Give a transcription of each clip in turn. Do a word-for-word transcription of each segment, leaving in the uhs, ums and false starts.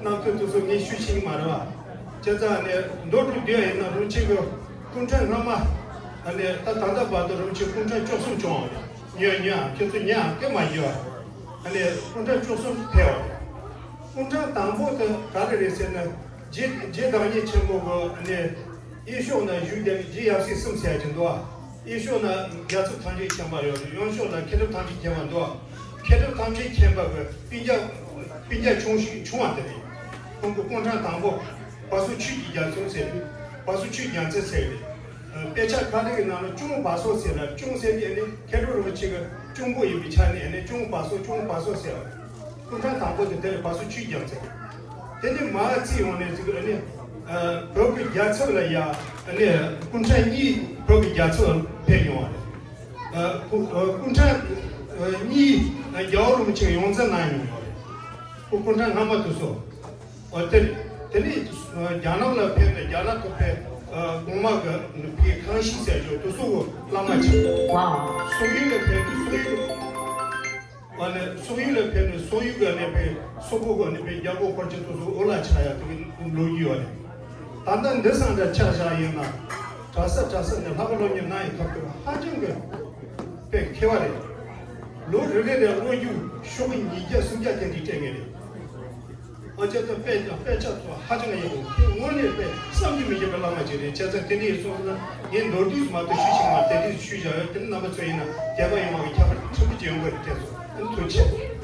རྣམ་ཐོས་དེ་ཚོ་ངས་ཞུ་ཤེས་ཀྱི་མ་རེད་བ། བྱས་ཙང་ནས་མདོར་བསྡུས་བསྡུས་ཡིན་ན་རིན་ཆེན་གྱི་སྐུ་ཕྲེང་སྔ་མ། ཨ་ནས་ད་ད་ལྟ་བར་དུ་རིན་ཆེན་སྐུ་ཕྲེང་བཅུ་གསུམ་བྱུང་བ་རེད། ཉོན་ཉོན་ཁྱེད་ཚོ་ཉན་སྐད་མ་ཉོན། ཨ་ནས་སྐུ་ཕྲེང་བཅུ་གསུམ་ཕེབས་པ་རེད། སྐུ་ཕྲེང་དང་པོ་དེ་ག་རེ་རེད་ཟེར་ན། རྗེ་རྗེ་བདག་ཉིད་ཆེན་པོ་གི་ཨ་ནས་གཡས་ཕྱོགས་ན་བཞུགས་བསྡད་པའི་རྗེ་ཡབ་སྲས་གསུམ་ཟེར་གྱི་འདུག་ཨ། གཡས་ཕྱོགས་ན་རྒྱལ་ཚབ་ཐམས་ཅད་མཁྱེན་པ་ཡོད་རེད། གཡོན་ཕྱོགས་ན་མཁས་གྲུབ་ཐམས་ཅད་མཁྱེན་པ་འདུག་ཨ། མཁས་གྲུབ་ཐམས་ཅད་མཁྱེན་པ་གི་སྤུན་ཀྱག་སྤུན་ཀྱག་ཆུང་ཞིག་ཆུང་བ་དེ་རེད། ཁོང་གི་སྐུ་ཕྲེང་དང་པོ་བ་སོ་ཆོས་ཀྱི་རྒྱ་མཚོ་ཟེར་རེད། བ་སོ་ཆོས་རྒྱ་མཚོ་ཟེར་རེད། དཔེ་ཆ་ཁ་རེ་གི་ནང་ལ་གཅུང་བ་སོ་ཟེར་ལ། གཅུང་ཟེར་དེ་ནི་མཁས་གྲུབ་རིན་པོ་ཆེ་གི་གཅུང་པོ་ཡིན་པའི་ཆ་ནས་ནི་གཅུང་བ་སོ་གཅུང་བ་སོ་ཟེར་བ། སྐུ་ཕྲེང་དང་པོ་དེ་དེ་ལ་བ་སོ་ཆོས་རྒྱ་མཚོ། དེ་ནི་མར་བརྩིས་ཡོང་ནས་ཅིག་ཨ་ནི། ཨ། བོད་ཀྱི་རྒྱལ་ཚབ་ལ་ཡ་ཨ་ནི་སྐུ་ཕྲེང་གཉིས་བོད་ཀྱི་རྒྱལ་ཚབ་ཕེབས་མྱོང་བ་རེད། ཨ། སྐུ་ཨ་སྐུ་ཕྲེང་ཨ་གཉིས་རྒྱལ་བ་རིན་པོ་ཆེ་ཡོངས་འཛིན་གནང་མྱོང་བ་རེད། སྐུ་སྐུ་ཕྲེང་སྔ་མ་དེ་ཚོ། ཨ། དེ་དེ་ནི་རྒྱ་ནག་ལ་ཕེབས་ནས་རྒྱ་ནག་ཏུ་ཕེབས། ཨ། གོང་མ་གི་ཕའི་ཁང་ཤིང་ཟེར་རྒྱུ་དེ་ཚོ་གི་བླ་མ་ཆེ། སོག་ཡུལ་ལ་ཕེབས་ནས་སོག་ཡུལ། ཨ་ནི་སོག་ཡུལ་ལ་ཕེབས་ནས་སོག་ཡུལ་གི་ཨ་ནི་ཕའི་སོག་པོ་གི་ཨ་ནི་ཕའི་རྒྱལ་པོ་འཁོར་གྱི་དེ་ཚོ་འོ་ལ་ཆགས་ཡ་དེ་གི་ལོ་རྒྱུས་ཡོད་རེད། ད་ལྟ་འདི་སང་འདྲ་ཆ་བཞག་ཡིན་ན། གྲྭ་ས་གྲྭ་ས་ནས་ལྷག་པ་སློབ་གཉེར་གནང་ཡི་ཐོག་ཏུ་ཧ་ཅང་གི་དཔེ་མཁས་པ་རེད། ལོ་རེ་རེ་ལ་སློབ་རྒྱུགས་ཤོག་གུ་ཉིས་བརྒྱ་སུམ་བརྒྱ་དེ་འདྲ་སྤྲད་ངེས་རེད། ཨ་ཅེ་ད་དཔེ་དཔེ་ཆ་ཚོ་ཧ་ཅང་ཡག་པོ། ཁོས་དངོས་གནས་དཔེ་བསམ་གྱིས་མི་ཁྱབ་པའི་བླ་མ་ཅིག་རེད། བྱས་ཙང་དེ་འདྲ་ཡིན་སོང་ན་ངས་མདོར་བསྡུས་སུ་མ་གཏོགས་ཞུ་ཞིག་མ་དེ་འདྲ་ཞུས་བཞག་ཡོད། དེ་ནི་རྣམ་པ་ཚོ་ཡིན་ན་དད་པ་ཡོད་མ་གི་ཁྱད་པར་ཕྲན་བུ་ཅིག་ཡོང་གི་རེད། དེ་ཚོ་ཨ་ནི་ཐུགས་རྗེ་ཆེ།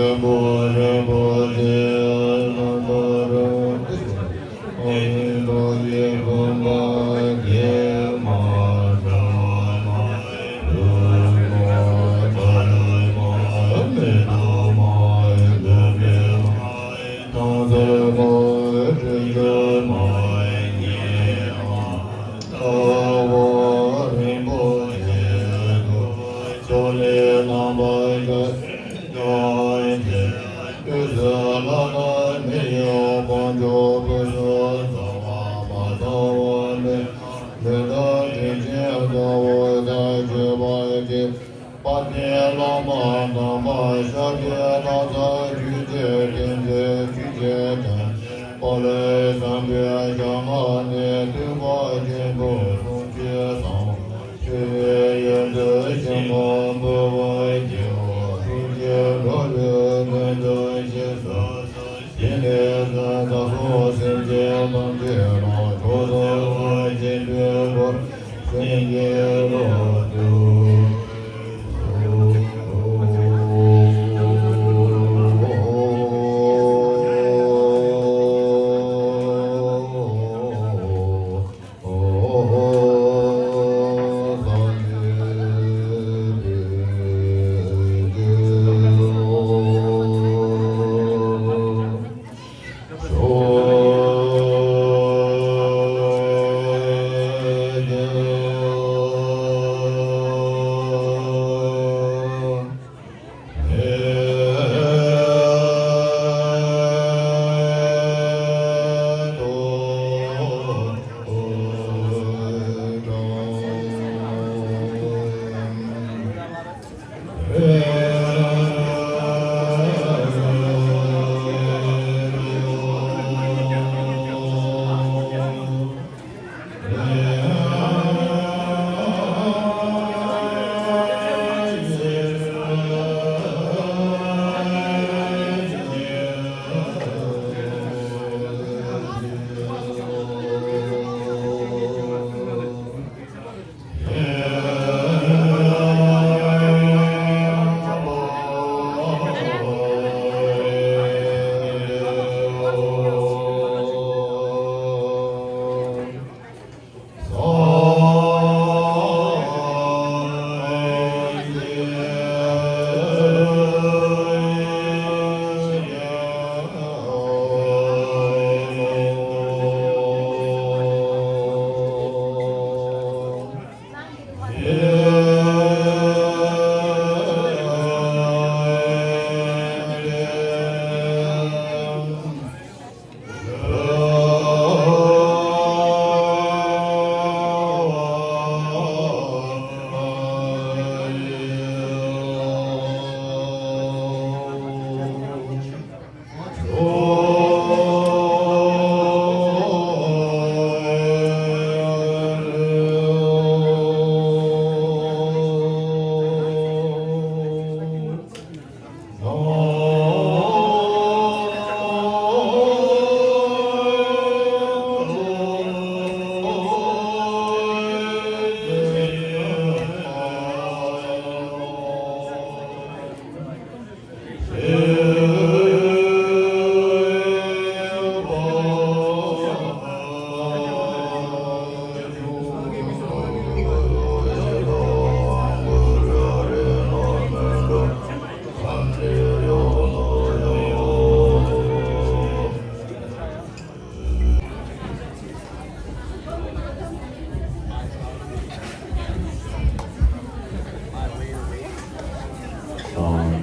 བློན་པོ་རིན་པོ་ཆེ་རྣམ་པར་པ་དེ་བླ་མ་དམ་པ་ཤཱཀྱ་ཐབས་མཁས་ཆོས་ཀྱི་རྟེན་འབྲེལ་ཆོས་ཀྱི་དོན་དཔལ་བཟང་པོའི་ཞལ་སྔ་ནས་ཐེག་པ་ཆེན་པོ་གསུང་ཆོས་དང་ཆོས་ཡོན་ཏན་ཆེན་པོ་འབུལ་བར་བགྱིའོ། ཐུགས་རྗེས་འགྲོ་བའི་དོན་དུ་གཤེགས་སུ་གསོལ། དེ་ནས་བདག་སོགས་སེམས་ཅན་ཐམས་ཅད་ལ་མཆོག་ཏུ་དགའ་བ་ཆེན་པོའི་སྒོ་ནས་བྱིན་གྱིས་རློབས་ཏེ།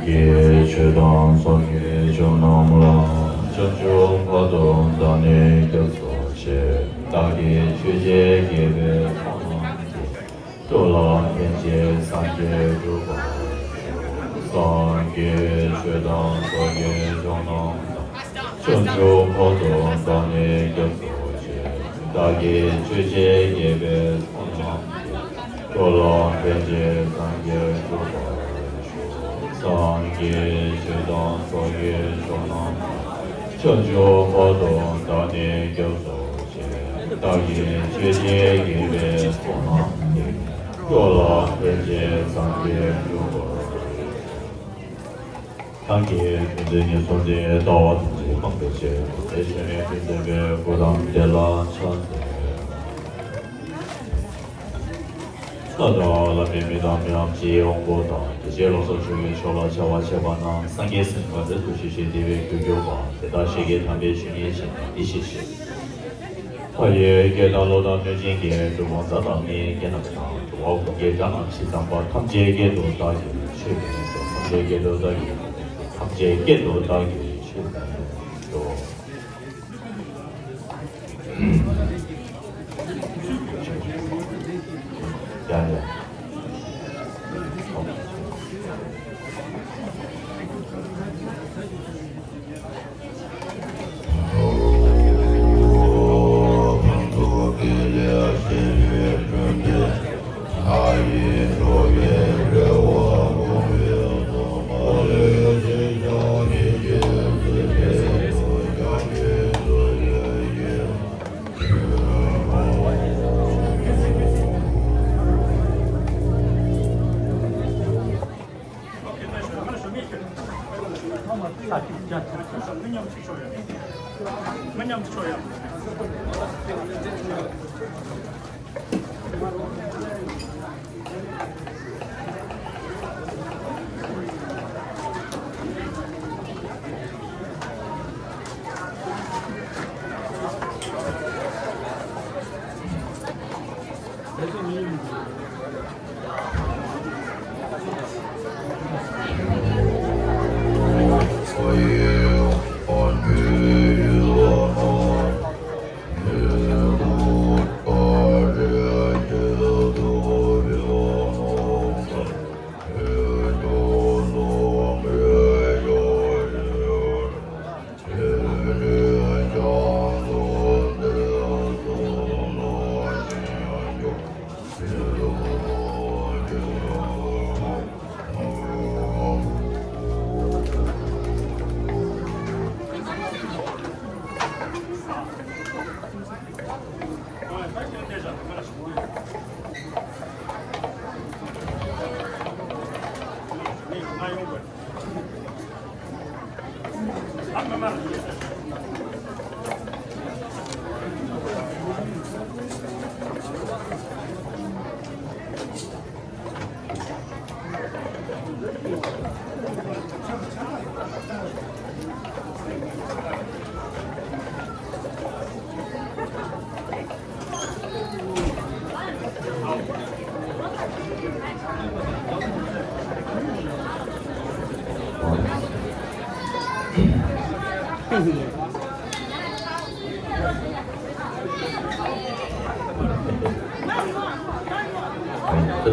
ཀྱི་ཆོས་དང་ཚོགས་ཀྱི་མཆོག་རྣམས་ལ། བྱང་ཆུབ་བར་དུ་བདག་ནི་སྐྱབས་སུ་མཆི། བདག་གིས་ཆོས་ཀྱི་དགེ་བའི་ཚོགས་རྣམས་ཀྱིས། འགྲོ་ལ་ཕན་ཕྱིར་སངས་རྒྱས་འགྲུབ་པར་ཤོག། སངས་རྒྱས་ཆོས་དང་ཚོགས་ཀྱི་མཆོག་རྣམས་དང་། བྱང་ཆུབ་བར་དུ་བདག་ནི་སྐྱབས་སུ་མཆི། བདག་གིས་ཆོས་ཀྱི་དགེ་བའི་ཚོགས་རྣམས་ཀྱིས། འགྲོ་ལ་ཕན་ཕྱིར་སངས་རྒྱས་འགྲུབ་པར་ཤོག། སངས་རྒྱས་ཆོས་དང་ཚོགས་ཀྱི་མཆོག་རྣམས་དང་། བྱང་ཆུབ་བར་དུ་བདག་ནི་སྐྱབས་སུ་མཆི། བདག་གིས་ཆོས་ཀྱི་དགེ་བའི་ཚོགས་རྣམས་ཀྱིས། འགྲོ་ལ་ཕན་ཕྱིར་སངས་རྒྱས་འགྲུབ་པར་ཤོག། གང་གིས་ཀུན་ཏུ་ཉེར་འཚོར་ཏེ། ལྟ་བ་ཐམས་ཅད་སྤངས་པའི་ཕྱིར། དེ་བཞིན་ཉིད་དུ་བསྟན་པའི་སྐུ་དང་དེ་ལ་ཕྱག་འཚལ་ལོ། ལྷ་དང་ལྷ་མིན་མི་དང་མི་འམ་ཅིའི་དབང་པོ་དང་། དེ་ཕྱིར་ལོག་སོགས་ཆོས་ཀྱི་མཆོག་ལ་བྱ་བ་བྱེད་པ་རྣམས། སངས་རྒྱས་སེམས་དཔའ་འདི་ཐུགས་རྗེ་ཆེ། དེ་བས་གུས་གྱུར་པ། དེ་དག་ཞལ་གྱི་དམ་པའི་ཆོས་ཉིད་ཕྱིན་ནས་འདི་ཞེས་བཤད། ལྷ་ཡི་སྐད་དང་ཀླུ་དང་གནོད་སྦྱིན་གྱི། གྲུལ་བུམ་དག་དང་མི་ཡི་སྐད་རྣམས་དང་། འགྲོ་བ་ཀུན་གྱི་སྒྲ་རྣམས་ཇི་ཙམ་པ། ཐམས་ཅད་སྐད་དུ་བདག་གིས་ཆོས་བསྟན་ཏོ། ཐམས་ཅད་སྐད་དུ་བདག་གིས་ཆོས་བསྟན་ཏོ། ཡ་ཡ།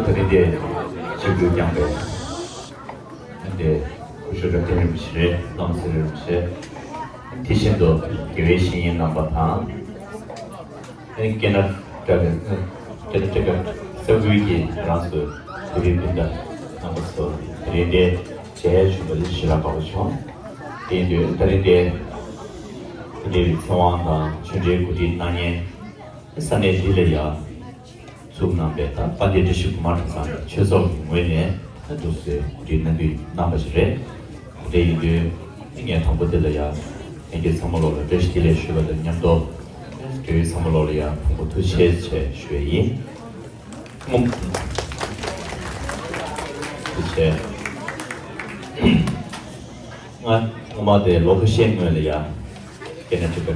ད་རིང་འདི་ཆིབས་བསྒྱུར་བསྐྱངས་པའི་འདི་སྐུ་ཞབས་རབ་བརྟན་རིན་པོ་ཆེ་རེད། རྣམ་སྲས་རིན་པོ་ཆེ། དེ་བཞིན་དུ་དགེ་བའི་བཤེས་གཉེན་རྣམ་པ་དང་། ཀེ་ན་ཌ་ཀ་ཀེ་ན་ཌ་ཀ་ས་ཁུལ་གྱི་རང་སོའི་བོད་རིགས་སྤུན་ཟླ་རྣམ་པ་ཚོ་དེ་རིང་འདིར་མཇལ་ཡ་བྱུང་བ་དེ་ཞེ་དྲག་དགའ་པོ་བྱུང་། དེ་ཡིན་དུས་ད་རིང་འདིར་དེ་འདྲའི་ཚེ་དབང་དང་ཆོས་འབྲེལ་གོ་སྒྲིག་གནང་མཁན་ས་གནས་འདི་ལ་ཡ་ཚུགས་གནང་པའི་ད་དཔལ་ལྡན་བཀྲ་ཤིས་སྒོ་མང་གྲྭ་ཚང་གི་ཆོས་ཚོགས་ཀྱི་ངོས་ནས་ད་འདུག་སེ་གོ་སྒྲིག་གནང་རྒྱུ་གནང་པ་ཞིག་རེད། དེ་ཡིན་དུས་ངས་དང་པོ་འདི་ལ་ཡ་ལྷན་རྒྱས་ཚང་མ་ལོག་ལ་བཀྲ་ཤིས་བདེ་ལེགས་ཞུ་བ་དང་མཉམ་དུ། དེ་བས་ཚང་མ་ལོག་ལ་ཡ་ཕུང་པོ་ཐུགས་རྗེ་ཆེ་ཞུ་བ་ཡིན། ཐུགས་རྗེ་ཆེ། ང་སྔོན་མ་དེ་ལོ་ཁ་ཤས་སྔོན་ལ་ཡ་ཀེ་ན་ཌ་ཀ་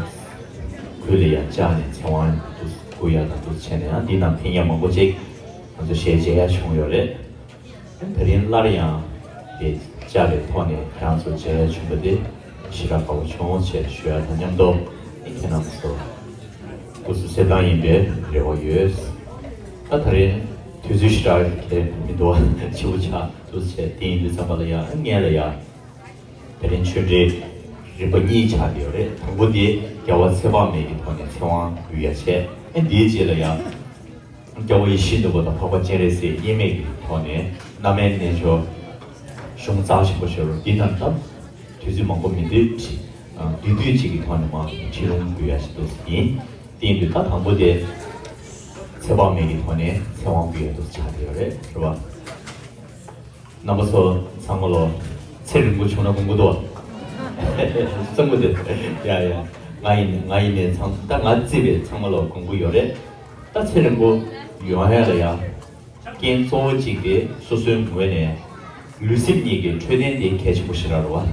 ཁུལ་ལ་ཡ་བཅར་ནས་ཚེ་དབང་དུ་སྒུག་ཡ་དང་དུ་བྱས་ནས་ཡང་འདི་ནང་ཕེབས་མཁན་མང་པོ་ཅིག་ང་ཚོ་ཞལ་མཇལ་ཡ་བྱུང་ཡོད་རེད། ད་རིང་སླར་ཡང་དེ་ བཅར་བའི་ཐོག་ནས་ཁྱེད་རང་ཚོ་མཇལ་ཡ་བྱུང་བ་དེ་ཞེ་དྲག་དགའ་པོ་བྱུང་ཞེས་ཞུ་ཡ་དང་མཉམ་དུ། ཁྱེད་རྣམ་ཚོ་སྐུ་གཟུགས་གསལ་ཐང་ཡིན་པའི་རེ་བ་ཡོད། ད་ད་རེས་དུས་ཚོད་ཞེ་དྲག་གས་མི་འདུག་བ། ཕྱི་པོ་ཆགས་འདུག་བྱས། དེ་ཡིན་དུས་ཙམ་པ་ལ་ཡ་སྔོན་ལ་ཡ། དེ་རིང་ཆོས་འབྲེལ་རིམ་པ་གཉིས་ཆགས་བསྡད་ཡོད་རེད། དང་པོ་དེ་རྒྱལ་བ་ཚེ་དཔག་མེད་ཀྱི་ཐོག་ནས་ཚེ་དབང་འབུལ་ཡ་བྱས། ཨ་འདིའི་རྗེས་ལ་ཡང་རྒྱལ་བ་ཡིད་བཞིན་ནོར་བུ་དང་འཕགས་པ་སྤྱན་རས་གཟིགས་དབྱེར་མེད་ཀྱི་ཐོག་ནས་རྣམ་སྨིན་རྣལ་འབྱོར་གཞུང་རྩ་ཆེན་པོ་ཞེས་པ་འདི་དང་སྟབས་དུས་ཚོད་མང་པོ་མི་འདུག་བྱས། དུས་དུས་གཅིག་གི་ཐོག་ནས་མར་ཁྲིད་ལུང་འབུལ་ཡ་ཞིག་འདུག་ཟེར་ཡིན། དེ་ཡིན་དུས་ད་དང་པོ་དེ་ཚེ་དཔག་མེད་ཀྱི་ཐོག་ནས་ཚེ་དབང་འབུལ་ཡ་འདུག་ཆགས་བསྡད་ཡོད་རེད། རེད་བ། རྣམ་པ་ཚོ་ཚང་མ་ལོ། ཚེ་རིང་པོ་བྱུང་ན་དགོངས་ཀྱི་འདུག་བ། གསུང་གི་འདུག་ཡ་ཡ། ང་ཡིན་ང་ཡིན་ནས་ཚང་ད་ང་བརྩིས་པའི་ཚང་མ་ལོ་དགོངས་ཀྱི་ཡོད་རེད། ད་ཚེ་རིང་པོ་ཡོང་ཡ་ལ་ཡ། རྐྱེན་གཙོ་བོ་གཅིག་དེ་སོ་སོའི་ངོས་ནས་ལུས་སེམས་གཉིས་ཀྱི་འཕྲོད་བསྟེན་དེ་གལ་ཆེན་པོ་ཞིག་རེད་བ།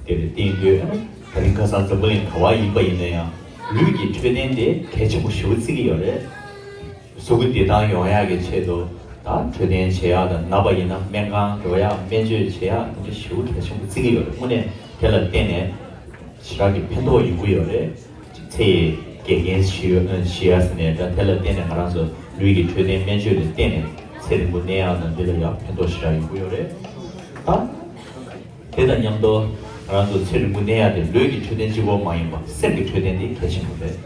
དེ་རེད། དེ་ཡིན་དུས་ད་རིང་ཁ་སང་འཛམ་བུ་གླིང་ག་བ་ཡིན་པ་ཡིན་ན་ཡང་ལུས་ཀྱི་འཕྲོད་བསྟེན་དེ་གལ་ཆེན་པོ་ཞེ་པོ་བརྩི་གི་ཡོད་རེད། གཟུགས་པོ་བདེ་ཐང་ཡོང་ཡག་གི་ཆེད་དུ་ད་འཕྲོད་བསྟེན་བྱེད་ཡག་དང་། ན་པ་ཡིན་ན་སྨན་ཁང་འགྲོ་ཡག་སྨན་བཅོས་བྱེད་ཡག་དེ་འདྲ་ཞེ་པོ་གལ་ཆེན་པོ་བརྩི་གི་ཡོད་རེད། དངོས་གནས་དེ་ལ་བརྟེན་ནས་ཞེ་དྲག་གི་ཕན་ཐོགས་ཡོང་གི་ཡོད་རེད། ཚེ་ཡི་དགེ་རྒན་ཞུ་ཞུ་ཡ་ཟེར་ནས་ད་དེ་ལ་བརྟེན་ནས་ང་རང་ཚོ་ལུས་ཀྱི་འཕྲོད་བསྟེན་སྨན་བཅོས་ལ་བརྟེན་ནས་ཚེ་རིང་པོ་གནས་ཡག་དང་འདི་ལ་ཡག་ཕན་ཐོགས་ཞེ་དྲག་ཡོང་གི་ཡོད་རེད། ད་དེ་དང་མཉམ་དུ་ང་རང་ཚོ་ཚེ་རིང་པོ་གནས་ཡག་དེ་ལུས་ཀྱི་འཕྲོད་བསྟེན་གཅིག་པོ་མ་ཡིན་པར་སེམས་ཀྱི་འཕྲོད་བསྟེན་དེ་གལ་ཆེན་པོ་རེད།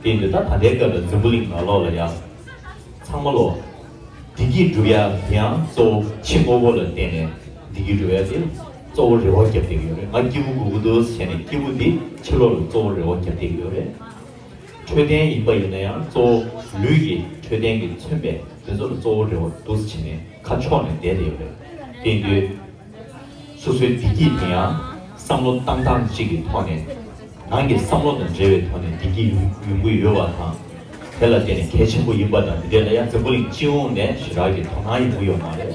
དེ་ཡིན་དུས་ད་ད་ལྟའི་སྐབས་ལ་འཛམ་བུ་གླིང་ནང་ལོགས་ལ་ཡ་ཚང་མ་ལོ་བདེ་སྐྱིད་སྒྲུབ་ཡ་དེ་ཡང་གཙོ་བོ་ཕྱི་དངོས་པོ་ལ་བརྟེན་ནས་བདེ་སྐྱིད་སྒྲུབ་ཡ་དེ་གཙོ་བོ་རེ་བ་བརྒྱབ་བསྡད་ཀྱི་ཡོད་རེད། ང་སྐྱིད་པོ་དགོས་ཀྱི་འདུག་ཟེར་ནས་སྐྱིད་པོ་དེ་ཕྱི་ལོགས་ལ་གཙོ་བོ་རེ་བ་བརྒྱབ་བསྡད་ཀྱི་ཡོད་རེད། འཕྲོད་བསྟེན་ཡིན་པ་ཡིན་ན་ཡང་གཙོ་བོ་ལུས་ཀྱི་འཕྲོད་བསྟེན་གྱིས་མཚོན་པའི་དེ་ཚོ་ལ་གཙོ་བོ་རེ་བ་འདུག་སེ་བྱས་ནས་ཁ་ཕྱོགས་ནས་བསྡད་བསྡད་ཡོད་རེད། དེ་ཡིན་དུས། སོ་སོའི་བདེ་སྐྱིད་དེ་ཡང་བསམ་བློ་བཏང་སྟངས་གཅིག་གི་ཐོག་ནས། ནང་གི་བསམ་བློ་དང་འབྲེལ་བའི་ཐོག་ནས་བདེ་སྐྱིད་ཡོང་ཡོང་གི་ཡོད་པ་དང་། དེ་ལ་བརྟེན་ནས་གལ་ཆེན་པོ་ཡིན་པ་དང་། འདི་འདྲ་ལ་ཡང་འཛམ་བུ་གླིང་སྤྱི་ཡོངས་ནས་ཞེ་དྲག་གི་དོ་སྣང་ཡོང་གི་ཡོད་མ་རེད།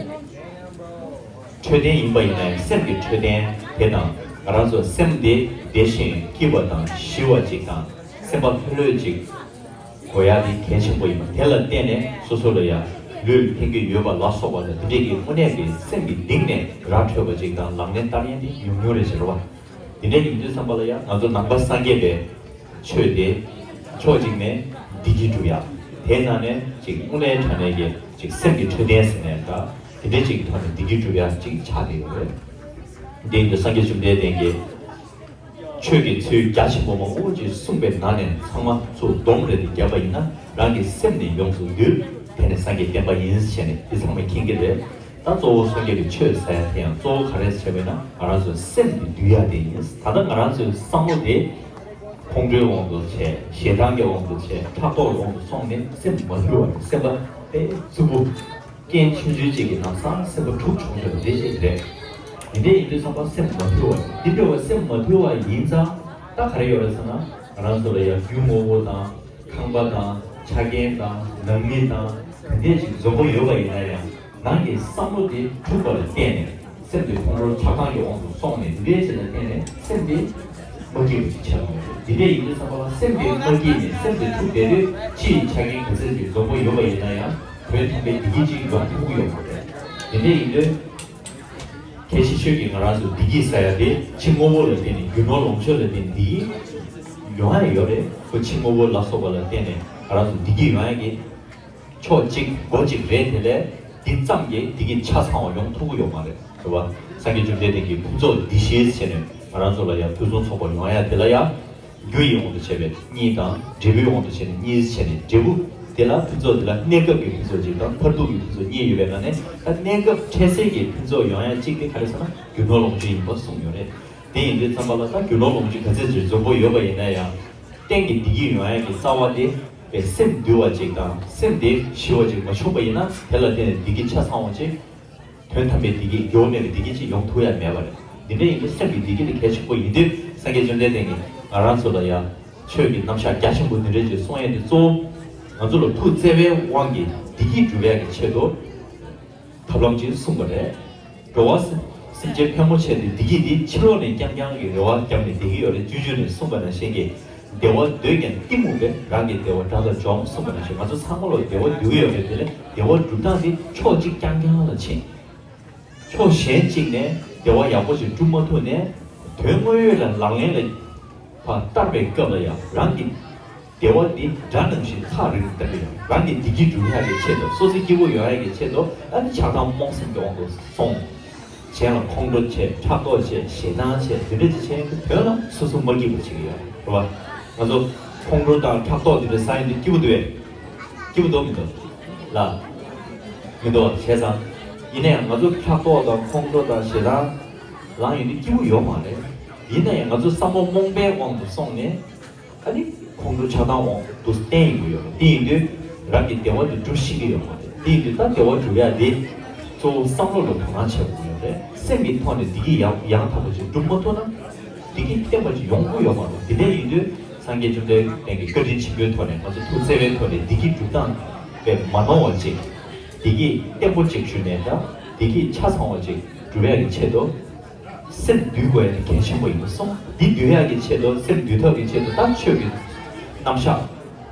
འཕྲོད་བསྟེན་ཡིན་པ་ཡིན་ན་ཡང་སེམས་ཀྱི་འཕྲོད་བསྟེན་དེ་དང་། ང་རང་ཚོ་སེམས་དེ་བདེ་ཞིང་སྐྱིད་པ་དང་ཞི་བ་ཅིག་དང་། སེམས་པ་ལྷོད་ལྷོད་ཅིག་དགོས་ཡ་དེ་གལ་ཆེན་པོ་ཡིན་པ། དེ་ལ་བརྟེན་ནས་སོ་སོ་ལ་ཡང་ལུས་ལ་ཕན་གྱི་ཡོད་པ་ལ་སོགས་པ་དང་། དེ་འདྲས་ཀྱི་དངོས་གནས་ཀྱི་སེམས་ཀྱི་གཏིང་ནས་ར་འཕྲོད་པ་ཅིག་དང་། ལག་ལེན་བསྟར་མཁན་དེ་ཉུང་ཉུང་རེད་ཟེར་བ། དེ་འདྲས་ཡིན་དུས་ཙམ་པ་ལ་ཡང་ང་ཚོ་ནང་པ་སངས་རྒྱས་པའི་ཆོས་དེ་ཕྱོགས་གཅིག་ནས་བདེ་སྐྱིད་སྒྲུབ་ཡ། དེའི་ནང་ནས་ཅིག་དངོས་གནས་དྲང་གནས་ཀྱི་ཅིག་སེམས་ཀྱི་འཕྲོད་བསྟེན་ཟེར་ནའི་འདྲ། དེ་འདྲས་ཅིག་གི་ཐོག་ནས་བདེ་སྐྱིད་སྒྲུབ་ཡ་ཅིག་ཆགས་བསྡད་ཡོད་རེད། དེ་ཡིན་དུས་སངས་རྒྱས་བཅོམ་ལྡན་འདས་ཀྱིས། ཆོས་ཀྱི་ཚུལ་རྒྱ་ཆེན་པོ་མང་པོ་ཅིག་གསུངས་པའི་ནང་ནས་ཚང་མ་ཚུར་སྡོམ་རེ་རེ་བརྒྱབ་པ་ཡིན་ན། རང་གི་སེམས་ནི་ཡོངས་སུ་འདུལ། དེ་ནི་སངས་རྒྱས་བསྟན་པ་ཡིན་ཟེར་ནས་འདི་ཚང་མས་མཁྱེན་གྱི་རེད། ད་གཙོ་བོ་སངས་རྒྱས་ཀྱི་ཆོས་ཟེར་ཡ་དེ་ཡང་གཙོ་བོ་ག་རེ་ཟེར་བས་ན། ང་རང་ཚོའི་སེམས་ཀྱི་འདུལ་ཡ་དེ་ཡིན། ད་ལྟ་ང་རང་ཚོའི་བསམ་བློ་དེ་ཁོང་ཁྲོའི་དབང་དུ་བྱས། ཞེ་སྡང་གི་དབང་དུ་བྱས། ཕྲག་དོག་གི་དབང་དུ་སོང་ནས་སེམས་མ་འདུལ་བ་རེད། སེམས་པ་དཔེ་རྩུབ་པོ། རྐྱེན་ཆུང་ཆུང་གཅིག་གིས་ལམ་སང་སེམས་པ་འཁྲུག་ཆོག་ཆོག་འདི་ཞིག་རེད། འདི་འདྲ་ཡིན་དུས་ཙམ་པ་སེམས་མ་ཕུལ་བ་ཡིན། འདི་འདྲ་བ་སེམས་མ་ཕུལ་བ་ཡིན་ཙང་། ད་ག་རེ་ཡོད་རེད་ཟེར་ན། ང་རང་ཚོ་ལ་ཡང་རྒྱུ་དངོས་པོ་དང་། ཁང་པ་དང་། ཆ་རྐྱེན་དང་། ནང་མི་དང་། དེ་འདྲས་ཅིག་འཛོམས་པོ་ཡོད་པ་ཡིན་ན་ཡང་། ནང་གི་བསམ་བློ་དེ་འཁྲུགས་པ་ལ་བརྟེན་ནས། སེམས་དེ་ཁོང་ཁྲོ་ཆགས་སྡང་གི་དབང་དུ་སོང་ནས། འདི་འདྲས་ཅིག་ལ་བརྟེན་ནས་སེམས་དེ་མ་སྐྱིད་པ་ཅིག་ཆགས་ཡོད་རེད། འདི་འདྲས་ཡིན་དུས་ཙམ་པ་ལ་སེམས་དེ་མ་སྐྱིད་ནས་སེམས་དེ་འཁྲུགས་བསྡད་དུས། ཕྱི་ཡི་ཆ་རྐྱེན་ག་ཚོད་ཅིག་འཛོམས་པོ་ཡོད་པ་ཡིན་ན་ཡང་། དོན་དམ་པའི་བདེ་སྐྱིད་ཅིག་ཡོང་ཐུབ་ཀྱི་ཡོད་མ་རེད། དེ་འདྲ་ཡིན་དུས། གལ་ཆེ་ཤོས་ཀྱི་ང་རང་ཚོ་བདེ་སྐྱིད་ཟེར་ཡ་དེ་ཕྱི་དངོས་པོ་ལ་བརྟེན་ནས། རྒྱུ་ནོར་ལོངས་སྤྱོད་ལ་བརྟེན་ནས་བདེ་སྐྱིད་ཡོང་ཡ་ཡོད་རེད། ཁོ་ཕྱི་དངོས་པོ་ལ་སོགས་པ་ལ་བརྟེན་ནས་ང་རང་ཚོ་བདེ་སྐྱིད་ཡོང་ཡ་གི་ཕྱོགས་གཅིག་སྒོ་གཅིག་རེད། དེ་ལས་དེ་ཙམ་གྱིས་བདེ་སྐྱིད་ཆ་ཚང་བ་ཡོང་ཐུབ་ཀྱི་ཡོད་མ་རེད། རེད་བ། སངས་རྒྱས་བཅོམ་ལྡན་འདས་ཀྱིས་ཕུན་ཚོགས་བདེ་གཤེགས་ཟེར་ནས་ང་རང་ཚོ་ལ་ཡང་ཕུན་སུམ་ཚོགས་པ་ཡོང་ཡ་དེ་ལ་ཡང་། རྒྱུ་ཡི་དབང་དུ་བྱས་པའི་གཉིས་དང་། འབྲས་བུའི་དབང་དུ་བྱས་ནས་གཉིས་བྱས་ནས། འབྲས་བུ་དེ་ལ་ཕུན་ཚོགས་དེ་ལ་གནས་སྐབས་ཀྱི་ཕུན་ཚོགས་གཅིག་དང་། མཐར་ཐུག་གི་ཕུན་ཚོགས་གཉིས་ཡོད་པའི་ནང་ནས། ད་གནས་སྐབས་འཕྲལ་སེལ་གྱི་ཕུན་ཚོགས་ཡོང་ཡ་གཅིག་དེ་ག་རེ་ཟེར་ན། རྒྱུ་ནོར་ལོངས་སྤྱོད་ཡིན་པ་གསུངས་ཡོད་རེད། དེ་ཡིན་དུས་ཙམ་པ་ལ། ད་རྒྱུ་ནོར་ལོངས་སྤྱོད་ག་ཚོད་ཅིག་འཛོམས་པོ་ཡོད་པ་ཡིན་ན་ཡང་། གཏན་གྱི་བདེ་སྐྱིད་ཡོང་ཡ་གི་རྩ་བ་དེ་བའི་སེམས་འདུལ་བ་ཅིག་དང་། སེམས་དེ་ཞི་བ་ཅིག་མ་བྱུང་པ་ཡིན་ན། དེ་ལ་བརྟེན་ནས་བདེ་སྐྱིད་ཆ་ཚང་བ་ཅིག་དོན་དམ་པའི་བདེ་སྐྱིད། འགྱུར་བ་མེད་པའི་བདེ་སྐྱིད་ཅིག་ཡོང་ཐུབ་ཡ་མེད་པ་རེད། འདི་འདྲ་ཡིན་དུས་སེམས་ཀྱི་བདེ་སྐྱིད་དེ་གལ་ཆེན་པོ་ཡིན་དུས། སངས་རྒྱས་བཅོམ་ལྡན་འདས་ཀྱིས་ང་རང་ཚོ་ལ་ཡང་ཆོས་ཀྱི་རྣམ་གཞག་རྒྱ་ཆེན་པོ་འདི་འདྲ་ཅིག་གསུང་ཡ་དེ་གཙོ་བོ་ང་ཚོ་ལ་ཐུགས་བརྩེ་བའི་དབང་གིས་བདེ་སྐྱིད་སྒྲུབ་ཡ་གི་ཆེད་དུ་ཐབས་ལམ་ཅིག་གསུངས་པ་རེད། འགྲོ་བ་སེམས་ཅན་ཕལ་མོ་ཆེ་དེ་བདེ་སྐྱིད་དེ་ཕྱི་ལོགས་ནས་རྐྱང་རྐྱང་གི་རེ་བ་བརྒྱབ་ནས་བསྡད་ཀྱི་ཡོད་རེད། སྤྱོད་འཇུག་ནས་གསུངས་པ་ནང་བཞིན་གྱི། བདེ་བ་འདོད་ཀྱང་གཏི་མུག་པས། རང་གི་བདེ་བ་དགྲ་ལ་འཇོམས། གསུངས་པ་ནང་བཞིན། ང་ཚོ་ཚང་མ་ལ་བདེ་བ་འདོད་ཀྱི་ཡོད་རེད། དེ་ལས་བདེ་བ་སྒྲུབ་སྟངས་དེ་ཕྱོགས་གཅིག་རྐྱང་རྐྱང་ལ་ཕྱིན། ཕྱོགས་གཞན་གཅིག་ནས་བདེ་བ་ཡག་པོ་ཞིག་སྒྲུབ་མ་ཐུབ་ནས། དོན་དངོས་ཡོད་ལ་ལག་ལེན་ལ་ཕར་བསྟར་བའི་སྐབས་ལ་ཡང་རང་གི་བདེ་བ་འདི་དགྲ་ནང་བཞིན་ཐག་རིང་དུ་བཏང་གི་ཡོད། རང་གི་བདེ་སྐྱིད་སྒྲུབ་ཡག་གི་ཆེད་དུ། སོ་སོ་སྐྱིད་པོ་ཡོང་ཡག་གི་ཆེད་དུ། ཨ་ནི་ཆགས་སྡང་རྨོངས་སེམས་ཀྱི་དབང་དུ་སོང་། གཞན་ལ་ཁོང་ཁྲོ་བྱས། ཕྲག་དོག་བྱས། ཞེ་སྡང་བྱས། འདི་འདྲ་ཅིག་བྱས་ཡོང་དུས་དོན་ལ་སོ་སོ་མ་སྐྱིད་པ་བྱེད་ཀྱི་ཡོད་རེད་བ། ང་ཚོ་ཁོང་ཁྲོ་དང་ཕྲག་དོག་འདི་འདྲ་ཟ་ཡོང་དུས་སྐྱིད་པོ་འདུག་གས། སྐྱིད་པོ་འདུག་མི་འདུག་ལ། མི་འདུག་བ། བྱས་ཙང་། ཡིན་ན་ཡང་ང་ཚོ་ཕྲག་དོག་དང་ཁོང་ཁྲོ་དང་ཞེ་སྡང་ལངས་ཡོང་དུས་སྐྱིད་པོ་ཡོད་མ་རེད། ཡིན་ན་ཡང་ང་ཚོ་བསམ་བློ་རྨོངས་པའི་དབང་དུ་སོང་ནས། ཨ་ནི་ཁོང་ཁྲོ་ཆགས་སྡང་དབང་དུ་བསྟན་ཡོང་གི་ཡོད་རེད། དེ་ཡིན་དུས་རང་གི་བདེ་བ་དེ་སྒྲུབ་ཤེས་ཀྱི་ཡོད་མ་རེད། དེ་ཡིན་དུས་ད་བདེ་བ་སྒྲུབ་ཡག་དེ་གཙོ་བོ་བསམ་བློ་ལ་དོ་སྣང་བྱེད་དགོས་ཀྱི་ཡོད་རེད། སེམས་ཀྱི་ཐོག་ནས་བདེ་སྐྱིད་ཡང་ཡང་དག་པ་ཅིག་སྒྲུབ་མ་ཐུབ་ན། བདེ་སྐྱིད་བརྟན་པོ་ཅིག་ཡོང་གི་ཡོད་མ་རེད། དེ་འདྲ་ཡིན་དུས་སངས་རྒྱས་བཅོམ་ལྡན་འདས་ཀྱི་བཀའ་དྲིན་ཆེན་པོའི་ཐོག་ནས། ང་ཚོ་ཐུགས་བརྩེ་བའི་ཐོག་ནས་བདེ་སྐྱིད་སྒྲུབ་སྟངས་དཔེ་མ་ནོར་བ་ཅིག་བདེ་སྐྱིད་བརྟན་པོ་ཅིག་ཞུས་ནས། ད་བདེ་སྐྱིད་ཆ་ཚང་བ་ཅིག་སྒྲུབ་ཡག་གི་ཆེད་དུ། སེམས་འདུལ་དགོས་ཡ་དེ་གལ་ཆེན་པོ་ཡིན་པ་གསུངས། འདི་འདུལ་ཡག་གི་ཆེད་དུ། སེམས་འདུལ་ཐབས་ཀྱི་ཆེད་དུ་ད་ཆོས་ཀྱི་རྣམ་གཞག་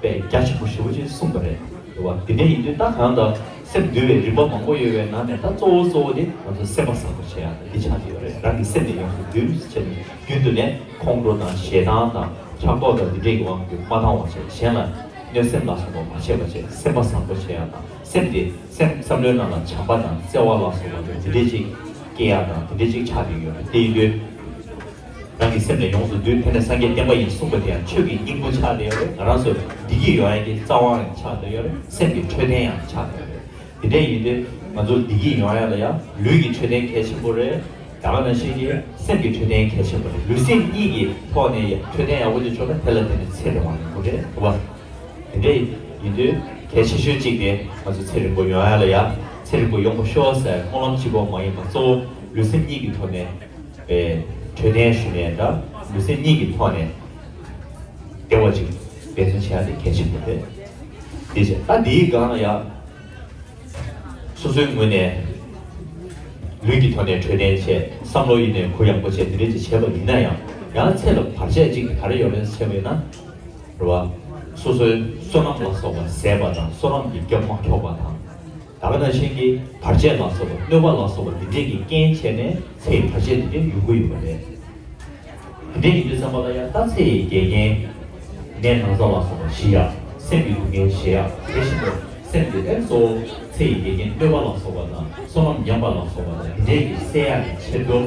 དཔེ་རྒྱ་ཆེན་པོ་ཞེ་པོ་ཅིག་གསུངས་པ་རེད། རེད་བ། དེ་འདྲ་ཡིན་དུས་ད་གང་ལྟར་སེམས་འདུལ་བའི་རིམ་པ་མང་པོ་ཡོད་པའི་ནང་ནས། ད་གཙོ་བོ་གཙོ་བོ་དེ་ང་ཚོ་སེམས་པ་བཟང་པོ་བྱེད་ཡག་འདི་ཆགས་ཀྱི་ཡོད་རེད། རང་གི་སེམས་དེ་ཡོངས་སུ་འདུལ་བྱས་ནས། རྒྱུན་དུ་ནས་ཁོང་ཁྲོ་དང་ཞེ་སྡང་དང་ཕྲག་དོག་དང་འདི་འདྲའི་གི་དབང་གིས་མ་བཏང་བ་བྱས། གཞན་ལ་གནོད་སེམས་ལ་སོགས་པ་མ་བྱས་པ་བྱས། སེམས་པ་བཟང་པོ་བྱེད་ཡག་དང་། སེམས་དེ། སེམས་བསམ་བློའི་ནང་ལ་བྱམས་པ་དང་བརྩེ་བ་ལ་སོགས་པ་དེ་འདྲའི་ཅིག་སྐྱེ་ཡག་དང་དེ་འདྲའི་ཅིག་ཆགས་བསྡད་ཡོད་རེད། དེ་ཡིན་དུས་རང་གི་སེམས་ལ་ཡོངས་སུ་འདུལ། དེ་ནས་སངས་རྒྱས་བསྟན་པ་ཡིན་གསུངས་པ་དེ་ཡང་ཆོས་ཀྱི་སྙིང་པོ་ཆགས་བསྡད་ཡོད་རེད། ང་རང་ཚོ་བདེ་སྐྱིད་ཡོང་ཡག་གི་རྩ་བ་རང་ཆགས་བསྡད་ཡོད་རེད། སེམས་ཀྱི་འཕྲོད་བསྟེན་ཡང་ཆགས་བསྡད་ཡོད་རེད། དེ་འདྲ་ཡིན་དུས་ང་ཚོ་བདེ་སྐྱིད་ཡོང་ཡག་ལ་ཡང་ལུས་ཀྱི་འཕྲོད་བསྟེན་གལ་ཆེན་པོ་རེད། ད་ག་ནང་བཞིན་གྱི་སེམས་ཀྱི་འཕྲོད་བསྟེན་གལ་ཆེན་པོ་རེད། ལུས་སེམས་གཉིས་ཀྱི་ཐོག་ནས་འཕྲོད་བསྟེན་ཡག་པོ་ཅིག་བྱུང་ན་དེ་ལ་བརྟེན་ནས་ཚེ་རིང་བ་ཡོང་གི་རེད། རེད་བ། དེ་འདྲ་ཡིན་དུས་གལ་ཆེ་ཤོས་གཅིག་དེ་ང་ཚོ་ཚེ་རིང་པོ་ཡོང་ཡག་ལ་ཡ། ཚེ་རིང་པོ་ཡོང་པ་ཤོག་ཟེར་སྨོན་ལམ་གཅིག་པོ་མ་ཡིན་པ། གཙོ་བོ་ལུས་སེམས་གཉིས་ཀྱི་ཐོག་ནས་པའི་འཕྲོད་བསྟེན་ཞུས་ནས། ད་ལུས་སེམས་གཉིས་ཀྱི་ཐོག་ནས་བདེ་བ་ཅིག་འབད་བརྩོན་བྱེད་ཡག་དེ་གལ་ཆེན་པོ་རེད། དེ་བྱས་ད་འདིའི་སྒང་ལ་ཡ། སོ་སོའི་ངོས་ནས་ལུས་ཀྱི་ཐོག་ནས་འཕྲོད་བསྟེན་བྱས། བསམ་བློ་ཡིན་ནའི་གུ་ཡངས་པོ་བྱས། དེ་འདྲ་ཅིག་བྱས་པ་ཡིན་ན་ཡང་། ཡང་ཚེ་ལ་བར་ཆད་ཅིག་ག་རེ་ཡོད་རེད་ཟེར་བ་ཡིན་ན། རེད་བ། སོ་སོའི་བསོད་ནམས་ལ་སོགས་པ་ཟད་པ་དང་། བསོད་ནམས་ཀྱི་རྒྱབ་མ་འཁྱོག་པ་དང་། ད་ག་ནང་བཞིན་གྱི་བར་ཆད་ལ་སོགས་པ། གནོད་པ་ལ་སོགས་པ་འདི་འདྲས་ཀྱི་རྐྱེན་བྱས་ནས་ཚེ་ཡི་བར་ཆད་འདི་འདྲས་ཡོང་གི་ཡོད་པ་རེད། དེ་འདྲ་ཡིན་དུས་ཙམ་པ་ལ་ཡང་ད་ཚེ་ཡི་འགལ་རྐྱེན། ནད་ན་ཚ་ལ་སོགས་པ་ཞི་ཡག་སེམས་ཀྱི་སྡུག་བསྔལ་ཞི་ཡག་དེ་བཞིན་དུ་སེམས་ཀྱི་ཨེ་གཙོ་བོ་ཚེ་ཡི་འགལ་རྐྱེན་གནོད་པ་ལ་སོགས་པ་དང་། བསོད་ནམས་ཉམས་པ་ལ་སོགས་པ་དང་། དེ་འདྲའི་གི་སེལ་ཡག་གི་ཆེད་དུ།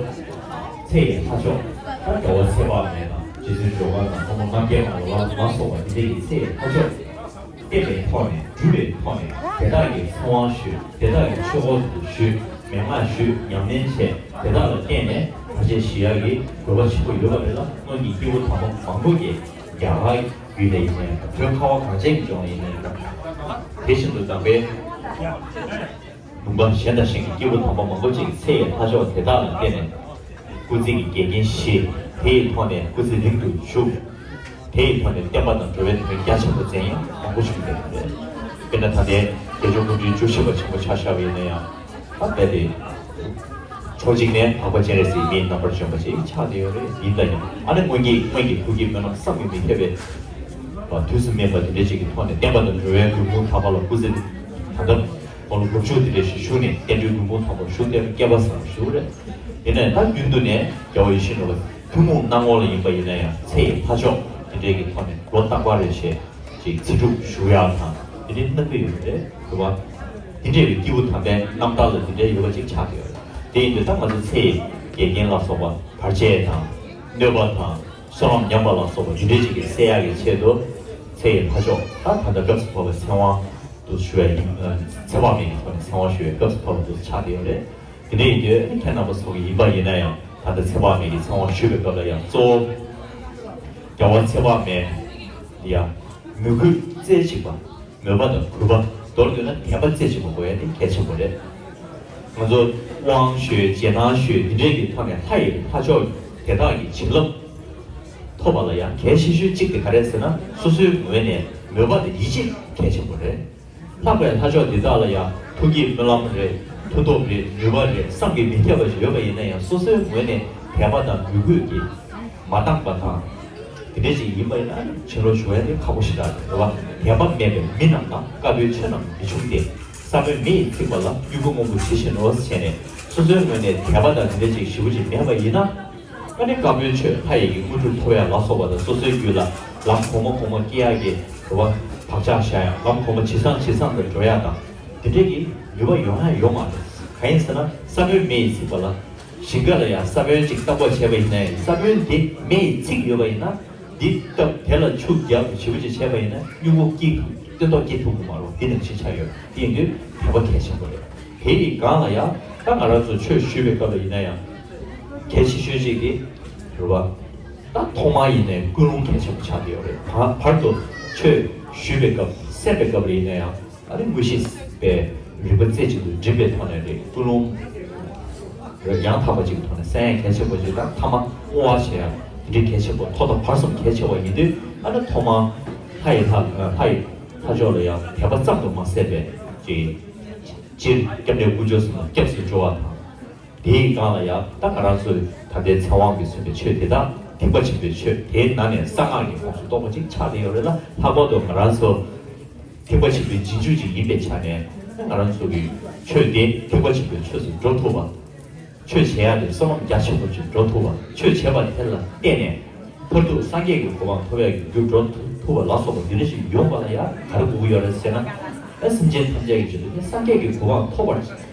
ཚེ་ཡི་ལྷ་མཆོག་ད་རྒྱལ་བ་ཚེ་དཔག་མེད་དང་། རྗེ་བཙུན་འགྲོ་མགོན་དང་། ཕག་མོ་རྣམ་རྒྱལ་མ་ལ་ལ་སོགས་པ་དེ་འདྲའི་གི་ཚེ་ཡི་ལྷ་མཆོག་བསྟེན་པའི་ཐོག་ནས། སྒྲུབ་པའི་ཐོག་ནས། དེ་དག་གི་ཚེ་དབང་ཞུས། དེ་དག་གི་ཆོས་སྐོར་དུ་ཞུས། མན་ངག་ཞུས། ཉམས་ལེན་བྱས། དེ་དག་ལ་བརྟེན་ནས་བར་ཆད་ཞི་ཡག་གི་དགོས་པ་ཆེན་པོ་ཡོད་པ་རེད་ལ། སྔོན་གྱི་སྐྱེས་བུ་དམ་པ་མང་པོ་གིས། རྒྱ་གར་ཡུལ་ནས་ཡིན་ནའི་འདྲ། བོད་ཁ་བ་གངས་ཅན་གྱི་ལྗོངས་ནས་ཡིན་ནའི་འདྲ། དེ་བཞིན་དུ་དམ་པའི་ལུང་པ་གཞན་དང་གཞན་གྱི་སྐྱེས་བུ་དམ་པ་མང་པོ་ཅིག་ཚེ་ཡི་ལྷ་མཆོག་དེ་དག་ལ་བརྟེན་ནས་སྐུ་ཚེ་གི་འགལ་རྐྱེན་ཞི། དེ་ཡི་ཐོག་ནས་སྐུ་ཚེ་རིང་དུ་བཞུགས། དེ་ཡི་ཐོག་ནས་བསྟན་པ་དང་འགྲོ་བའི་དོན་རྒྱ་ཆེན་པོ་མཛད་མཁན་མང་པོ་བྱུང་བསྡད་པ་རེད། དཔེར་ན་ད་ལྟའི་དགེ་སྦྱོང་སྐུ་ཕྲེང་བཅུ་བཞི་པ་ཆེན་པོ་ཆ་བཞག་པ་ཡིན་ན་ཡང་། ད་རྦད་དེ་ཕྱོགས་གཅིག་ནས་འཕགས་པ་སྤྱན་རས་གཟིགས་མིའི་རྣམ་པར་བྱོན་པ་ཞིག་ཆགས་བསྡད་ཡོད་རེད། ཡིན་ད་ཡང་ཨ་ནི་སྔོན་གྱི། སྔོན་གྱི་ཐུགས་ཀྱི་སྨོན་ལམ་བསམ་གྱིས་མི་ཁྱབ་པའི་དུས་སུ་སྨིན་པ་དེ་འདྲ་ཅིག་གི་ཐོག་ནས། བསྟན་པ་དང་འགྲོ་བའི་མགོན་དཔུང་དམ་པ་ལ་སྐུ་ཚེ་ད་ལྟ་དགུང་ལོ་དགུ་བཅུ་དེ་འདྲ་ཞིག་བཞུགས་ནས། བསྟན་འགྲོའི་མགོན་དཔུང་དམ་པར་བཞུགས་བསྡད་པའི་སྐལ་པ་བཟང་པོ་ཞིག་རེད། ཡིན་ན་ཡང་ད་རྒྱུན་དུ་ནས་རྒྱལ་བ་ཡིད་བཞིན་ནོར་བུ་ཐུན་མོང་སྣང་ངོ་ལ་ཡིན་པ་ཡིན་ན་ཡང་། ཚེ་ཡི་ལྷ་མཆོག་དེ་འདྲའི་གི་ཐོག་ནས་ལོ་རྟག་པར་རེ་བཞིན་ཅིག་ཚེ་སྒྲུབ་ཞུ་ཡག་དང་དེ་འདྲའི་གནང་གི་ཡོད་རེད། རེད་བ། དེ་འདྲའི་སྐྱེས་བུ་དམ་པའི་རྣམ་ཐར་ལ་དེ་འདྲའི་ཡོད་པ་ཅིག་ཆགས་ཀྱི་ཡོད་རེད། དེ་ཡིན་དུས་ད་ང་ཚོ་ཚེ་ཡི་འགལ་རྐྱེན་ལ་སོགས་པ། བར་ཆད་དང་། གནོད་པ་དང་། བསོད་ནམས་ཉམས་པ་ལ་སོགས་པ་དེ་འདྲའི་ཅིག་གི་སེལ་ཡག་གི་ཆེད་དུ། ཚེ་ཡི་ལྷ་མཆོག་ད་ད་ལྟ་སྐབས་སུ་བབས་པའི་ཚེ་དབང་དུ་ཞུ་བའི་ཡིན། ཚེ་དཔག་མེད་ཀྱི་ཐོག་ནས་ཚེ་དབང་ཞུ་བའི་སྐབས་སུ་བབས་པ་དེ་ཆགས་བསྡད་ཡོད་རེད། དེ་འདྲ་ཡིན་དུས་ཁྱེད་རྣམ་པ་ཚོ་གི་ཡིན་པ་ཡིན་ན་ཡང་། ད་ལྟ་ཚེ་དཔག་མེད་ཀྱི་ཚེ་དབང་ཞུ་བའི་སྐབས་ལ་ཡང་གཙོ་བོ་རྒྱལ་བ་ཚེ་དཔག་མེད་ཡ། མོས་གུས་རྩེ་གཅིག་པ། མོས་པ་དང་གུས་པ། མདོར་བསྡུས་ན་དད་པ་རྩེ་གཅིག་པ་དགོས་ཡ་དེ་གལ་ཆེན་པོ་རེད། ང་ཚོ་དབང་ཞུས། རྗེས་གནང་ཞུས། འདི་འདྲའི་གི་ཐོག་ནས་ལྷ་ཡི་ལྷ་མཆོག་དེ་དག་གི་བྱིན་རླབས་ཐོབ་པ་ལ་ཡང་གལ་ཆེ་ཤོས་གཅིག་དེ་ག་རེ་ཟེར་ན། སོ་སོའི་ངོས་ནས་མོས་པ་དང་ཡིད་ཆེས་གལ་ཆེན་པོ་རེད། ལྷག་པའི་ལྷ་མཆོག་འདི་དག་ལ་ཡང་ཐུགས་ཀྱི་སྨོན་ལམ་རེད། མཐུ་སྟོབས་རེད། ནུས་པ་རེད། བསམ་གྱིས་མི་ཁྱབ་པ་ཞིག་ཡོད་པ་ཡིན་ན་ཡང་། སོ་སོའི་ངོས་ནས་དད་པ་དང་མོས་གུས་ཀྱིས་མ་འདང་པ་དང་། དེ་འདྲ་ཞིག་ཡིན་པ་ཡིན་ན་བྱིན་རླབས་ཞུ་ཡ་དེ་ཁག་པོ་ཞེ་དྲག་རེད་བ། དད་པ་མེད་པའི་མི་རྣམས་དང་དཀའ་བའི་ཆོས་རྣམས་མི་འབྱུང་སྟེ། ས་བོན་མེ་ཡིས་ཚིག་པ་ལ། མྱུ་གུ་སྔོན་པོ་ཇི་བཞིན་ནོ་ཟེར་བྱས་ནས། སོ་སོའི་ངོས་ནས་དད་པ་དང་དེ་འདྲ་ཅིག་ཞེ་པོ་ཅིག་མེད་པ་ཡིན་ན། ཨ་ནི་བཀའ་པོད་ཆོད་ལྷ་ཡི་གི་དངོས་གྲུབ་ཐོབ་ཡ་ལ་སོགས་པ་དང་། སོ་སོའི་རྒྱུད་ལ་ལམ་གོང་མ་གོང་མ་སྐྱེ་ཡ་གི་རེ་བ་བག་ཆགས་བཞག་ཡ། ལམ་གོང་མ་ཇེ་བཟང་ཇེ་བཟང་དུ་འགྲོ་ཡ་དང་། དེ་འདྲས་ཀྱི་ནུས་པ་ཡོང་ཡ་ཡོད་མ་རེད། གང་ཡིན་ཟེར་ན། ས་བོན་མེ་ཡིས་ཚིག་པ་ལ། ཞིང་ཁ་ལ་ཡ་ས་བོན་ཅིག་བཏབ་པ་བྱས་པ་ཡིན་ན་ཡང་། ས་བོན་དེ་མེ་ཡིས་ཚིག་ཡོད་པ་ཡིན་ན། འདི་བཏབ་དེ་ལ་ཆུ་རྒྱབ་ཞེ་པོ་ཅིག་བྱས་པ་ཡིན་ན། སྨྱུ་གུ་སྐྱེ་ཐུབ། སྟོན་ཐོག་སྐྱེ་ཐུབ་ཀྱི་མ་རེད། འདི་ནང་བཞིན་ཆགས་ཡོད། དེ་ཡིན་དུས་དད་པ་གལ་ཆེན་པོ་རེད། དེ་ཡི་སྒང་ལ་ཡ་ད་ང་རང་ཚོ་ཆོས་ཞུས་པའི་སྐབས་ལ་ཡིན་ན་ཡང་། གལ་ཆེ་ཤོས་ཅིག་དེ་རེད་བ། ད་ཐོག་མ་ཡིན་ནའི་ཀུན་སློང་གལ་ཆེན་པོ་ཆགས་ཀྱི་ཡོད་རེད། བར་བར་དུ་ཆོས་ཞུས་པའི་སྐབས་གསན་པའི་སྐབས་ལ་ཡིན་ན་ཡང་། ཨ་ནི་དངོས་གཞི་པའི་རིག་པ་རྩེ་གཅིག་ཏུ་སྒྲིམ་པའི་ཐོག་ནས་རེད། ཀུན་སློང་ཡང་དག་པ་ཅིག་གི་ཐོག་ནས་གསན་ཡ་གལ་ཆེན་པོ་ཅིག་དང་། ཐ་མ་བསྔོ་བ་བྱེད་ཡ་དེ་འདྲའི་གལ་ཆེན་པོ། ཐོག་མཐའ་བར་གསུམ་གལ་ཆེ་བ་ཡིན་དུས། ཨ་ནི་ཐོག་མར་ལྷ་ཡི་ལྷ་ལྷ་ཡི་ལྷ་མཆོག་ལ་ཡང་དད་པ་ཙམ་དུ་མ་ཟད་པའི་ཅིག་སྤྱིར་སྐྱབས་གནས་དཀོན་མཆོག་གསུམ་ལ་སྐྱབས་སུ་འགྲོ་བ་དང་། དེའི་སྒང་ལ་ཡང་ད་ང་རང་ཚོའི་ད་ལྟའི་ཚེ་དབང་གིས་མཚོན་པའི་ཆོས་དེ་དག་ཐེག་པ་ཆེན་པོའི་ཆོས། དེའི་ནང་ནས་གསང་སྔགས་ཀྱི་ཁོངས་སུ་གཏོགས་པ་ཅིག་ཆགས་བསྡད་ཡོད་རེད་ལ། ལྷག་པར་དུ་ང་རང་ཚོ་ཐེག་པ་ཆེན་པོའི་རྗེས་འཇུག་ཅིག་ཡིན་པའི་ཆ་ནས། ང་རང་ཚོ་གི་ཆོས་དེ་ཐེག་པ་ཆེན་པོའི་ཆོས་སུ་འགྲོ་ཐུབ་པ། ཆོས་བྱེད་ཡ་དེ་བསོད་ནམས་རྒྱ་ཆེན་པོ་ཅིག་འགྲོ་ཐུབ་པ། ཆོས་བྱེད་པ་དེ་ལ་བརྟེན་ནས་མཐར་ཐུག་སངས་རྒྱས་ཀྱི་གོ་འཕང་ཐོབ་ཡ་གི་རྒྱུར་འགྲོ་ཐུབ་པ་ལ་སོགས་པ་འདི་འདྲ་ཞིག་ཡོང་བ་ལ་ཡ་ག་རེ་དགོས་ཀྱི་ཡོད་རེད་ཟེར་ན། ཨ་སེམས་ཅན་ཐམས་ཅད་ཀྱི་ཆེད་དུ་ངས་སངས་རྒྱས་ཀྱི་གོ་འཕང་ཐོབ་པར་བྱེད་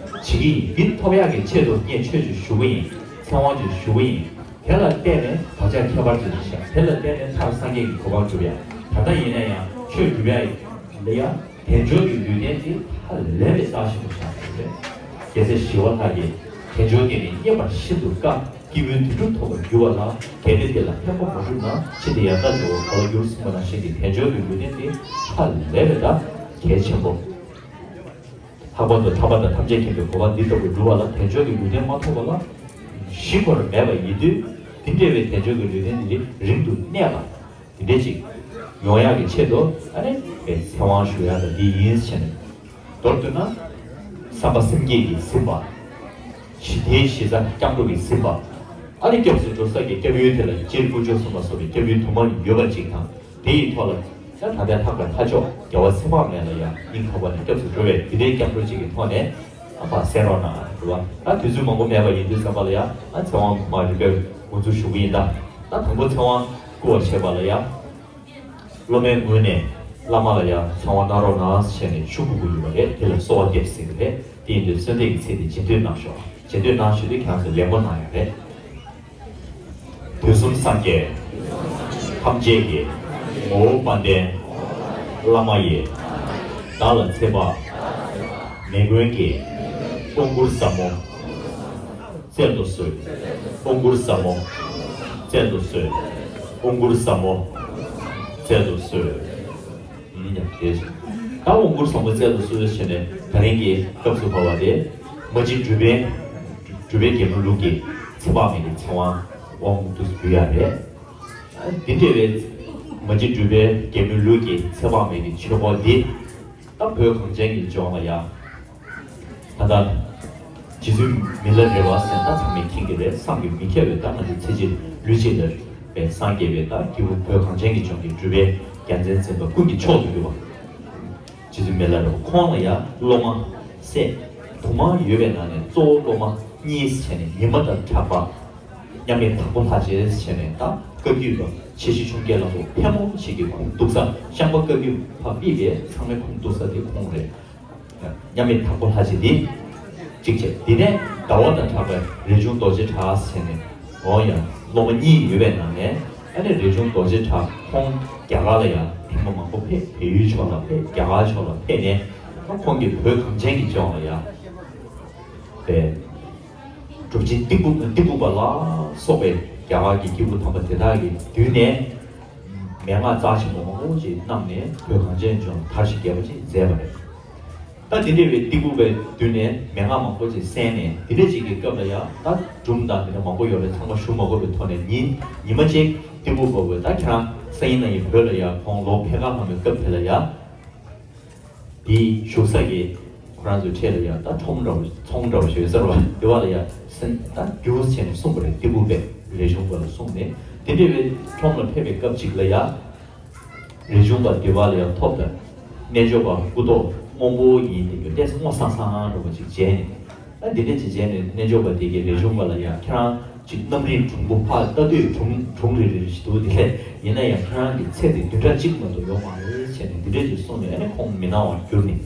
ཀྱི་ཡིན། འདི་ཐོབ་ཡག་གི་ཆེད་དུ་ངས་ཆོས་ཅིག་ཞུ་གི་ཡིན། ཚེ་དབང་ཅིག་ཞུ་གི་ཡིན། དེ་ལ་བརྟེན་ནས་བག་ཆགས་ཁྱད་པར་ཅན་ཞིག་བཞག་དེ་ལ་བརྟེན་ནས་མཐར་སངས་རྒྱས་ཀྱི་གོ་འཕང་སྒྲུབ་ཡ། ད་ལྟ་ཡིན་ན་ཡང་ཆོས་སྒྲུབ་ཡ་ལ་ཡང་དལ་འབྱོར་གྱི་ལུས་རྟེན་དེ་ཧ་ལས་པའི་རྩ་ཆེན་པོ་ཆགས་ཡོད་རེད། རྒྱལ་སྲས་ཞི་བ་ལྷ་གིས་དལ་འབྱོར་བརྟེན་ནས་རྙེད་པར་ཤིན་ཏུ་དཀའ། སྐྱེས་བུའི་དོན་གྲུབ་ཐོབ་པར་འགྱུར་བ་ལ། གལ་ཏེ་དེ་ལ་ཕན་པ་མ་བསྒྲུབས་ན། ཕྱིས་ཏེ་ཡང་དག་འབྲས་བུ་ག་ལ་འགྱུར་གསུངས་པ་ནང་བཞིན་གྱི་དལ་འབྱོར་གྱི་ལུས་རྟེན་དེ་ཧ་ལས་པའི་ད་གལ་ཆེན་པོ། ལྷག་པར་དུ་ཐར་པ་དང་ཐམས་ཅད་མཁྱེན་པའི་གོ་འཕང་འདི་ལྟ་བུ་སྒྲུབ་པ་ལ་དལ་འབྱོར་གྱི་ལུས་རྟེན་མ་ཐོབ་པ་ལ་གཞི་ཁོ་རང་མེད་པ་ཡིན་དུས། དེ་འདྲ་བའི་དལ་འབྱོར་གྱི་ལུས་རྟེན་འདི་རིང་དུ་གནས་པ་དེ་འདྲ་ཅིག་ཡོང་ཡག་གི་ཆེད་དུ། ཨ་ནི་ཚེ་དབང་ཞུ་ཡག་ལ་འདི་ཡིན་ཟེར་ནས། མདོར་བསྡུ་ན། བསམ་པ་སེམས་བསྐྱེད་ཀྱིས་ཟིན་པ། ཞི་བདེའི་གཞི་རྩ་སྐྱབས་འགྲོ་གིས་ཟིན་པ། ཨ་ནི་སྐྱབས་སུ་འགྲོ་ས་ཀྱི་སྐྱབས་ཡུལ་དེ་ལ་སྤྱིར་དཀོན་མཆོག་གསུམ་ལ་སོགས་པའི་སྐྱབས་ཡུལ་དུ་མ་ཡོད་པ་ཅིག་དང་། དེ་ཡི་ཐོག་ལ་ཡང་ད་ལྟའི་ལྷ་དང་ལྷ་མཆོག་རྒྱལ་བ་ཚེ་དཔག་མེད་ལ་ཡང་སྙིང་ཐག་པ་ནས་སྐྱབས་སུ་འགྲོ་བའི་དེ་འདྲའི་སྐྱབས་འགྲོ་ཅིག་གི་ཐོག་ནས། ཨ་ཕར་གསན་རོགས་གནང་། རེད་བ། ད་དུས་ཚོད་མང་པོ་མེད་པ་ཡིན་དུས་ཙམ་པ་ལ་ཡང་། ཨ་ཚེ་དབང་མ་རིམ་པས་འགོ་འཛུགས་ཞུ་གི་ཡིན་ད། ད་དང་པོ་ཚེ་དབང་བསྐུར་བ་བྱེད་པ་ལ་ཡང་། སློབ་མའི་ངོས་ནས་བླ་མ་ལ་ཡང་ཚེ་དབང་གནང་རོགས་གནང་ཟེར་ནས་ཞུ་དགོས་ཀྱི་ཡོད་པ་རེད། དེ་ལ་གསོལ་བ་འདེབས་ཟེར་གྱི་རེད། དེ་ཡིན་དུས་གསོལ་འདེབས་ཀྱི་ཚིག་དེ་རྗེས་ཟློས་གནང་ཤོག་རྗེས་ཟློས་གནང་ཞུ་དུས་ཁྱེད་རང་ཚོས་ལད་མོ་གནང་ཡ་རེད། དུས་གསུམ་སངས་རྒྱས་ཐམས་ཅད་ཀྱི་ངོ་བོ་དཔལ་ལྡན་བླ་མ་ཡི། བདག་ལ་ཚེ་དཔག་མེ་བཀོན་གྱི་དབང་བསྐུར་ཟབ་མོ་སྩལ་དུ་གསོལ། དབང་བསྐུར་ཟབ་མོ་སྩལ་དུ་གསོལ། དབང་བསྐུར་ཟབ་མོ་སྩལ་དུ་གསོལ། ཡང་དེ་བཞིན་ད་དབང་བསྐུར་ཟབ་མོ་སྩལ་དུ་གསོལ་ཞེས་ནས། ད་རིང་གི་སྐབས་སུ་བབས་པ་དེ། མ་གཅིག་གྲུབ་པའི་གྲུབ་པའི་རྒྱལ་མོའི་ལུགས་ཀྱི་ཚེ་དཔག་མེད་ཀྱི་ཚེ་དབང་དབང་དུ་ཕུལ་ཡ་རེད། འདི་འདྲ་བའི་མ་གཅིག་གྲུབ་པའི་རྒྱལ་མོའི་ལུགས་ཀྱི་ཚེ་དཔག་མེད་ཀྱི་ཆོས་འཁོར་འདི། ད་བོད་གངས་ཅན་གྱི་ལྗོངས་ལ་ཡ། ད་ལྟ་རྗེ་བཙུན་མི་ལ་རས་པ་ཟེར་ད་ཚང་མས་མཁྱེན་གྱི་རེད། བསམ་གྱིས་མི་ཁྱབ་པའི། ད་ང་ཚོ་ཚེ་གཅིག་ལུས་གཅིག་ལ་བའི་སངས་རྒྱས་པའི་ད་སྐྱེས་བུ་བོད་གངས་ཅན་གྱི་ལྗོངས་ཀྱི་གྲུབ་པའི་རྒྱལ་མཚན་འཛིན་པ་ཀུན་གྱི་མཆོག་ཏུ་གྱུར་པ། རྗེ་བཙུན་མི་ལ་རས་པ་ཁོང་ལ་ཡ་སློབ་མ་སྲས་དུ་མ་ཡོད་པའི་ནང་ནས་གཙོ་བོ་སློབ་མ་གཉིས་བྱས་ནས། ཉི་མ་དང་གྲགས་པ། མཉམ་མེད་དྭགས་པོ་ལྷ་རྗེ་བྱས་ནས། ད་བཀའ་བརྒྱུད་པ་ཆེ་བཞི་ཆུང་བརྒྱད་ལ་སོགས་ཕལ་མོ་ཆེ་གི་ཁུངས་གཏུགས་ས། ཤངས་པ་བཀའ་བརྒྱུད་ཕར་ཕུད་པའི་ཚང་མའི་ཁུངས་གཏུགས་ས་དེ་ཁོང་རེད། མཉམ་མེད་དྭགས་པོ་ལྷ་རྗེ་འདི་གཅིག་བྱས། དེ་ནས་ཟླ་བ་དང་གྲགས་པའི་རས་ཆུང་རྡོ་རྗེ་གྲགས་ཟེར་ནས། འོ་ཡ། སློབ་མ་གཉིས་ཡོད་པའི་ནང་ནས། ཨ་ནི་རས་ཆུང་རྡོ་རྗེ་གྲགས་ཁོང་རྒྱ་གར་ལ་ཡ་ཐེངས་མ་མང་པོ་ཕེབས། བལ་ཡུལ་ཕྱོགས་ལ་ཕེབས། རྒྱ་གར་ཕྱོགས་ལ་ཕེབས་ནས། ཁོང་གིས་བོད་གངས་ཅན་གྱི་ལྗོངས་ལ་ཡ་པའི་གྲུབ་ཆེན་ཏི་ཕུ་ཏི་ཕུ་པ་ལ་སོགས་པའི་རྒྱ་གར་གྱི་སྐྱེས་བུ་དམ་པ་དེ་དག་གི་མདུན་ནས་མན་ངག་རྩ་ཆེན་པོ་མང་པོ་ཞིག་བསྣམས་ནས། བོད་གངས་ཅན་ལྗོངས་དར་ཞིང་རྒྱས་པ་ཅིག་མཛད་པ་རེད། ད་དེ་འདྲ་བའི་ཏི་ཕུ་པའི་མདུན་ནས་མན་ངག་མང་པོ་ཅིག་གསན་ནས། དེ་འདྲ་ཅིག་གི་སྐབས་ལ་ཡ་ད་སྒྲུང་དང་དེ་འདྲ་མང་པོ་ཡོད་རེད། ཚང་མ་ཞུ་མ་དགོས་པའི་ཐོག་ནས། ཉིན་ཉི་མ་གཅིག་ཏི་ཕུ་པ་བས། ད་ཁྱེད་རང་སང་ཉིན་གནངས་ཉིན་བོད་ལ་ཡ་ཁོང་ལོག་ཕེབས་ག་འོང་བའི་སྐབས་དེ་ལ་ཡ། དེའི་བཞུགས་ས་གི་ཁོ་རང་ཚོའི་འཁྲིས་ལ་ཡ་ད་ཁྲོམ་འདྲ་བོ་ཚོང་འདྲ་བོ་ཞིག་ཡོད་ས་རེད་བ། དེ་བ་ལ་ཡ་སེམས་ད་རྒྱུགས་བྱས་ནས་གསུངས་པ་རེད། ཏི་ཕུ་པས་རས་ཆུང་པ་ལ་གསུངས་ནས། དེ་འདྲ་བའི་ཁྲོམ་ལ་ཕེབས་པའི་སྐབས་ཅིག་ལ་ཡ། རས་ཆུང་པ་དེ་བ་ལ་ཡ་ཐོབ་དང་། རྣལ་འབྱོར་པ་སྐུ་ཐོག་ སྔོན་པོ་ཡིན་དེ་ཡོད་ཏེ་སྔོ་སང་སང་འགྲོ་བ་ཅིག་བྱས་ནས། ཨ་འདི་འདྲ་ཅིག་བྱས་ནས་རྣལ་འབྱོར་པ་དེ་གའི་རས་ཆུང་པ་ལ་ཡ་ཁྱེད་རང་ཅིག་རྣམ་རིག་གྲུང་པོ་ཕར་ལྟ་དུས་གྲུང་གྲུང་རེ་རེ་ཞིག་འདུག་དེ་ལས་ཡིན་ན་ཡང་ཁྱེད་རང་གི་ཚེ་དེ་བདུན་ཕྲག་གཅིག་མ་གཏོགས་ཡོད་མ་རེད་བྱས་ནས་འདི་འདྲ་ཅིག་གསུངས་ནས་ཨ་ནི་ཁོང་མི་སྣང་བར་གྱུར་ནས།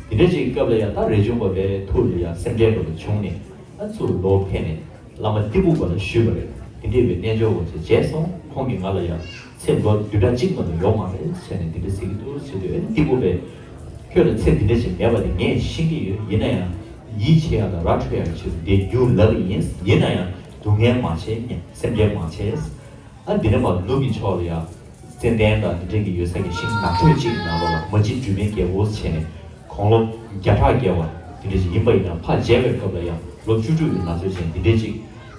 འདི་འདྲ་ཅིག་སྐབས་ལ་ཡ་ད་རས་ཆུང་པ་བའི་ཐུགས་ལ་ཡ་སེམས་ཁྲལ་འགྲོ་བ་བྱུང་ནས། ཨ་ཚུར་ལོག་ཕེབས་ནས་བླ་མ་ཏི་ཕུ་པ་ལ་ཞུས་པ་རེད། དེ་འདྲས་པའི་རྣལ་འབྱོར་པ་ཅིག་མཇལ་སོང་། ཁོང་གིས་ང་ལ་ཡང་ཚེ་ལོ་བདུན་ཕྲག་གཅིག་མ་གཏོགས་ཡོད་མ་རེད་ཟེར་ནས་འདི་འདྲས་ཟེར་གྱི་འདུག་ཟེར་དུས། ཨ་ནི་ཏི་ཕུ་པས་ཁྱོད་ལ་ཚེ་འདི་འདྲས་ཅིག་མེད་པ་དེ་ངས་ཤེས་ཀྱི་ཡོད། ཡིན་ན་ཡང་ཡིད་ཆེས་ཡག་དང་ར་འཕྲོད་ཡག་གི་ཕྱིར་འདི་རྒྱུགས་ལབ་པ་ཡིན། ཡིན་ན་ཡང་སྡུག་བསྔལ་མ་བྱེད་སྙམ། སེམས་ཁྲལ་མ་བྱེད། ཨ་འདི་ནས་མར་ནུབ་ཀྱི་ཕྱོགས་ལ་ཡང་ཙན་དན་དང་འདི་འདྲས་ཀྱི་ཡོད་ས་ཀྱི་ཤིང་ནགས་ཁྲོད་ཅིག་གི་ནང་ལོགས་ལ་མ་གཅིག་སྒྲོལ་མའི་རྒྱལ་པོ་བྱས་ནས་དགུང་ལོ་བརྒྱ་ཕྲག་བརྒལ་བ་འདི་འདྲས་ཅིག་ཡིན་པ་ཡིན་ན། ཕར་མཇལ་བའི་སྐབས་ལ་ཡང་ལོ་བཅུ་དྲུག་གི་ན་ཚོད་ཅན་འདི་འདྲས་ཅིག་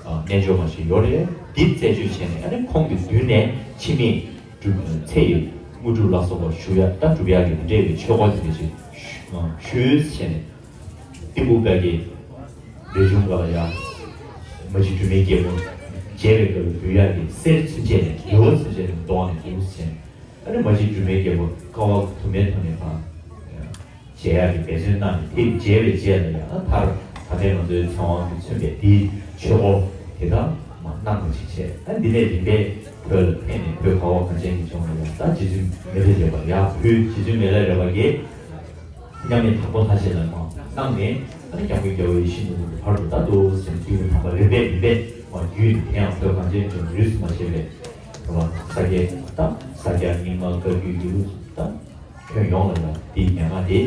ཨ་རྣལ་འབྱོར་མ་ཞིག་ཡོད་རེད། འདི་རྩད་གཅོད་བྱས་ནས་ཨ་ནི་ཁོང་གི་མདུན་ནས་འཆི་མེད་སྒྲུབ་ཚེ་ཡི་དངོས་གྲུབ་ལ་སོགས་པ་ཞུ་ཡ་ད་སྒྲུབ་ཡ་གི་འདི་འདྲས་ཀྱི་ཆོས་སྐོར་འདི་འདྲས་ཅིག་ཞུས་བྱས་ནས། ཏི་ཕུ་པ་གིས་རས་ཆུང་པ་ལ་ཡ་མ་གཅིག་སྒྲོལ་མའི་རྒྱལ་པོ་མཇལ་བའི་སྐབས་ལ་འབུལ་ཡག་གི་གསེར་ཚུན་ཆད་ནས་རྒྱལ་བ་ཚུན་ཆད་ནས་འདོང་ནས་འདུག་ཟེར། ཨ་ནི་མ་གཅིག་སྒྲོལ་མའི་རྒྱལ་པོ་ཀ་བ་དུ་མའི་ཐོག་ནས་ཕར་མཇལ་ཡག་གི་འབད་བརྩོན་གནང་ནས། དེ་མཇལ་བའི་རྗེས་ལ་ཡང་མཐར་ད་ལྟའི་ང་ཚོའི་ཚེ་དབང་གིས་མཚོན་པའི་དེའི་ཆོས་སྐོར་དེ་དག་མ་གནང་བ་ཞིག་བྱས། ཨ་ནི་འདི་ནས་རིམ་པས་བོད་ལ་ཕེབས་ནས་བོད་ཁ་བ་གངས་ཅན་གྱི་ལྗོངས་ལ་ཡང་ད་རྗེ་བཙུན་མི་ལ་རས་པ་ཡར་ཕུལ། རྗེ་བཙུན་མི་ལ་རས་པ་གིས་མཉམ་མེད་དྭགས་པོ་ལྷ་རྗེ་ལ་མར་གནང་ནས། ཨ་ནི་སྐྱབས་མགོན་རྒྱལ་བ་ཡིད་བཞིན་ནོར་བུ་གི་བར་དུ་ད་འདུག་ཟེར་ནས་སྐྱེས་བུ་དམ་པ་རིམ་པས་རིམ་པས་མར་བརྒྱུད་དེ། དེ་ཡང་བོད་གངས་ཅན་ལྗོངས་རིས་སུ་མ་ཆད་པའི་བོད་པ་ས་སྐྱ་དང་ས་སྐྱ་རྙིང་མ་བཀའ་བརྒྱུད་ཀྱི་ལུགས་སུ་ད་ཁྱོན་ཡོངས་ལ་ཡང་དེའི་མན་ངག་དེ་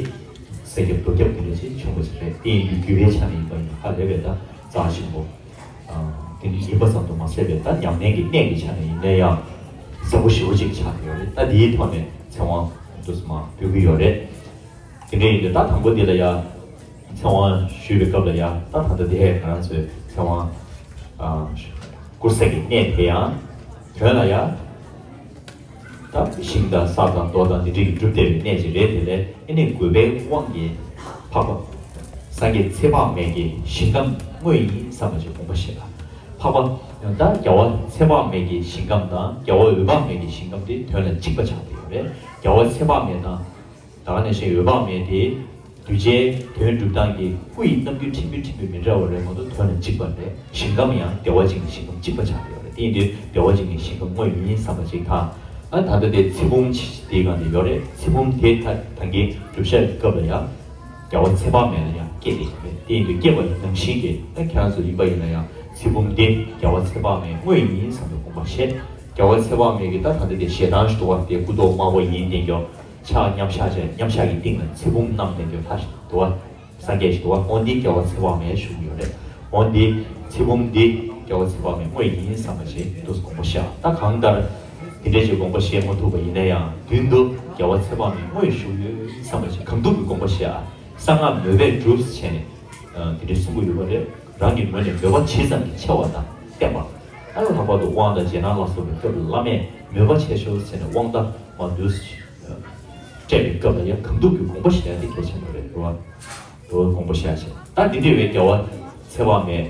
སེར་སྐྱ་རྡོ་སྐྱབས་དེ་འདྲ་ཞིག་བྱུང་བ་ཞིག་རེད། དེ་ཡིན་དུས་བརྒྱུད་པའི་ཆ་ནས་ཡིན་པ་ཡིན་ན་ཧ་ལས་པའི་ད་རྩ་ཆེན་པོ་དེ་འདྲ་ཡིན་པ་ཙམ་དུ་མ་ཟད་པའི་ད་ཉམས་ལེན་གྱི་གནད་ཀྱི་ཆ་ནས་ཡིན་ན་ཡང་གསལ་པོ་ཞེ་པོ་ཅིག་ཆགས་ཡོད་རེད། ད་དེའི་ཐོག་ནས་ཚེ་དབང་དུ་མ་ཕུལ་གྱི་ཡོད་རེད། དེ་འདྲ་ཡིན་དུས་ད་དང་པོ་འདི་ལ་ཡ་ཚེ་དབང་ཞུས་པའི་སྐབས་ལ་ཡ་ད་ད་ལྟ་དེ་ང་རང་ཚོའི་ཚེ་དབང་ཨ་བསྐུར་ས་གི་གནས་དེ་ཡང་དོན་ལ་ཡ་ད་ཞིང་དང་ས་དང་རྡོ་དང་འདི་འདྲ་གི་གྲུབ་བསྡད་པའི་གནས་ཅིག་རེད། དེ་ལས་ཨེ་ནས་དགོས་པའི་དབང་གིས་འཕགས་པ་སངས་རྒྱས་ཚེ་དཔག་མེད་ཀྱི་ཞིང་ཁམས་དངོས་ཡིན་བསམ་པ་ཅིག་དགོངས་པ་བཞེས་ལ། འཕགས་པ་ད་རྒྱལ་བ་ཚེ་དཔག་མེད་ཀྱི་ཞིང་ཁམས་དང་རྒྱལ་བ་འོད་དཔག་མེད་ཀྱི་ཞིང་ཁམས་དེ་དོན་ལ་གཅིག་པ་ཆགས་བསྡད་ཡོད་རེད། རྒྱལ་བ་ཚེ་དཔག་མེད་དང་། ད་ག་ནང་བཞིན་འོད་དཔག་མེད་དེ། གདུལ་བྱའི་དོན་སྒྲུབ་སྟངས་ཀྱི་སྐུ་ཡི་རྣམ་འགྱུར་ཕྲན་བུ་ཕྲན་བུ་མི་འདྲ་བ་རེད་མ་གཏོགས་དོན་ལ་གཅིག་པ་རེད། ཞིང་ཁམས་ཡང་བདེ་བ་ཅན་གྱི་ཞིང་ཁམས་གཅིག་པ་ཆགས་ཡོད་རེད། དེ་ཡིན་དུས་བདེ་བ་ཅན་གྱི་ཞིང་ཁམས་དངོས་ཡིན་བསམ་པ་ཅིག་དང་། ཨ་ད་ལྟ་དེ་ཚེ་བུམ་དེའི་སྒང་དེ་ཡོད་རེད། ཚེ་བུམ་དེ་ད་ད་གིན་སྒྲུབ་བྱ་གི་སྐབས་ལ་ཡང་རྒྱལ་བ་ཚེ་དཔག་མེད་ལ་ཡང་བསྐྱེད་དེ་ཡོད་རེད། དེ་ཡིན་དུས་བསྐྱེད་པ་ཡི་རང་བཞིན་གྱིས་ད་ཁྱེད་རང་ཚོ་ཡིན་པ་ཡིན་ན་ཡང་ཚེ་བུམ་དེ་རྒྱལ་བ་ཚེ་དཔག་མེད་དངོས་ཡིན་བསམ་པའི་དགོངས་པ་བཞེས། རྒྱལ་བ་ཚེ་དཔག་མེད་ཀྱི་ད་ད་ལྟ་དེ་ཞལ་ཐང་ཞིག་འདུག་པ། དེ་སྐུ་མདོག་དམར་པོ་ཡིན་བསྟན་རྒྱུ། ཕྱག་མཉམ་བཞག་བྱས། མཉམ་བཞག་གི་སྟེང་ལ་ཚེ་བུམ་བསྣམས་བསྡད་རྒྱུ་ལྷ་ཞིག་འདུག་པ། སངས་རྒྱས་ཤིག་འདུག་པ། འོ་འདི་རྒྱལ་བ་ཚེ་དཔག་མེད་ཞུ་གི་ཡོད་རེད། འོ་འདི་ཚེ་བུམ་འདི་རྒྱལ་བ་ཚེ་དཔག་མེད་དངོས་ཡིན་བསམ་པ་ཞིག་འདུག་དགོངས་པ་བཞེས། ད་གང་ལྟར་འདི་འདྲ་ཞིག་དགོངས་པ་བཞེས་མ་ཐུབ་པ་ཡིན་ན་ཡང་མདུན་དུ་རྒྱལ་བ་ཚེ་དཔག་མེད་དངོས་བཞུགས་ཡོད་བསམ་པ་ཞིག་གང་ཐུབ་ཀྱི་དགོངས་པ་བཞེས། གསང་སྔགས་མོས་པས་འགྲུབ་ཟེར་བྱས་ནས་འདི་འདྲ་གསུང་གི་ཡོད་པ་རེད། རང་གི་ངོས་ནས་མོས་པ་ཇི་ཙམ་གྱིས་ཆེ་བ་དང་བརྟན་པ། ཨ་ལྷག་པར་དུ་དབང་དང་རྗེས་གནང་ལ་སོགས་པའི་སྐབས་ལ་བླ་མས་མོས་པ་ཆེ་ཤོས་ཟེར་ནས་དབང་རྟ་མར་འདུག་སྤྲད་པའི་སྐབས་ལ་ཡང་གང་ཐུབ་ཀྱིས་དགོངས་པ་བཞེས་ཡ་དེ་གལ་ཆེན་པོ་རེད། རེད་བ། དགོངས་པ་བཞེས་བྱས། ད་འདི་འདྲ་བའི་རྒྱལ་བ་ཚེ་དཔག་མེད་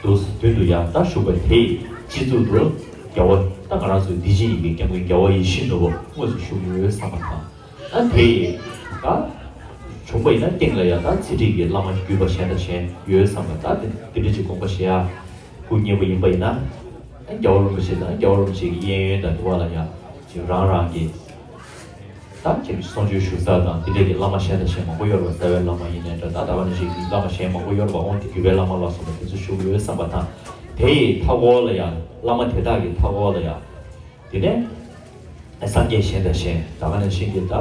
འདུག་མདུན་དུ་ཡང་ད་བཞུགས་པ་དེ་ཡི་སྤྱི་གཙུག་ཏུ་རྒྱལ་བ་ད་ང་རང་ཚོའི་འདི་ཕྱི་གཉིས་ཀྱི་སྐྱབས་མགོན་རྒྱལ་བ་ཡིད་བཞིན་ནོར་བུ་དངོས་སུ་བཞུགས་ཡོད་བསམ་པ་དང་། ཨ་དེ་ཡི་ད་བྱུང་པ་ཡིན་ན་སྟེང་ལ་ཡང་ད་ཚེ་ཁྲིད་ཀྱི་བླ་མ་བརྒྱུད་པ་གཞན་དང་གཞན་ཡོད་བསམ་པ། ད་དེ་དེ་འདྲ་ཅིག་དགོངས་པ་བཞེས་ཡ་སྐུ་མཉེལ་པོ་ཡིན་པ་ཡིན་ན། ཨ་རྒྱལ་བ་རིན་པོ་ཆེ་དང་རྒྱལ་བ་རིན་པོ་ཆེ་གི་གཡས་གཡོན་དང་དེ་བ་ལ་ཡང་ཅིག་རང་རང་གི་ད་ཁྱེད་ཀྱི་གསུང་ཆོས་ཞུ་ས་དང་དེ་འདྲ་གི་བླ་མ་གཞན་དང་གཞན་མང་པོ་ཡོད་རེད་པ། རྩ་བའི་བླ་མ་ཡིན་ནའི་འདྲ། ད་ད་ག་ནང་བཞིན་གྱི་བླ་མ་གཞན་མང་པོ་ཡོད་རེད་པ། འོང་དེ་བརྒྱུད་པའི་བླ་མ་ལ་སོགས་པ་དེ་ཚོ་བཞུགས་ཡོད་བསམ་པ་དང་། དེ་ཡི་མཐའ་འཁོར་ལ་ཡང་བླ་མ་དེ་དག་གི་མཐའ་འཁོར་ལ་ཡང་། དེ་ནས་སངས་རྒྱས་གཞན་དང་གཞན་ད་ག་ནང་བཞིན་གྱི་ད་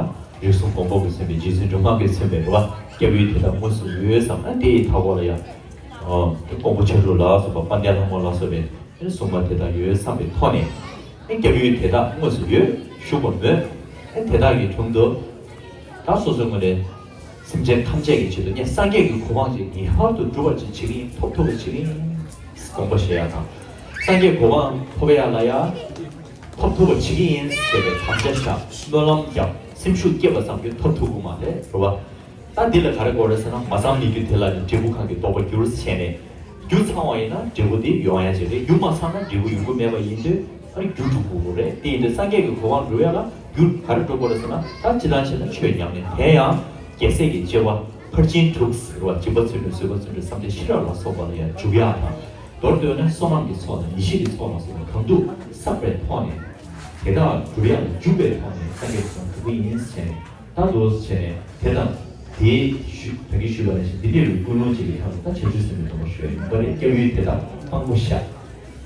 རིགས་གསུམ་མགོན་པོ་གིས་མཚོན་པའི་རྗེ་བཙུན་སྒྲོལ་མ་གིས་མཚོན་པའི་རེད་བ། སྐྱབས་ཡུལ་དེ་དག་དངོས་སུ་ཡོད་བསམ་ན། དེ་ཡི་མཐའ་འཁོར་ལ་ཡང་། ཨོ། དེ་ཀོང་པོ་ཆོས་དྲུག་ལ་སོགས་པ་དཔལ་ལྡན་ལྷ་མོ་ལ་སོགས་པའི་སྲུང་མ་དེ་དག་ཡོད་བསམ་པའི་ཐོག་ནས། ཨེ་སྐྱབས་ཡུལ་དེ་དག་དངོས་སུ་ཡོད་བཞུགས་པར་མོས། ཨེ་དེ་དག་གི་དྲུང་དུ་ད་སོ་སོའི་ངོས་ནས་སེམས་ཅན་ཐམས་ཅད་ཀྱི་ཆེད་དུ་ངས་སངས་རྒྱས་ཀྱི་གོ་འཕང་ཅིག་ངེས་པར་དུ་འགྲུབ་པར་ཅིག་བྱེད་ཀྱི་ཡིན། ཐོབ་ཐུབ་པར་བྱེད་ཀྱི་ཡིན། དགོངས་པ་བཞེས་ཡ་དང་། སངས་རྒྱས་གོ་འཕང་ཐོབ་ཡ་ལ་ཡ། ཐོབ་ཐུབ་པ་བྱེད་ཀྱི་ཡིན་ཟེར་བའི་དམ་བཅའ་བཞག་སྨོན་ལམ་བརྒྱབ། སེམས་ཤུགས་བསྐྱེད་པ་ཙམ་གྱིས་ཐོབ་ཐུབ་ཀྱི་མ་རེད། རེད་བ། ད་འདི་ལ་ག་རེ་དགོས་རེད་ཟེར་ན། མ་བསམ་ལས་རྒྱུ་དེ་ལ་ནི་འབྲས་བུ་གང་གིས་ལྡོག་པར་འགྱུར་ཟེར་ནས། རྒྱུ་ཚང་བ་ཡིན་ན་འབྲས་བུ་དེ་ཡོང་ཡ་ཅིག་རེད། རྒྱུ་མ་ཚང་ན་འབྲས་བུ་ཡོང་གི་མེད་པ་ཡིན་དུས། ཨ་ནི་རྒྱུ་འགྲུབ་དགོས་རེད། དེ་ཡིན་དུས་སངས་རྒྱས་ཀྱི་གོ་འཕང་འགྲུབ་ཡ་ལ་རྒྱུ་ག་རེ་འགྲོ་དགོས་རེད་ཟེར་ན། ད་སྤྱིར་བཏང་བྱས་ན་ཆོས་ཉམས་ལེན། དེ་ཡང་ རྒྱལ་སྲས་ཀྱི་སྤྱོད་པ་ཕར་ཕྱིན་དྲུག་ཟེར་བ་འཇིགས་པ་ཚུལ་ཁྲིམས་བཟོད་པ་བརྩོན་འགྲུས་བསམ་གཏན་ཤེས་རབ་ལ་སོགས་པ་ལ་ཡང་འཇུག་ཡག་དང་། མདོར་བསྡུས་ན་བསོད་ནམས་ཀྱི་ཚོགས་དང་ཡེ་ཤེས་ཀྱི་ཚོགས་ལ་སོགས་པ་གང་དུ་བསགས་པའི་ཐོག་ནས་དེ་དག་སྒྲུབ་ཡག་ལ་འཇུག་པའི་ཐོག་ནས་སངས་རྒྱས་ཀྱི་གོ་འཕང་ཐོབ་ཀྱི་ཡིན་ཟེར་ནས། ད་འདུག་བྱས་ནས་དེ་དང་དེའི་ཞུ་ད་གིན་ཞུས་པ་ནང་བཞིན་འདི་འདྲ་བའི་ཀུན་སློང་ཅིག་གི་ཐོག་ནས་ད་བྱང་ཆུབ་སེམས་དཔའི་སྡོམ་པ་ཞུ་ཡ་ཡིན་པ་རེད། སྐྱབས་ཡུལ་དེ་དག་དང་པོ་བཞག་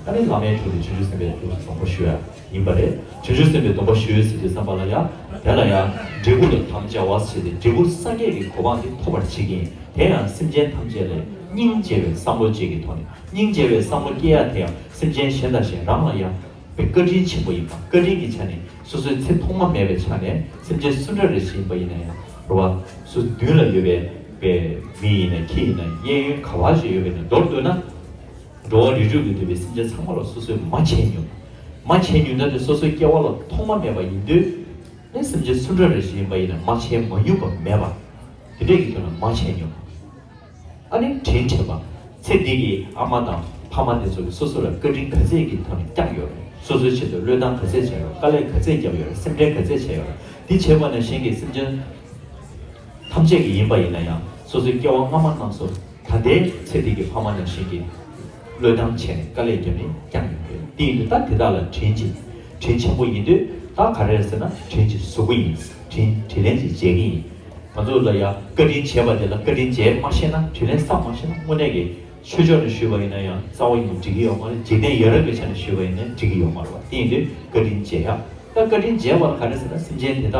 ཨ་ནི་བླ་མའི་དྲུང་དུ་བྱང་ཆུབ་སེམས་དཔའི་སྡོམ་པ་ཞུ་ཡ་ཡིན་པ་རེད། བྱང་ཆུབ་སེམས་དཔའི་སྡོམ་པ་ཞུ་ཟེར་དུས་ཙམ་པ་ལ་ཡང་དེ་ལ་ཡང་འབྲས་བུ་ལ་དམ་བཅའ་བ་ཟེར་ཏེ། འབྲས་བུ་སངས་རྒྱས་ཀྱི་གོ་འཕང་དེ་ཐོབ་པར་བྱེད་ཀྱི་ཡིན། དེ་ཡང་སེམས་ཅན་ཐམས་ཅད་ལ་སྙིང་རྗེ་བའི་བསམ་བློ་ཅིག་གི་ཐོག་ནས། སྙིང་རྗེ་བའི་བསམ་བློ་སྐྱེ་ཡ་དེ་ཡང་སེམས་ཅན་གཞན་དང་གཞན་རང་ལ་ཡང་བཀའ་དྲིན་ཆེན་པོ་ཡིན་པ། བཀའ་དྲིན་གྱི་ཆ་ནས་སོ་སོའི་ཚེ་ཐོག་མ་མེད་པའི་ཆ་ནས་སེམས་ཅན་སུ་འདྲ་རེ་ཞིག་ཡིན་པ་ཡིན་ན་ཡང་རེད་བ། སོ་མདུན་ལ་ཡོད་པའི་པའི་མི་ཡིན་ན་ཁྱི་ཡིན་ན་གཡས་གཡོན་ག་བ་ཞིག་ཡོད་པ་ཡིན་ན། མདོར་བསྡུས་ན་འགྲོ་བ་རིགས་དྲུག་གི་འདུས་པའི་སེམས་ཅན་ཚང་མ་ལ་སོ་སོས་མ་བྱས་མྱོང་། མ་བྱས་མྱོང་ད་དེ་སོ་སོའི་སྐྱེ་བ་ལ་ཐོག་མ་མེད་པ་ཡིན་དུས། ཨེ་སེམས་ཅན་སུ་འདྲ་རེ་ཞིག་ཡིན་པ་ཡིན་ན་མ་བྱས་མ་མྱོང་པ་མེད་པ། དེ་འདྲས་ཀྱི་དོན་ལ་མ་བྱས་མྱོང་། ཨ་ནི་དྲིན་དྲན་པ། ཚེ་འདི་གི་ཨ་མ་དང་ཕ་མ་དེ་ཚོ་གིས་སོ་སོ་ལ་བཀའ་དྲིན་ག་ཚད་ཀྱི་ཐོག་ནས་བསྐྱངས་ཡོད་རེད། སོ་སོའི་ཆེད་དུ་བློས་བཏང་ག་ཚད་བྱས་ཡོད་རེད། དཀའ་ལས་ག་ཚད་བརྒྱབ་ཡོད་རེད། སེམས་ཁྲལ་ག་ཚད་བྱས་ཡོད་རེད། འདི་བྱས་པ་ནང་བཞིན་གྱི་སེམས་ཅན་ཐམས་ཅད་ཀྱི་ཡིན་པ་ཡིན་ན་ཡང་། སོ་སོའི་སྐྱེ་བ་སྔ་མ་རྣམས་སུ་ད་ལྟའི་ཚེ་འདི་གི་ཕ་མ་ནང་བཞིན་གྱི་བློས་བཏང་བྱས་ནས་དཀའ་ལས་བརྒྱབ་ནས་བསྐྱངས་ཡོད་རེད། དེ་ཡིན་དུས་ད་དེ་དག་ལ་དྲིན་ཅིག་དྲིན་ཆེན་པོ་ཡིན་དུས་ད་ག་རེ་རེད་ཟེར་ན། དྲིན་ཅིག་གཟོ་གི་ཡིན། དྲིན་དྲིན་ལན་ཅིག་འཇལ་གི་ཡིན། ང་ཚོ་ལ་ཡང་བཀའ་དྲིན་བྱས་པ་དེ་ལ་བཀའ་དྲིན་འཇལ་མ་ཤེས་ན། དྲིན་ལན་བསབ་མ་ཤེས་ན། དངོས་གནས་ཀྱི་ཆོས་ཕྱོགས་ནས་ཞུས་པ་ཡིན་ན་ཡང་རྩ་བ་ཉིད་ནས་འགྲིག་གི་ཡོད་མ་རེད། འཇིག་རྟེན་ཡ་རབས་ཀྱི་ཆ་ནས་ཞུས་པ་ཡིན་ན་འགྲིག་གི་ཡོད་མ་རེད་བ། དེ་ཡིན་དུས་བཀའ་དྲིན་འཇལ་ཡག་ད་བཀའ་དྲིན་འཇལ་བ་ལ་ག་རེ་ཟེར་ན། སེམས་ཅན་དེ་དག་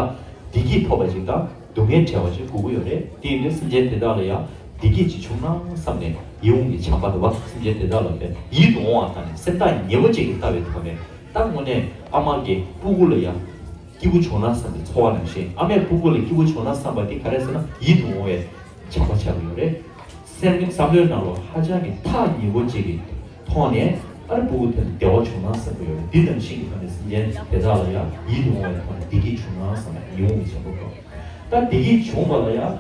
བདེ་སྐྱིད་ཐོབ་པ་ཞིག་དང་སྡུག་བསྔལ་བྲལ་བ་ཞིག་དགོས་ཀྱི་ཡོད་རེད། དེ་ཡིན་དུས་སེམས་ཅན་དེ་དག་ལ་ཡང་བདེ་སྐྱིད་ཅིག་བྱུང་ན་བསམ་ནས་ཡིད་འོང་གི་བྱམས་པ་རེད་བ། སེམས་ཅན་དེ་དག་ལ་ཡིད་དུ་འོང་བ་དང་ནི་སེམས་ཐག་ཉེ་པོ་ཅིག་གིས་ལྟ་བའི་ཐོག་ནས། ད་དངོས་གནས་ཨ་མ་གི་སྤུ་གུ་ལ་ཡང་སྐྱིད་པོ་བྱུང་ན་བསམ་པའི་ཚོར་བ་ནང་བཞིན། ཨ་མས་སྤུ་གུ་ལ་སྐྱིད་པོ་བྱུང་ན་བསམ་པ་དེ་ག་རེ་ཟེར་ན་ཡིད་དུ་འོང་བའི་བྱམས་པ་ཆགས་ཀྱི་ཡོད་རེད། སེམས་བསམ་བློའི་ནང་ལ་ཧ་ཅང་གི་ཐག་ཉེ་པོ་ཅིག་གི་ཐོག་ནས་ཨ་རེ་སྤུ་གུ་དེ་ལ་བདེ་བ་བྱུང་ན་བསམ་གྱི་ཡོད་རེད། འདི་ནང་བཞིན་གྱི་ཐོག་ནས་སེམས་ཅན་དེ་དག་ལ་ཡང་ཡིད་དུ་འོང་བའི་ཐོག་ནས་བདེ་སྐྱིད་བྱུང་ན་བསམ་ན་ཡིད་འོང་གི་བྱེད་པོ་དང་། ད་བདེ་སྐྱིད་བྱུང་བ་ལ་ཡང་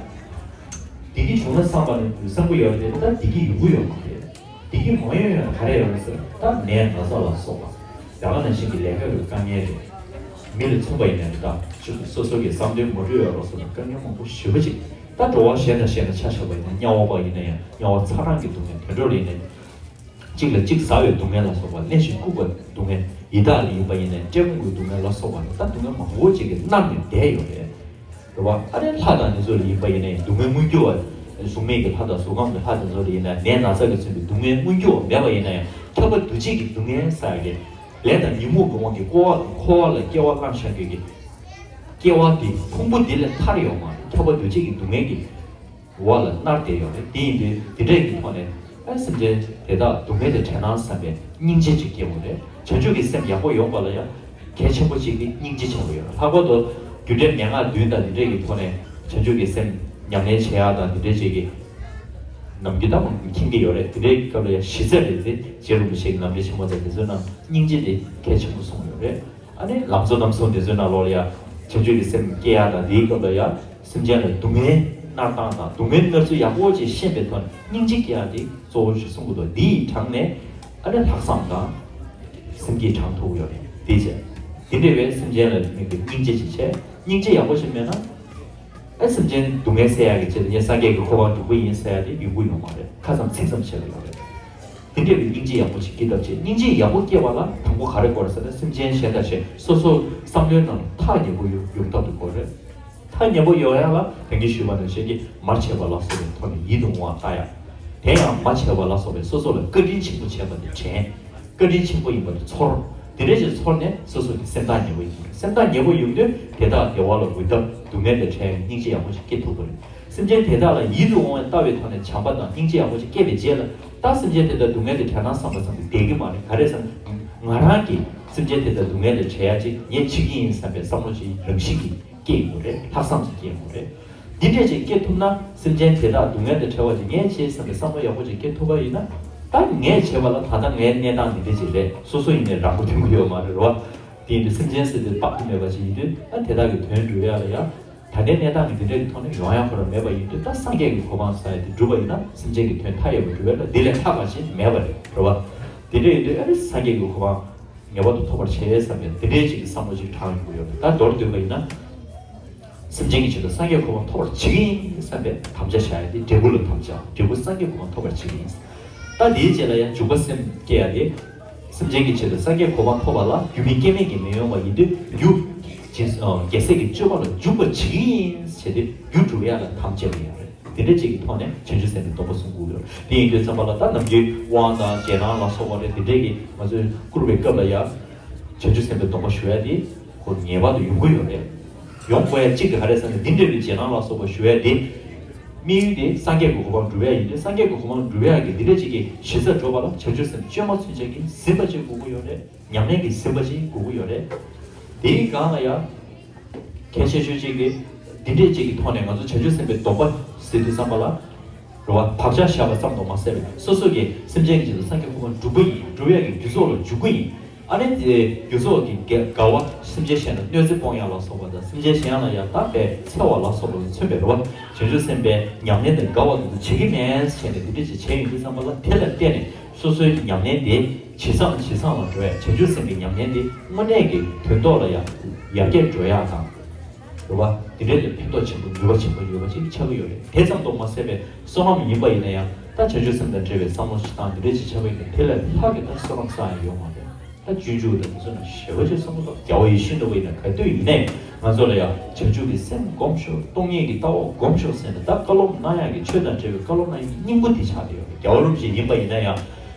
བདེ་སྐྱིད་བྱུང་ན་བསམ་པ་ནི་བསམ་གྱི་ཡོད་རེད་དེ། ད་བདེ་སྐྱིད་ཡོང་གི་ཡོད་མ་རེད། བདེ་སྐྱིད་མ་ཡོང་ཡང་ག་རེ་ཡོད་རེད་ཟེར་ན། ད་ནད་ན་ཚ་ལ་སོགས་པ། ད་ག་ནང་བཞིན་གྱི་ལས་ཀ་གི་དཀའ་ངལ་རེད། མི་ལ་མཚོན་པ་ཡིན་ན་རེད། ད་ཅིག་སོ་སོ་གི་བསམ་དོན་མ་འགྲུབ་ཡ་ལ་སོགས་པའི་དཀའ་ངལ་མང་པོ་ཞེ་པོ་ཅིག་ད་འགྲོ་བ་གཞན་དང་གཞན་ལ་ཆ་བཞག་པ་ཡིན་ན། དམྱལ་བ་པ་ཡིན་ན་ཡང་དམྱལ་བ་ཚ་གྲང་གི་སྡུག་བསྔལ། དུད་འགྲོ་ལ་ཡིན་ན་གཅིག་ལ་གཅིག་ཟ་བའི་སྡུག་བསྔལ་ལ་སོགས་པ། གླེན་ཞིང་ལྐུགས་པའི་སྡུག་བསྔལ། ཡི་དྭགས་ལ་ཡིན་པ་ཡིན་ན་བཀྲེས་སྐོམ་གྱི་སྡུག་བསྔལ་ལ་སོགས་པ། ད་སྡུག་བསྔལ་མང་པོ་ཅིག་གིས་མནར་ནས་བསྡད་ཡོད་རེད། རེད་བ། ཨ་ནི་ལྷ་དང་དེ་ཚོ་ལ་ཡིན་པ་ཡིན་ན་ཡང་སྡུག་བསྔལ་མངོན་གྱུར་བ། གཟུགས་མེད་ཀྱི་ལྷ་དང་གཟུགས་ཁམས་ཀྱི་ལྷ་དེ་ཚོ་ལ་ཡིན་ན་ནད་ན་ཚ་གིས་མཚོན་པའི་སྡུག་བསྔལ་མངོན་གྱུར་བ་མེད་པ་ཡིན་ན་ཡང་། ཁྱབ་པ་འདུ་བྱེད་ཀྱི་སྡུག་བསྔལ་ཟེར་ཡ་གི་ལས་དང་ཉོན་མོངས་ཀྱི་དབང་གིས་འཁོར་བ་འཁོར་བ་ལ་སྐྱེ་བ་བླངས་བཞག་མཁན་གྱི་སྐྱེ་བ་དེ་ཕུང་པོ་འདི་ལས་ཐར་ཡོད་མ་རེད། ཁྱབ་པ་འདུ་བྱེད་ཀྱི་སྡུག་བསྔལ་གྱི་འོག་ལ་མནར་བསྡད་ཡོད་རེད། དེ་ཡིན་དུས་དེ་འདྲས་ཀྱི་ཐོག་ནས་ཨ་སེམས་ཅན་དེ་དག་སྡུག་བསྔལ་དེ་བྲལ་ན་བསམ་པའི་སྙིང་རྗེ་ཅིག་སྐྱེ་དགོས་རེད། བྱང་ཆུབ་ཀྱི་སེམས་ཡག་པོ་ཡོང་བ་ལ་ཡང་གལ་ཆེན་པོ་གཅིག་དེ་སྙིང་རྗེ་ཆེན་པོ་ཡོད་རེད། ལྷག་པར་དུ་རྒྱུ་འབྲས་མན་ངག་བདུན་དང་དེ་འདྲས་ཀྱི་ཐོག་ནས་བྱང་ཆུབ་ཀྱི་སེམས་ཉམས་ལེན་བྱེད་ཡག་དང་དེ་འདྲས་ཅིག་གི་ནམ་རྒྱུན་ད་མང་མཁྱེན་གྱི་ཡོད་རེད། དེ་འདྲའི་སྐབས་ལ་ཡང་གཞི་རྩ་རེད་དེ། རྗེ་རིན་པོ་ཆེ་གི་ལམ་འབྲས་ཆེན་མོ་དང་དེ་ཚོའི་ནང་སྙིང་རྗེ་དེ་གལ་ཆེན་པོ་གསུངས་ཡོད་རེད། ཨ་ནི་ལམ་གཙོ་རྣམ་གསུམ་དེ་ཚོའི་ནང་ལོགས་ལ་ཡང་བྱང་ཆུབ་ཀྱི་སེམས་སྐྱེ་ཡག་དང་དེའི་སྐབས་ལ་ཡང་སེམས་ཅན་ལ་སྡུག་བསྔལ་མནར་སྟངས་དང་སྡུག་བསྔལ་མནར་ཚུལ་ཡག་པོ་ཅིག་ཤེས་པའི་ཐོག་ནས་སྙིང་རྗེ་སྐྱེ་ཡག་དེ་གཙོ་བོ་ཞིག་གསུང་གི་འདུག་འདིའི་དྲང་ནས་ཨ་ནི་ལྷག་བསམ་དང་སེམས་བསྐྱེད་དྲང་ཐུབ་ཡོད་རེད། དེ་བྱས་དེ་འདྲ་བའི་སེམས་ཅན་ལ་དམིགས་ཏེ་སྙིང་རྗེ་ཅིག་བྱས། སྙིང་རྗེ་ཡག་པོ་ཞིག་མེད་ན། ཨ་སེམས་ཅན་སྡུག་བསྔལ་སེལ་ཡག་གི་ཆེད་དུ་ངས་སངས་རྒྱས་ཀྱི་གོ་འཕང་འགྲུབ་ཀྱི་ཡིན་ཟེར་ཡག་དེ་ཡོང་གི་ཡོད་མ་རེད། ཁ་ཙམ་ཚིག་ཙམ་བྱས་པ་ཡོད་རེད། དེ་འདྲ་བའི་སྙིང་རྗེ་ཡག་པོ་ཞིག་སྐྱེ་ཐབས་བྱེད། སྙིང་རྗེ་ཡག་པོ་སྐྱེ་བ་ལ་དང་པོ་ག་རེ་དགོས་རེད་ཟེར་ན། སེམས་ཅན་གཞན་དང་གཞན་སོ་སོ་བསམ་བློའི་ནང་ལ་ཐག་ཉེ་པོ་ཡོང་ཡོང་ཐབས་དེ་དགོས་རེད། ཐག་ཉེ་པོ་ཡོང་ཡག་ལ་ད་གིན་ཞུས་པ་ནང་བཞིན་གྱི་མ་བྱས་པ་ལ་སོགས་པའི་ཐོག་ནས་ཡིད་དུ་འོང་བ་ལྟ་ཡག་དེ་ཡང་མ་བྱས་པ་ལ་སོགས་པའི་སོ་སོ་ལ་བཀའ་དྲིན་ཆེན་པོ་བྱས་པ་དེ་དྲན། བཀའ་དྲིན་ཆེན་པོ་ཡིན་པ་དེ་ཚོར། དེ་འདྲ་ཞིག་ཚོར་ནས་སོ་སོ་གི་སེམས་ཐག་ཉེ་པོ་ཡིན་དགོས་རེད། སེམས་ཐག་ཉེ་པོ་ཡོང་དུས་དེ་དག་བདེ་བ་ལ་འགོད་ཐབས་སྡུག་བསྔལ་དང་བྲལ་བའི་སྙིང་རྗེ་ཡག་པོ་ཞིག་སྐྱེ་ཐུབ་ཀྱི་རེད། སེམས་ཅན་དེ་དག་ལ་ཡིད་དུ་འོང་བའི་ལྟ་བའི་ཐོག་ནས་བྱམས་པ་དང་སྙིང་རྗེ་ཡག་པོ་ཞིག་སྐྱེས་པའི་རྗེས་ལ། ད་སེམས་ཅན་དེ་དག་སྡུག་བསྔལ་དེ་བྲལ་ན་བསམ་པ་ཙམ་གྱིས་བསྡད་ཀྱི་མ་རེད། ག་རེ་ཟེར་ན། ང་རང་གིས་སེམས་ཅན་དེ་དག་སྡུག་བསྔལ་དེ་བྲལ་ཡག་ཅིག་ངས་བྱེད་ཀྱི་ཡིན་བསམ་པའི་བསམ་བློ་ཞིག་རང་བཞིན་གྱིས་སྐྱེ་དགོས་རེད། ལྷག་བསམ་ཞིག་སྐྱེ་དགོས་རེད། འདི་འདྲས་ཅིག་སྐྱེ་ཐུབ་ན། སེམས་ཅན་དེ་དག་སྡུག་བསྔལ་དང་བྲལ་བ་ཅིག་ངས་བྱེད་བསམ་པའི་བསམ་བློ་ཡག་པོ་ཅིག་སྐྱེ་ཐུབ་པ་ཡིན་ན། ད་ངས་བྱས་པ་ལ་ད་ལྟ་ངའི་གནས་སྟངས་འདི་འདྲས་ཅིག་རེད། སོ་སོ་ཡིན་ནའི་རང་མགོ་ཐོན་གྱི་ཡོད་མ་རེད་རོ། དེ་ཡིན་དུས་སེམས་ཅན་ཟེར་དུས་དཔག་ཏུ་མེད་པ་ཅིག་ཡིན་དུས། ཨ་དེ་དག་གི་དོན་འགྲུབ་ཡག་ལ་ཡང་ད་ལྟའི་གནས་སྟངས་ཀྱི་འདི་འདྲས་ཀྱི་ཐོག་ནས་ཡོང་ཡག་ཁོ་རང་མེད་པ་ཡིན་དུས། ད་སངས་རྒྱས་ཀྱི་གོ་འཕང་ཟེར་ཡག་དེ་འགྲུབ་པ་ཡིན་ན། སེམས་ཅན་གྱི་དོན་མཐའ་ཡས་པ་འགྲུབ་ཡག་ལ་འདི་ལས་ལྷག་པ་ཅིག་མེད་པ་རེད་རོ། དེ་འདྲས་ཡིན་དུས་ཨ་ནི་སངས་རྒྱས་ཀྱི་གོ་འཕང་ངེས་པར་དུ་ཐོབ་པར་བྱེད་བསམ་པའི་དེ་འདྲའི་ཅིག་གི་བསམ་བློ་ཅིག་དྲངས་ཡོང་གི་ཡོད་རེད། ད་མདོར་བསྡུས་པ་ཡིན་ན། སེམས་ཅན་གྱི་ཆེད་དུ་སངས་རྒྱས་གོ་འཕང་ཐོབ་པར་བྱེད་ཀྱི་ཡིན་བསམ་པའི་དམ་བཅའ་བཞག་ཡ་དེ་འབྲས་བུ་ལ་དམ་བཅའ། འབྲས་བུ་སངས་རྒྱས་གོ་འཕང་ཐོབ་པར་བྱེད་ཀྱི་ཡིན། ད་དེའི་རྗེས་ལ་ཡང་འཇུག་པ་སེམས་སྐྱེ་ཡ་དེ། སེམས་ཅན་གྱི་ཆེད་དུ་སངས་རྒྱས་གོ་འཕང་ཐོབ་པ་ལ་རྒྱུ་མེད་རྐྱེན་མེད་ཀྱིས་མི་འོང་བ་ཡིན་དུས་རྒྱུ། རྒྱལ་སྲས་ཀྱི་སྤྱོད་པ་ལ་འཇུག་པར་བྱེད་ཀྱི་ཡིན་ཞེས་ཏེ་རྒྱུ་སྒྲུབ་ཡ་ལ་དམ་བཅས་པ་ཡིན་རེད། དེ་འདྲ་ཅིག་གི་ཐོག་ནས་བྱང་ཆུབ་སེམས་དཔའི་སྡོམ་པ་སྲུང་དགོས་ཀྱི་ཡོད་རེད། དེ་ཡིན་དུས་ཙམ་པ་ལ་ད་ནམ་རྒྱུན་དབང་དང་རྗེས་གནང་ལ་སོགས་པ་རེད། དེ་འདྲས་ཀྱི་ང་ཚོས་བསྐུར་བའི་སྐབས་ལ་ཡང་བྱང་ཆུབ་སེམས་དཔའི་སྡོམ་པ་ཞུ་ཡ་དེ་ཁོ་ངེས་པར་དུ་ཡོང་གི་ཡོད་རེད། ཡོང་དགོས་ཡ་གཅིག་དེ་ག་རེ་ཟེར་ན། འདི་འདྲ་བའི་རྗེས་གནང་ལ་སོགས་པ་ཞུ་ཡ་དེ། དམིགས་ཡུལ་དེ་སངས་རྒྱས་ཀྱི་གོ་འཕང་སྒྲུབ་ཡ་ཡིན་དུས་སངས་རྒྱས་ཀྱི་གོ་འཕང་སྒྲུབ་ཡ་གི་འདི་འདྲ་ཅིག་གི་གཞི་རྩ་འགྲོ་བ་ལ་བྱང་ཆུབ་སེམས་བཅོས་མ་ཚུན་ཆད་ཀྱི་ཟིན་པ་ཅིག་དགོས་ཀྱི་ཡོད་རེད། ཉམས་ལེན་གྱི་ཟིན་པ་ཅིག་དགོས་ཀྱི་ཡོད་རེད། དེའི་སྒང་ལ་ཡང་། གལ་ཆེ་ཤོས་གཅིག་གིས་འདི་འདྲས་གཅིག་གི་ཐོག་ནས་ང་ཚོ་བྱང་ཆུབ་སེམས་དཔའི་སྡོམ་པ་ཟེར་དུས་ཙམ་པ་ལ། རེད་བ། བག་ཆགས་བཞག་པ་ཙམ་དུ་མ་ཟད་པའི་སོ་སོ་གིས་སེམས་ཅན་གྱི་ཆེད་དུ་སངས་རྒྱས་གོ་འཕང་སྒྲུབ་ཀྱི་ཡིན། སྒྲུབ་ཡ་གི་རྒྱུ་ཚོགས་ལ་འཇུག་གི་ཡིན། ཨ་ནི་དེ་རྒྱུ་ཚོགས་ཀྱི་དགེ་དགའ་བ་སེམས་ཅན་གཞན་ལ་གནོད་འཚེ་སྤོང་ཡ་ལ་སོགས་པ་དང་སེམས་ཅན་གཞན་ལ་ཡང་དག་པའི་འཚེ་བ་ལ་སོགས་པ་ལ་མཚོན་པའི་རེད་བ། བྱང་ཆུབ་སེམས་དཔའི་ཉམས་ལེན་དེ་དགའ་བ་དེ་ཚོ་བྱེད་ཀྱི་མེད་ཟེར་ནས་འདི་འདྲས་ཅིག་བྱས་ཡོང་དུས་ཙམ་པ་ལ་དེ་ལ་བརྟེན་ནས། སོ་སོའི་ཉམས་ལེན་དེ་ཇེ་བཟང་ཇེ་བཟང་ལ་འགྲོ་ཡ། བྱང་ཆུབ་སེམས་ཀྱི་ཉམས་ལེན་དེ་དངོས་གནས་ཀྱི་དོན་ཐོག་ལ་ཡང་ཡར་རྒྱས་འགྲོ་ཡ་དང་། རེད་བ། དེ་འདྲའི་ལས་ཕན་ཐོགས་ཆེན་པོ་ནུས་པ་ཆེན་པོ་ཡོད་པ་ཅིག་ཆགས་ཀྱི་ཡོད་རེད། དེ་ཙམ་དུ་མ་ཟད་པའི་བསོད་ནམས་ཡིན་པ་ཡིན་ན་ཡང་ད་བྱང་ཆུབ་སེམས་དང་འབྲེལ་བའི་བསམ་བློ་ཞིག་བཏང་དེ་འདྲའི་ཅིག་ཆགས་པ་ཡིན་ན་དེ་ལས་ལྷག་གི་ད་བསོད་ནམས་བསགས་ཡ་ཡོད་མ་རེད། ད་སྤྱོད་འཇུག་དང་དེ་ཚོ་ན་ཞེ་པོ་ཅིག་གསུང་གི་འདུག་རྒྱལ་བ་ཡིད་བཞིན་ནོར་བུ་ཡིན་ན་ག་དུས་ཡིན་ནའི་ང་ཚོ་ལ་ཡང་བྱང་ཆུབ་ཀྱི་སེམས་སྒོམ་ཤོག་སྟོང་ཉིད་ཀྱི་ལྟ་བ་སྒོམ་ཤོག་ཟེར་ནས་ད་བཀའ་སློབ་གནང་ཡག་གི་ཆོས་དང་འབྲེལ་བའི་བཀའ་སློབ་གནང་ཡག་གི་སྙིང་པོ་དེ་ཆགས་བསྡད་ཡོད་རེད། རྒྱལ་བ་རིན་པོ་ཆེ་ཡིན་པ་ཡིན་ན་ཡང་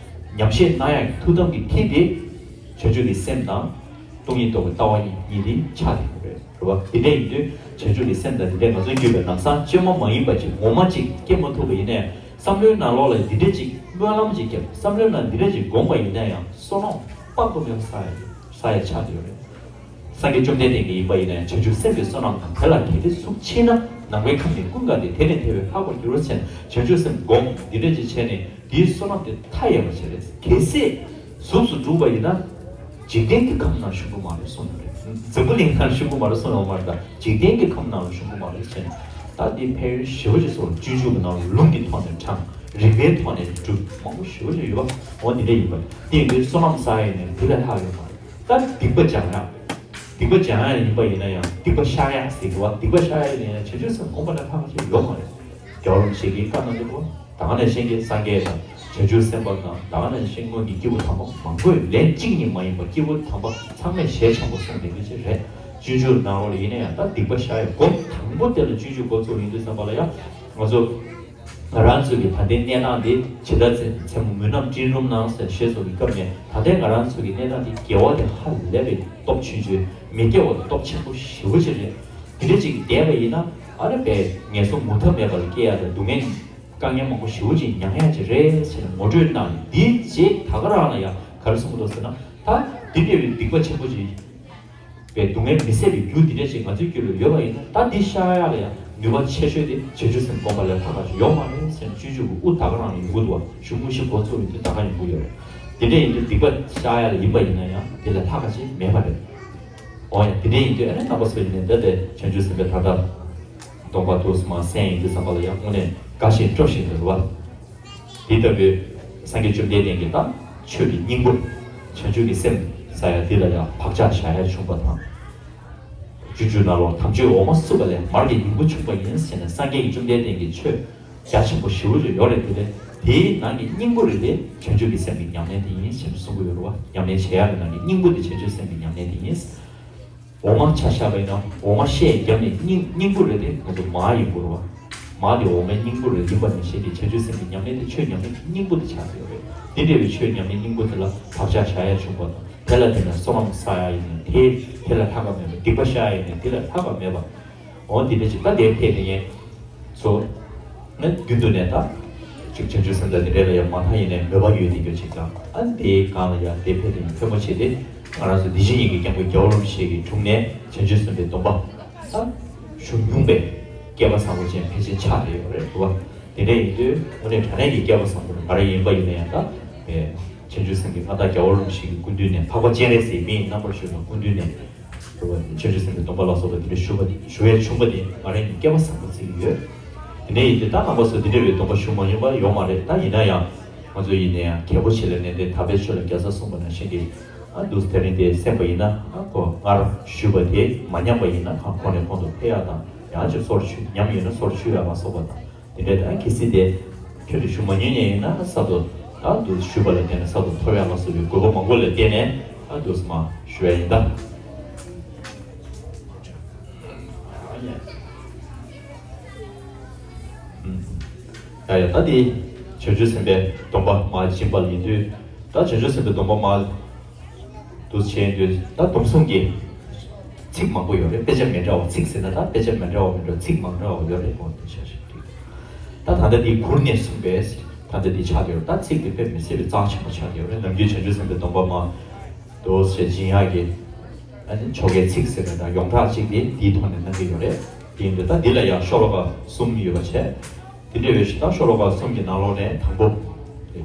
ཉམས་བཞེས་གནང་ཡག་གི་ཐུགས་དམ་གྱི་ཐིག་དེ་བྱང་ཆུབ་ཀྱི་སེམས་དང་སྟོང་ཉིད་རྟོགས་པའི་ལྟ་བ་གཉིས་གཉིས་དེ་ཆགས་བསྡད་ཡོད་རེད། རེད་བ། དེ་འདྲ་ཡིན་དུས་བྱང་ཆུབ་ཀྱི་སེམས་དང་དེ་འདྲ་ང་ཚོ་བརྒྱུད་པའི་ལམ་སང་བཅོས་མ་མ་ཡིན་པ་ཅིག་ངོ་མ་ཅིག་སྐྱེ་མ་ཐུབ་པ་ཡིན་ནའི་བསམ་བློའི་ནང་ལོགས་ལ་འདི་འདྲ་ཅིག་སྨོན་ལམ་ཅིག་བརྒྱབ། བསམ་བློའི་ནང་འདི་འདྲ་ཅིག་སྒོམ་པ་ཡིན་ན་ཡང་བསོད་ནམས་དཔག་ཏུ་མེད་པ་བསགས་ཡ་བསགས་ཡ་ཆགས་བསྡད་ཡོད་རེད། སངས་རྒྱས་བཅོམ་ལྡན་འདས་ཀྱིས་ཡིན་པ་ཡིན་ན་ཡང་བྱང་ཆུབ་སེམས་ཀྱི་བསོད་ནམས་དང་དེ་ལ་གལ་ཏེ་གཟུགས་མཆིས་ན་ནམ་མཁའི་ཁམས་ནི་ཀུན་དགའ་སྟེ། དེ་ནི་དེ་བས་ལྷག་པར་འགྱུར་བར་བྱེད། བྱང་ཆུབ་སེམས་སྒོམ་འདི་འདྲ་ཅིག་བྱས་ནས་དེའི་བསོད་ནམས་དེ་མཐའ་ཡས་པ་ཞིག་རེད། གལ་སྲིད་གཟུགས་སུ་གྲུབ་པ་ཡིན་ན་འཇིག་རྟེན་གྱི་ཁམས་ནང་ཤོང་གི་མ་རེད་གསུངས་ཡོད་རེད། འཛམ་བུ་གླིང་ནང་ཤོང་གི་མ་རེད་གསུངས་ཡོད་མ་རེད། ད་འཇིག་རྟེན་གྱི་ཁམས་ནང་ལ་ཤོང་གི་མ་རེད་ཟེར་ནས་ད་དེ་ཕན་ཡོན་ཞེ་པོ་ཅིག་སོང་། སྤྱོད་འཇུག་གི་ནང་ལ་ལུང་གི་ཐོག་ནས་དྲངས། རིགས་པའི་ཐོག་ནས་སྒྲུབ་མང་པོ་ཞེ་པོ་ཅིག་ཡོད་པ། འོ་འདི་འདྲ་ཡིན་པ་དེ་ཡིན་དུས་བསོད་ནམས་བསགས་ཡས་ནས་འདི་ལས་ལྷག་ཡོད་མ་རེད། ད་སྡིག་པ་སྦྱང་ཡག་སྡིག་པ་སྦྱང་ཡག་ཡིན་པ་ཡིན་ན་ཡང་སྡིག་པ་བཤགས་ཡག་ཟེར་གི་བ། སྡིག་པ་བཤགས་ཡག་ཡིན་ན་ཡང་བྱང་ཆུབ་སེམས་སྒོམ་པ་ལས་ལྷག་པ་ཞིག་ཡོད་མ་རེད། རྒྱལ་བ་རིན་པོ་ཆེ་གིས་བཀའ་གནང་འདུག་གོ། ད་ག་ནང་བཞིན་གྱི་སངས་རྒྱས་དང་བྱང་ཆུབ་སེམས་དཔའ་དང་ད་ག་ནང་བཞིན་སྔོན་གྱི་སྐྱེས་བུ་དམ་པ་མང་པོས་ལན་གཅིག་གཉིས་མ་ཡིན་པར་སྐྱེས་བུ་དམ་པ་ཚང་མས་ཞལ་ཆེམས་པོ་གསུངས་བསྡད་མཁན་ཅིག་རེད། སྤྱོད་འཇུག་ནང་ལོགས་ལ་ཡིན་ན་ཡང་ད་སྡིག་པ་བཤགས་ཡག་སྒོམ་དང་པོ་དེ་ལ་སྤྱོད་འཇུག་འགོ་བཙུགས་ཡིན་དུས་ཙམ་པ་ལ་ཡང་ང་ཚོ་ང་རང་ཚོ་གི་ད་ལྟའི་གནས་སྟངས་འདི་ཇི་ལྟར་མཚན་མཚན་མོ་མུན་ནག་སྤྲིན་རུམ་ནང་ཟེར་ཞེས་སོགས་ཀྱི་སྐབས་ནས་ད་ལྟའི་ང་རང་ཚོ་གི་གནས་སྟངས་འདི་དགེ་བ་དེ་ཧ་ལས་པའི་སྟོབས་ཆེན་པོ། མི་དགེ་བ་སྟོབས་ཆེན་པོ་ཞེ་པོ་ཅིག་རེད། དེ་འདྲ་ཅིག་བསྡད་པ་ཡིན་ན་ཨ་ནི་པའི་ངན་སོང་མུ་མཐའ་མེད་པར་སྐྱེ་ཡ་དང་སྡུག་བསྔལ་དཀའ་ངལ་མང་པོ་ཞེ་པོ་ཅིག་མྱང་ཡ་ཅིག་རེད་ཟེར་ནས་ངོ་སྤྲོད་གནང་། འདིའི་རྗེས་ད་ག་རང་ལ་ཡང་ག་རེ་གསུང་གི་འདུག་ཟེར་ན། ད་འདི་འདྲ་བའི་སྡིག་པ་ཆེན་པོ་ཅིག་པའི་སྡུག་བསྔལ་མི་བཟད་པའི་རྒྱུ་འདི་འདྲ་ཞིག་ང་ཚོའི་རྒྱུད་ལ་ཡོད་པ་ཡིན་ན་ད་འདི་བཤགས་ཡ་ལ་ཡང་ནུས་པ་ཆེ་ཤོས་དེ་བྱང་ཆུབ་སེམས་སྒོམ་པ་ལས་ལྷག་པ་ཞིག་ཡོད་མ་རེད་ཟེར་ནས་སྤྱོད་འཇུག་གི་དབུ་ད་ག་རང་ཡོང་གི་འདུག་བ། གཞུང་དངོས་གཞི་འགོ་ཚུགས་ཡོང་དུས་ད་ག་ཡོང་གི་ཡོད་རེད། དེ་འདྲ་ཡིན་དུས་སྡིག་པ་བཤགས་ཡ་ལ་ཡིན་པ་ཡིན་ན་ཡང་དེ་ལས་ལྷག་པ་ཞིག་མེད་པ་རེད། འོ་ཡ། དེ་འདྲ་ཡིན་དུས་ཨ་ནི་རྣམ་པ་ཚོ་ཡིན་ནའི་ད་ལྟའི་བྱང་ཆུབ་སེམས་དཔའི་ད་ལྟ་སྡོམ་པ་ཐོག་སུ་མ་གསན་ཡིན་དུས་ཙམ་པ་ལ་ཡང་དངོས་གནས་དགའ་ཞིང་སྤྲོ་བཞིན་དུ་རེད་བ། དེ་ལྟ་བུའི་སངས་རྒྱས་བཅོམ་ལྡན་འདས་ཀྱི་ད་ཆོས་ཀྱི་སྙིང་པོ། བྱང་ཆུབ་ཀྱི་སེམས་ཟེར་ཡ་འདི་ལ་ཡང་བག་ཆགས་བཞག་ཡ་བྱུང་བ་དང་། སྤྱོད་འཇུག་ནང་ལོགས་དམ་ཆོས་འོ་མ་བསྲུབས་པ་ལས་མར་གྱི་སྙིང་པོ་བྱུང་བ་ཡིན་ཟེར་ནས་སངས་རྒྱས་ཀྱིས་བཅོམ་ལྡན་འདས་ཀྱི་ཆོས་རྒྱ་ཆེན་པོ་ཞེ་པོ་ཅིག་ཡོད་རེད། དེ་ལས་དེའི་ནང་གི་སྙིང་པོ་རེད་དེ་བྱང་ཆུབ་ཀྱི་སེམས་ཀྱི་ཉམས་ལེན་དེ་ཡིན་ཞེས་གསུང་གི་ཡོད་རེད་བ། ཉམས་ལེན་བྱེད་ཡག་གི་ནང་གི་སྙིང་པོ་དེ་བྱང་ཆུབ་སེམས་ཀྱི་ཉམས་ལེན་དེ་ཡིན། འོ་མ་ཆ་བཞག་པ་ཡིན་ན་འོ་མ་ཤས་བརྒྱབ་ནས་སྙིང་སྙིང་པོ་རེད་དེ་ང་ཚོ་མར་ཡིན་དགོས་རེད་བ། མར་དེ་འོ་མའི་སྙིང་པོ་རེད། ཡིན་པ་ནང་བཞིན་གྱི་བྱང་ཆུབ་སེམས་ཀྱི་ཉམས་ལེན་དེ་ཆོས་ཉམས་ལེན་གྱི་སྙིང་པོ་དེ་ཆགས་ཡོད་རེད། དེ་འདྲ་བའི་ཆོས་ཉམས་ལེན་སྙིང་པོ་དེ་ལ་བག་ཆགས་བཞག་ཡ་བྱུང་བ་དང་། དེ་ལ་བརྟེན་ནས་བསོད་ནམས་བསགས་ཡ་ཡིན་ནའི་དེ་དེ་ལས་ལྷག་པ་མེད་པ། སྡིག་པ་བཤགས་ཡ་ཡིན་ནའི་དེ་ལས་ལྷག་པ་མེད་པ། འོ་འདི་འདྲ་ཅིག་ད་དེ་ཕེབས་དེ་ངས་ཚོ། ང་རྒྱུན་དུ་ནས་ད་ཅིག་བྱང་ཆུབ་སེམས་དང་དེ་འདྲ་ལ་ཡང་མ་མཐའ་ཡིན་ནའི་མོས་པ་ཡོད་དེ་ཡོད་ཅིག་དང་། ཨ་ནི་དེའི་སྒང་ལ་ཡང་དེ་ཕེབས་དེ་ངས་ཕེབས་མ་བྱས་ཏེ་ང་རང་ཚོ་འདི་ཕྱི་གཉིས་ཀྱི་སྐྱབས་མགོན་རྒྱལ་བ་རིན་པོ་ཆེ་གི་དྲུང་ནས་བྱང་ཆུབ་སེམས་དཔའི་སྡོམ་པ་ད་ཞུ་མྱོང་པའི་སྐལ་པ་བཟང་པོ་ཅན་ཕལ་ཆེར་ཆགས་བསྡད་ཡོད་རེད་བ། དེ་འདྲ་ཡིན་དུས་དངོས་གནས་དྲང་གནས་ཀྱི་སྐལ་པ་བཟང་པོ་རེད། ང་རང་ཡིན་པ་ཡིན་ན་ཡང་ད་བྱང་ཆུབ་སེམས་ཀྱི་མངའ་བདག་རྒྱལ་བ་རིན་པོ་ཆེ་གི་སྐུ་མདུན་ནས་འཕགས་པ་སྤྱན་རས་གཟིགས་མི་ཡི་རྣམ་པར་བཞུགས་པའི་སྐུ་མདུན་ནས། བྱང་ཆུབ་སེམས་དཔའི་སྡོམ་པ་ལ་སོགས་པ་དེ་འདྲ་ཞུ་བ་ཞུ་ཡས་བྱུང་བ་དེ་ང་རང་གི་སྐལ་བ་བཟང་པོ་བརྩི་གི་ཡོད། དེ་འདྲ་ཡིན་དུས་ད་རྣམ་པ་ཚོ་འདི་འདྲ་བའི་སྡོམ་པ་ཞུ་མ་མྱོང་པ་ཡོད་མ་རེད། ད་ཡིན་ན་ཡང་ང་ཚོ་ཡིན་ན་ཡང་རྒྱལ་པོ་ཆེ་ལ་ནན་ཏན་དག་པའི་ཆོས་ལ་རྒྱལ་ཚབ་གསུངས་པ་ནང་བཞིན་གྱི་ཨ་འདུག་དེ་རིང་དེ་གསན་པ་ཡིན་ན་ཨ་ཁོ་སྔར་ཞུས་པ་དེ་མ་ཉམས་པ་ཡིན་ན་གང་གོང་ནས་གོང་དུ་འཕེལ་ཡག་དང་ ཡང་ཅིག་སོར་ཆུད། ཉམས་ཡོད་ན་སོར་ཆུད་ཡ་ལ་སོགས་པ་དང་། དེ་འདྲའི་ད་གལ་སྲིད་དེ་ཁྱོད་ཀྱིས་ཞུ་མ་མྱོང་མཁན་ཡིན་ན་གསར་དུ་ད་འདུག་ཞུས་པ་ལ་བརྟེན་ནས་གསར་དུ་ཐོབ་ཡ་ལ་སོགས་པའི་དགོས་པ་མང་པོ་ལ་བརྟེན་ནས་ད་འདུག་སེ་མར་ཞུ་ཡ་ཡིན་ད། ཡ་ཡ། ད་དེ་བྱང་ཆུབ་སེམས་དཔའི་སྡོམ་པ་མར་སྦྱིན་པ་ཡིན་དུས། ད་བྱང་ཆུབ་སེམས་དཔའི་སྡོམ་པ་མར་འདུག་བྱས་དུས། ད་སྡོམ་གསུམ་གྱི་ཚིག་མང་པོ་ཡོད་རེད། དཔེ་ཆ་མི་འདྲ་བ། ཚིག་ཟེར་ན་ད་དཔེ་ཆ་མི་འདྲ་བ་མི་འདྲ་བ་ཚིག་མང་འདྲ་བ་ཡོད་རེད། འོ་དེ་ཆ་ཞིག་གིས། ད་ད་ལྟ་འདི་གུར་ནས་གསུངས་པས། ད་ལྟ་འདི་ཆགས་བསྡད་ཡོད་རེད། ད་ཚིག་དེ་དཔེ་མི་སྲིད་པའི་རྩ་ཆེན་པོ་ཆགས་བསྡད་ཡོད་རེད། ནམ་རྒྱུན་བྱང་ཆུབ་སེམས་དཔའི་སྡོམ་པ་མར་འདུག་སེ་སྦྱིན་ཡག་གི། ཨ་ནི་ཆོ་གའི་ཚིག་ཟེར་བའི་ད་ཡོངས་གྲགས་གཅིག་དེ་འདིའི་ཐོག་ནས་གནང་གི་ཡོད་རེད། དེ་ཡིན་དུས་ད་འདི་ལ་ཡང་ཤོ་ལོ་ཀ་གསུམ་ཡོད་པ་བྱས། དེ་འདྲ་བའི་ད་ཤོ་ལོ་ཀ་གསུམ་གྱི་ནང་ལོགས་ནས་དང་པོ།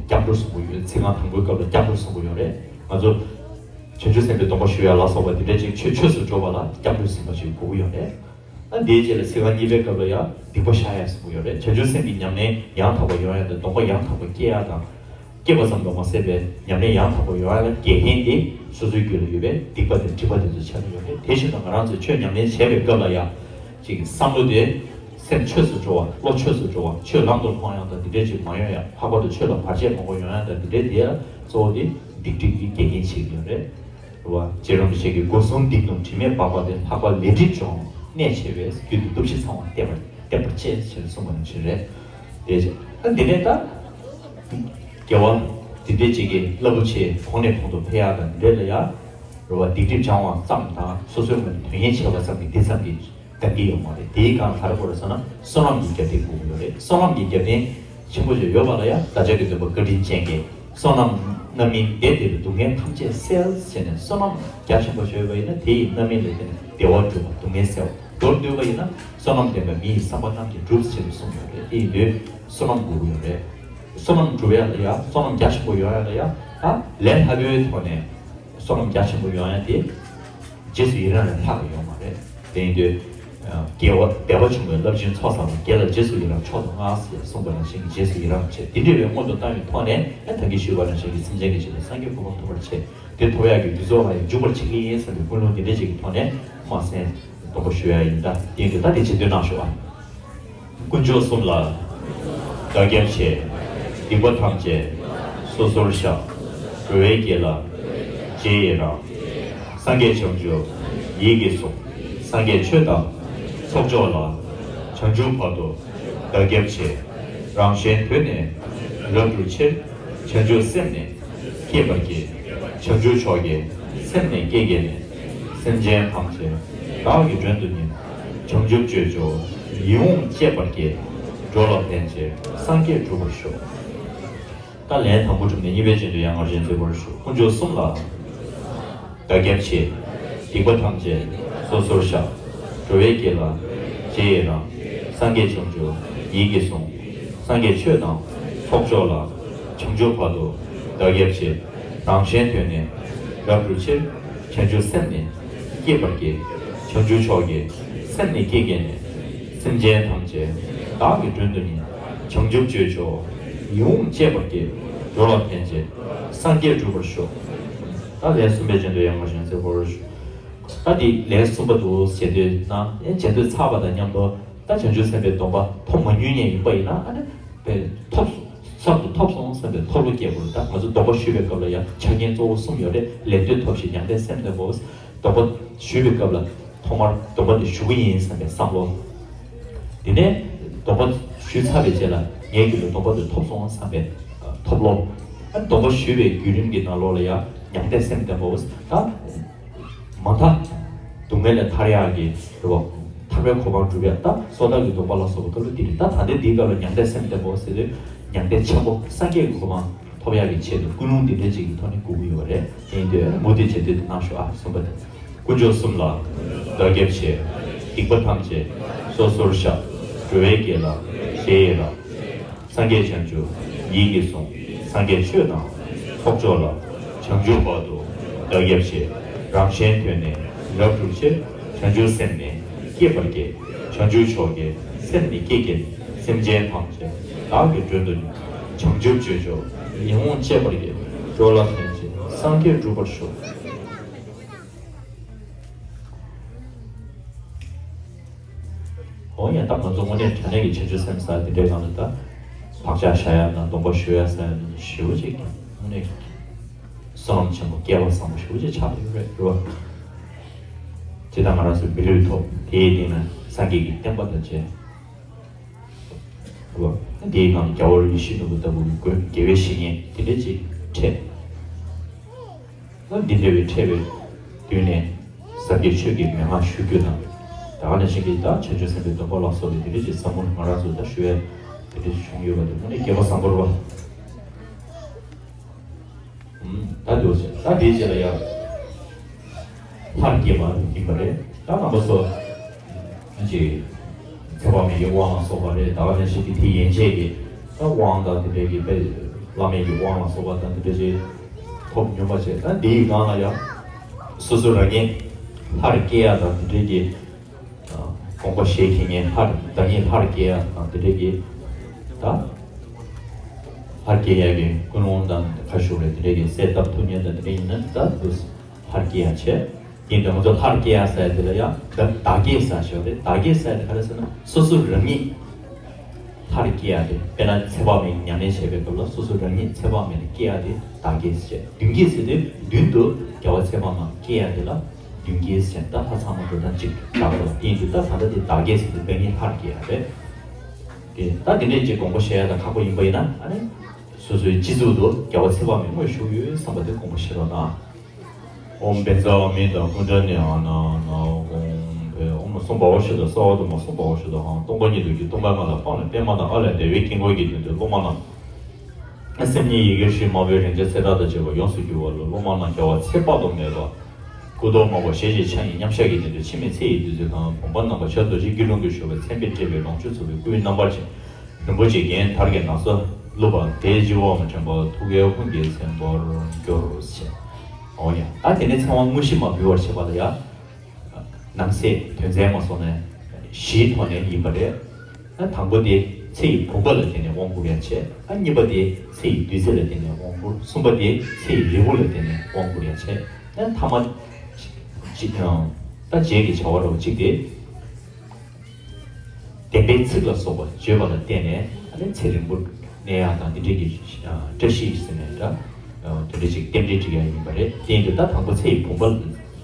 སྐྱབས་འགྲོ་གསུང་གི་ཡོད། ཚིག་རྐང་དང་པོའི་སྐབས་ལ་སྐྱབས་འགྲོ་གསུང་གི་ཡོད་རེད། ང་ཚོ་བྱང་ཆུབ་སེམས་དཔའི་སྡོམ་པ་ཞུ་ཡ་ལ་སོགས་པ་དེ་འདྲ་ཅིག་ཆོས་ཆོས་སུ་འགྲོ་བ་ལ་སྐྱབས་འགྲོ་ཟིན་པ་ཞིག་དགོས་ཀྱི་ཡོད་རེད། ཨ་འདིའི་རྗེས་ལ་ཚིག་རྐང་གཉིས་པའི་སྐབས་ལ་ཡང་སྡིག་པ་བཤགས་ཡ་གསུང་གི་ཡོད་རེད། བྱང་ཆུབ་སེམས་ཀྱི་ཉམས་ལེན་ཡང་དག་པ་ཡོང་ཡ་དང་། སྡོམ་པ་ཡང་དག་པ་སྐྱེ་ཡ་དང་། སྐྱེས་པ་ཙམ་དུ་མ་ཟད་པའི་ཉམས་ལེན་ཡང་དག་པ་ཡོང་ཡ་ལ་འགལ་རྐྱེན་དེ་སོ་སོའི་རྒྱུད་ལ་ཡོད་པའི་སྡིག་པ་དང་སྒྲིབ་པ་དེ་ཚོ་ཆགས་ཀྱི་ཡོད་རེད། དེ་བཞིན་དུ་ང་རང་ཚོས་ཆོས་ཉམས་ལེན་བྱེད་པའི་སྐབས་ལ་ཡང་ཅིག་བསམ་བློ་དེ་སེམས་ཆོས་སུ་འགྲོ་བ། བློ་ཆོས་སུ་འགྲོ་བ། ཆོས་ལམ་དུ་ལྷོང་ཡ་དང་དེ་འདྲས་ཅིག་མ་ཡོང་ཡ། ལྷག་པར་དུ་ཆོས་ལ་བར་ཆད་མང་པོ་ཡོང་ཡ་དང་དེ་འདྲས་དེ་ལ་གཙོ་བོ་དེ་སྡིག་སྒྲིབ་ཀྱི་འགལ་རྐྱེན་བྱེད་ཀྱི་ཡོད་རེད། རེད་བ། རྗེ་རིན་པོ་ཆེ་གིས་སྒོ་གསུམ་སྡིག་དང་དྲི་མས་སྦགས་པ་དེ། ལྷག་པར་ལས་སྒྲིབ་སྦྱོང་གནད་ཆེ་བས། རྒྱུད་དུ་གདུལ་བྱ་ཚང་བ་བསྟེན་པར་བསྟེན་པར་བྱེད་ཅེས་གསུངས་པ་ནང་བཞིན་རེད། དེ་ད་འདི་ནས་ད་དགེ་བ་འདི་འདྲས་ཅིག་གི་རླབས་པོ་ཆེ་གོང་ནས་གོང་དུ་འཕེལ་ཡག་དང་འདི་འདྲས་ལ་ཡ། རེད་བ། སྡིག་སྒྲིབ་སྦྱང་བ་ཙམ་དང་སོ་སོའི་ངོས་ནས་དོན་གཉེར་བྱས་པ་ཙམ་གྱིས་འདི་ཙམ་གྱིས་འདང་གི་ཡོད་མ་རེད། དེའི་སྒང་ག་རེ་དགོས་རེད་ཟེར་ན་བསོད་ནམས་ཀྱི་རྒྱབ་རྟེན་དགོས་ཀྱི་ཡོད་རེད། བསོད་ནམས་ཀྱི་རྒྱབ་རྟེན་ཆེན་པོ་ཞིག་ཡོད་པ་ལ་ཡ། བདག་ཅག་གི་སྟོན་པ་བཀའ་དྲིན་ཅན་གྱིས། བསོད་ནམས་རྣམ་སྨིན་འདས་འདས་པའི་སྡུག་བསྔལ་ཐམས་ཅད་སེལ་ཟེར་ནས། བསོད་ནམས་རྒྱ་ཆེན་པོ་ཞིག་ཡོད་པ་ཡིན་ན་དེ་ཡི་རྣམ་སྨིན་ལ་བརྟེན་ནས་བདེ་བ་སྒྲུབ་པ། སྡུག་བསྔལ་སེལ་བ། མདོར་བསྡུས་པ་ཡིན་ན་བསོད་ནམས་ལྡན་པ་མི་ཡི་བསམ་པ་རྣམས་ཀྱིས་འགྲུབ་ཟེར་ནས་གསུངས་ཡོད་རེད། དེ་ཡིན་དུས་བསོད་ནམས་དགོས་ཀྱི་ཡོད་རེད། བསོད་ནམས་སྒྲུབ་ཡ་ལ་ཡ། བསོད་ནམས་རྒྱ་ཆེན་པོ་ཡོང་ཡ་ལ་ཡ། ད་ལས་སླ་པོའི་ཐོག་ནས་བསོད་ནམས་རྒྱ་ཆེན་པོ་ཡོང་ཡ་དེ་རྗེས་སུ་ཡི་རང་ལས་ལྷག་པ་ཡོད་མ་རེད། དེ་ཡིན་དུས་དགེ་བ་འདས་པ་བྱུང་བའི་རླབས་ཆེན་ཚོགས་བསགས་པ་དགེ་ལ་རྗེས་སུ་ཡི་རང་མཆོག་ཏུ་བསྔགས་ཟེར་གསུངས་པ་ནང་བཞིན་རྗེས་སུ་ཡི་རང་བྱེད། དེ་འདྲ་བའི་སྔོན་དུ་བཏང་བའི་ཐོག་ནས། ཨ་ད་གིན་ཞུས་པ་ནང་བཞིན་གྱི་སེམས་ཅན་གྱི་ཆེད་དུ་སངས་རྒྱས་གོ་འཕང་ཐོབ་པར་བྱེད། དེ་ཐོབ་ཡག་གི་རྒྱུ་ཚོགས་ལ་ཡང་འཇུག་པར་བྱེད་ཀྱི་ཡིན་བསམ་པའི་ཀུན་སློང་དེ་འདྲ་ཅིག་གི་ཐོག་ནས་དམར་སེང་སྡོམ་པ་ཞུ་ཡ་ཡིན། ད་དེ་ཡིན་དུས་ད་དེ་རྗེས་ཟློས་གནང་ཤོག་ཨ། དཀོན་མཆོག་གསུམ་ལ་བདག་སྐྱབས་མཆི། སྡིག་པ་ཐམས་ཅད་སོ་སོར་བཤགས། འགྲོ་བའི་དགེ་ལ་རྗེས་ཡི་རང་། སངས་རྒྱས་བྱང་ཆུབ་ཡིད་ཀྱིས་བཟུང་། སངས་རྒྱས་ཆོས་དང་ཚོགས་མཆོག་ལ། བྱང་ཆུབ་བར་དུ་བདག་སྐྱབས་མཆི། རང་གཞན་དོན་ནི་རབ་བསྒྲུབ་ཕྱིར། བྱང་ཆུབ་སེམས་ནི་བསྐྱེད་པར་བགྱི། བྱང་ཆུབ་མཆོག་གི་སེམས་ནི་བསྐྱེད་བགྱིས་ནས། སེམས་ཅན་ཐམས་ཅད་བདག་གིས་མགྲོན་དུ་གཉེར། བྱང་ཆུབ་སྤྱོད་མཆོག་ཡིད་འོང་སྤྱད་པར་བགྱི། འགྲོ་ལ་ཕན་ཕྱིར་སངས་རྒྱས་འགྲུབ་པར་ཤོག་ད་ལན་དང་པོ་གྲུབ་ནས་གཉིས་པའི་རྗེས་ཟློས་ཡང་སྔར་བཞིན་མཛད་པར་ཞུ། དཀོན་མཆོག་གསུམ་ལ་བདག་སྐྱབས་མཆི། སྡིག་པ་ཐམས་ཅད་སོ་སོར་བཤགས། འགྲོ་བའི་དགེ་ལ་རྗེས་ཡི་རང་། སངས་རྒྱས་བྱང་ཆུབ་ཡིད་ཀྱིས་བཟུང་། སངས་རྒྱས་ཆོས་དང་ཚོགས་མཆོག་ལ། བྱང་ཆུབ་བར་དུ་བདག་སྐྱབས་མཆི། རང་གཞན་དོན་ནི་རབ་བསྒྲུབ་ཕྱིར། བྱང་ཆུབ་སེམས་ནི་བསྐྱེད་པར་བགྱི། བྱང་ཆུབ་མཆོག་གི་སེམས་ནི་བསྐྱེད་བགྱིས་ནས། སེམས་ཅན་ཐམས་ཅད་བདག་གིས་མགྲོན་དུ་གཉེར། བྱང་ཆུབ་སྤྱོད་མཆོག་ཡིད་འོང་སྤྱད་པར་བགྱི། འགྲོ་ལ་ཕན་ཕྱིར་སངས་རྒྱས་འགྲུབ་པར་ཤོག་ད་ལན་གསུམ་པའི་རྗེས་ཟློས་ཡང་སྔར་བཞིན་མཛད་པར་ཞུ། ད་འདི་ལན་གསུམ་པ་འདུག་ཟེར་དུས་ན། ཨེ་རྗེས་ཟློས་ཚར་བ་དང་མཉམ་དུ་ད་བྱང་ཆུབ་སེམས་དཔའི་སྡོམ་པ་ཐོབ་མ་མྱོང་མཁན་ཡིན་པ་ཡིན་ན། ཨ་ནི་དཔེ་ཐོབ་སོང་། གསར་དུ་ཐོབ་སོང་བསམ་པའི་ཐོབ་བློ་སྐྱེ་དགོས་རེད། ད་ང་ཚོ་སྡོམ་པ་ཞུ་བའི་སྐབས་ལ་ཡང་ཆ་རྐྱེན་གཙོ་བོ་གསུམ་ཡོད་རེད། ལེགས་ཟློས་ཐོབ་ཤིང་མྱང་འདས་སེམས་ལྡན་པ། སྡོམ་པ་ཞུ་བའི་སྐབས་ལ་ཐོག་མར་སྡོམ་པ་འདི་ཞུ་གི་ཡིན་བསམ་པའི་བསམ་བློ། དེ་ནས་སྡོམ་པ་ཞུས་ཚར་བའི་རྗེས་ལ་ངའི་རྒྱུད་ལ་སྡོམ་པ་འདི་ཐོབ་སོང་བསམ་པའི་ཐོབ་བློ། ཨ་ནི་སྡོམ་པ་ཞུ་བའི་བརྒྱུད་རིམ་གྱི་ནང་ལོགས་ལ་ཡང་མྱང་འདས་སེམས་ལྡན་པ། ད་མ་མཐའ་སྡུག་བསྔལ་ལས་ཐར་ཡག་གི་རེད་བ། ཐར་པའི་གོ་འཕང་སྒྲུབ་ཡག་ད་སོ་ཐར་གྱི་སྡོམ་པ་ལ་སོགས་པ་ཐོབ་ལ་འདི་རེད། ད་ད་ལྟའི་འདིའི་སྐབས་ལ་མྱང་འདས་སེམས་ལྡན་པ་ཟེར་དུས་མྱང་འདས་ཆེན་པོ་སངས་རྒྱས་ཀྱི་གོ་འཕང་ཐོབ་ཡག་གི་ཆེད་དུ་ཀུན་སློང་འདི་འདྲ་ཅིག་གི་ཐོག་ནས་སྒུག་གི་ཡོད་རེད། དེ་ཡིན་དུས་མུ་མཐུད་བྱས་དུས་དེ་གནང་ཤོག་ཨ། གསུམ་པ་དེ། དཀོན་མཆོག་གསུམ་ལ་བདག་སྐྱབས་མཆི། སྡིག་པ་ཐམས་ཅད་སོ་སོར་བཤགས། འགྲོ་བའི་དགེ་ལ་རྗེས་ཡི་རང་། སངས་རྒྱས་བྱང་ཆུབ་ཡིད་ཀྱིས་བཟུང་། སངས་རྒྱས་ཆོས་དང་ཚོགས་མཆོག་ལ། བྱང་ཆུབ་བར་དུ་བདག་སྐྱབས་མཆི། རང་གཞན་དོན་ནི་རབ་བསྒྲུབ་ཕྱིར། བྱང་ཆུབ་སེམས་ནི་བསྐྱེད་པར་བགྱི། བྱང་ཆུབ་མཆོག་གི་སེམས་ནི་བསྐྱེད་བགྱིས་ནས། སེམས་ཅན་ཐམས་ཅད་བདག་གིས་མགྲོན་དུ་གཉེར། བྱང་ཆུབ་སྤྱོད་མཆོག་ཡིད་འོང་སྤྱད་པར་བགྱི། འགྲོ་ལ་ཕན་ཕྱིར་སངས་རྒྱས་འགྲུབ་པར་ཤོག་འོ་ཡ། ད་ང་ཚོ་དངོས་གནས་དྲང་གནས་ཀྱི་བྱང་ཆུབ་སེམས་ཟེར་དེ་འདྲའི་ནང་ལ་ད་བག་ཆགས་བཞག་ཡ་དང་སྡོམ་པ་ཞུ་ཡ་ཟེར་ཡ་ཞེ་པོ་ཅིག་དངོས་གནས་བསོད་ནམས་ཆེན་པོ་སྐལ་བ་བཟང་པོ་ཞེ་པོ་ཅིག་ཆགས་ཡོད་རེད། རེད་བ། ཇི་ལྟར་ང་རང་ཚོའི་མི་ལུས་ཐོབ། དེའི་སྟེང་ན་སངས་རྒྱས་ཀྱི་བསྟན་པ་དང་བཅས། རེད་བ། དེའི་ནང་རྒྱལ་བ་ཡིད་བཞིན་ནོར་བུ་ལྟ་བུ་གི་སྒོས་དགེ་བའི་བཤེས་གཉེན་དེ་འདྲ་ཅིག་འཕྲད། ད་འདི་འདྲ་བའི་འཕྲད་པའི་མདུན་ནས་ཟབ་རྒྱས་ཆོས་ཀྱི་མན་ངག་ཞུ་རྒྱུ་དང་། ད་ག་ནང་བཞིན་གྱི་ད་བྱང་ཆུབ་སེམས་དཔའི་སྡོམ་པ་ལ་སོགས་པའི་དེ་འདྲ་ཅིག་ཟབ་མོ་ང་རང་ཚོ་ད་ཞུ་ཡས་དེ་འདྲ་ཅིག་བྱུང་ཡོད་པ་དེ་དངོས་གནས་སྐལ་བ་བཟང་པོ་རེད་བ། ད་འདུག་ཟེར། ད་དེའི་རྗེས་ལ་ཡང་ལྷར་སྐྱེས་པ་ཡིན་པ་རེད། ད་རྣམ་པ་ཚོ་ཅིག་ཚེ་དཔག་མེད་ཀྱི་དབང་ལ་སོགས་པ་རེད། ད་ག་ནང་བཞིན་གྱི་དེ་ཡན་ཆད་ཀྱི་ད་དབང་དང་དེ་འདྲའི་གི་དཔེ་བླ་མེད་ཀྱི་དབང་ལ་སོགས་པ་དང་དེ་འདྲ་ཅིག་ཐོབ་མྱོང་པ་བྱས། ད་འདིའི་སྒང་ལ་ཡང་སོ་སོ་རང་ཉིད་ལྷར་སྐྱེ་ཡ་དང་དེ་འདྲའི་གི་དགོངས་པ་བཞེས་མཁན་ལྷར་བདག་ཉིད་ལྷར་སྐྱེ་ཡ་དང་དེ་འདྲའི་གི་ད་ལྷར་སྐྱེ་ཡ་གི་ཀུན་སློང་དང་ཁ་ཤུགས་རེད། དེ་འདྲའི་གི་གསལ་བཏབ་ཐུབ་མཁན་དང་དེ་འདྲ་ཡིན་ན་ད་དུ་ལྷར་སྐྱེ་ཡ་བྱས། ཡིན་ད་ང་ཚོ་ལྷར་སྐྱེ་ཡ་ཟེར་དེ་ལ་ཡང་བདག་བདག་སྐྱེ་ཟེར་ཞོག་རེད། བདག་སྐྱེ་ཟེར་དེ་ག་རེ་ཟེར་ན་སོ་སོ་རང་ཉིད་ལྷར་སྐྱེ་ཡ་དེ། དཔེར་ན་ཚེ་དཔག་མེད་ཉམས་ལེན་བྱེད་པའི་སྐབས་ལ་སོ་སོ་རང་ཉིད་ཚེ་དཔག་མེད་ལ་སྐྱེ་ཡ་དེ་བདག་སྐྱེ་ཟེར། མདུན་སྐྱེ་ཟེར་དེ་མདུན་དུ་རྒྱལ་བ་ཚེ་དཔག་མེད་སྐྱེ་ཡ་དེ་ལ་མདུན་སྐྱེ་ཟེར། ད་ལྷ་ཚང་མ་འགྲོ་སྟངས་གཅིག་ཏུ་བདག་པོ་ལ་བརྟེན་དུས་ད་ད་ལྟ་དེ་བདག་སྐྱེ་ཟེར་དེ་བདག་ཉིད་ལྷར་སྐྱེ་ཡ་རེད། དེ་ད་དེ་འདྲས་ཅིག་དགོངས་པ་བཞེས་ཡ་ད་ཁག་པོ་ཡིན་པ་ཡིན་ན། ཨ་ནི་སོ་སོའི་སྤྱི་གཙུག་ཏུ་རྒྱལ་བ་ཚེ་དཔག་མེད་དངོས་བཞུགས་ཡོད་བསམ་པ་དེ་དགོངས་པ་བཞེས་རོགས་གནང་། ཨོཾ་བཛྲ་ཝཱ་མི་ཏ་ཀུན་ཏྲ་ནི་ཨ་ན་ན་ཧཱུྃ་ཕཊ། ཨོཾ་སྭ་བྷཱ་ཝ་ཤུདྡྷ་སརྦ་དྷརྨ་སྭ་བྷཱ་ཝ་ཤུདྡྷ་ཧཱུྃ། སྟོང་པ་ཉིད་རྡོ་རྗེ་སྟོང་པའི་ངང་ལས་དཔག་ནས་པདྨ་དང་ཨཱ་ལས་བདེ་བའི་དཀྱིལ་འཁོར་གྱི་མདུན་དུ་སློབ་མ་རྣམས་སེམས་ཉིད་ཡི་གེ་ཧྲཱིཿདམར་པོའི་རིང་བསྲེལ་ཚེག་དྲག་དང་བཅས་པ་ཡོངས་སུ་གྱུར་པ་ལ་སློབ་མ་རྣམས་རྒྱལ་བ་ཚེ་དཔག་ཏུ་མེད་པ་སྐུ་མདོག་དམར་པོ་ཞལ་གཅིག་ཕྱག་གཉིས་མཉམ་བཞག་གི་སྟེང་དུ་འཆི་མེད་ཚེ་ཡི་བདུད་རྩིའི་ཁང་བུམ་པ་ནམ་མཁའ་བྱ་རྡོ་རྗེའི་དཀྱིལ་ཀྲུང་གིས་བཞུགས་པའི་མཚན་དཔེས་སྤྲས་པའི་ལོངས་སྤྱོད་ཚོགས་པའི་སྐུའི་རྣམ་པར་བཅས་རིན་པོ་ཆེའི་རྒྱན་དར་གྱི་ནགས་སུ་བཀླུབས་པ་དེའི་སྤྱི་བོའམ་དྲན་པ་ཐུགས་ཀའི་དབུས་ཀྱི་ཚེམ་པར་གྱུར་ཅིག། འོ་ཡ། ད་དེ་ནས་ཚེ་དབང་དངོས་གཞི་མ་འབུལ་བར་བྱེད་པ་ལ་ཡ། ནང་གསེས་དོན་ཚན་མ་སོང་ནས་བཞིའི་ཐོག་ནས་ཡིན་པ་རེད། ཨ་དང་པོ་དེ་ཚེ་ཡི་བུམ་པ་ལ་བརྟེན་ནས་དབང་བསྐུར་ཡ་བྱས། ཨ་གཉིས་པ་དེ་ཚེ་ཡི་བདུད་རྩི་ལ་བརྟེན་ནས་དབང་བསྐུར། གསུམ་པ་དེ་ཚེ་ཡི་རིལ་བུ་ལ་བརྟེན་ནས་དབང་བསྐུར་ཡ་བྱས། ཨ་ཐ་མ་གཅིག་ད་རྗེས་ཀྱི་བྱ་བ་རོ་གཅིག་དེ། བདེན་པའི་ཚིག་ལ་སོགས་པ་བརྗོད་པ་ལ་བརྟེན་ནས་ཨ་ནི་ཚེ་རིང་པོ་གནས་ཡག་དང་འདི་འདྲའི་གི་བཀྲ་ཤིས་ཟེར་ནས་འདྲ། དེ་འདྲ་ཅིག་རྟེན་འབྲེལ་སྒྲིག་ཡག་ཡིན་པ་རེད། དེ་ཡིན་དུས་ད་དང་པོ་ཚེ་ཡི་བུམ་པ་ལ་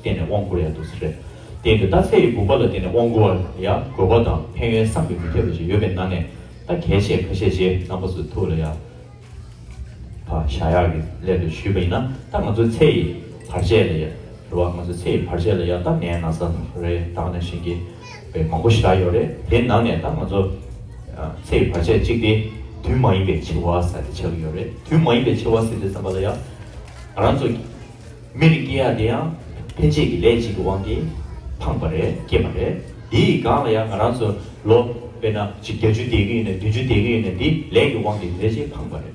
བརྟེན་ནས་དབང་བསྐུར་ཡག་འདུག་ས་རེད། དེ་ཡིན་དུས་ད་ཚེ་ཡི་བུམ་པ་ལ་བརྟེན་ནས་དབང་བསྐུར་བ་ལ་ཡང་དགོས་པ་དང་ཕན་ཡོན་བསམ་གྱིས་མི་ཁྱབ་པ་ཞིག་ཡོད་པའི་ནང་ནས་ད་གལ་ཆེ་ཁ་ཤས་ཤིག་རྣམ་པ་ཚོའི་ཐུགས་ལ་ཡང་ཕར་བཞག་ཡག་གི་སླད་དུ་ཞུས་པ་ཡིན་ན། ད་ང་ཚོ་ཚེ་ཡི་བར་ཆད་ལ་ཡ་རེད་བ། ང་ཚོ་ཚེ་ཡི་བར་ཆད་ལ་ཡ་ད་ནད་ན་ཚ་རེད། ད་ག་ནང་བཞིན་གྱི་དཔེ་མང་པོ་ཞེ་དྲག་ཡོད་རེད། དེ་ནང་ནས་ད་ང་ཚོ་ཚེ་ཡི་བར་ཆད་གཅིག་དེ་དུས་མ་ཡིན་པའི་འཆི་བ་ཟེར་དེ་ཆགས་ཀྱི་ཡོད་རེད། དུས་མ་ཡིན་པའི་འཆི་བ་ཟེར་དུས་ཙམ་པ་ལ་ཡ་ང་རང་ཚོ་མི་རིགས་སྐྱེ་ཡག་དེ་ཡང་ཕན་ཆད་ཀྱི་ལས་གཅིག་གི་དབང་གིས་འཕངས་པ་རེད། སྐྱེས་པ་རེད། དེའི་སྒང་ལ་ཡང་ང་རང་ཚོ་ལོ་དཔེར་ན་ཅིག་བརྒྱད་ཅུ་བསྡད་ཀྱི་ཡོད་ན་བདུན་ཅུ་བསྡད་ཀྱི་ཡོད་ན་དེ་ལས་ཀྱི་དབང་གིས་ལས་གཅིག་འཕངས་པ་རེད།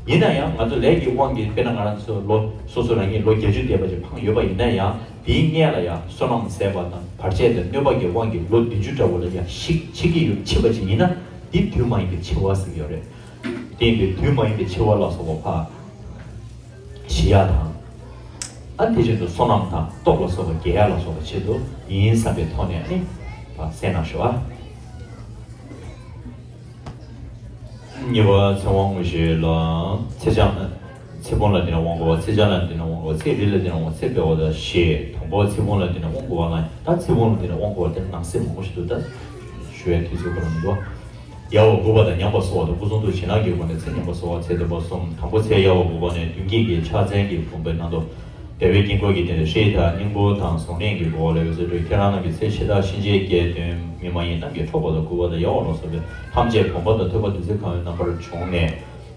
ཡིན་ན་ཡང་ང་ཚོ་ལས་ཀྱི་དབང་གིས་དཔེར་ན་ང་རང་ཚོ་ལོ་སོ་སོ་རང་ཉིད་ལོ་བརྒྱད་ཅུ་བསྡད་པ་ཅིག་འཕངས་ཡོད་པ་ཡིན་ན་ཡང་དེའི་སྔས་ལ་ཡང་བསོད་ནམས་ཟད་པ་དང་བར་ཆད་དང་གནོད་པ་གི་དབང་གིས་ལོ་བདུན་ཅུ་འདྲ་བོ་ལ་ཡང་ཤི་འཆི་གི་ཡོད། འཆི་བ་ཅིག་ཡིན་ན་དེ་དུས་མ་ཡིན་པའི་འཆི་བ་ཟེར་གྱི་ཡོད་རེད། དེ་ཡིན་དུས་དུས་མ་ཡིན་པའི་འཆི་བ་ལ་སོགས་པ་ཕར་ཞི་ཡག་དང་། ཨ་དེ་བཞིན་དུ་བསོད་ནམས་དང་སྟོབས་ལ་སོགས་པ་རྒྱས་ཡག་ལ་སོགས་པ་ཆེད་དུ་ཡིན་བསམ་པའི་ཐོག་ནས་ཨ་ནི་ཕར་གསན་གནང་ཞུ་ཨ། གཉིས་པ་ཚེ་དབང་དངོས་གཞི་ལ། ཚེ་ཆང་། ཚེ་ཕུང་ལ་བརྟེན་ནས་དབང་བསྐུར་བ། ཚེ་ཆང་ལ་བརྟེན་ནས་དབང་བསྐུར་བ། ཚེ་རིལ་ལ་བརྟེན་ནས་དབང་བསྐུར་བ། ཚེ་དཔལ་བ་དང་ཞེས་དང་པོ་ཚེ་ཕུང་ལ་བརྟེན་ནས་དབང་བསྐུར་བ་ལ། ད་ཚེ་ཕུང་ལ་བརྟེན་ནས་དབང་བསྐུར་བ་དེ་ནང་གསེས་མང་པོ་ཞིག་འདུག་ད་ཞུ་ཡག་དུས་ཚོད་ཁོ་རང་མི་འདུག་ཡལ་བ་དགུ་པ་དང་ཉམས་པ་གསོ་བ་དང་སྐུ་གསུང་ཐུགས་བྱིན་རླབས་ཀྱི་སྒོ་ནས་ཚེ་ཉམས་པ་གསོ་བ། ཚེ་བདུན་པ་གསུམ། དང་པོ་ཚེ་ཡལ་བ་དགུ་པ་ནས་མདུན་བསྐྱེད་ཀྱི་ཕྱག་མཚན་གྱི་བུམ་པའི་ནང་དུ་བདེ་བའི་དཀྱིལ་འཁོར་གྱི་སྟེང་དུ་ཧྲཱིཿདང་སྙིང་པོ་དང་གཟུངས་བརྙན་གྱི་སྒོ་ལས་འོད་ཟེར་སྤྲོས། ཁྱེད་རང་རྣམས་ཀྱི་ཚེ་ཕྱི་དག་གཤིན་རྗེའི་གྱལ་བདུན་མི་མ་ཡིན་རྣམས་ཀྱི་འཕྲོག་པ་དང་རྐུ་བ་དང་ཡལ་བ་ལ་སོགས་པའི་ཐམས་ཅད་བུམ་པ་དང་ཐུབ་པ་བདུད་རྩིའི་ཁང་བའི་རྣམ་པར་བྱུང་ནས།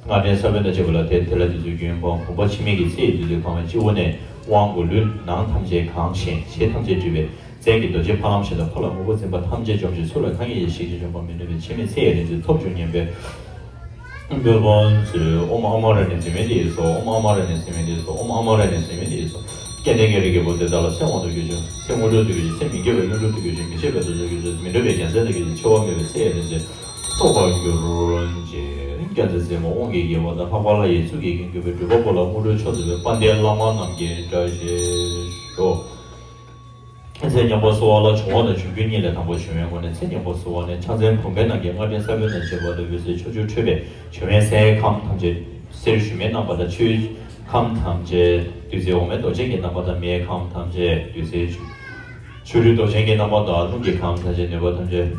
སྔགས་ཕྲེང་ས་བོན་དང་བཅས་པ་ལ་དེ་དེ་ལ་དེ་ཚོའི་རྒྱུན་སྤངས། བུམ་པ་འཆི་མེད་ཀྱི་ཚེ་ཡི་བདུད་རྩིའི་ཁང་བའི་སྤྱི་བོ་ནས་དབང་བསྐུར། ལུས་ནང་ཐམས་ཅད་གང་ཞིང་ཞེས་ཐམས་ཅད་སྒྲིབ་པའི་རྩལ་གྱིས་རྡོ་རྗེ་ཕ་ལམ་བཞིན་དུ་ཕ་ལ་དངོས་པོ་འཛིན་པ་ཐམས་ཅད་འཇོམས་ཤིང་ཚུར་ལ་གང་ཡིན་ཞིག་ཅིང་འཇོམས་པར་མི་ནུས་པའི་འཆི་མེད་ཚེ་ཡི་རིག་འཛིན་ཐོབ་བྱུང་སྙམ་པའི་འདོད་པ་མཛོད། ཨོཾ་ཨ་མ་ར་ཎི་ཟེར་མི་འདི་ཡིས་སོ། ཨོཾ་ཨ་མ་ར་ཎི་ཟེར་མི་འདི་ཡིས་སོ། ཨོཾ་ཨ་མ་ར་ཎི་ཟེར་མི་འདི་ཡིས་སོ། སྐལ་ལྡན་གྱི་རིགས་ཀྱི་བུ་དེ་དག་ལ་ཚེ་དབང་དུ་གྱུར་ཅིང་། ཚེ་དངོས་གྲུབ་ཏུ་གྱུར་ཅིང་། ཚེ་མི་འགྱུར་བའི་དངོས་གྲུབ་ཏུ་གྱུར་ཅིང་། མི་ཤེས་པའི་དོན་དུ་གྱུར་ཅིང་། མི་འདོད་པའི་རྒྱལ་མཚན་དུ་གྱུར་ཅིང་། འཆི་བ་མེད་པའི་ཚེ་ཡི་རིག་འཛིན་ཐོབ་པར་འགྱུར་རོ་ཞེས། བརྒྱ་རྩ་རྩེ་མོ་དབང་གི་དགྱེས་པ་དང་། ལྷག་པར་ལྷ་ཡི་གཙུག་གི་རྒྱན་གྱུར་པའི་སྒྲུབ་པ་པོ་ལ་དངོས་གྲུབ་མཆོག་སྩོལ་བའི་དཔལ་ལྡན་བླ་མ་རྣམས་ཀྱི་བཀྲ་ཤིས་ཤོག། ཚེ་མཉམ་པར་གསོལ་བ་ལ། འབྱུང་བ་དང་འབྱུང་འགྱུར་གཉིས་ལས་དང་པོ་བྱུང་བའི་སྒོ་ནས་ཚེ་མཉམ་པར་གསོལ་བ་ནི། ཕྱག་མཚན་བུམ་པའི་ནང་གི་སྔགས་ཕྲེང་ས་བོན་དང་བཅས་པ་ལ་འོད་ཟེར་ཕྱོགས་བཅུར་འཕྲོས་པས་བྱོན་པས་སའི་ཁམས་ཐམས་ཅད། གསེར་ཞུན་མའི་རྣམ་པ་དང་ཆུའི་ཁམས་ཐམས་ཅད་བདུད་རྩི་འོ་མའི་མདོག་ཅན་གྱི་རྣམ་པ་དང་། མེའི་ཁམས་ཐམས་ཅད་བདུད་རྩི་ཆུ་རུད་མདོག་ཅན་གྱི་རྣམ་པ་དང་། རླུང་གི་ཁམས་ཐམས་ཅད་ནུས་པ་ཐམས་ཅད།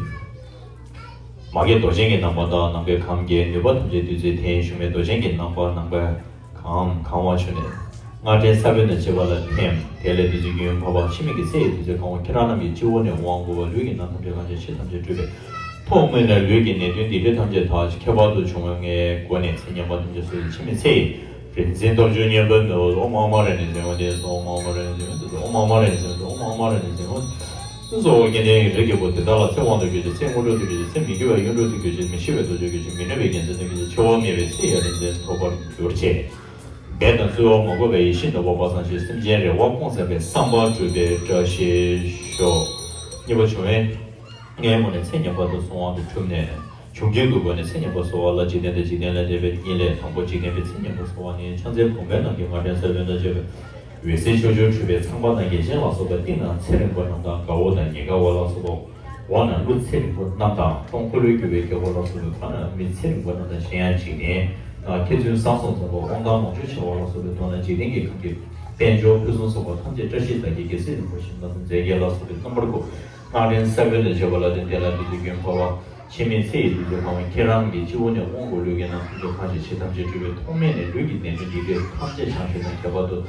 མ་གི་མདོག་ཅན་གྱི་རྣམ་པ་དང་། ནམ་མཁའི་ཁམས་ཀྱི་ནུས་པ་ཐམས་ཅད་བདུད་རྩི་ཐལ་ཞུན་མའི་མདོག་ཅན་གྱི་རྣམ་པ། ནམ་མཁའི་ཁམས་གང་བ་ཆུ་ནས་སྔགས་ཕྲེང་ས་བོན་དང་བཅས་པ་ལ་ཐིམ། དེ་ལས་བདུད་རྩི་རྒྱུན་བབས་པ། འཆི་མེད་ཀྱི་ཚེ་ཡི་བདུད་རྩི་གང་བ་ཁྱེད་རང་རྣམས་ཀྱི་སྤྱི་བོ་ནས་དབང་བསྐུར་བ། ལུས་ཀྱི་ནང་ཐམས་ཅད་གང་ཞིང་ཕྱི་ཐམས་ཅད་སྤྲུལ་པས། ཐོག་མེད་ནས་ལུས་ཀྱི་ནད་གདོན་སྡིག་སྒྲིབ་ཐམས་ཅད་དག་ཁྱད་པར་དུ་བྱུང་བའི་སྒོ་ནས་ཚེ་ཉམས་པ་ཐམས་ཅད་སོས་ཏེ་འཆི་མེད་ཚེ་ཡི་རིག་འཛིན་སྟོབས་བཅུ་མཉེས་པའི་ནུས་པ། ཨོཾ་ཨ་མ་ར་ཧ་ནི་ཟེར་བ་དེ་སོ། ཨོཾ་ཨ་མ་ར་ཧ་ནི་ཟེར་བ་དེ་སོ། ཨོཾ་ཨ་མ་ར་ཧ་ནི་ཟེར་བ་དེ། ཨོཾ་ཨ་མ་ར་ཧ་ནི་ཟེར་བ། གཙོ་བོ་སྐལ་ལྡན་གྱི་རིགས་ཀྱི་བུ་དེ་དག་ལ་ཚེ་དབང་དུ་གྱུར་ཅིག། ཚེ་དངོས་གྲུབ་ཏུ་གྱུར་ཅིག། ཚེ་མི་འགྱུར་བའི་གཡུང་དྲུང་དུ་གྱུར་ཅིག། མི་ཤི་བའི་རྡོ་རྗེར་གྱུར་ཅིག། མི་ནུབ་པའི་རྒྱལ་མཚན་དུ་གྱུར་ཅིག། འཆི་བ་མེད་པའི་ཚེ་ཡི་རིག་འཛིན་ཐོབ་པར་གྱུར་ཅིག། འབད་དང་རྩོལ་བ་མ་དགོས་པའི་ཡེ་ཤེས་ནོར་བུ་དཔག་བསམ་ཤིང་། སེམས་ཅན་རེ་བ་སྐོང་མཛད་པའི་བསམ་པ་འགྲུབ་པའི་བཀྲ་ཤིས་ཤོག། གཉིས་པ་བྱུང་བའི་ལྔའི་སྒོ་ནས་ཚེ་ཉམས་པ་དང་གསོལ་བ་དབང་དུ་གྲུབ་ནས། འབྱུང་འགྱུར་གྱི་སྒོ་ནས་ཚེ་ཉམས་པ་གསོལ་བ་ལ། འཇིག་རྟེན་དང་འཇིག་རྟེན་ལས་འདས་པའི་གཉིས་ལས་དང་པོ་འཇིག་རྟེན་པའི་ཚེ་ཉམས་པ་གསོལ་བ་ནི། ཕྱག་མཚན་བུམ་པའི་ནང་གི་སྔགས་ཕྲེང་ས་བོན་དང་བཅས་པའི་འོད་ཟེར་ཕྱོགས་བཅུར་འཕྲོས་པས་ཚངས་པ་དང་རྒྱལ་ཆེན་ལ་སོགས་པའི་སྟེང་ན་ཚེ་རིང་པོ་རྣམས་དང་། དགའ་བོ་དང་ཉེ་དགའ་བ་ལ་སོགས་པ། འོག་ན་ཀླུ་ཚེ་རིང་པོ་རྣམས་དང་། སྟོང་འཁོར་ལོས་སྒྱུར་བའི་རྒྱལ་པོ་ལ་སོགས་པའི་ཁ་ན་མི་ཚེ་རིང་པོ་རྣམས་དང་། གཞན་ཡང་འཇིག་རྟེན་ན་མཁས་བཙུན་བཟང་གསུམ་འཛོམས་པ། དབང་ཐང་ལོངས་སྤྱོད་ཆེ་བ་ལ་སོགས་པའི། མདོར་ན་འཇིག་རྟེན་གྱི་ཁམས་ཀྱི་དཔལ་འབྱོར་ཕུན་སུམ་ཚོགས་པ་ཐམས་ཅད་བཀྲ་ཤིས་རྫས་ཀྱི་རྒྱལ་སྲིད་རིན་པོ་ཆེ་རྣམས་དང་། རྫས་བརྒྱད་ལ་སོགས་པའི་རྣམ་པར་བཀོད། སྔགས་ཕྲེང་ས་བོན་དང་བཅས་པ་ལ་བརྟེན། དེ་ལ་བདུད་རྩིའི་རྒྱུན་བབས་པ། འཆི་མེད་ཚེ་ཡི་བདུད་རྩི་གང་བ་ཁྱེད་རང་གི་སྤྱི་བོ་ནས་དབང་བསྐུར། ལུས་ཀྱི་ནང་ཐམས་ཅད་གང་ཞིང་ཕྱི་ཐམས་ཅད་སྤྲུལ་པས། ཐོག་མེད་ནས་ལུས་ཀྱི་ནད་གདོན་སྡིག་སྒྲིབ་ཐམས་ཅད་བྱང་ཞིང་དང་ཁྱད་པར་དུ།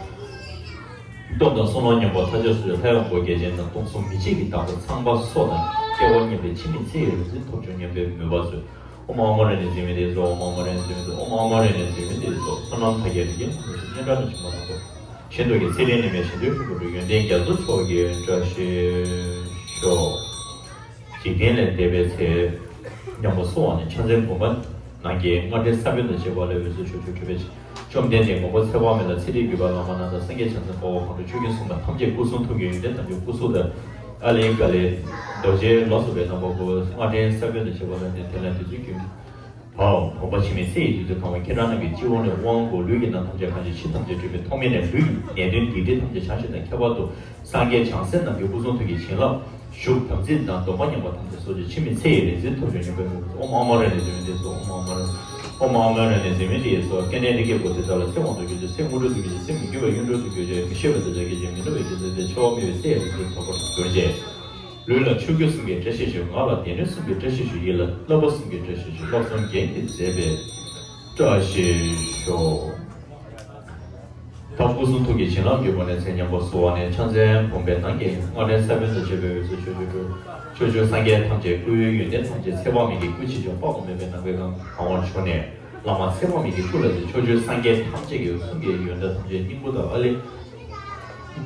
སྟོབས་དང་བསོད་ནམས་མཉམ་པ་མཐའ་ཆད་སོ་ཡི་ལྷ་ཡང་བོ་རྒྱལ་ཆེན་དང་། སྟོང་གསུམ་མི་མཇེད་ཀྱི་བདག་པོ་ཚངས་པ་སོགས་དང་། སྐལ་བ་མཉམ་པའི་འཆི་མེད་ཚེ་ཡི་རིག་འཛིན་ཐོབ་བྱུང་སྙམ་པའི་མོས་པ་མཛོད། ཨོཾ་ཨ་མ་ར་ཧ་ནི་ཟེར་མི་དེ་ཚོ། ཨོཾ་ཨ་མ་ར་ཧ་ནི་ཟེར་མི་དེ་ཚོ། ཨོཾ་ཨ་མ་ར་ཧ་ནི་ཟེར་མི་དེ་ཚོ། བསོད་ནམས་དར་རྒྱས་རིགས་ཀྱི་དངོས་གྲུབ་སྙན་གྲགས་དང་འཆི་མེད་ལ་སོགས། ཤིན་ཏུ་གི་ཚེ་རིང་ནད་མེད་ཞི་མཐུན་ཕུན་སུམ་ཚོགས། ཡོན་ཏན་རྒྱ་མཚོ་མཆོག་གི་བཀྲ་ཤིས་ཤོག། འཇིག་རྟེན་ལས་འདས་པའི་ཚེ་ཉམས་པ་གསོལ་བ་ནི། ཕྱག་མཚན་བུམ་པ་ནང་གི་སྔགས་ཕྲེང་ས་བོན་དང་བཅས་པ་ལ་འོད་ཟེར་ཕྱོགས་བཅུར་འཕྲོས་པས། བཅོམ་ལྡན་འདས་མགོན་པོ་ཚེ་དཔག་མེད་ལ་ཚེ་རིང་བརྒྱུད་པའི་བླ་མ་རྣམས་དང་། སངས་རྒྱས་བྱང་སེམས་དཔའ་བོ་གང་འགྲོ་ཆོས་ཀུན་གསུངས་པ་ཐམས་ཅད་སྐུ་གསུང་ཐུགས་ཀྱི་ཡོན་ཏན་ཐམས་ཅད་སྐུ་གསུང་དང་། ཨ་ལི་ཀ་ལི་རྡོ་རྗེ་ལ་སོགས་པའི་རྣམ་པ་ཀུན། སྔགས་ཕྲེང་ས་བོན་དང་བཅས་པ་ལ་བརྟེན། དེ་ལ་བདུད་རྩིའི་རྒྱུན་བབས། བུམ་པ་འཆི་མེད་ཚེ་ཡི་བདུད་རྩི་གང་བ་ཁྱེད་རང་རྣམས་ཀྱི་སྤྱི་བོ་ནས་དབང་བསྐུར། ལུས་ཀྱི་ནང་ཐམས་ཅད་གང་ཞིང་ཕྱི་ཐམས་ཅད་སྤྲུལ་པས། ཐོག་མེད་ནས་ལུས་ཀྱི་ནད་གདོན་སྡིག་སྒྲིབ་ཐམས་ཅད་བྱང་ཞིང་དང་ཁྱད་པར་དུ། སངས་རྒྱས་བྱང་སེམས་རྣམས་ཀྱི་སྐུ་གསུང་ཐུགས་ཀྱི་བྱིན་རླབས་ཞུགས། དམ་ཚིག་དང་སྡོམ་པ་ཉམས་པ་ཐམས་ཅད་སོས་ཏེ་འཆི་མེད་ཚེ་ཡི་རིག་འཛིན་ཐོབ་བྱུང་སྙམ་པའི་མོས་པ། ཨོཾ་ཨ་མ་ར་ཧ་ནི་ཟེར་མི་དེ་ཚོ། ཨོཾ་ཨ་མ་ར་ཧ་ནི། ཨོཾ་ཨ་མ་ར་ཧ་ནི་ཟེར་མི་དེ་ཚོ། སྐལ་ལྡན་རིགས་ཀྱི་བུ་དེ་དག་ལ་ཚེ་དབང་དུ་གྱུར་ཅིག། ཚེ་དངོས་གྲུབ་ཏུ་གྱུར་ཅིག། ཚེ་མི་འགྱུར་བའི་གཡུང་དྲུང་དུ་གྱུར་ཅིག། མི་ཤི་བའི་རྡོ་རྗེར་གྱུར་ཅིག། མི་ནུབ་པའི་རྒྱལ་མཚན་དུ། འཆི་བ་མེད་པའི་ཚེ་ཡི་རིག་འཛིན་ཐོབ་པར་གྱུར་ཅིག། ལུས་ལ་ཆོས་སྐུ་གསུམ་གྱི་བཀྲ་ཤིས་ཤོག། ངག་ལ་སྡེ་སྣོད་གསུམ་གྱི་བཀྲ་ཤིས་ཤོག། ཡིད་ལ་བསླབ་པ་གསུམ་གྱི་བཀྲ་ཤིས་ཤོག། བསླབ་གསུམ་རྒྱན་གྱིས་མཛེས་པའི་བཀྲ་ཤིས་ཤོག། ད་སྐུ་གསུང་ཐུགས་ཀྱི་བྱིན་རླབས་ཀྱི་སྒོ་ནས་ཚེ་ཉམས་པ་གསོལ་བ་ནི། ཕྱག་མཚན་བུམ་པའི་ནང་གི་སྔགས་ཕྲེང་ས་བོན་དང་བཅས་པའི་འོད་ཟེར་ཕྱོགས་བཅུར་འཕྲོས། ཕྱོགས་བཅུའི་སངས་རྒྱས་ཐམས་ཅད་སྐུའི་ཡོན་ཏན་ཐམས་ཅད་ཚེ་དཔག་མེད་ཀྱི་སྐུ་ཆེ་ཆུང་དཔག་ཏུ་མེད་པའི་ནམ་མཁའི་ཁམས་གང་བར་བྱོན་ནས། བླ་མ་ཚེ་དཔག་མེད་ཀྱི་སྐུ་ལ་ཕྱོགས་བཅུའི་སངས་རྒྱས་ཐམས་ཅད་ཀྱི་གསུང་གི་ཡོན་ཏན་ཐམས་ཅད་སྙིང་པོ་དང་ཨ་ལི་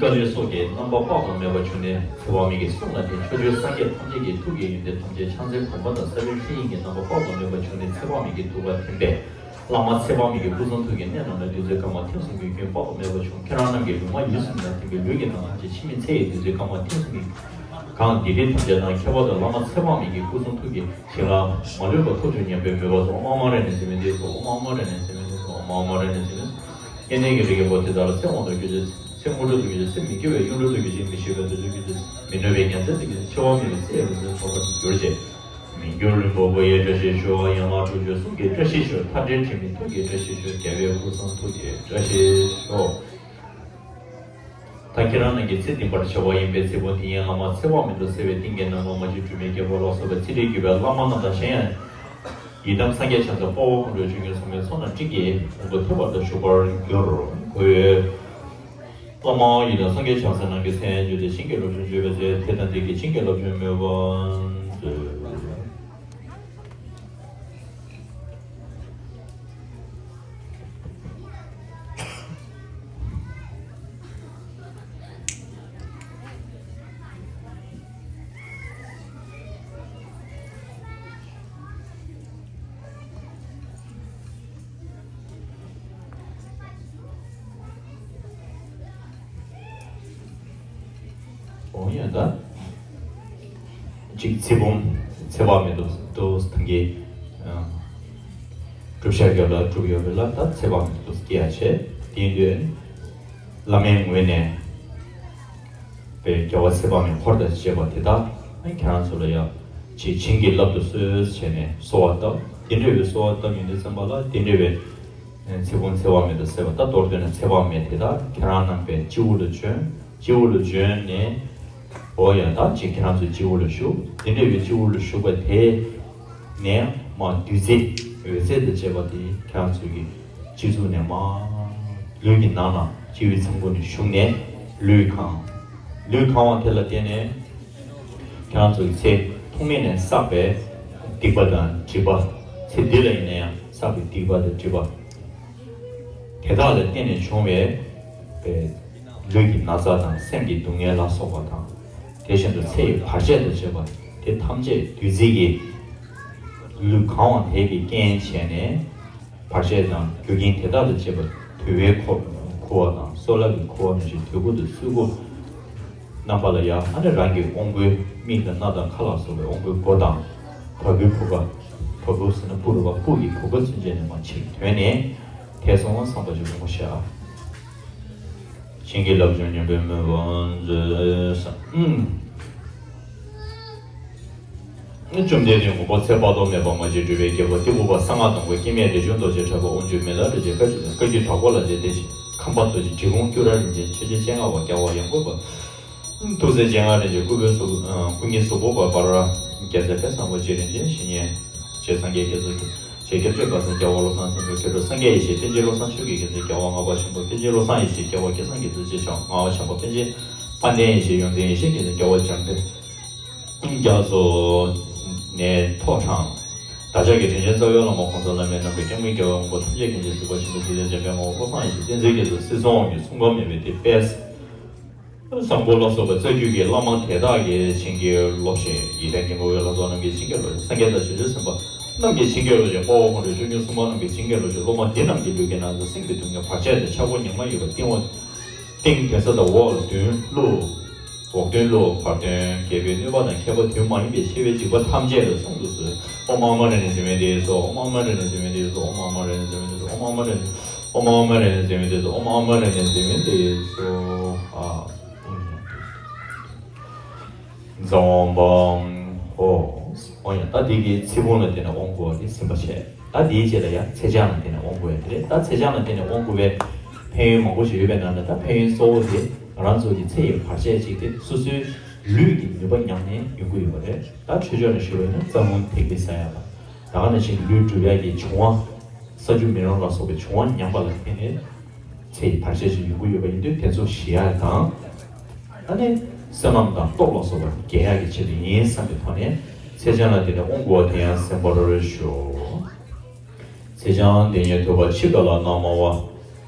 ཀ་ལི་སོགས་ཀྱི་རྣམ་པ་དཔག་ཏུ་མེད་པ་བྱུང་ནས་ཚེ་དཔག་མེད་ཀྱི་གསུང་ལ་བརྟེན། ཕྱོགས་བཅུའི་སངས་རྒྱས་ཐམས་ཅད་ཀྱི་ཐུགས་ཀྱི་ཡོན་ཏན་ཐམས་ཅད་ཕྱག་མཚན་བུམ་པ་དང་ས་བོན་ཧྲཱིཿཡིན་གྱི་རྣམ་པ་དཔག་ཏུ་མེད་པ་བྱུང་ནས་ཚེ་དཔག་མེད་ཀྱི་ཐུགས་ཀར་ཐིམ་པས། བླ་མ་ཚེ་དཔག་མེད་ཀྱི་སྐུ་གསུང་ཐུགས་ཀྱི་གནད་རྣམས་ལ་བདུད་རྩི་གང་བ་ཐེངས་གསུམ་གྱི་རྒྱུན་དཔག་ཏུ་མེད་པ་བྱུང་། ཁྱེད་རང་རྣམས་ཀྱི་ལུས་ངག་ཡིད་གསུམ་ལ་ཐིམ་པས། ལུས་ཀྱི་ནང་ཐམས་ཅད་འཆི་མེད་ཚེ་ཡི་བདུད་རྩི་གང་བ་ཐེངས་གསུམ་གྱི་གང་། སྡིག་སྒྲིབ་ཐམས་ཅད་དང་ཁྱད་པར་དུ་བླ་མ་ཚེ་དཔག་མེད་ཀྱི་སྐུ་གསུང་ཐུགས་ཀྱི་བྱིན་རླབས་མ་ལུས་པ་ཐོབ་བྱུང་སྙམ་པའི་མོས་པ་སོགས། ཨོཾ་ཨ་མ་ར་ཧ་ནི་ཟེར་མི་དེ་ཚོ། ཨོཾ་ཨ་མ་ར་ཧ་ནི་ཟེར་མི་དེ་ཚོ། ཨོཾ་ཨ་མ་ར་ཧ་ནི་ཟེར་མི་ཚོ། སྐལ་ལྡན་གྱི་རིགས་ཀྱི་བུ་དེ་དག་ལ་ཚེ་དབང་དུ་གྱུར་ཅིག། ཚེ་དངོས་གྲུབ་ཏུ་གྱུར་ཅིག། ཚེ་མི་འགྱུར་བའི་གཡུང་དྲུང་དུ་གྱུར་ཅིག། མི་ཤི་བའི་རྡོ་རྗེར་གྱུར་ཅིག། མི་ནུབ་པའི་རྒྱལ་མཚན་དུ་གྱུར་ཅིག། འཆི་བ་མེད་པའི་ཚེ་ཡི་རིག་འཛིན་ཐོབ་པར་གྱུར་ཅིག། མི་འགྱུར་རིན་པོ་བུ་ཡི་བཀྲ་ཤིས་ཤོག། ཡན་ལག་དྲུག་ཅུ་གསུམ་གྱི་བཀྲ་ཤིས་ཤོག། མཐའ་བྲལ་དྲི་མེད་ཐུགས་ཀྱི་བཀྲ་ཤིས་ཤོག། རྒྱལ་བའི་སྐུ་གསུང་ཐུགས་ཀྱི་བཀྲ་ཤིས་ཤོག། ད་ཁྱེད་རང་རྣམས་ཀྱི་ཚེ་བརྟན་པར་བྱ་བ་ཡིན་པས། ཚེ་འཕོས་དུས་ཡུན་བླ་མ་ཚེ་དཔག་མེད་དུ་གསལ་བའི་ཏིང་ངེ་འཛིན་ནམ་མཁའ་མ་བཅུ་སྒྲོན་མེའི་རྒྱལ་པོ་ལ་སོགས་པའི་ཚེ་རིང་བརྒྱུད་པའི་བླ་མ་རྣམས་དང་། གཞན་ཡང་ཡི་དམ་སངས་རྒྱས་ཕྱག་འཚལ་དཔའ་བོ་དཀོན་མཆོག་ཆོས་སྐྱོང་སྲུང་མའི་ཚོགས་རྣམས་སྤྲིན་གྱི་ཕུང་པོ་ཐིབས་པ་ལྟར་བཞུགས་པར་གྱུར། ཁོ་བོས་བླ་མ་ཡི་དམ་སངས་རྒྱས་ཕྱག་འཚལ་རྣམས་ཀྱི་མཚན་བརྗོད་དེ་བྱིན་གྱིས་རློབ་ཅིང་བརྗོད་པའི་ཚེ། དེ་དང་འདི་གི་བྱིན་གྱིས་རློབ་ཅིང་མོས་པ་མཛོད། འོ་ཡ་ད། གཅིག་ཚེ་བུམ་ཚེ་དཔག་མེད་དུ་དུ་ཐང་གི་གྲུབ་ཤར་ཡོད་ལ་གྲུབ་ཡོད་རེད་ལ། ད་ཚེ་དཔག་མེད་དུ་སྐྱེ་ཡ་བྱས། དེ་ཡིན་དུས་བླ་མའི་ངོས་ནས་ པའི་རྒྱལ་བ་ཚེ་དཔག་མེད་འཁོར་དང་བཅས་པ་དེ་དག་ཁྱེད་རང་ཚོ་ལ་ཡང་ཅིག་བྱིན་གྱིས་བརླབ་ཏུ་གསོལ་ཟེར་ནས་གསོལ་བ་བཏབ། དེ་འདྲ་བའི་གསོལ་བ་བཏབ་ཡོང་དུས་ཙམ་པ་ལ་དེ་འདྲ་བའི་ཚེ་བུམ་ཚེ་དཔག་མེད་དུ་གསོལ་བ། ད་མདོར་བསྡུས་ན་ཚེ་དཔག་མེད་དེ་དག་ཁྱེད་རང་རྣམ་པའི་སྤྱི་བོ་ལ་བྱོན། སྤྱི་བོ་ལ་བྱོན་ནས། འོ་ཡ། ད་ཅིག་ཁྱེད་རང་ཚོའི་སྤྱི་བོ་ལ་བཞུགས། དེ་འདྲ་བའི་སྤྱི་བོ་ལ་བཞུགས་པ་དེ་ནས་མར་བདུད་རྩི་འོད་ཟེར་དང་བཅས་པ་དེ་ཁྱེད་རང་ཚོའི་གི་སྤྱི་གཙུག་ནས་མར་ལུས་ཀྱི་ནང་ན་སྤྱི་བོའི་ཚངས་བུག་ནས་ཞུགས་ནས་ལུས་གང་། ལུས་གང་བ་དེ་ལ་བརྟེན་ནས་ཁྱེད་རང་ཚོའི་ཚེ་ཐོག་མེད་ནས་བསགས་པའི་སྡིག་པ་དང་སྒྲིབ་པ། ཚེ་འདི་ལ་ཡིན་ན་ཡང་བསགས་པའི་སྡིག་པ་དང་སྒྲིབ་པ། དེ་དག་ལ་བརྟེན་ནས་བྱུང་བའི་པའི་ལུས་ཀྱི་ན་ཚ་དང་སེམས་ཀྱི་སྡུག་བསྔལ་ལ་སོགས་པ་དང་། དེ་བཞིན་དུ་ཚེ་ཡི་བར་ཆད་དང་བཅས་པ་དེ་ཐམས་ཅད་བདུད་རྩི་གིས་ལུས་གང་བ་དེ་གིས་རྐྱེན་བྱས་ནས་བར་ཆད་དང་རྒྱུ་རྐྱེན་དེ་དག་དང་བཅས་པ་དུད་པའི་ཁུ་ཁུ་བ་དང་སོལ་བ་གི་ཁུ་བ་ནང་བཞིན་དུད་ཁུ་དང་སོལ་ཁུ། རྣམ་པ་ལ་ཡང་ཨ་ནི་རང་གི་དབང་པོའི་མིག་དང་རྣ་དང་ཁ་ལ་སོགས་པའི་དབང་པོའི་སྒོ་དང་། བ་སྤུའི་བུ་ག། བ་སྤུ་ཟེར་ན་སྤུ་རུ་བ་སྤུ་གི་བུ་ག་ཚུན་ཆད་ནས་མར་ཕྱིར་ཐོན་ནས་ཐལ་སོང་བསམ་པ་ཅིག་རུང་བ་ཤར། བྱིན་གྱིས་བརླབ་ཕྱིར་སྙིང་པོའི་མོས་པ་མཛོད། བཅོམ་ལྡན་འདས་མགོན་པོ་ཚེ་དཔག་ཏུ་མེད་པ་མ་སྐྱེས་གྲུབ་པའི་རྒྱལ་པོ་ཏི་ཕུ་པ་གསང་སྔགས་སྡོང་པོ་སྐྱེ་མེད་རས་ཆུང་རྡོ་རྗེ་གྲགས་པ་དབང་ཕྱུག་མི་ལ་རས་ཆེན་བཀའ་བརྒྱུད་བཀའ་བརྒྱུད་དྭགས་པོ་ལ་རྗེ་བདེ་ཆེན་ཁམས་པ་རྡོ་རྗེ་འབྲི་གུང་སྐྱུ་ར་རིན་ཆེན་ཆོས་རྗེ་སྤྱན་སྔ་བ་རྒྱལ་བ་ཡང་སྒོས་པ། ཐུགས་སྲས་སྤྱན་སྔ་རིན་ཆེན་སྐུ་ཕུན་སུ་སྐུ་ཉིད་གཟུགས་པོ་པ་པར་རྒྱལ་སྲས་དཔལ་བཟང་པོ་རྗེ་རིན་ཆེན་བཤེས་གཉེན་རྗེ་སངས་རྒྱས་བསྐྱེད་རྫོགས་རྗེ་སྐྱབས་གཅོད་པ་སངས་རྒྱས་བློ་བཟང་ཐིམ་པའི་མཁས་གྲུབ་སངས་རྒྱས་ཡེ་ཤེས་བསྟན་འཛིན་བློ་བཟང་ཆོས་ཀྱི་རྒྱལ་མཚན་རྒྱལ་བ་ལྔ་པ་ཆེན་པོ་བསྟན་འཛིན་བློ་བཟང་ཡེ་ཤེས་རྒྱལ་བ་སྐལ་བཟང་རྒྱལ་མཚན་རྗེ་འཆང་ལྔ་པ་ཆེན་པོ་བསྟན་འཛིན་དཔལ་ལྡན་ཡེ་ཤེས་ཡོངས་འཛིན་ཡེ་ཤེས་རྒྱལ་མཚན་རྒྱལ་བ་འཇམ་དཔལ། རྒྱ་མཚོ་ནས་ཐོག་དྲངས། བདག་ཅག་གི་དྲིན་ཅན་རྩ་བའི་བླ་མ་གོང་ས་བླ་མའི་རྣམ་པའི་སྐྱབས་མགོན་རྒྱལ་བའི་དབང་པོ་ཐམས་ཅད་མཁྱེན་ཅིང་གཟིགས་པ་ཆེན་པོ་ཞི་བདེ་འཇམ་པའི་ངག་དབང་བློ་བཟང་ཡེ་ཤེས་བསྟན་འཛིན་རྒྱ་མཚོ་སྲིད་གསུམ་དབང་གི་མཚུངས་པ་མེད་པའི་དེ་དཔལ་བཟང་པོ་ལ་སོགས་པ་རྩ་རྒྱུད་ཀྱི་བླ་མ་དེ་དག་གིས་བྱིན་གྱིས་རློབས་ཤིང་། ཡི་དམ་དཀྱིལ་འཁོར་ལ་སོགས་རྣམས་ཀྱིས་བྱིན་གྱིས་རློབས་ཤིང་། སངས་རྒྱས་དང་བྱང་ཆུབ་སེམས་དཔའ་རྣམས་ཀྱིས་བྱིན་གྱིས་རློབས་ཤིང་། དཔའ་བོ་དགོངས་གྲོལ་བཅུ་གཉིས་སྲུང་མ་རྣམས་ཀྱིས་བྱིན་གྱིས་རློབས་ཤིང་། སློབ་མ་འདི་རྣམས་ཀྱི་ལུས་ཀྱི་ནང་དུ་སེམས་ཀྱི་སྡུག་བསྔལ་བར་ཆད་དང་ཆགས་པ་ཉོན་མོངས་ཡོད་པ་སྟེང་འོག་སྟེང་གདན་ས་དང་འོག་མདུན་ལུ། འོག་མདུན་ལུ་བར་དོན་བརྒྱད་པའི་གནོད་པ་དང་ཁྱད་པར་དུ་མ་ཡིན་པའི་ཆེ་བའི་འཇིགས་པ་ཐམས་ཅད་ལ་གསུང་དུ་གསོལ། ཨོཾ་ཨ་མ་ར་ཎི་ཟེར་བའི་དེ་སོ། ཨོཾ་ཨ་མ་ར་ཎི་ཟེར་བའི་དེ་སོ། ཨོཾ་ཨ་མ་ར་ཎི་ཟེར་བའི་དེ་སོ། ཨོཾ་ཨ་མ་ར་ཎི་ཟེར་བའི་དེ་སོ། ཨོཾ་ཨ་མ་ར་ཎི་ཟེར་བའི་དེ་སོ། ཨ། འཛམ་བུ། ཨོ། ཨོ་ཡ། ད་འདི་གི་ཚེ་བུམ་ལ་བརྟེན་ནས་དབང་བསྐུར་བ་དེ་ཟིན་པ་བྱས། ད་དེའི་རྗེས་ལ་ཡང་ཚེ་ཆང་ལ་བརྟེན་ནས་དབང་བསྐུར་ཡ་དེ་རེད། ད་ཚེ་ཆང་ལ་བརྟེན་ནས་དབང་བསྐུར་བའི་ཕན་ཡོན་མང་པོ་ཞིག་ཡོད་པའི་ནང་ནས་ད་ཕན་ཡོན་གཙོ་བོ་དེ་ང་རང་ཚོ་གི་ཚེ་ཡི་བར་ཆད་ཅིག་དེ་སོ་སོའི་ལུས་ཀྱི་ནུས་པ་ཉམས་ནས་ཡོང་གི་ཡོད་པ་རེད། ད་ཆོས་ཕྱོགས་ནས་ཞུ་བ་ཡིན་ན་རྩ་རླུང་ཐིག་ལེ་ཟ་ཡ་དང་། ད་ག་ནང་བཞིན་ལུས་འགྲུབ་ཡ་གི་འབྱུང་བ། ས་ཆུ་མེ་རླུང་ལ་སོགས་པའི་འབྱུང་བ་ཉམས་པ་ལ་བརྟེན་ནས་ཚེ་ཡི་བར་ཆད་ཅིག་ཡོང་གི་ཡོད་པ་ཡིན་དུས་དེ་ཚོ་ཞི་ཡ་དང་། ཨ་ནི་བསོད་ནམས་དང་སྟོབས་ལ་སོགས་པ་རྒྱས་ཡག་གི་ཆེད་དུ་ཡིན་བསམ་པའི་ཐོག་ནས་ཚེ་ཆང་ལ་བརྟེན་ནས་དབང་བསྐུར་བ་དེ་ཡང་གསན་པར་ཞུ། ཚེ་ཆང་འདི་ཉིད་ཐུབ་པ་ཕྱི་དགའ་ལ་བསྣམས་པ།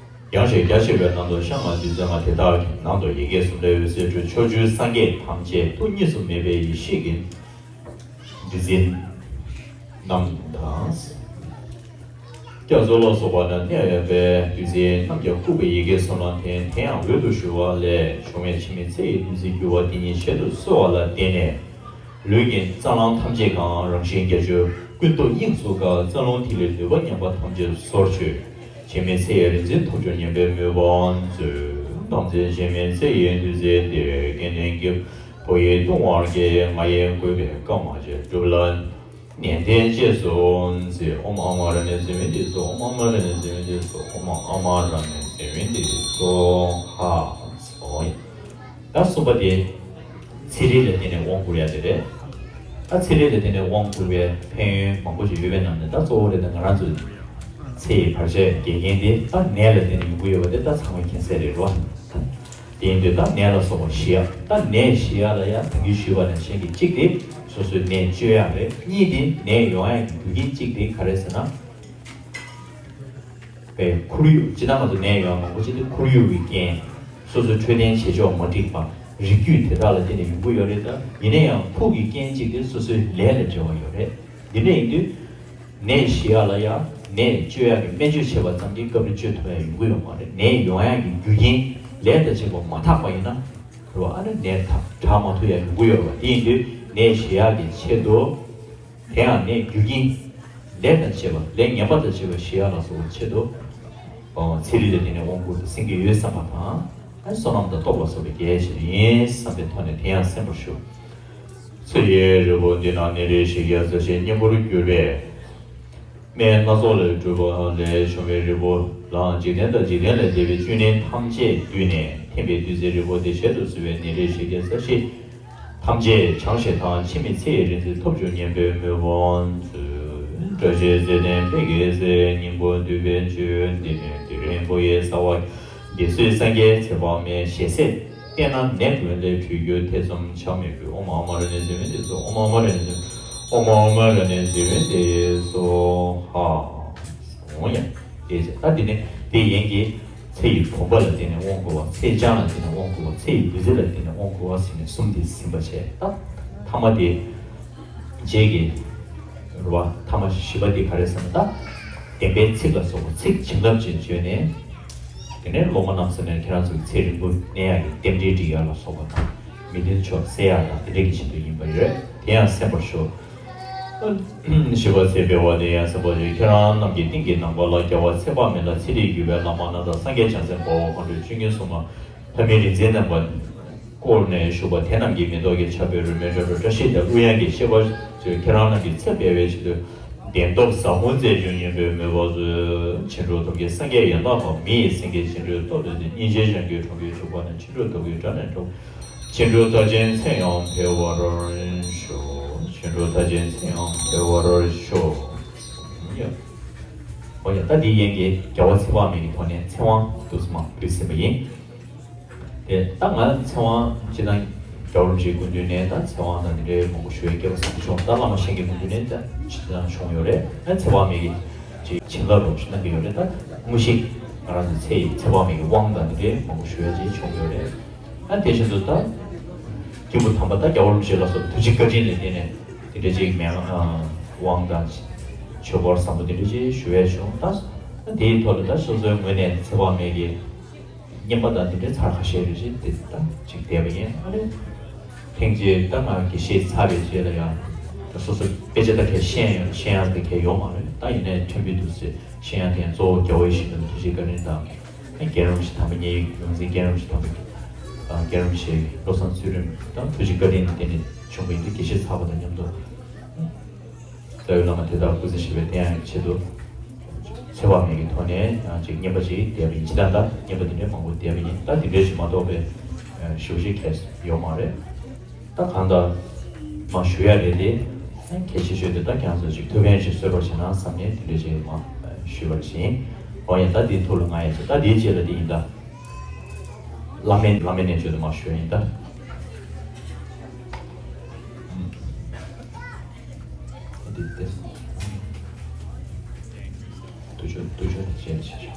ཡང་ཞེས་རྒྱ་ཆེ་བའི་ནང་དུ་ཤ་ལྔ་བདུད་རྩི་ལྔ་དེ་དག་གི་ནང་དུ་ཡི་གེ་གསུམ་ལས་འོད་ཟེར་འཕྲོས་ཕྱོགས་བཅུའི་སངས་རྒྱས་ཐམས་ཅད་ཐུགས་གཉིས་སུ་མེད་པའི་ཡེ་ཤེས་ཀྱི་བདུད་རྩི་རྣམས་དང་། རྒྱ་མཚོ་ལ་སོགས་པ་ན་གནས་ཡོད་པའི་བདུད་རྩི་རྣམས་ཀྱང་བཀུག་པའི་ཡི་གེ་གསུམ་ལ་བརྟེན། དེ་ཡང་འོད་དུ་ཞུ་བ་ལས་བྱུང་བའི་འཆི་མེད་ཚེ་ཡི་བདུད་རྩིར་གྱུར་པ་འདི་ཉིད་ཞལ་དུ་གསོལ་བ་ལ་བརྟེན་ནས། ལུས་ཀྱི་རྩ་རླུང་ཐམས་ཅད་གང་། རང་བཞིན་བརྒྱད་ཅུ་ཀུན་རྟོག་དབྱིངས་སུ་འགག་རྩ་རླུང་ཐིག་ལེའི་ནུས་པ་ཉམས་པ་ཐམས་ཅད་སོར་ཆུད། འཆི་མེད་ཚེ་ཡི་རིག་འཛིན་ཐོབ་འགྱུར་སྙམ་པའི་མོས་པ་མཛོད། དམ་ཚིག་འཆི་མེད་ཚེ་ཡི་བདུད་རྩི་འདི། སྐལ་ལྡན་སྐྱེས་བུ་ཡིས་བཏུང་བར་བགྱི། ང་ཡིས་བསྐུལ་བའི་བཀའ་མ་བརྗེད་སྒྲུབ་ལ། ནན་ཏན་རྗེས་སུ་མཛད། ཨོཾ་ཨ་མ་ར་ཎི་ཟེར་བའི་འདི་སོ། ཨོཾ་ཨ་མ་ར་ཎི་ཟེར་བའི་འདི་སོ། ཨོཾ་ཨ་མ་ར་ཎི་ཟེར་བའི་འདི་སོ། ཧ་སོ། ད་གསུམ་པ་དེ་ཚེ་རིལ་ལ་བརྟེན་ནས་དབང་བསྐུར་ཡ་དེ་རེད། ད་ཚེ་རིལ་ལ་བརྟེན་ནས་དབང་བསྐུར་བའི་ཕན་ཡོན་མང་པོ་ཞིག་ཡོད་པའི་ནང་ནས་ད་གཙོ་བོ་རེད། ད་ང་རང་ཚོའི་ཚེ་ཡི་བར་ཆད་རྒྱལ་མཁན་དེ་ད་ནད་ལ་བརྟེན་ནས་ཡོང་གི་ཡོད་པ་དེ་ད་ཚང་མས་མཁྱེན་གསལ་རེད་རོ། དེ་ཡིན་དུས་ད་ནད་ལ་སོགས་པ་ཞི་ཡ། ད་ནད་ཞི་ཡ་ལ་ཡང་ད་གིན་ཞུས་པ་ནང་བཞིན་གྱི་གཅིག་དེ་སོ་སོའི་ནད་བཅོས་ཡ་རེད། གཉིས་དེ་ནད་ཡོང་ཡ་གི་རྒྱུ་རྐྱེན་གཅིག་དེ་ག་རེ་ཟེར་ན། པའི་ཁོར་ཡུག་སྤྱིར་བཏང་ང་ཚོ་ནད་ཡོང་མང་པོ་ཅིག་དེ་ཁོར་ཡུག་གི་རྐྱེན། སོ་སོའི་འཕྲོད་བསྟེན་བྱེད་ཕྱོགས་མ་འགྲིག་པ། རིགས་རྒྱུད་དེ་དག་ལ་བརྟེན་ནས་ཡོང་གི་ཡོད་རེད། ད་ཡིན་ན་ཡང་ཕུགས་ཀྱི་རྐྱེན་གཅིག་དེ་སོ་སོའི་ལས་ལ་འབྲེལ་བ་ཡོད་རེད། འདི་འདྲ་ཡིན་དུས། ནད་ཞི་ཡག་ལ་ཡང་ནད་བཅོས་ཡག་གི་སྨན་བཅོས་བྱས་པ་ཙམ་གྱིས་སྐབས་རེ་བཅོས་ཐུབ་ཡག་ཡོང་གི་ཡོད་མ་རེད། ནད་ཡོང་ཡག་གི་རྒྱུ་རྐྱེན་ལས་དང་བཅས་པ་མ་དག་པ་ཡིན་ན། རེད་བ། ཨ་ནི་ནད་དག་དྲག་མ་ཐུབ་ཡག་ཡོང་གི་ཡོད་རེད་བ། དེ་ཡིན་དུས་ནད་ཞི་ཡག་གི་ཆེད་དུ། དེ་ཡང་ནད་རྒྱུ་རྐྱེན་ལས་དང་བཅས་པ། ལས་ངན་པ་དང་བཅས་པ་ཞི་ཡག་ལ་སོགས་པའི་ཆེད་དུ། ཨོ། ཚེ་རིལ་ལ་བརྟེན་ནས་དབང་བསྐུར་དུ་གསན་གྱི་ཡོད་བསམ་པ་དང་། བསོད་ནམས་དང་སྟོབས་ལ་སོགས་པའི་རྒྱས་བྱེད་ཡིན་བསམ་པའི་ཐོག་ནས་དེ་ཡང་གསན་པར་ཞུ། ཚེ་ཡི་རིལ་བུ་འདི་ན་ནི་རེ་ཞིག་གི་ས་གཞི་སྙིང་པོར་གྱུར་པའི། སྨན་སྣ་ཚོགས་ལས་གྲུབ་པ་ལས་བྱུང་བའི་རིལ་བུ་ལའང་འཇིག་རྟེན་དང་འཇིག་རྟེན་ལས་འདས་པའི་བཅུད་སྣོད་ཐམས་ཅད་བསྡུས་ནས་ཐིམ་པའི་བདུད་རྩིའི་རིལ་བུ་དེ་ཞལ་དུ་གསོལ་བས་ནི་རེ་ཞིག་གི་ས་གཞི་ཐམས་ཅད་བྱང་ཞིང་དག་འཆི་མེད་ཚེ་ཡི་རིག་འཛིན་ཐོབ་གྱུར་སྙམ་པའི་མོས་པ་མཛོད། བཀྲ་ཤིས་ཚེ་བརྟན་དཔལ་གྱི་སྲས་སྙིང་པོ་འདུས་པའི་མཆོད་འདི་ནི་དུས་རིང་པོ་ཡི་ས་བ། འདི་སུས་སངས་རྒྱས་ཚེ་དཔག་མེད་ཞལ་ཟས་བསྟེན་ན་ནད་ཀུན་ལས་གྲོལ་འགྱུར་ཐེ་ཚོམ་བྱ་མི་དགོས། ཨོཾ་ཨཱཿཧཱུྃ་ར་ཎི་ཟེར་བས་ཏེ་སྭཱ་ཧཱ། ཨོཾ་ཨཱཿཧཱུྃ་ར་ཎི་ཟེར་བས་ཏེ་སྭཱ་ཧཱ། འོང་ཡ། དེ་ད་དེ་ནས་དེ་ཡན་གྱི་ཚེ་ཡི་བུམ་པ་ལ་བརྟེན་ནས་དབང་བསྐུར་བ། ཚེ་ལྗང་ལ་བརྟེན་ནས་དབང་བསྐུར་བ། ཚེ་ཡི་བདུད་རྩི་ལ་བརྟེན་ནས་དབང་བསྐུར་བ་ཟེར་ནས་གསུམ་དེ་ཟིན་པ་བྱས། ད་ཐ་མ་དེ། རྗེས་ཀྱི་རུ་བ་ཐ་མ་བཞི་པ་འདི་ག་རེ་ཟེར་ན། ད་བདེན་པའི་ཚིག་ལ་སོགས་པ་ཚིག་བྱིན་རླབས་ཅན་བརྗོད་ནས། དེ་ནས་སློབ་མ་རྣམས་ཟེར་ནས་ཁྱེད་རང་ཚོའི་ཚེ་རིང་པོ་གནས་ཡག་གི་རྟེན་འབྲེལ་སྒྲིག་ཡག་ལ་སོགས་པ་དང་། མི་མཐུན་ཕྱོགས་སེལ་ཡག་དང་དེ་འདྲ་གི་ཆེད་དུ་ཡིན་པ་ཡོད། དེ་ཡང་གསན་པར་ཞུ། བཞི་པ་ཚེ་འཕེལ་བ་དེ་ཡང་གསན་པར་ཞུ། ཁྱེད་རང་རྣམས་ཀྱི་རྟིང་གི་ནམ་མཁའ་ལ་རྒྱལ་བ་ཚེ་དཔག་མེད་ལ་ཚེ་རིང་བརྒྱུད་པའི་བླ་མ་རྣམས་དང་སངས་རྒྱས་བྱང་སེམས་དཔའ་བོ་མཁའ་འགྲོ་ཆོས་སྐྱོང་སྲུང་མ། ལྷ་མིའི་རིག་འཛིན་རྣམ་པ་བསྐོར་ནས་བཞུགས་པ་དེ་རྣམས་ཀྱིས་མེ་ཏོག་གི་ཆར་འབེབས་རོལ་མོའི་སྒྲ་སྒྲོགས། བཀྲ་ཤིས་དང་གླུ་དབྱངས་ཀྱི་ཤེས་པ་ཁྱེད་རང་རྣམས་ཀྱི་ཚེ་འཕེལ་བའི་ཆེད་དུ་བདེན་སྟོབས་ཟབ་མོ་མཛད་བྱུང་སྙམ་པའི་མོས་པ་མཛོད། བྱིན་འགྲོ་ཐབས་མཁས་སངས་རྒྱས་ཡང་དག་པ། མི་ཡི་སེང་གེ་བྱིན་འགྲོལ་སྟོབས་ལྡན་ཏེ། སྙིང་རྗེའི་ཞང་སྐྱོན་གྲོང་ཁྱེར་འཇུག་པ་ན། བྱིན་འགྲོལ་ཐབས་མཁས་དགྲ་ནས་སྒྲོལ། བྱིན་འགྲོལ་མཐའ་ཅན་ཚེ་ཡང་འཕེལ་བར་ཤོག། བྱིན་འགྲོལ་མཐའ་ཅན་ཚེ་ཡང་འཕེལ་བར་ཤོག། འོ་ཡ། ད་འདི་ཡན་གྱི་རྒྱལ་བ་ཚེ་དཔག་མེད་ཀྱི་ཐོག་ནས་ཚེ་དབང་དུ་མ་ཕུལ་ཟིན་པ་ཡིན། དེ་ད་ང་ཚེ་དབང་སྤྱི་དང་རྒྱལ་བ་རིན་པོ་ཆེའི་སྐུ་མདུན་ནས་ད་ཚེ་དབང་དང་འདི་འདྲའི་མང་པོ་ཞུ་བའི་སྐལ་བ་བཟང་པོ་བྱུང་། ད་བླ་མ་གཞན་གྱི་སྐུ་མདུན་ནས་ད་སྤྱི་དང་བྱུང་ཡོད་རེད། ད་ཚེ་དཔག་མེད་ཀྱི་ཅིག་བྱིན་རླབས་རོགས་ཞུ་གནང་གི་ཡོད་རེད། ད་དངོས་གཞི་ང་རང་ཚོ་ཚེ་ཡི་ཚེ་དཔག་མེད་ཀྱི་དབང་དང་འདི་འདྲའི་མང་པོ་ཞུ་བའི་ཅིག་བྱུང་ཡོད་རེད། ད་དེ་བཞིན་དུ་ད་སྐྱེས་བུ་དམ་པ་ད་རྒྱལ་བ་རིན་པོ་ཆེ་ལ་སོགས་པ་ཐུགས་རྗེ་བཀའ་དྲིན་ལ་བརྟེན་ནས་འདི་འདྲའི་ཅིག་མན་ངག་དབང་དང་ཆོས་སྐོར་བཟང་པོ་འདི་འདྲའི་ཅིག་ཞུ་བའི་བྱུང་། ད་དེའི་ཐོག་ལ་ད་སོ་སོའི་ངོས་ནས་ཚེ་དཔག་མེད་ཀྱི་རྔན་པ་དང་འདི་འདྲའི་ཚར་ཁ་ཤས་རེ་ཞིག་དེ་ད་ཅིག་བསྡད་པ་ཡིན། ཨ་ནི་ཐེངས་གཅིག་ད་ང་དགེ་བཤེས་ཚར་བའི་རྗེས་ལ་ཡང་ད་སོ་སོ་དཔེ་ཆ་ད་གས་ཤེས་ཡོད་ཤེས་ཡག་དེ་གས་ཡོད་མ་རེད། ད་ཡིན་ནའི་ཕྲན་བུ་འདུག་ཟེར་ཤེས་ཡག་དེ་ཡང་གཙོ་བོ་རྒྱལ་བ་ཡིད་བཞིན་ནོར་བུ་ཐུགས་རྗེ་བཀའ་དྲིན་དང་། རྒན་རིན་པོ་ཆེ་དམ་པ་ངའི་ཡོངས་འཛིན་རྒན་རིན་པོ་ཆེ་དམ་པ། རྒན་རིན་པོ་ཆེ་བློ་བཟང་ཚུལ་ཁྲིམས་དང་ཐུགས་རྗེ་བཀའ་དྲིན་དེ་ནས་བྱུང་བ་ཡིན་དུས་དགེ་བཤེས་ཚར་བ་དང་མཉམ་དུ། རྩ་བའི་བླ་མ་དེ་དག་སྐུ་ཚེ་ཞབས་པད་བརྟན་ཡག་གི་ཆེད་དུ། ཚེ་དཔག་མེད་ཀྱི་ཐོག་ནས་ཡང་ཅིག་རྔན་པ་ཅིག་བསྡད་པ་ཡིན། ཇི་ལྟར་ད་རྔན་པ་དེ་འདྲའི་མང་པོ་བསྡད་པ་ཡིན། ད་དེ་འདྲའི་ཞིག་མ་གཏོགས་པའི་ཞེ་པོ་ཅིག་གལ་ཡོད་མ་རེད། ད་གང་ལྟར་མ་ཞུ་ཡ་རེད་དེ། གལ་ཆེ་ཤོས་དེ་ད་ཁྱེད་ཚོ་ཅིག་ཐུགས་ཕན་ཅིག་གསོས་རོགས་བྱེད་ན་བསམ་ནས་དེ་འདྲ་ཅིག་མ་ཞུས་པར་ཕྱིན། འོ་ཡ། ད་དེའི་ཐོག་ལ་ང་ཡ་ཅིག་ད་དེའི་རྗེས་ལ་དེ་ཡིན་ད། བླ་མའི་བླ་མའི་རྣལ་འབྱོར་དེ་མ་ཞུ་ཡ་ཡིན་ད། འདི་དེ་དུ་ཆོ་དུ་ཆོ་དེ་བྱས་བྱས་ཤོག།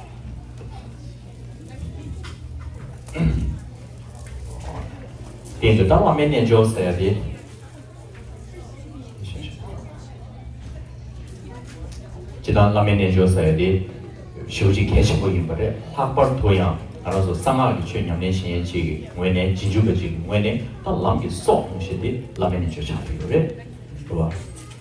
དེ་འདི་ད་བླ་མའི་རྣལ་འབྱོར་ཟེར་ཡ་དེ། སྤྱིར་བཏང་བླ་མའི་རྣལ་འབྱོར་ཟེར་ཡ་དེ་ཞེ་པོ་ཅིག་གལ་ཆེན་པོ་ཡིན་པ་རེད། ལྷག་པར་དུ་ཡང་ང་རང་ཚོ་གསང་སྔགས་ཀྱི་ཆོས་ཉམས་ལེན་བྱེད་མཁན་ཅིག་གི་ངོས་ནས། རྗེས་འཇུག་པ་ཅིག་གི་ངོས་ནས་ད་ལམ་གྱི་སྲོག་ངོ་ཤེས་དེ་བླ་མའི་རྣལ་འབྱོར་ཆགས་ཀྱི་ཡོད་རེད། རེད་བ།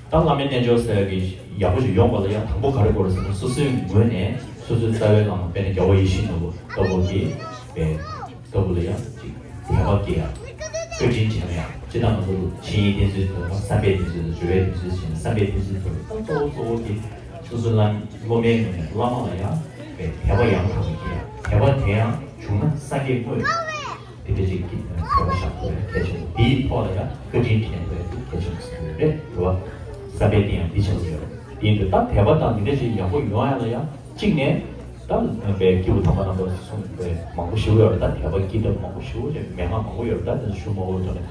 ད་བླ་མའི་རྣལ་འབྱོར་ཟེར་ཡ་གི་ཡག་པོ་ཞིག་ཡོང་བ་ལ་ཡང་དང་པོ་ག་རེ་དགོས་རེད་ཟེར་ན། སོ་སོའི་ངོས་ནས་སོ་སོའི་རྩ་བའི་བླ་མ་དཔེར་ན་རྒྱལ་བ་ཡིད་བཞིན་ནོར་བུ་ལྟ་བུ་གི་བའི་ལྟ་བུ་ལ་ཡང་ཅིག་དད་པ་སྐྱེ་ཡ། བཀའ་དྲིན་དྲན་ཡ། ཅི་ལྟར་ང་ཚོ་ལུགས་ཆེན་ཡིན་བསྟེན་ཚུལ་དང་། བསམ་པའི་བསྟེན་ཚུལ་དང་། སྦྱོར་བའི་བསྟེན་ཚུལ་བྱས་ན་བསམ་པའི་བསྟེན་ཚུལ་དང་། ད་གཙོ་བོ་གཙོ་བོ་དེ་སོ་སོའི་བླ་སློབ་མའི་ངོས་ནས་བླ་མ་ལ་ཡང་བའི་དད་པ་ཡང་དག་པ་སྐྱེ་ཡ། དད་པ་དེ་ཡང་བྱུང་ན་སངས་རྒྱས་དངོས། དེ་འདྲ་ཅིག་གི་ཐོག་ལ་བཞག་དགོས་ཡ་གལ་ཆེན་པོ། དེའི་ཐོག་ལ་ཡང་བཀའ་དྲིན་དྲན་དགོས་ཡ་དེ་གལ་ཆེན་པོ་ཟེར་གྱི་ཡོད་རེད། རེད་བ། བསམ་པའི་རྟེན་ཡང་དེ་ཆེན་པོ་ཡོད་རེད། དེ་ཡིན་དུས་ད་དད་པ་དང་དེ་འདྲ་ཅིག་ཡག་པོ་ཡོང་ཡ་ལ་ཡང་གཅིག་ནས་ད་བའི་སྐྱེས་བུ་དམ་པ་རྣམ་པ་གསུངས་པའི་མང་པོ་ཞིག་ཡོད་རེད། ད་དད་པ་སྐྱེ་ཐབས་མང་པོ་ཞིག་ཅིག་མན་ངག་མང་པོ་ཡོད་རེད། ད་དེ་ཚོ་ཞུ་མ་དགོས་ཐོག་ནས།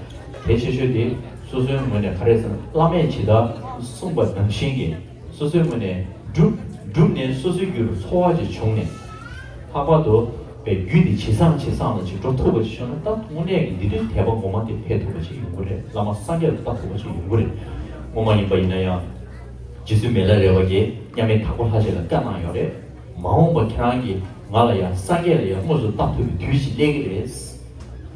གལ་ཆེ་ཤོས་དེ་སོ་སོའི་ངོས་ནས་ག་རེ་ཟེར་ན། བླ་མས་ཇི་ལྟར་གསུངས་པ་ནང་བཞིན་གྱི་སོ་སོའི་ངོས་ནས་བསྒྲུབ་བསྒྲུབས་ནས་སོ་སོའི་རྒྱུད་ལ་ཚོར་བ་ཅིག་བྱུང་ནས། ལྷག་པར་དུ་བའི་རྒྱུད་འདི་ཇེ་བཟང་ཇེ་བཟང་ལ་ཅིག་འགྲོ་ཐུབ་པ་ཅིག་བྱུང་ན། ད་དངོས་གནས་ཀྱི་འདི་དུས་དད་པ་ངོ་མ་དེ་འཕེལ་ཐུབ་པ་ཅིག་ཡོང་གི་རེད། བླ་མ་སངས་རྒྱས་ལ་ལྟ་ཐུབ་པ་ཅིག་ཡོང་གི་རེད། སྔོན་མ་ཡིན་པ་ཡིན་ན་ཡང་རྗེ་བཙུན་མི་ལ་རས་པ་གིས་མཉམ་མེད་དྭགས་པོ་ལྷ་རྗེ་ལ་བཀའ་གནང་ཡོད་རེད། མ་འོངས་པ་ཁྱེད་རང་གིས་ང་ལ་ཡང་སངས་རྒྱས་ལ་ཡང་དངོས་སུ་ལྟ་ཐུབ་པའི་དུས་ཤིག་སླེབས་ཀྱི་རེད།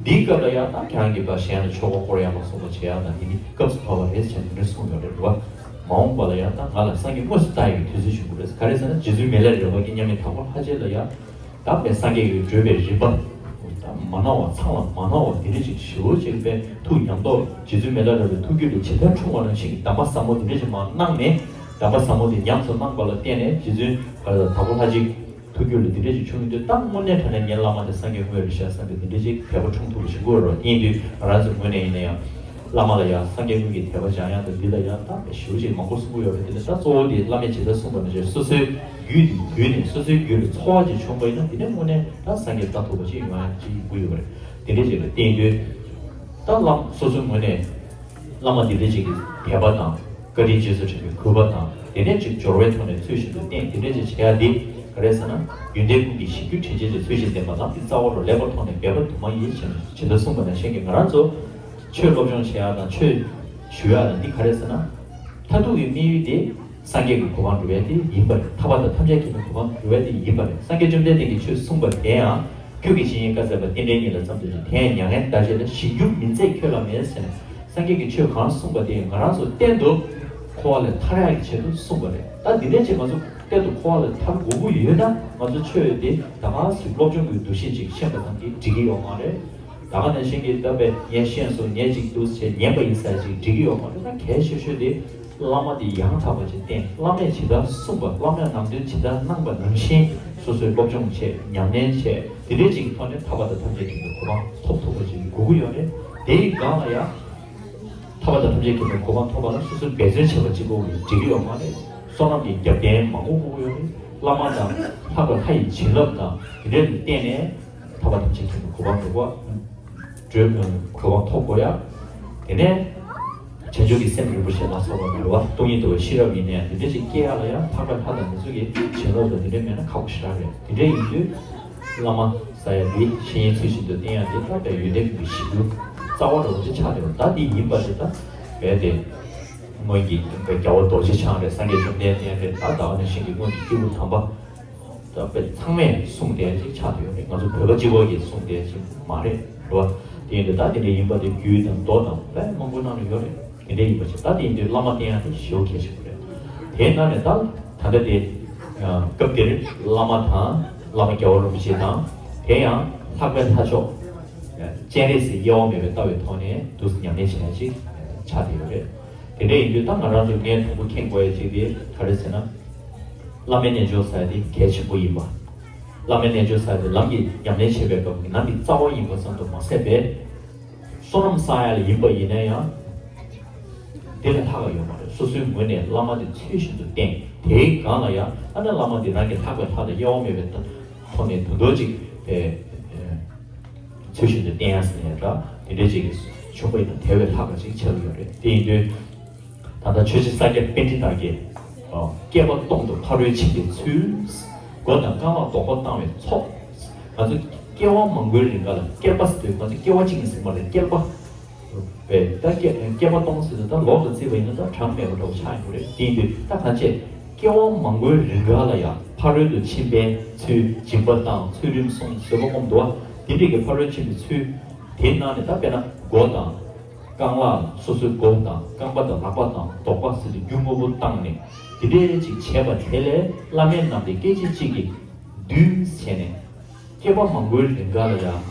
འདིའི་སྐབས་ལ་ཡང་ད་ཁྱེད་རང་གིས་ཕར་གཞན་ལ་ཆོས་འཁོར་བསྐོར་ཡག་ལ་སོགས་པ་བྱེད་ཡག་དང་། དེ་ནི་སྐབས་སུ་བབས་པ་རེད་ཟེར་ནས་འདི་འདྲ་གསུངས་ཡོད་རེད་བ། མ་འོངས་པ་ལ་ཡང་ད་ང་ལ་སངས་རྒྱས་དངོས་སུ་ལྟ་ཡག་གི་དུས་ཚོད་བྱུང་གི་རེད། ག་རེ་ཟེར་ན། རྗེ་བཙུན་མི་ལ་རས་པ་གིས་མཉམ་མེད་དྭགས་པོ་ལྷ་རྗེ་ལ་ཡང་ད་བའི་སངས་རྒྱས་ཀྱི་བགྲོད་པའི་རིམ་པ། ད་ མ་གནང་བ། མཚང་ལ་མ་གནང་བ་དེ་འདྲ་ཞིག་ཞེ་པོ་ཅིག་དཔེ་ཐུགས་ཉམས་རྟོགས། རྗེ་བཙུན་མི་ལ་རས་པའི་ཐུགས་རྒྱུད་ལ་ཇི་ལྟར་འཁྲུངས་པ་ནང་བཞིན་གྱི་གདམས་པ་ཟབ་མོ་དེ་འདྲ་ཞིག་མར་གནང་ནས། གདམས་པ་ཟབ་མོ་དེ་ཉམས་སུ་བླངས་པ་ལ་བརྟེན་ནས། རྗེ་བཙུན་ག་རེ་ལ་དྭགས་པོ་ལྷ་རྗེ་གི་ཐུགས་རྒྱུད་ལ་དེ་འདྲ་ཞིག་བྱུང་ཡོང་དུས། ད་དངོས་གནས་དྲང་གནས་ངའི་བླ་མ་དེ་སངས་རྒྱས་དངོས་རེད་ཤག་བསམ་པའི་དེ་འདྲ་ཞིག་དད་པ་འཁྲུངས་ཐུབ་པ་ཞིག་དགོས་རེད་པ། དེ་ཡིན་དུས་ང་རང་ཚོའི་ངོས་ནས་ཡིན་ན་ཡང་། བླ་མ་ལ་ཡང་སངས་རྒྱས་དངོས་ཀྱི་དད་པ་སྦྱང་ཡག་དང་འདི་ལ་ཡང་དག་པའི་ཞེ་པོ་ཅིག་མང་པོ་གསུང་གི་ཡོད་རེད། དེ་ལ་ད་གཙོ་བོ་དེ་བླ་མས་ཇི་ལྟར་གསུངས་པ་ནང་བཞིན་སོ་སོའི་རྒྱུད་དེ་བརྒྱུད་ནས། སོ་སོའི་རྒྱུད་ལ་ཚོར་བ་ཅིག་བྱུང་བ་ཡིན་ན། དེ་ནས་དངོས་གནས་ད་སངས་རྒྱས་ལྟ་ཐུབ་པ་ཅིག་ཡོང་ཡག་ཅིག་དགོས་ཡོད་རེད། དེ་འདྲ་ཅིག་ལ་བརྟེན་དུས། ད་བླ་སོ་སོའི་ངོས་ནས་བླ་མ་དེ་འདྲ་ཅིག་གི་དད་པ་དང་། བཀའ་དྲིན་རྗེས་སུ་དྲན་པའི་གུས་པ་དང་། དེ་ནས་ཅིག་སྦྱོར་བའི་ཐོག་ནས་ཚུལ་བཞིན་དུ་བསྟེན། དེ་འདྲ་ཅིག་བྱེད་ཡག་འདི་ག་རེ་ཟེར་ན། ཡོན་ཏན་ཀུན་གྱི་གཞིར་གྱུར་དྲིན་ཅན་གྱི། ཚུལ་བཞིན་ལྡན་པ་ལམ་གྱི་རྩ་བ་རུ། ལེགས་པར་མཐོང་ནས་འབད་པ་དུ་མ་ཡིས། ཇི་ལྟར་གསུངས་པ་ནང་བཞིན་གྱི། ང་རང་ཚོ་ཆོས་སློབ་སྦྱོང་བྱེད་ཡག་དང་ཆོས་ཞུ་ཡག་དང་འདི་ག་རེ་ཟེར་ན། མཐར་ཐུག་གི་དམིགས་ཡུལ་དེ་སངས་རྒྱས་ཀྱི་གོ་འཕང་སྒྲུབ་ཡག་དེ་ཡིན་པ་རེད། ཐར་པ་དང་ཐམས་ཅད་མཁྱེན་པའི་གོ་འཕང་སྒྲུབ་ཡག་དེ་ཡིན་པ་རེད། སངས་རྒྱས་བཅོམ་ལྡན་འདས་ཀྱིས་ཆོས་གསུངས་པ་དེ་ཡང་། ཁྱོད་ཀྱི་སྤྱན་གཉིས་ཀ་མཛེས་པ་རྟེན་འབྲེལ་ཉིད་ལ་ཙམ་དུ་བྱིན། དེ་ཡང་མྱ་ངན་འདའ་བྱེད་ལ། གཞན་འགྱུར་མིན་མཛད་ཁྱོད་ལ་མེད་ཟེར་ནས། སངས་རྒྱས་ཀྱིས་ཆོས་གང་གསུངས་པ་དེ་ང་རང་ཚོ་གཏན་དུ་འཁོར་བ་ལས་ཐར་ཡག་གི་ཆེད་དུ་གསུངས་པ་རེད། ད་འདི་འདྲའི་ཆེད་ང་ཚོ་གཏན་དུ་འཁོར་བ་ལས་ཐར་དགོས་ཀྱི་ཡོད་ན། ང་ཚོ་ཆོས་དེ་ད་ག་ཟེ་སློབ་སྦྱོང་གི་འདུ་ཤེས་ཅིག་ཤེས་པ་ཙམ་གྱིས་འགྲིག་གི་ཡོད་མ་རེད། ད་ག་ནང་བཞིན་གྱི་ད་དཔེ་ངས་ཤེས་སོང་། ངས་ཅིག་འདུག་ཟེར་ཉན་པ་ཡིན་ས་ཅིག་འགྲིག་གི་ཡོད་མ་རེད། ད་གལ་ཆེ་ཤོས་དེ་བླ་མ་དེ་ཡང་དག་པ་ཅིག་བསྟེན། བླ་མས་ཇི་ལྟར་གསུངས་པ། བླ་མས་ནང་དོན་ཇི་ལྟར་གནང་པ་ནང་བཞིན་སོ་སོས་སློབ་སྦྱོང་བྱས། ཉམས་ལེན་བྱས། དེ་འདྲའི་ཅིག་གི་ཐོག་ནས་ཐར་པ་དང་ཐམས་ཅད་མཁྱེན་པའི་གོ་འཕང་ཐོབ་ཐུབ་པ་ཅིག་དགོས་ཀྱི་ཡོད་རེད། དེའི་སྒང་ལ་ཡང་། ཐར་པ་དང་ཐམས་ཅད་མཁྱེན་པའི་གོ་འཕང་ཐོབ་པ་ལ་སོ་སོས་འབད་བརྩོན་བྱས་པ་གཅིག་པོ་གིས་འགྲིག་གི་ཡོད་མ་རེད། བསོད་ནམས་ཀྱི་རྒྱབ་རྟེན་མང་པོ་དགོས་ཀྱི་ཡོད་རེད། བླ་མ་དང་ལྷག་པའི་ལྷ་ཡི་བྱིན་རླབས་དང་དེ་འདྲ་ལ་བརྟེན་ནས་ཐར་པ་དང་ཐམས་ཅད་མཁྱེན་པའི་གོ་འཕང་ཐོབ་དགོས། གོ་འཕང་ཐོབ་དགོས་ཡ། དེ་ནས་བྱང་ཆུབ་ཀྱི་སེམས་རིན་པོ་ཆེ་ལ་སོགས་པ་རེད་བ། སྟོང་ཉིད་རྟོགས་པའི་ཤེས་རབ་ཡིན་ནའི་དེ་འདྲ་ཞིག་སྐྱེ་ཡ་ལ་ཡང་ལྷག་པའི་ལྷ་དང་དེ་ཚོ་གི་བྱིན་རླབས་དང་དེ་འདྲ་མེད་ན་ཁག་པོ་ཞེ་དྲག་རེད། དེ་འདྲ་ཡིན་དུས། བླ་མ་ཟེར་ཡ་འདི་བཤེས་གཉེན་ཚུལ་བཞིན་དུ་བསྟེན་ཡ་འདི་ད་དཔེ་ཡོན་ཏན་གྱི་གཞི་རྒྱུ་རྩ་བ་རུ་ཅིག་ཆགས་བསྡད་པ་ད་འདི་ཡིན་པ་རེད། ད་དཔེ་དེ་སྔོན་གྱི་དཔེ་རྒྱལ་བ་རྡོ་རྗེ་འཆང་རེད། སངས་རྒྱས་བཅོམ་ལྡན་འདས་རེད། ད་ད་ག་ནང་བཞིན་གྱི་སྔོན་གྱི་སྐྱེས་བུ་དམ་པ་ད་དཔེ་ཚང་མས་གསུངས་བསྡད་ཅིག་ཆགས་བསྡད་ཡོད་རེད། ང་ཚོ་བོད་པ་གཅིག་པོ་གིས་གསུངས་བསྡད་ཅིག་མ་རེད། རེད་བ། དེ་ཡིན་དུས་ད་དེ་འདྲ་ཡིན་པ་དེ་རྒྱུད་དང་མདོ་དང་དཔེ་མང་པོ་ནང་ལ་ཡོད་རེད། དེ་འདྲ་ཡིན་པ་ཞིག་ད་དེ་ཡིན་དུས་བླ་མ་བསྟེན་ཡག་དེ་ཞེ་པོ་གལ་ཆེན་པོ་རེད། དེའི་ནང་ནས་ད་ད་ལྟ་དེ་སྐབས་དེར་བླ་མ་དང་བླ་མ་རྒྱལ་བ་རིན་པོ་ཆེ་དང་། དེ་ཡང་ལྷག་པའི་ལྷ་མཆོག་སྤྱན་རས་གཟིགས་དབྱེ་བ་མེད་པའི་ལྟ་བའི་ཐོག་ནས་འདུག་སེ་ཉམས་ལེན་བྱེད་ཡག་ཅིག་ཆགས་བསྡད་ཡོད་རེད། དེ་འདྲ་ཡིན་དུས་ད་ང་རང་ཚོ་ངས་དང་པོ་མཁྱེན་དགོས་ཡག་ཅིག་དེ་ག་རེ་ཟེར་ན། བླ་མའི་རྣལ་འབྱོར་ཟེར་ཡག་དེ་གལ་ཆེན་པོ་ཡིན་པ། བླ་མའི་རྣལ་འབྱོར་ཟེར་ཡག་དེ་ལམ་གྱི་ཉམས་ལེན་བྱེད་པའི་སྐབས་ཀྱི་ལམ་གྱི་རྩ་བ་ཡིན་པ་ཙམ་དུ་མ་ཟད་པའི། བསོད་ནམས་བསགས་ཡག་ལ་ཡིན་པ་ཡིན་ན་ཡང་། དེ་ལས་ལྷག་པ་ཡོད་མ་རེད། སོ་སོའི་ངོས་ནས་བླ་མ་དེ་ཚུལ་བཞིན་དུ་བསྟེན། དེའི་སྒང་ལ་ཡང་ཨ་ནི་བླ་མ་དེ་རང་གི་ལྷག་པའི་ལྷ་དང་དབྱེ་བ་མེད་པའི་ཐོག་ནས་དོན་དོ་ཅིག་དེ་ཚུལ་བཞིན་དུ་བསྟེན་ཡག་ཟེར་ནས་འདྲ། དེ་འདྲའི་ཅིག་གི་བྱུང་བ་ཡིན་ན་དེ་བས་ལྷག་པ་ཅིག་ཆགས་ཀྱི་ཡོད་རེད། དེ་ཡིན་དུས། ད་ལྟ་ཆོས་རྗེ་ས་སྐྱ་པཎྜི་ཏ་གིས། ཨ། བསྐལ་པ་སྟོང་དུ་ཕ་རོལ་ཕྱིན་པའི་ཚུལ། མགོ་དང་རྐང་ལག་རྡོག་པ་བཏང་བའི་ཚོགས། ང་ཚོ་སྐྱེ་བ་མང་པོའི་རིང་ག་ལ་བསྐལ་པ་ཟེར་དུས་ང་ཚོ་སྐྱེ་བ་གཅིག་ཡིན་ཟེར་མ་རེད། བསྐལ་པ། བས་ད་བསྐལ་བསྐལ་པ་སྟོང་ཟེར་དུས་ད་ལོ་ལ་བརྩིས་པ་ཡིན་ན་ད་གྲངས་མེད་པ་འདྲ་བོ་ཆགས་ཡོང་གི་རེད། དེ་ཡིན་དུས་ད་གང་བྱས། སྐྱེ་བ་མང་པོའི་རིང་ག་ལ་ཡང་ཕ་རོལ་ཏུ་ཕྱིན་པའི་ཚུལ། སྦྱིན་པ་བཏང་། ཚུལ་ཁྲིམས་བསྲུང་། བཟོད་པ་སྒོམ་འདུག་བ། དེ་འདྲ་གི་ཕ་རོལ་ཕྱིན་པའི་ཚུལ། དེའི་ནང་ནས་ད་དཔེར་ན་མགོ་དང་། རྐང་ལག་སོ་སོའི་མགོ་དང་རྐང་པ་དང་ལག་པ་དང་རྡོག་པ་ཟེར་དུས་རྒྱུ་དངོས་པོ་བཏང་ནས་དེ་འདྲའི་ཅིག་བྱས་པ་དེ་ལས་བླ་མའི་ནང་དེ་སྐད་ཅིག་གཅིག་གིས་བསྡུས་བྱས་ནས་བསྐལ་པ་མང་པོའི་རིང་ག་ལ་ཡང་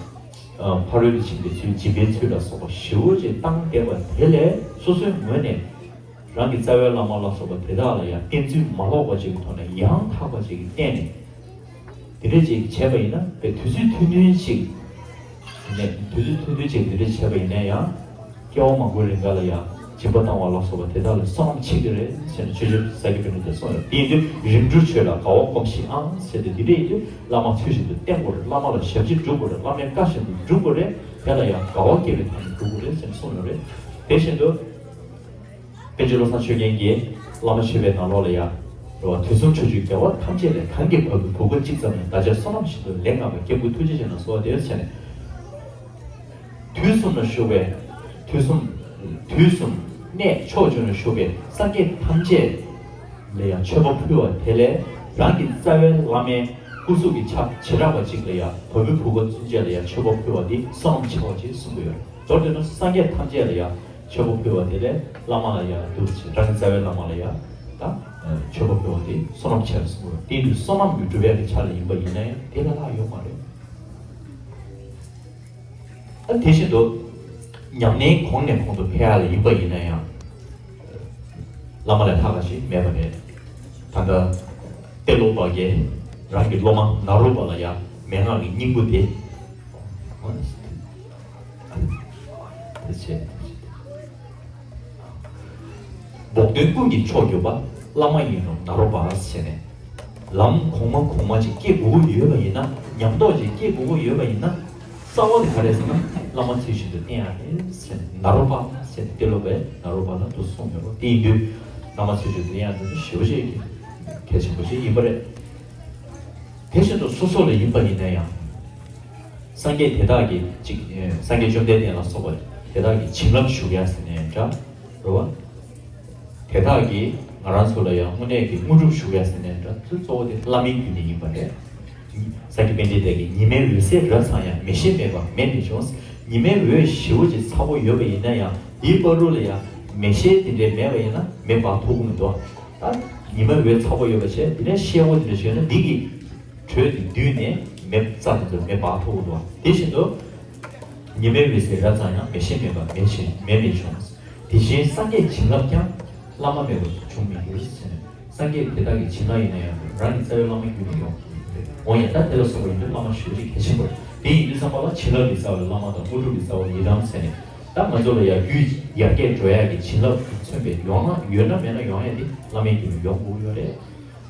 ཕ་རོལ་ཏུ་ཕྱིན་པའི་ཚུལ། སྦྱིན་པའི་ཚུལ་ལ་སོགས་པ་ཞེ་པོ་ཅིག་བཏང་བསྡད་པ་དེ་ལས་སོ་སོའི་ངོས་ནས་རང་གི་རྩ་བའི་བླ་མ་ལ་སོགས་པ་དེ་དག་ལ་ཡང་བསྟེན་ཚུལ་མ་ལོག་པ་ཅིག་གི་ཐོག་ནས་ཡང་དག་པ་ཅིག་གིས་བསྟེན་ནས། དེ་འདྲ་ཅིག་བྱས་པ་ཡིན་ན་དཔེ་དུས་ཚོད་ཐུང་ཐུང་ཅིག་ནས་དུས་ཚོད་ཐུང་ཐུང་ཅིག་དེ་འདྲ་བྱས་པ་ཡིན་ན་ཡང་སྐྱེ་བ་མང་པོའི་རིང་ག་ལ་ཡང་སྦྱིན་པ་བཏང་བ་ལ་སོགས་པ་དེ་དག་ལ་བསོད་ནམས་ཆེ་གི་རེད་ཟེར་ནས་ཆོས་རྗེ་ས་སྐྱ་པཎྜི་ཏས་གསུངས་ཡོད། དེ་ཡིན་དུས་རིམ་གྲོ་ཆོས་ལ་དགའ་བ་སྒོམས་ཤིག་ཨང་ཟེར་ཏེ་དེ་འདྲ་ཡིན་དུས་བླ་མ་ཚུལ་བཞིན་དུ་བསྟེན་དགོས་རེད། བླ་མ་ལ་ཞབས་ཕྱི་སྒྲུབ་དགོས་རེད། བླ་མའི་བཀའ་བཞིན་དུ་སྒྲུབ་དགོས་རེད། དེ་ལ་ཡང་དགའ་བ་སྐྱེ་བའི་ཐབས་ནས་སྒྲུབ་དགོས་རེད་ཟེར་ནས་གསུངས་ཡོད་རེད། དེ་བཞིན་དུ། པཎ་ཆེན་བློ་བཟང་ཆོས་རྒྱན་གྱིས་བླ་མ་མཆོད་པའི་ནང་ལོགས་ལ་ཡང་། རེད་བ། དུས་གསུམ་ཕྱོགས་བཅུའི་རྒྱལ་བ་ཐམས་ཅད་ལས། གང་གིས་བ་སྤུའི་བུ་ག་གཅིག་ཙམ་ཡང་། བདག་ཅག་བསོད་ནམས་ཞིང་དུ་ལེགས་བསྔགས་པའི། སྐྱབས་མགོན་ཐུགས་རྗེ་ཅན་ལ་གསོལ་བ་འདེབས་ཟེར་ནས། དུས་གསུམ་ན་བཞུགས་པའི། དུས་གསུམ། དུས་གསུམ་གནས་ཕྱོགས་བཅུ་ན་བཞུགས་པའི་སངས་རྒྱས་ཐམས་ཅད་ལ་ཡང་མཆོད་པ་ཕུལ་བ་དེ་ལས་རང་གི་རྩ་བའི་བླ་མའི་སྐུ་གཟུགས་ཀྱི་ཆ་བྱེ་བྲག་པ་གཅིག་ལ་ཡང་བ་སྤུའི་བུ་ག་ཚུན་ཆད་ལ་ཡང་མཆོད་པ་ཕུལ་བ་འདི་བསོད་ནམས་ཆེ་བ་ཅིག་གསུང་གི་ཡོད་རེད། མདོར་བསྡུས་ན་སངས་རྒྱས་ཐམས་ཅད་ལ་ཡང་མཆོད་པ་ཕུལ་བ་དེ་ལས་བླ་མ་ལ་ཡང་འདུ་བྱེད་རང་གི་རྩ་བའི་བླ་མ་ལ་ཡང་ད་མཆོད་པ་ཕུལ་བ་དེ་བསོད་ནམས་ཆེ་བ་གསུངས་པ་རེད། དེ་ཡིན་དུས་བསོད་ནམས་མི་འགྲུབ་པའི་ཆ་ལ་ཡིན་པ་ཡིན་ན་ཡང་དེ་ལས་ལྷག་ཡོད་མ་རེད། དེ་བཞིན་དུ་ཉམས་ལེན་གོང་ནས་གོང་དུ་འཕེལ་ཡ་ལ་ཡིན་པ་ཡིན་ན་ཡང་། བླ་མ་ལས་ལྷག་པ་ཞིག་མེད་པ་རེད། ད་ལྟ་ཏེ་ལོ་པ་གས་རང་གི་སློབ་མ་ནཱ་རོ་པ་ལ་ཡང་མན་ངག་གི་སྙིང་པོ་དེ། དེ་བྱས། འབོག་སྟོན་ཀུན་གྱི་མཆོག་གྱུར་པ། བླ་མ་ཡིན་ནོ་ནཱ་རོ་པ་ཟེར་ནས། ལམ་གོང་མ་གོང་མ་ཅིག་སྐྱེ་དགོས་ཀྱི་ཡོད་པ་ཡིན་ན། ཉམས་རྟོགས་ཅིག་སྐྱེ་དགོས་ཀྱི་ཡོད་པ་ཡིན་ན། རྩ་བ་དེ་ག་རེ་ཟེར་ན། བླ་མ་ཚུལ་བཞིན་དུ་བསྟེན་ཡག་རེད་ཟེར་ནས། ནཱ་རོ་པ་ཟེར་ནས་ཏེ་ལོ་པས་ནཱ་རོ་པ་ལ་འདུག་གསུངས་ཡོད་རེད། དེ་ཡིན་དུས་བླ་མ་ཚུལ་བཞིན་དུ་བསྟེན་ཡག་འདི་ཞེ་པོ་ཅིག་གལ་ཆེན་པོ་ཞིག་ཡིན་པ་རེད། དེ་བཞིན་དུ་སོ་སོ་ལ་ཡིན་པ་ཡིན་ན་ཡང་། སངས་རྒྱས་དེ་དག་གིས་ཅིག་སངས་རྒྱས་བཅོམ་ལྡན་འདས་ལ་སོགས་པ་དེ་དག་གིས་བྱིན་རླབས་ཞུགས་ཡ་ཟེར་ནས་འདྲ། རེད་བ། དེ་དག་གིས་ང་རང་ཚོ་ལ་ཡང་དངོས་གནས་ཀྱི་དངོས་གྲུབ་ཞུགས་ཡ་ཟེར་ནས་འདྲ། གཙོ་བོ་དེ་བླ་མའི་རྒྱུད་ནས་ཡིན་པ་རེད། སངས་རྒྱས་པཎ་ཆེན་འདས་ཀྱིས་ཉི་མའི་འོད་ཟེར་རབ་ཚ་ཡང་། མེ་ཤེས་མེད་པར་མེ་མི་འབྱུང་། ཉི་མའི་འོད་ཞེ་པོ་ཅིག་ཚ་པོ་ཡོད་པ་ཡིན་ན་ཡང་། དེའི་བར་དུ་ལ་ཡང་མེ་ཤེལ་དེ་འདྲའི་མེད་པ་ཡིན་ན་མེ་འབར་ཐུབ་ཀྱི་མི་འདུག་ད་ཉི་མའི་འོད་ཚ་པོ་ཡོད་པ་བྱས། དེ་ནས་ཤེལ་སྒོ་དེ་འདྲ་ཞིག་ཡོད་ན། འདི་གི་དྲོད་དེ་བསྡུས་ནས་མེ་རྩ་དེ་ཚོ་མེ་འབར་ཐུབ་ཀྱི་འདུག་དེ་བཞིན་དུ་ཉི་མའི་འོད་ཟེར་རབ་ཚ་ཡང་། མེ་ཤེལ་མེད་པར་མེ་ཆེ་མེ་མི་འབྱུང་། དེ་བཞིན་སངས་རྒྱས་བྱིན་རླབས་ཀྱང་། བླ་མ་མེད་པར་འབྱུང་མི་འགྱུར་ཟེར་ནས། སངས་རྒྱས་དེ་དག་གི་བྱིན་རླབས་ཡིན་ན་ཡང་། རང་གི་རྩ་བའི་བླ་མ་རྒྱུད་ནས་ཡོང་གི་རེད། འོ་ཡ། ད་དེ་ལ་སོགས་པ་ཡིན་དུས་བླ་མ་ཞེ་པོ་ཅིག་གལ་ཆེན་པོ་རེད། དེ་ཡིན་དུས་ཙམ་པ་ལ་བྱིན་རླབས་ཀྱི་རྩ་བའི་བླ་མ་དང་། དངོས་གྲུབ་ཀྱི་རྩ་བ་ཡི་དམ་ཟེར་ནས། ད་ང་ཚོ་ལ་ཡང་རྒྱུད་ཡར་རྒྱས་འགྲོ་ཡག་གི་བྱིན་རླབས་ཀྱིས་མཚོན་པའི། ཡོང་ན་ཡོད་ན་མེད་ན་ཡོང་ཡག་དེ་བླ་མའི་རྒྱུད་ནས་ཡོང་དགོས་ཡོད་རེད།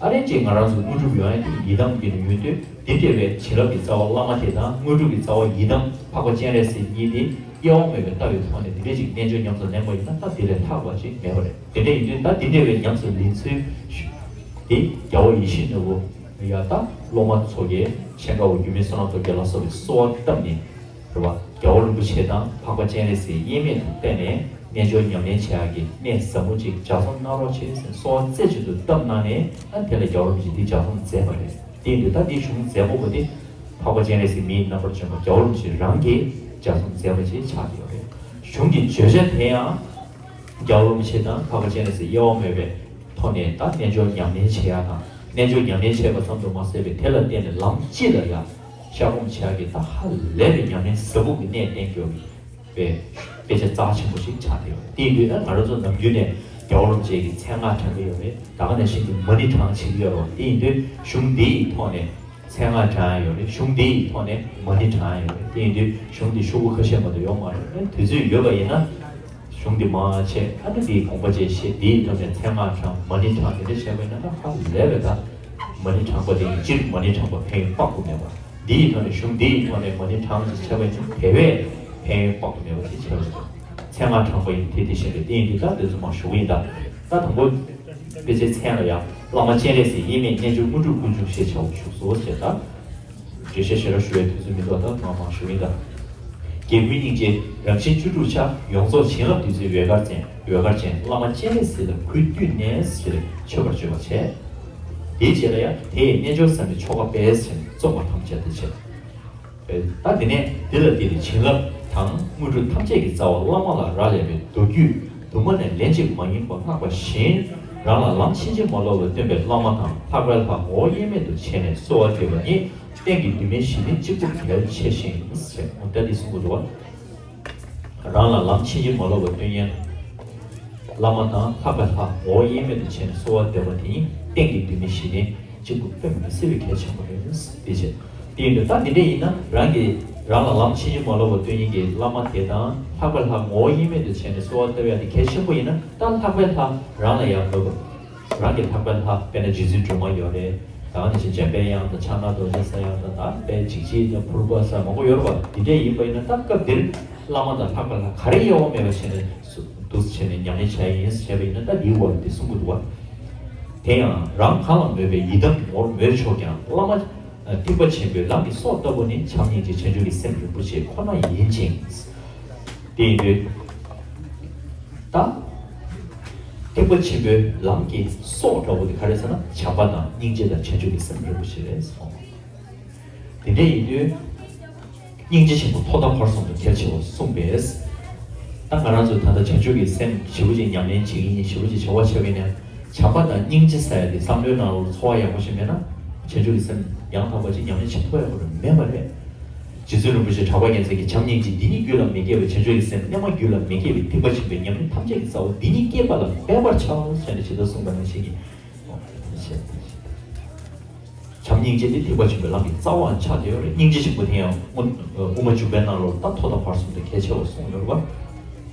ཨ་རེ་ཅིག་ང་རང་ཚོ་དངོས་གྲུབ་ཡོང་ཡག་དེ་ཡི་དམ་རྒྱུད་ནས་ཡོང་དུས། དེ་འདྲ་བའི་བྱིན་རླབས་ཀྱི་རྩ་བ་བླ་མ་དེ་དང་། དངོས་གྲུབ་ཀྱི་རྩ་བ་ཡི་དམ་འཕགས་པ་སྤྱན་རས་གཟིགས་གཉིས་དེ་དབྱེ་བ་མེད་པའི་ལྟ་བའི་ཐོག་ནས་དེ་འདྲ་ཅིག་རྣལ་འབྱོར་ཉམས་སུ་ལེན་པ་ཡིན་ན། ད་དེ་ལས་ལྷག་པ་ཅིག་མེད་པ་རེད། དེ་འདྲ་ཡིན་དུས་ད་དེ་འདྲ་བའི་ཉམས་སུ་ལེན་ཚུལ་དེ་རྒྱལ་བ་ཡིད་བཞིན་ནོར་བུ་ཡ། ད་སློབ་མ་ཚོ་གིས་མཆེད་ལྔ་པོ་སྒྱུ་མའི་བསོད་ནམས་སྟོབས་བརྒྱ་ལ་སོགས་པའི་གསོལ་བ་བཏབ་ནས། རེད་བ། རྒྱལ་བ་རིན་པོ་ཆེ་དང་འཕགས་པ་སྤྱན་རས་གཟིགས་དབྱེར་མེད་དུ་བསྟེན་ནས། རྣལ་འབྱོར་ཉམས་ལེན་བྱེད་ཡག་གི་གནས་ཟབ་མོ་ཅིག་ལྗགས་རྩོམ་གནང་རོགས་བྱེད་ཟེར་གསོལ་བ་རྩེ་གཅིག་ཏུ་བཏབ་གནང་ནས། ཨ་དེ་ལ་རྒྱལ་བ་རིན་པོ་ཆེས་དེ་ལྗགས་རྩོམ་མཛད་པ་རེད། དེ་ཡིན་དུས་ད་དེའི་གཞུང་མཛད་སྒོ་པོ་དེ་འཕགས་པ་སྤྱན་རས་གཟིགས་མིའི་རྣམ་པར་བྱོན་པ་རྒྱལ་བ་རིན་པོ་ཆེ་རང་གིས་ལྗགས་རྩོམ་མཛད་པ་ཞིག་ཆགས་ཀྱི་ཡོད་རེད། གཞུང་གི་བརྗོད་བྱ་དེ་ཡང་རྒྱལ་བ་རིན་པོ་ཆེ་དང་འཕགས་པ་སྤྱན་རས་གཟིགས་དབྱེ་བ་མེད་པའི་ཐོག་ནས། ད་རྣལ་འབྱོར་ཉམས་ལེན་བྱེད་ཡག་དང་། རྣལ་འབྱོར་ཉམས་ལེན་བྱས་པ་ཙམ་དུ་མ་ཟད་པའི། དེ་ལ་བརྟེན་ནས་ལམ་སྤྱི་ལ་ཡང་བཤད་སྒོམ་བྱེད་ཡག་གི་ད་ཧ་ལས་པའི་ཉམས་ལེན་ཟབ་པོ་གི་གནས་བསྟན་གྱི་ཡོད་པའི་དཔེ་ཆ་རྩ་ཆེན་པོ་ཞིག་ཆགས་བསྡད་ཡོད་རེད། དེ་ཡིན་དུས་ད་ང་རང་ཚོ་ནམ་རྒྱུན་ནས་རྒྱལ་བ་རིན་པོ་ཆེ་གི་མཚན་སྔགས་བགྲང་གི་ཡོད་རེད། ད་ག་ནང་བཞིན་གྱི་མ་ཎི་བགྲང་བྱེད་ཀྱི་ཡོད་རེད། དེ་ཡིན་དུས་གཞུང་འདི་ཡི་ཐོག་ནས་མཚན་སྔགས་བགྲང་ཡག་ཡོད་རེད། གཞུང་འདི་ཡི་ཐོག་ནས་མ་ཎི་བགྲང་ཡག་ཡོད་རེད། དེ་ཡིན་དུས་གཞུང་འདི་ཤོག་གུ་ཁ་ཤས་མ་གཏོགས་ཡོད་མ་རེད། ཨ་དུས་ཚོད་ཡོད་པ་ཡིན་ན། གཞུང་འདི་མར་བྱས། ཨ་ནི་འདིའི་དགོངས་པ་བཅས་བྱས། འདིའི་ཐོག་ནས་མཚན་སྔགས་བགྲང་། མ་ཎི་བགྲང་། དེ་འདྲ་བྱས་པ་ཡིན་ན། ད་ཧ་ལས་པའི་ད་མ་ཎི་བགྲངས་པ་དེ་ཡིན་ཕྱིར། མ་ཎི་བགྲངས་པ་ཕན་ཡོན་དཔག་ཏུ་མེད་པ། འདིའི་ཐོག་ནས་གཞུང་འདིའི་ཐོག་ནས་མ་ཎི་བགྲངས་ཅིག་བྱས་པ་ཡིན་ཕྱིར། དེ་བས་ཕན་ཡོན་དཔག་ཏུ་མེད་པ་ཞིག་བྱས་པ་རེད། མཚན་སྔགས་བགྲངས་པ་ཡིན་དེ་དེ་བཞིན་རེད། དེ་ཡིན་དུས་ད་དེ་ཚོ་མར་ཞུ་གི་ཡིན། ད་ད་དང་པོ་དཔེ་ཆའི་མཚན་ལ་ཡང་། བླ་མ་སྤྱན་རས་གཟིགས་དབྱེར་མེད། རྣལ་འབྱོར་དངོས་གྲུབ་ཀུན་འབྱུང་ཞེས་བྱ་བ་བཞུགས་སོ་ཞེས་ད། འགྲེལ་བཤད་ཞེ་དྲག་ཞུ་བའི་དུས་ཚོད་མི་འདུག་ད་མང་མང་ཞུ་ཡིན་ད། རྒྱལ་ཀུན་སྙིང་རྗེ་རང་བཞིན་བཅུ་དྲུག་ཆ། ཡོངས་རྫོགས་བྱིན་རླབས་བདུད་རྩིའི་འོད་དཀར་ཅན། འོད་དཀར་ཅན་བླ་མ་སྤྱན་རས་གཟིགས་ལ་གུས་བཏུད་ནས་ཞེས་མཆོད་པར་བརྗོད་པ་བྱས། དེའི་རྗེས་ལ་ཡང་། དེས་རྣལ་འབྱོར་བསམ་པའི་ཆོ་ག་སྤེལ་ཞེས་བརྩོན་པ་ཐམས་ཅད་དེ་བྱས། ད་དེ་ནས་འདི་ལ་བརྟེན་ནས་བྱིན་རླབས་དང་དངོས་གྲུབ་ཐམས་ཅད་ཀྱི་རྩ་བ་བླ་མ་ལ་རག་ལས་པའི་མདོ་རྒྱུད་དུ་མ་ནས་ལན་གཅིག་མ་ཡིན་པ་བསྔགས་པ་བཞིན། རང་ལ་ལམ་ཕྱིན་ཅི་མ་ལོག་པ་སྟོན་པའི་བླ་མ་དང་ལྷག་པའི་ལྷ་ངོ་བོ་དབྱེར་མེད་དུ་བྱས་ནས་གསོལ་བ་འདེབས་པ་ནི། གཏན་གྱི་འདུན་མའི་གཞི་རྟེན་གཅིག་པུ་གལ་ཆེ་ཞིང་ཟེར། འོ་ད་འདི་གསུང་གི་འདུག་བ། རང་ལ་ལམ་ཕྱིན་ཅི་མ་ལོག་པ་སྟོན་མཁན་བླ་མ་དང་ལྷག་པའི་ལྷ་ངོ་བོ་དབྱེར་མེད་དུ་བྱས་ནས་གསོལ་བ་འདེབས་པ་དེ་ཉིད་གཏན་གྱི་འདུན་མའི་གཞི་རྟེན་གཅིག་པུ་དཔེ་མི་སྲིད་པའི་གལ་ཆེན་པོ་རེད། དེ་བྱས། དེ་ཡིན་དུས་ད་འདི་འདྲ་ཡིན་ན། རང་གིས་རང་ལ་ལམ་ཕྱིན་ཅི་མ་ལོག་པ་སྟོན་མཁན་གྱི་བླ་མ་དེ་དང་ལྷག་པའི་ལྷ་ངོ་བོ་དབྱེར་མེད་དུ་བྱས་ནས་གསོལ་བ་བཏབ་ཡ་དེ་གལ་ཆེན་པོ་ཡིན་ན། ད་ལྷག་པའི་ལྷ་རང་ལ་ཡང་མོས་པ། རང་གི་ལྷག་པའི་ལྷ་དཔེར་ན་རྗེ་བཙུན་སྒྲོལ་མ་ཡོད་རེད། ད་ག་ནང་བཞིན་འཇམ་དཔལ་དབྱངས་དང་ཕྱག་ན་རྡོ་རྗེ་ས་ཡ་དང་། ད་དཔལ་འཇིགས་བྱེད་དང་ཕུར་པ་ས་མང་པོ་ཡོད་རེད་པ། དེ་འདྲ་ཡིན་པ་ཡིན་ན། ད་སྐབས་འདིར་བླ་མ་དང་ལྷག་པའི་ལྷ་ག་རེ་དབྱེ་བ་མེད་པ་བྱས་ནས་འདུག་སེ་བྱས་ནས་ཉམས་ལེན་བྱ་ཡ་ཡིན་ཟེར་བྱས་པ་ཡིན་ན། ད་འདིའི་བར་དེ་གསུང་གི་འདུག་བ། དེ་ཡང་རང་གང་ལ་མོས་པའི་ཡི་དམ་ངོར་མོས་ཆོག་ཀྱང་། བླ་མ་ཐེག་པ་ཆེན་པོའི་ལམ་གྱི་སྲོག་ལྟ་བུ་ནི། བྱམས་སྙིང་རྗེ་བྱང་ཆུབ་ཀྱི་སེམས་རིན་པོ་ཆེ་ཁོ་ན་ཡིན་ཅིང་། དེ་ཡིན་དུས་ད་ཐེག་པ་ཆེན་པོའི་ལམ་གྱི་སྲོག་འདྲ་བོ་དེ་ག་རེ་ཟེར་ན། བྱམས་པ་དང་སྙིང་རྗེ་དང་བྱང་ཆུབ་ཀྱི་སེམས་རིན་པོ་ཆེ་རེད་གསུངས། དེ་འདྲ་ཡིན་དུས་སྙིང་རྗེ་ཆེན་པོ་ཐོག་མཐའ་བར་གསུམ་དུ་གལ་ཆེ་བར་གསུངས་པས། ད་ང་རང་ཚོས་ད་ལྟ་བྱང་ཆུབ་ཀྱི་སེམས་ཞེ་པོ་ཅིག་ཉམས་ལེན་བྱེད་ཀྱི་ཡིན། ཞེ་པོ་ཅིག་བྱ་བ་བྱེད་ཀྱི་ཡིན་ན། བྱམས་པ་དང་སྙིང་རྗེ་ཟེར་ཡ་དེ་བསམ་བློའི་ནང་ལ་ཚོར་བ་ཡག་པོ་ཞིག་མེད་ན། བྱང་ཆུབ་ཀྱི་སེམས་ཡང་དག་པ་ཅིག་ཉམས་ལེན་བྱེད་ཐུབ་ཡག་པོ་མེད་པ་རེད། རྗེ་བཙུན་རིན་པོ་ཆེ་གྲགས་པ་རྒྱལ་མཚན་གྱིས་བྱམས་སྙིང་རྗེ་འདི་ཉིད་རྒྱུད་ལ་མི་སྐྱེ་བའི་བྱང་ཆུབ་ཀྱི་སེམས་མནན་མ་རྒྱུད་ལ་མི་སྐྱེ་བའི་ཐེག་པ་ཆེན་པོའི་ཉམས་ལེན་ཐམས་ཅད་ཀྱི་རྩ་བ་འདི་ཉིད་བསྐྱེད་པ་ལ་འབད་པར་བྱའོ་ཟེར་ནས་ཇི་ལྟར་གསུངས་པ་ནང་བཞིན་གྱི། བྱམས་སྙིང་རྗེ་འདི་ཐེག་པ་ཆེན་པོའི་ལམ་གྱི་རྩ་བའང་ཆགས་བསྡད་ཡོད་རེད། སྙིང་རྗེ་ཆེན་པོ་དེ་ཡང་དབུ་དབུ་མ་འཇུག་པའི་ནང་ལོགས་ད་ཐོག་མཐའ་བར་གསུམ་དུ་གལ་ཆེ་བར་གསུངས་ཡོད་རེད་བ།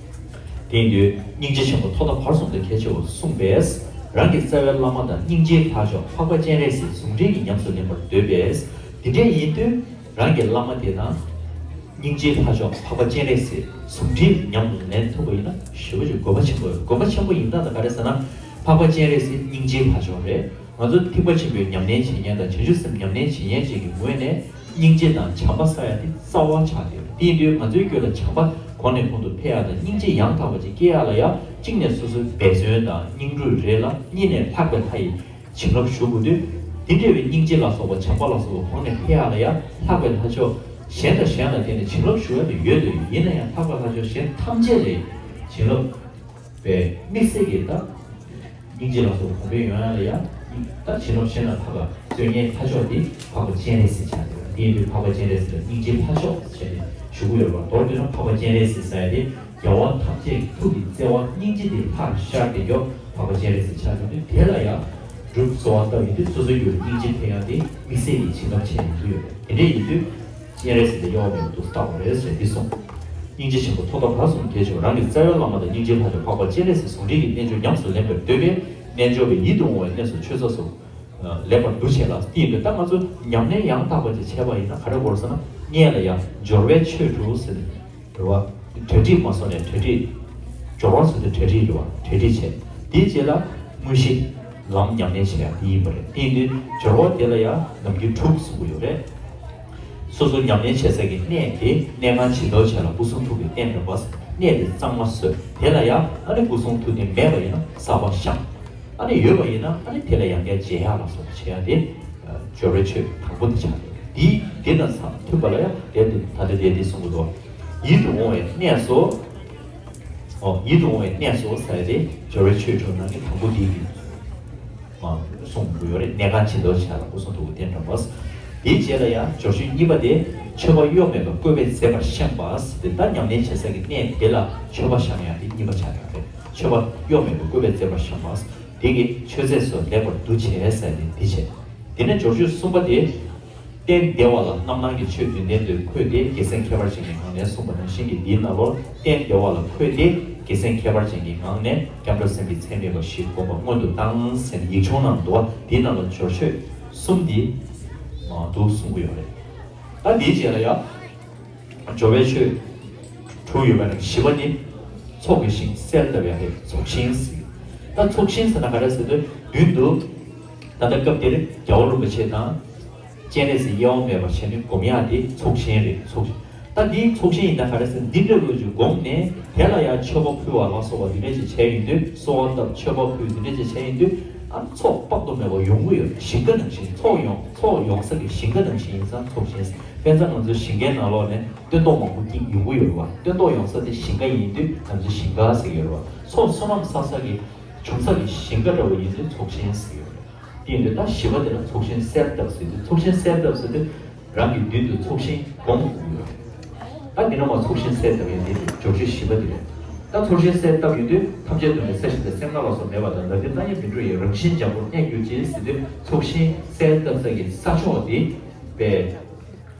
དེ་ཡིན་དུས་སྙིང་རྗེ་ཆེན་པོ་ཐོག་མཐའ་བར་གསུམ་དུ་གལ་ཆེ་བར་གསུངས་པས། རང་གི་རྩ་བའི་བླ་མ་དང་སྙིང་རྗེའི་ལྷ་མཆོག་འཕགས་པ་སྤྱན་རས་གཟིགས་ཟུང་འབྲེལ་གྱི་ཉམས་སུ་ལེན་པར་འདོད་པས། དེ་འདྲ་ཡིན་དུས་རང་གི་བླ་མ་དེ་དང་། སྙིང་རྗེའི་ལྷ་མཆོག་འཕགས་པ་སྤྱན་རས་གཟིགས་ཟུང་འབྲེལ་ཉམས་སུ་ལེན་ཐུབ་པ་ཡིན་ན་ཞེ་པོ་ཅིག་དགོས་པ་ཆེན་པོ་ཡོད། དགོས་པ་ཆེན་པོ་ཡིན་སྟངས་དེ་ག་རེ་ཟེར་ན། འཕགས་པ་སྤྱན་རས་གཟིགས་སྙིང་རྗེའི་ལྷ་མཆོག་རེད། ང་ཚོ་ཐེག་པ་ཆེན་པོའི་ཉམས་ལེན་བྱེད་མཁན་དང་བྱང་ཆུབ་སེམས་ཉམས་ལེན་བྱེད་མཁན་ཅིག་གི་ངོས་ནས་སྙིང་རྗེ་དང་བྱམས་པ་ཟེར་ཡ་དེ་རྩ་བ་ཆགས་ཡོད། དེ་ཡིན་དུས་ང་ཚོའི་རྒྱུད་ལ་བྱམས་པ་གོང་ནས་གོང་དུ་འཕེལ་ཡ་དང་སྙིང་རྗེ་ཡང་དག་པ་ཅིག་སྐྱེ་ཡ་ལ་ཡ་གཅིག་ནས་སོ་སོའི་འབད་བརྩོན་དང་སྙིང་རུས་རེད་ལ། གཉིས་ནས་ལྷག་པའི་ལྷ་ཡི་བྱིན་རླབས་ཞུགས་དགོས་དུས། དེ་འདྲ་བའི་སྙིང་རྗེ་ལ་སོགས་པ་བྱམས་པ་ལ་སོགས་པ་གོང་ནས་འཕེལ་ཡ་ལ་ཡ་ལྷག་པའི་ལྷ་མཆོག་གཞན་དང་གཞན་ལ་བརྟེན་ནས་བྱིན་རླབས་ཞུགས་ཡ་དེ་ཡོད་དུས། ཡིན་ན་ཡང་ལྷག་པའི་ལྷ་མཆོག་གཞན་ཐམས་ཅད་ལས་བྱིན་རླབས་པའི་དམིགས་བསལ་གྱི་ད། སྙིང་རྗེ་ལ་སོགས་གོང་འཕེལ་ཡོང་ཡ་ལ་ཡ། ད་བྱིན་རླབས་གཞན་ལ་ཐོབ་པ་སྩོལ་མཁན་ལྷ་མཆོག་དེ་འཕགས་པ་སྤྱན་རས་གཟིགས་ཆགས་ཡོད། དེ་ཡིན་དུས་འཕགས་པ་སྤྱན་རས་གཟིགས་ལ་སྙིང་རྗེའི་ལྷ་མཆོག་ཟེར་ནས་ཞུ་གི་ཡོད་པ། མདོར་བསྡུས་ན་འཕགས་པ་སྤྱན་རས་གཟིགས་ཟེར་ཡ་དེ་རྒྱལ་བ་ཐམས་ཅད་ཀྱི་ཐུགས་ཀྱི་བརྩེ་བ་སྙིང་རྗེ་དེ་ལྷར་ཤར་བསྡད་རྒྱུ་འཕགས་པ་སྤྱན་རས་གཟིགས་ཆགས་ཡོད་དུས། དེ་ལ་ཡ་སྒྲུབ་གསོལ་བ་བཏབ་ཡོང་དུས་སོ་སོའི་རྒྱུད་ལ་སྙིང་རྗེ་འཕེལ་ཡ་དེ་དམིགས་བསལ་གྱི་བྱིན་རླབས་ཆེ་ཡོང་གི་ཡོད་རེད། དེ་འདྲ་ཡིན་དུས། སྤྱན་རས་གཟིགས་དེ་གཡོ་བ་མེད་པར་དུ་བལྟ་དགོས་རེད་ཟེར་འདི་གསུངས། སྙིང་རྗེ་ཆེན་པོ་ཐོག་མཐའ་བར་གསུམ་གལ་ཆེ་བ། རང་གི་རྩ་བའི་བླ་མ་དང་སྙིང་རྗེའི་ལྷ་མཆོག་འཕགས་པ་སྤྱན་རས་གཟིགས་ཟུང་འབྲེལ་གྱི་རྣལ་འབྱོར་ཉམས་སུ་ལེན་པར་འདོད་པས། རྣལ་འབྱོར་པས་ཡིད་དུ་འོང་བའི་གནས་སུ་མཆོད་རྫས་སོགས་ལེགས་པར་འདུ་བྱས་ལ། དེ་ཡིན་དུས་ད་ང་ཚོ་ཉམས་ལེན་ཡང་དག་པ་ཅིག་བྱས་པ་ཡིན་ན་ག་རེ་དགོས་ཟེར་ན། སྔོན་ལ་ཡང་སྦྱོར་བའི་ཆོས་དྲུག་ཟེར་ནས་རེད་བ། གྲ་སྒྲིག་མ་སོང་ནས་གྲ་སྒྲིག་སྦྱོར་བ་ཟེར་དུས་གྲ་སྒྲིག་རེད་བ། གྲ་སྒྲིག་བྱས། དེའི་རྗེས་ལ་དངོས་གཞི་ལམ་ཉམས་ལེན་བྱེད་ཡ་དེ་ཡིན་པ་རེད། དེ་ཡིན་དུས་སྦྱོར་བ་དེ་ལ་ཡང་ནམ་རྒྱུན་དྲུག་གསུང་གི་ཡོད་རེད། སོ་སོ་ཉམས་ལེན་བྱེད་ས་གི་གནས་དེ་གནས་ཁང་ཇི་ལྟར་བྱས་ལ་སྐུ་གསུང་ཐུགས་ཀྱི་རྟེན་འདྲ་བ། གནས་དེ་གཙང་མ་བཟོས། དེ་ལ་ཡང་ཨ་ནི་སྐུ་གསུང་ཐུགས་རྟེན་མེད་པ་ཡིན་ན་གསར་པ་བཤམས། ཨ་ནི་ཡོད་པ་ཡིན་ན་ཨ་ནི་དེ་ལ་ཡང་བསྐྱར་མཇལ་ཡག་ལ་སོགས་པ་བྱེད་ཡག་དེ་སྦྱོར་བའི་ཆོས་དང་པོ་དེ་ཆགས་ཡོད། དེ་དེ་དང་མཐུན་པ་ལ་ཡང་དེ་དེ་ད་ལྟ་དེ་དེ་གསུང་གི་འདུག། ཡིད་དུ་འོང་བའི་གནས་སུ། ཨོ། ཡིད་དུ་འོང་བའི་གནས་སུ་ཟེར་ཏེ་སྦྱོར་བའི་ཆོས་དྲུག་ནང་གི་དང་པོ་དེ་གི་གསུང་གི་ཡོད་རེད། གནས་ཁང་ཇི་ལྟར་བྱས་ལ་སྐུ་གསུང་ཐུགས་ཀྱི་རྟེན་འདྲ་བ། དེའི་རྗེས་ལ་ཡང་སྦྱོར་ཆོས་གཉིས་པ་དེ་མཆོད་པ་གཡོ་མེད་པའི་བཀོད་པས་མཛེས་པར་བཤམས་པ་ཟེར་ཏེ། ད་ཉམས་ལེན་བྱེད་ས་གི་གནས་དེ་ལ་མཆོད་པ་བཤམས་ཡག་དེ་གཉིས་པ་ཆགས་ཡོད་རེད། མཆོད་པ་གཡོ་མེད་པའི་བཀོད་པས་མཛེས་པར་བཤམས་པ། དེ་གི་མཆོད་རྫས་སོགས་ལེགས་པར་འདུ་བྱས་ཟེར་ཏེ་འདི་བྱས། དེ་ནས་སྦྱོར་ཆོས་གསུམ་པ་དེ། རྟེན་བདེ་བ་ལ་རྣམ་སྣང་གི་ཆོས་བདུན་ལྡན་དུ་འཁོད་དེ་དགེ་མཚན་ཁྱད་པར་ཅན་གྱི་ངང་ནས་གསུངས་པ་ནང་བཞིན་གྱི་འདིའི་ནང་ལོགས་རྟེན་བདེ་བ་ལ་འཁོད་དེ་དགེ་མཚན་ཁྱད་པར་ཅན་གྱི་ངང་ནས་སྐྱབས་འགྲོ་སེམས་ཀྱི་ཚད་མེད་པ་བཞི་བསྒོམ་པ་སྔོན་དུ་བཏང་ཟེར་ནས་ཡིག་ཆུང་ནང་འདུག་བ། འདིའི་ནང་ལ་སྦྱོར་ཆོས་གསུམ་འདི་མང་དུ་གསུང་གི་ཡོད་རེད། ད་འདིའི་རྗེས་ལ་ཡང་སྦྱོར་བའི་ཆོས་དྲུག་ཡོད་པ་ནས་བཞི་པ་ནི་ཚོགས་ཀྱི་ཞིང་གསལ་བཏབ་ཡག་རེད། ཚོགས་ཞིང་ཟེར། ད་ཚོགས་ཞིང་ཟེར་ན་ག་རེ་ཟེར་དུས་མདུན་དུ་ད་ལྟ་སྐབས་འདིར་རྒྱལ་བ་རིན་པོ་ཆེ་དང་། སྤྱན་རས་གཟིགས་དབྱེ་བ་མེད་པར་བྱས་ནས་སྒོམ་ཡག་དེ་ཚོགས་ཞིང་རེད། ཚོགས་ཞིང་། ད་འདིའི་ཚོགས་ཞིང་ཡིན་ན་ག་རེ་ཟེར། འདི་འདྲ་བོ་ཅིག་སྒོམ་ནས་དེ་ལ་ཡང་མཆོད་པ་ཕུལ་བ་ལ་སོགས་པ་འདི་འདྲ་ཅིག་བྱས་ཡིན་དུས། གསོལ་བ་བཏབ། མཆོད་པ་ཕུལ། འདི་འདྲ་ཅིག་བྱས་ཡིན་དུས། ཨ། ཚོགས་དཔག་ཏུ་མེད་པ་ཡོང་གི་ཡོད། ཞིང་ཁ་ནང་བཞིན། ཚོགས་ཡོང་། ཚོགས་ཡོང་ས་གི་ཞིང་ཁ་ནང་བཞིན་ཡིན་ཙང་ཚོགས་ཞིང་། དཔེར་ན་ང་ཚོའི་ཞིང་ཁའི་ནང་ལོགས་ནས་སྟོན་ཐོག་མང་པོ་ཅིག་ཡོང་གི་ཡོད་རེད་བ། སྟོན་ཐོག་ཡོང་ས་དེ་ཞིང་ཁ་ཡིན་དུས་ང་ཚོས་ཞིང་ཁ་ཟེར་གྱི་ཡོད་རེད་བ། ཚོགས་བསོད་ནམས་བསགས་ས་གི་བྱུང་ས་གི་ཞིང་ཁ་འདྲ་བོ་ཡིན་དུས་ཚོགས་ཞིང་ཟེར་གྱི་ཡོད་རེད། དེ་ཡིན་དུས་ད་བཞི་པ་དེ་ལ་ཚོགས་ཞིང་གསལ་བཏབ་ཟེར་དུས། ཚོགས་ཞིང་གསལ་བཏབ་ཟེར་དུས་རང་གི་མདུན་དུ་ཚོགས་ཞིང་སྒོམ་དགོས་ཀྱི་ཡོད་རེད། ད་འདི་ནས་མར་ཚོགས་ཞིང་གསལ་བཏབ་ཡག་དེ་སྦྱོར་ཆོས་བཞི་པ་དེ་རེད། ད་ཚོགས་ཞིང་གསལ་བཏབ་ཡོང་དུས་ཐམས་ཅད་སྟོང་པའི་ས་གཞི་དང་། གསེག་མ་ལ་སོགས་མེད་པ་དང་། ལག་མཐིལ་ཏིང་ངེ་འཛིན་འགྲོ་ཡི་རང་བཞིན་འཇམ་པོར་གནས་གྱུར་ཅིག་ཟེར་དུས། ཚོགས་ཞིང་གསལ་བཏབ་ས་གི་ས་ཕྱོགས་དེ་པས།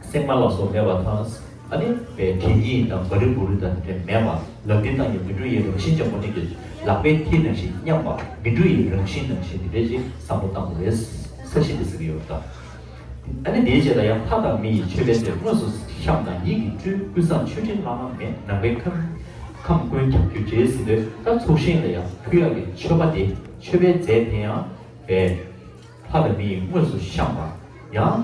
གསེག་མ་ལ་སོགས་མེད་པ་དང་། ཨ་ནི་བས་གད་སྙིགས་དང་བ་རི་བུ་རི་དང་དེ་འདྲ་མེད་པ། ལག་མཐིལ་ཏིང་ངེ་འཛིན་འགྲོ་ཡི་རང་བཞིན་འཇམ་པོར་གནས་ཀྱི། ལག་པའི་མཐིལ་ནང་བཞིན་མཉམ་པ། འཛིན་འགྲོ་ཡི་རང་བཞིན་ནང་བཞིན་དེ་འདྲ་ཅིག་བསམ་བློ་བཏང་དགོས་རེད། ས་གཞི་དེ་ཟེར་གྱི་ཡོད་པ་དང་། ཨ་ནི་དེའི་རྗེས་ལ་ཡང་ལྷ་དང་མི་ཡི་མཆོད་པའི་རྫས་དངོས་སུ་བཤམས་དང་། ཡིད་ཀྱིས་སྤྲུལ་ཀུན་བཟང་མཆོད་སྤྲིན་བླ་ན་མེད། ནམ་མཁའི་ཁམས་ཁམས་ཀུན་ཁྱབ་གྱུར་ཅིག་ཟེར་དུས། ད་ཚོགས་ཞིང་ལ་ཡང་ཕུལ་ཡག་གི་མཆོད་པ་དེ། མཆོད་པའི་རྫས་དེ་ཡང་བས། ལྷ་དང་མི་ཡིས་དངོས་སུ་བཤམས་པ། ཡང་།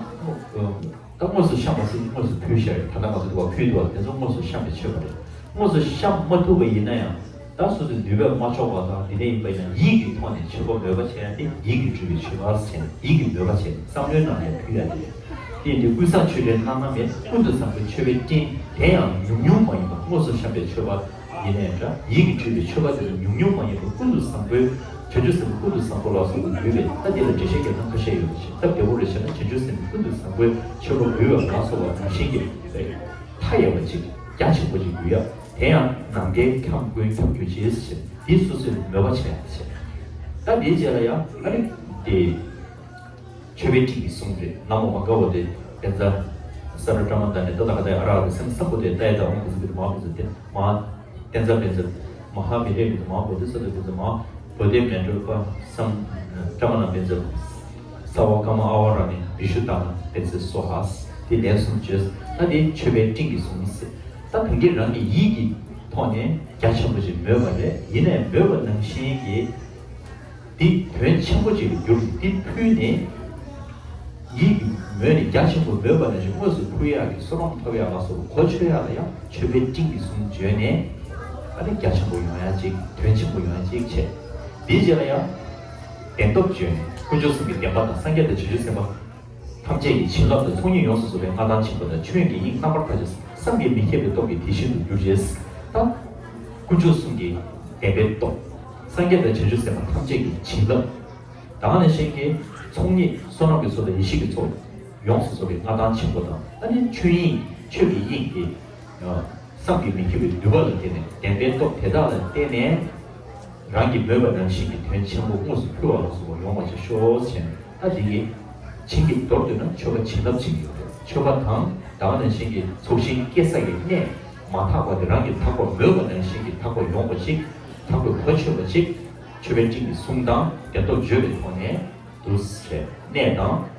ད་དངོས་སུ་བཤམས་པ་ཟེར་དངོས་སུ་ཕུལ་བཞག་རེད། ད་ལྟ་ང་ཚོ་འདུག་པ་ཕུལ་འདུག་པ་དེ་ཚོ་དངོས་སུ་བཤམས་པའི་མཆོད་པ་རེད། དངོས་སུ་བཤམས་མ་ཐུབ་པ་ཡིན་ན་ཡང་། ད་སོ་སོའི་ནུས་པས་མ་ལྕོགས་པ་དང་དེ་འདྲ་ཡིན་པ་ཡིན་ན། ཡིད་ཀྱི་ཐོག་ནས་མཆོད་པ་འབུལ་བ་བྱས་ཡ་དེ་ཡིད་ཀྱིས་སྤྲུལ་པའི་མཆོད་པ་ཟེར་ནས། ཡིད་ཀྱིས་འབུལ་བ་བྱས་ནས་བསམ་བློའི་ནང་ནས་ཕུལ་ཡ་དེ་རེད། དེ་ཡིན་དུས་ཀུན་བཟང་མཆོད་སྤྲིན་བླ་ན་མེད། ཀུན་ཏུ་བཟང་པོའི་མཆོད་པའི་སྤྲིན་དེ་ཡང་ཉུང་ཉུང་མ་ཡིན་པར། དངོས་སུ་བཤམས་པའི་མཆོད་པ་ཡིན་ནའི་འདྲ། ཡིད་ཀྱིས་སྤྲུལ་པའི་མཆོད་པ་དེ་ལ་ཉུང་ཉུང་མ་ཡིན་པར་ཀུན་ཏུ་བཟང་པོའི་ བྱང་ཆུབ་སེམས་དཔའ་ཀུན་ཏུ་བཟང་པོ་ལ་སོགས་པ་འབུལ་བས། ད་འདི་ལ་འགྲེལ་བཤད་རྒྱག་སྟངས་ཁ་ཤས་ཡོད་པ་ཞིག་སྟབས་བདེ་བོ་རེ་བྱས་ན། བྱང་ཆུབ་སེམས་དཔའ་ཀུན་ཏུ་བཟང་པོའི་མཆོད་པ་འབུལ་བ་ལ་སོགས་པ་རང་བཞིན་གྱིས་མཐའ་ཡས་པ་ཅིག་རྒྱ་ཆེན་པོ་ཅིག་ཡོད་ཡ། དེ་ཡང་ནམ་མཁའི་ཁྱབ་ཀུན་ཁྱབ་གྱུར་ཅིག་ཟེར། འདི་སོ་སོས་མོས་པ་བྱས་ཡ་ཟེར། ད་འདིའི་རྗེས་ལ་ཡང་ཨ་ནི་དེ། མཆོད་པའི་སྤྲིན་གྱི་གཟུངས་རེད། ན་མོ་མ་ག་བོ་དེ་བཛྲ་ས་ར་ཏྲ་མ་ད་ནི་ཏ་ད་ག་ད་ཨ་ར་ཧ་ར་སེམས་བཟང་པོ་དེ་ཏ་ཡ་ད་ཨོཾ་བཛྲ་བཛྲ་མ་བཛྲ་དེ་མ། བཛྲ་བཛྲ་མ་ཧཱ་མི་རེ་མི་མ་བོ་དེ་ས་དེ་བཛྲ་མ། བོ་དྷེ་མནྡ་རུ་པ་སམ་ཏྲ་མ་ན་བཛྲ། ས་བ་ཀ་མ་ཨ་བ་ར་ནི་བི་ཤུ་ཏ་ན་བཛྲ་སྭཱ་ཧཱ། དེ་ལན་གསུམ་བརྗོད། ད་དེ་མཆོད་པའི་སྤྲིན་གྱི་གཟུངས། ད་གང་གིས་རང་གི་ཡིད་ཀྱི་ཐོག་ནས་རྒྱ་ཆེན་པོ་ཞིག་མོས་པ་རེད། ཡིན་ནའི་མོས་པ་ནང་བཞིན་གྱི། འདི་དོན་ཆེན་པོ་ཅིག་ལ་འགྱུར། འདི་ཕུལ་ནས་ཡིད་ཀྱིས་མོས་ནས་རྒྱ་ཆེན་པོ་མོས་པ་ནང་བཞིན་དངོས་སུ་ཕུལ་ཡག་གི་བསོད་ནམས་ཐོབ་ཡག་ལ་སོགས་པ་གོ་ཆོད་ཡག་ལ་ཡང་མཆོད་པའི་སྤྲིན་གྱི་གཟུངས་བརྗོད་ནས་ཨ་ནི་རྒྱ་ཆེན་པོ་ཡོང་ཡག་ཅིག་དོན་ཆེན་པོ་ཡོང་ཡག་ཅིག་བྱས། དེའི་རྗེས་ལ་ཡང་བདེན་སྟོབས་བརྗོད་ནས་དཀོན་མཆོག་གསུམ་གྱི་བདེན་པ་དང་སངས་རྒྱས་དང་བྱང་ཆུབ་སེམས་དཔའ། ཐམས་ཅད་ཀྱི་བྱིན་རླབས་དང་ཚོགས་གཉིས་ཡོངས་སུ་རྫོགས་པའི་མངའ་ཐང་ཆེན་པོ་དང་ཆོས་དབྱིངས་ཀྱི་དབྱིངས་རྣམ་པར་དག་ཅིང་བསམ་གྱིས་མི་ཁྱབ་པའི་སྟོབས་ཀྱིས་དེ་བཞིན་དུ་གྱུར་ཅིག་ད་དཀོན་མཆོག་གསུམ་གྱི་བདེན་པའི་སྟོབས། སངས་རྒྱས་དང་བྱང་ཆུབ་སེམས་དཔའ་ཐམས་ཅད་ཀྱི་བྱིན་རླབས། ད་ག་ནང་བཞིན་གྱི་ཚོགས་གཉིས་བསོད་ནམས་ཀྱི་ཚོགས་དང་ཡེ་ཤེས་ཀྱི་ཚོགས་ཡོངས་སུ་རྫོགས་པའི་མངའ་ཐང་ཆེན་པོ་དང་ཨ་ནི་ཆོས་དབྱིངས་ཆོས་ཀྱི་དབྱིངས་ཀྱི་བསམ་གྱིས་མི་ཁྱབ་པའི་འདུས་པ་ལ་བརྟེན་ནས་བདེན་པའི་སྟོབས་དེ་དག་ལ་བརྟེན་ནས། རང་གིས་མོས་པ་ནང་བཞིན་གྱི་དོན་ཆེན་པོ་དངོས་སུ་ཕུལ་བ་ལ་སོགས་པ་ཡོང་བ་ཞིག་ཤོག་ཟེར་ནས། ད་འདི་གི་བྱིན་གྱིས་མདོར་བསྡུས་ན་མཆོད་པ་བྱིན་རླབས་ཆེན་པོ་ཡོད་རེད། མཆོད་པ་དང་ད་ག་ནང་བཞིན་གྱི་ཚོགས་ཞིང་སྐྱེ་ས་ཀྱི་གནས་མ་དག་པ་དེ་རང་གིས་དག་པར་མོས་པ་ནང་བཞིན་གྱི་དག་པ་ཡོང་བ་ཞིག་དག་པའི་གོ་ཆོད་པ་ཞིག་མཆོད་པའི་སྤྲིན་གྱི་གཟུངས་དང་བདེན་སྟོབས་བརྗོད་པའི་ཐོག་ནས་འདུག་ཟེར། གནས་དང་།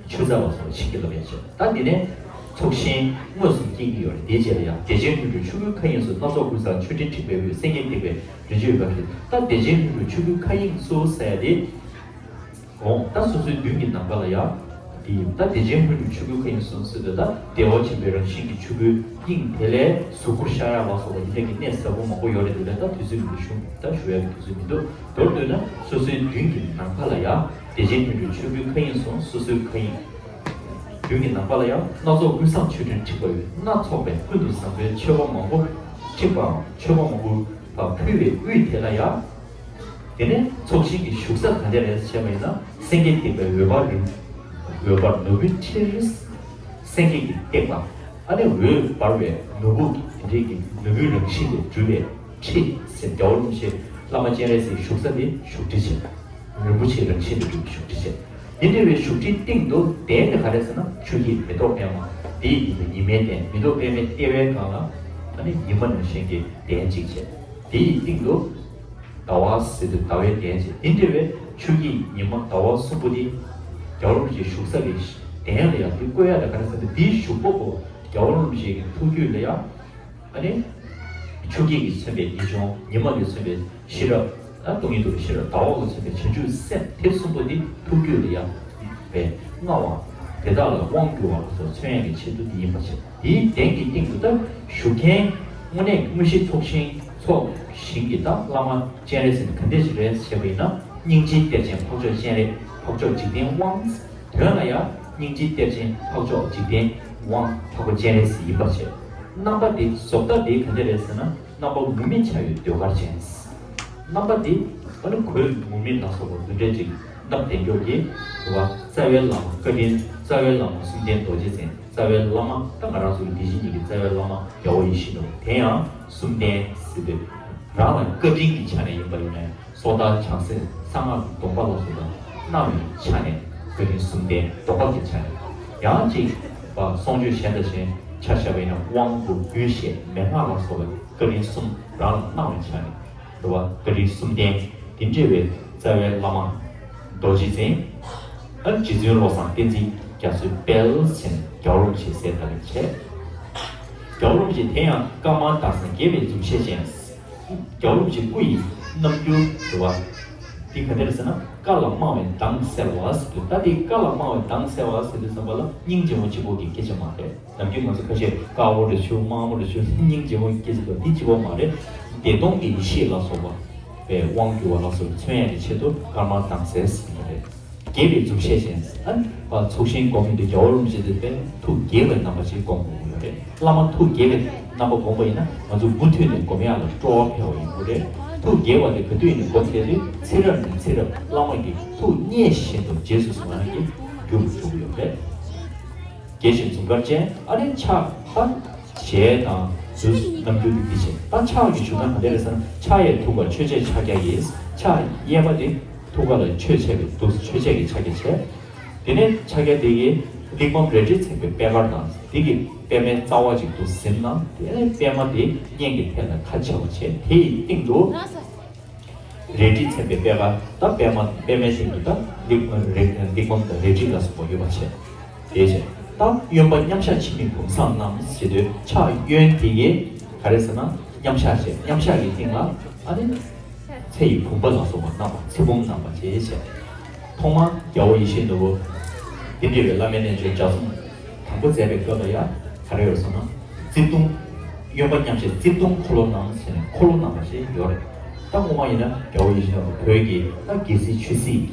ཆུ་ཚ་བ་སོགས་ཕྱིན་གྱི་ལོ་ཡན་ཆད། ད་འདི་ནས་ཚོགས་ཞིང་དངོས་སུ་སྐྱེ་གི་ཡོད་རེད། དེའི་རྗེས་ལ་ཡང་བདེ་ཆེན་ལྷུན་གྲུབ་ཆོས་སྐུའི་མཁའ་དབྱིངས་སུ། སྣ་ཚོགས་ཀུན་བཟང་མཆོད་སྤྲིན་འཁྲིགས་པའི་དབུས། སེང་གེ་བཏེགས་པའི་རི་ཆུ་ཡོད་པར་གྱུར། ད་བདེ་ཆེན་ལྷུན་གྲུབ་ཆོས་སྐུའི་མཁའ་དབྱིངས་སུ་ཟེར་ཡ་དེ། འོང་ད་སོ་སོའི་མདུན་གྱི་ནམ་མཁའ་ལ་ཡང་འདི་ཡིན། ད་བདེ་ཆེན་ལྷུན་གྲུབ་ཆོས་སྐུའི་མཁའ་དབྱིངས་སུ་ཟེར་དུས་ད་བདེ་བ་ཆེན་པོའི་རང་བཞིན་གྱི་ཆོས་སྐུའི་དབྱིངས་དེ་ལས་གཟུགས་སྐུ་ཤར་ཡག་ལ་སོགས་པ་འདི་འདྲ་གི་གནས་ཟབ་པོ་མང་པོ་ཡོད་རེད། དེ་ལས་ད་དུས་ཚོད་མི་འདུག་ཞུ་ད་ཞུ་ཡག་གི་དུས་ཚོད་མི་འདུག་མདོར་བསྡུས་ན་སོ་སོའི་མདུན་གྱི་ནམ་མཁའ་ལ་ཡང་བདེ་ཆེན་ལྷུན་གྲུབ་ཆོས་སྐུའི་མཁའ་དབྱིངས་སུ་སོ་སོའི་མཁའ་དབྱིངས། མདུན་གྱི་ནམ་མཁའ་ལ་ཡང་སྣ་ཚོགས་ཀུན་བཟང་མཆོད་སྤྲིན་འཁྲིགས་པ་ཡི། སྣ་ཚོགས་པའི་ཀུན་ཏུ་བཟང་པོའི་མཆོད་པ་མང་པོ་འཁྲིགས་པའམ་མཆོད་པ་མང་པོ་ཕུལ་བའི་དབུས་དེ་ལ་ཡང་། དེ་ནས་ཚོགས་ཞིང་གི་བཞུགས་ས་ག་འདྲ་རེད་ཟེར་བ་ཡིན་ན། སེང་གེས་བཏེགས་པའི་འོད་འབར་རིང་། འོད་འབར་ནོར་བུའི་ཁྲིར། སེང་གེ་གིས་བཏེགས་པ། ཨ་ནི་འོད་འབར་བའི་ནོར་བུ་གི་དེ་འདྲའི་གི་ནོར་བུའི་རང་བཞིན་ལས་གྲུབ་པའི་ཁྲི་ཟེར། རྒྱལ་བ་རིན་པོ་ཆེ་བླ་མ་སྤྱན་རས་གཟིགས་བཞུགས་ས་དེ་བཞུགས་ཁྲི་བྱས། རིན་པོ་ཆེའི་རང་བཞིན་ལས་གྲུབ་པའི་བཞུགས་ཁྲི་བྱས། དེ་འདྲ་བའི་བཞུགས་ཁྲིའི་སྟེང་དུ་གདན་དེ་ག་རེ་ཟེར་ན་ཆུ་སྐྱེས་མེ་ཏོག་པད་མ། དེ་ཡི་ཉི་མའི་གདན། མེ་ཏོག་པད་མའི་ལྟེ་བའི་སྒང་ལ་ཨ་ནི་ཉི་མ་ནང་བཞིན་གྱི་གདན་གཅིག་བྱས། དེ་ཡི་སྟེང་དུ་ཟླ་བ་ཟེར་དུས་ཟླ་བའི་གདན་བྱས། དེ་འདྲ་བའི་ཆུ་སྐྱེས་ཉི་མ་ཟླ་བ་གསུམ་པོ་དེ་རྒྱལ་བ་རིན་པོ་ཆེ་བཞུགས་ས་གི་གདན་ལ་ཡང་དེ་བཀོད་ཡག་ལ་ག་རེ་ཟེར་ན། དེའི་བཞུགས་སྒོ་པོ་རྒྱལ་བ་རིན་པོ་ཆེ་གི་ཐུགས་རྒྱུད་ལ་ཡང་ཨ་ནི་ཆུ་སྐྱེས་ཀྱིས་མཚོན་པའི་ངེས་འབྱུང་། ཉི་མ་གིས་མཚོན་པའི་ཤེས་རབ། ཨ་སྟོང་ཉིད་རྟོགས་པའི་ཤེས་རབ། ཟླ་བ་གིས་མཚོན་པའི་བྱང་ཆུབ་སེམས། དེ་གསུམ་པོ་འདི་ཐུགས་རྒྱུད་ལ་ཡང་བས་མངའ་བ། དེ་དག་ལ་དབང་བསྒྱུར་བ་ལ་སོགས་མཚོན་ཡག་གི་ཆེད་དུ་འདི་ཡིན་པ་བྱས། དེའི་གདན་གྱི་སྟེང་དུ་ད་བཞུགས་མཁན་དངོས་གནས་དངོས་གཞི་ཚོགས་ཞིང་ཚོགས་ཞིང་གི་ད་བླ་མ་སྤྱན་རས་གཟིགས་ག་འདྲ་ཞིག་རེད་ཟེར་བ་ཡིན་ན། སྙིང་རྗེའི་གཏེར་ཆེན་འཕགས་མཆོག་སྤྱན་རས། འཕགས་མཆོག་འཇིག་རྟེན་དབང་། དོན་ལ་ཡང་སྙིང་རྗེའི་གཏེར་ཆེན་འཕགས་མཆོག་འཇིག་རྟེན་དབང་། འཕགས་པ་སྤྱན་རས་གཟིགས་ཡིན་པར་བཤད། རྣམ་པ་དེ་བཟོ་ལྟ་དེ་ག་འདྲ་རེད་ཟེར་ན། རྣམ་པ་ངུར་སྨྲིག་ཆགས་ཡོད་ཟློས་གར་ཅན། རྣམ་པ་དེ་ཨ་ནི་གོས་ངུར་སྨྲིག་ལ་སོགས་པ་འདི་འདྲ་ཅིག་བསྣམས་བསྡད་མཁན་གྱི་རེད་བ། རྩ་བའི་བླ་མ་བཀའ་དྲིན། རྩ་བའི་བླ་མ་གསུམ་ལྡན་རྡོ་རྗེ་འཛིན། རྩ་བའི་བླ་མ་ད་ང་རང་ཚོ་གི་འདི་བཞིན་ཉིད་ཀྱི་རྩ་བའི་བླ་མ་རྒྱལ་བ་ཡིད་བཞིན་ནོར་བུ། དེ་ཡང་གསུམ་ལྡན་ཟེར་དུས་རང་ལ་བཀའ་དྲིན་གྱི་ཆ་ནས་ཡིན་པ་ཡིན་ནའི། སོ་ཐར་བྱང་སེམས་གསང་སྔགས་སྡོམ་པ་ལ་སོགས་པ་གནང་བའི་ཆ་ནས་བཀའ་དྲིན་གསུམ་ལྡན། སྡོམ་པ་གི་ཆ་ནས། ཡང་ཅིག་པ་གསུང་ཆོས་གཞན་དང་གཞན་ཆ་བཞག་པ་ཡིན་ན་དབང་བསྐུར་རྒྱུད་བཤད་མན་ངག་ལ་སོགས་པའི་བཀའ་དྲིན་གསུམ་རང་ལ་གནང་བའི་ཆ་ནས་འདུག་པ། བཀའ་དྲིན་གསུམ་ལྡན་དེ་འདྲ་བའི་རྩ་བའི་བླ་མ་རྡོ་རྗེ་འཛིན། ཨ་རྗེ་བཙུན་བློ་བཟང་བསྟན་འཛིན་རྒྱ་མཚོའི་དཔལ་ཟེར་ནས་རྒྱལ་བ་རིན་པོ་ཆེ་ཟེར་ལྟ་བུ་བྱས། རྒྱལ་བ་རིན་པོ་ཆེ་དེ་ཡང་དཀར་དམར་དྭངས་གསལ་རྒྱས་པའི་འཛུམ་ཞལ་ཅན། རྒྱལ་བ་རིན་པོ་ཆེའི་སྐུ་ཡི་རྣམ་འགྱུར་དུ་བ། འདི་ག་འདྲ་རེད་ཟེར་ན། དཀར་ལ་དམར་བའི་མདངས་གསལ་བ་ཟེར་དུས། ད་འདི་དཀར་ལ་དམར་བའི་མདངས་གསལ་བ་ཟེར་དུས་ཙམ་པ་ལ་སྙིང་རྗེ་མོ་གཅིག་པོ་གི་སྐད་ཆ་མ་རེད། ནམ་རྒྱུན་ང་ཚོ་ཁ་ཤས་དཀར་པོ་རེ་ཞུ་དམར་པོ་རེ་ཞུ་སྙིང་རྗེ་མོ་གི་སྐད་ཆ་དང་འདི་གཅིག་པོ་མ་རེད། བདེ་སྟོང་གི་ཡེ་ཤེས་ལ་སོགས་པ་པའི་དབང་བསྒྱུར་བ་ལ་སོགས་པ་མཚོན་ཡ་གི་ཆེད་དུ་དཀར་དམར་མདངས་གསལ་ཟེར་གྱི་རེད། རྒྱས་པའི་འཛུམ་ཞལ་ཅན། ཨ་ནི་ཚོགས་ཞིང་སྒོམ་མཁན་དེ་རྒྱལ་བ་རིན་པོ་ཆེ་དེ་དཔེ་ཐུགས་དགྱེས་པའི་རྣམ་པ་ཞིག་སྒོམ་དགོས་ཀྱི་ཡོད་རེད། བླ་མ་ཐུགས་དགྱེས་པའི་རྣམ་པ་སྒོམ་པ་ཡིན་ན་ང་ཚོ་མུ་མཐུད་ནས་སྒོམ་ཡག་ལ་སྤྲོ་བ་འཕེལ་བ་ཡིན་དགོས་རེད། ཐུགས་དགྱེས་པ་དེ་ག་དུས་ཡིན་ནའི་སྒོམ་བསྡད་དུས་ཚེ་རབས་ནས་ཚེ་རབས་བླ་མ་གི་ཐུགས་མཉེས་བཞིན་དུ་རྗེས་སུ་བཟུང་ཡག་གི་རྒྱུ་རུ་འགྲོ་གི་ཡོད་རེད། དགྱེས་བཞིན་འཛུམ་དཀར་ཅན། ཨ་ནི་ཕྱག་ད་ཞལ་དང་དུས་རྣམ་འགྱུར་དེ་འདི་བྱས། ད་ཕྱག་གི་བྱུང་ན་ག་འདྲ་རེད་ཟེར་ན། ཕྱག་གཡས་ཐུགས་ཀར་ཆོས་འཆད་ཕྱག་རྒྱ་ཡིས། ཕྱག་གཡས་མ་དེ་ཐུགས་ཀ་ལ་ཆོས་འཆད་པའི་དུས་ཆོས་འཆད་ཀྱི་ཕྱག་རྒྱ་བྱས། དེ་ནས་ཕྱག་རྒྱ་དེ་གིས་གླེགས་བམ་རལ་གྲིས་མཚན་པའི་པད་དཀར་དང་། དེ་གི་པདྨའི་རྩ་བ་ཅིག་ཏུ་ཟིན་ན། དེ་ནས་པདྨ་དེ་སྙན་གྱི་ཕྲེང་ལ་ཁ་ཕྱེ་བ་བྱས། དེ་ཡི་སྟེང་དུ་རལ་གྲིས་མཚན་པའི་པད་དཀར་དང་། པདྨ་པདྨའི་སྟེང་དུ་ད་གླེགས་རལ་གླེགས་བམ་དང་རལ་གྲི་ལ་སོགས་པ་ཡོད་པ་བྱས། དེ་བྱས། ད་གཡོན་པ་མཉམ་བཞག་འཆི་མེད་བུམ་བཟང་བསྣམས་ཟེར་དུས། ཕྱག་གཡོན་དེ་གིས་ག་རེ་ཟེར་ན། མཉམ་བཞག་བྱས། མཉམ་བཞག་གི་སྟེང་ལ་ཨ་ནི་ཚེ་ཡི་བུམ་པ་ལ་སོགས་པ་བསྣམས་པ། ཚེ་བུམ་བསྣམས་པ་བྱས་བྱས། ཐོག་མར་རྒྱལ་བ་ཡིད་བཞིན་ནོར་བུ་འདི་འདྲ་བའི་བླ་མའི་རྣལ་འབྱོར་ལྗགས་རྩོམ་དང་པོ་མཛད་པའི་སྐབས་ལ་ཡང་ག་རེ་ཡོད་ཟེར་ན། རྩིབས་སྟོང་། གཡོན་པ་མཉམ་བཞག་རྩིབས་སྟོང་འཁོར་ལོ་བསྣམས་ཟེར་ནས་འཁོར་ལོ་བསྣམས་པ་ཞིག་ཡོད་རེད། ད་སྔོན་མ་ཡིན་ན་རྒྱལ་བ་ཡིད་བཞིན་ནོར་བུ་བོད་ཀྱི་ད་རྒྱལ་སྲིད་ཆོས་སྲིད་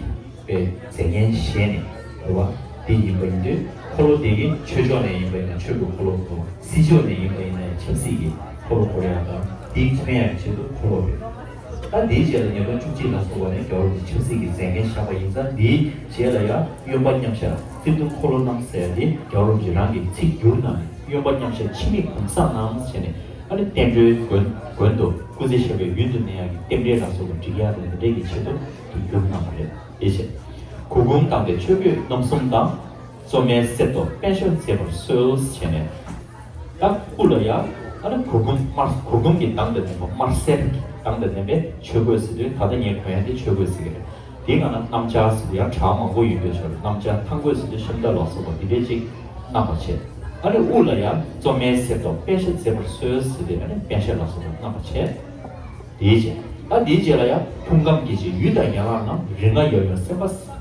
པའི་མཛད་འགན་བཞེས་ནས་རེད་བ། དེ་ཡིན་པ་ཡིན་དུས་འཁོར་ལོ་དེ་གི་ཆོས་ཕྱོགས་ནས་ཡིན་པ་ཡིན་ན་ཆོས་ཀྱི་འཁོར་ལོ་དང་། སྲིད་ཕྱོགས་ནས་ཡིན་པ་ཡིན་ན་ཆབ་སྲིད་ཀྱི་འཁོར་ལོ་བསྐོར་ཡག་དང་། དེ་མཚོན་ཡག་གི་ཆེད་དུ་འཁོར་ལོ་རེད། ད་དེའི་རྗེས་ལ་ཉིས་སྟོང་བཅུ་གཅིག་ལ་སོགས་པ་ནས་རྒྱལ་བ་རིན་པོ་ཆེ་ཆབ་སྲིད་ཀྱི་མཛད་འགན་བཞག་པ་ཡིན་ཙང་། དེའི་རྗེས་ལ་ཡང་གཡོན་པ་མཉམ་བཞག་རྩིབས་སྟོང་འཁོར་ལོ་བསྣམས་ཟེར་ཡག་དེ་རྒྱལ་བ་རིན་པོ་ཆེ་རང་གིས་ཚིག་བསྒྱུར་གནང་ནས། གཡོན་པ་མཉམ་བཞག་འཆི་མེད་བུམ་བཟང་བསྣམས་ཟེར་ནས། ཨ་ནི་བསྟན་འགྲོའི་མགོན་མགོན་དུ་སྐུ་ཚེ་ཞབས་པད་ཡུན་དུ་གནས་ཡག་གི་རྟེན་འབྲེལ་ལ་སོགས་པ་སྒྲིག་ཡག་དང་། དེ་འདྲའི་གི་ཆེད་དུ་དེ་བསྒྱུར་གནང་བ་རེད། དེ་བྱས། གུར་གུམ་དང་བའི་ཆོས་གོས་རྣམ་གསུམ་དང་། བཙོ་མའི་གསེར་ཏོག་པད་ཤོག་མཛེས་པར་གསོལ་ཟེར་ནས། ད་དབུ་ལ་ཡང་ཨ་ནི་གུར་གུམ་དམར། གུར་གུམ་གྱི་མདངས་དང་ལྡན་པ། དམར་སེར་གྱི་མདངས་དང་ལྡན་པའི་ཆོས་གོས་ཟེར་དུས། ད་ལྟ་ངས་གོན་ཡག་དེ་ཆོས་གོས་ཟེར་གྱི་རེད། དེའི་སྒང་ལ་སྣམ་སྦྱར་ཟེར་དུས་ཡང་གྲངས་མང་པོ་ཡོད་པའི་ཆ་རུ། སྣམ་སྦྱར་ཐང་གོས་ཟེར་དུས་ཤམ་ཐབས་ལ་སོགས་པ་འདི་འདྲའི་ཅིག་བསྣམས་པ་བྱས། ཨ་ནི་དབུ་ལ་ཡང་བཙོ་མའི་གསེར་ཏོག་པད་ཤོག་མཛེས་པར་གསོལ་ཟེར་དུས། ཨ་ནི་པད་ཤོག་ལ་སོགས་པ་བསྣམས་པ་བྱས། དེའི་རྗེས། ད་དེའི་རྗེས་ལ་ཡང་ཕུང་ཁམས་སྐྱེ་མཆེད་ཡུལ་དང་ཡན་ལག་རྣམས། རིགས་ལྔ་ཡོད་པའི་སེམས་དཔའ་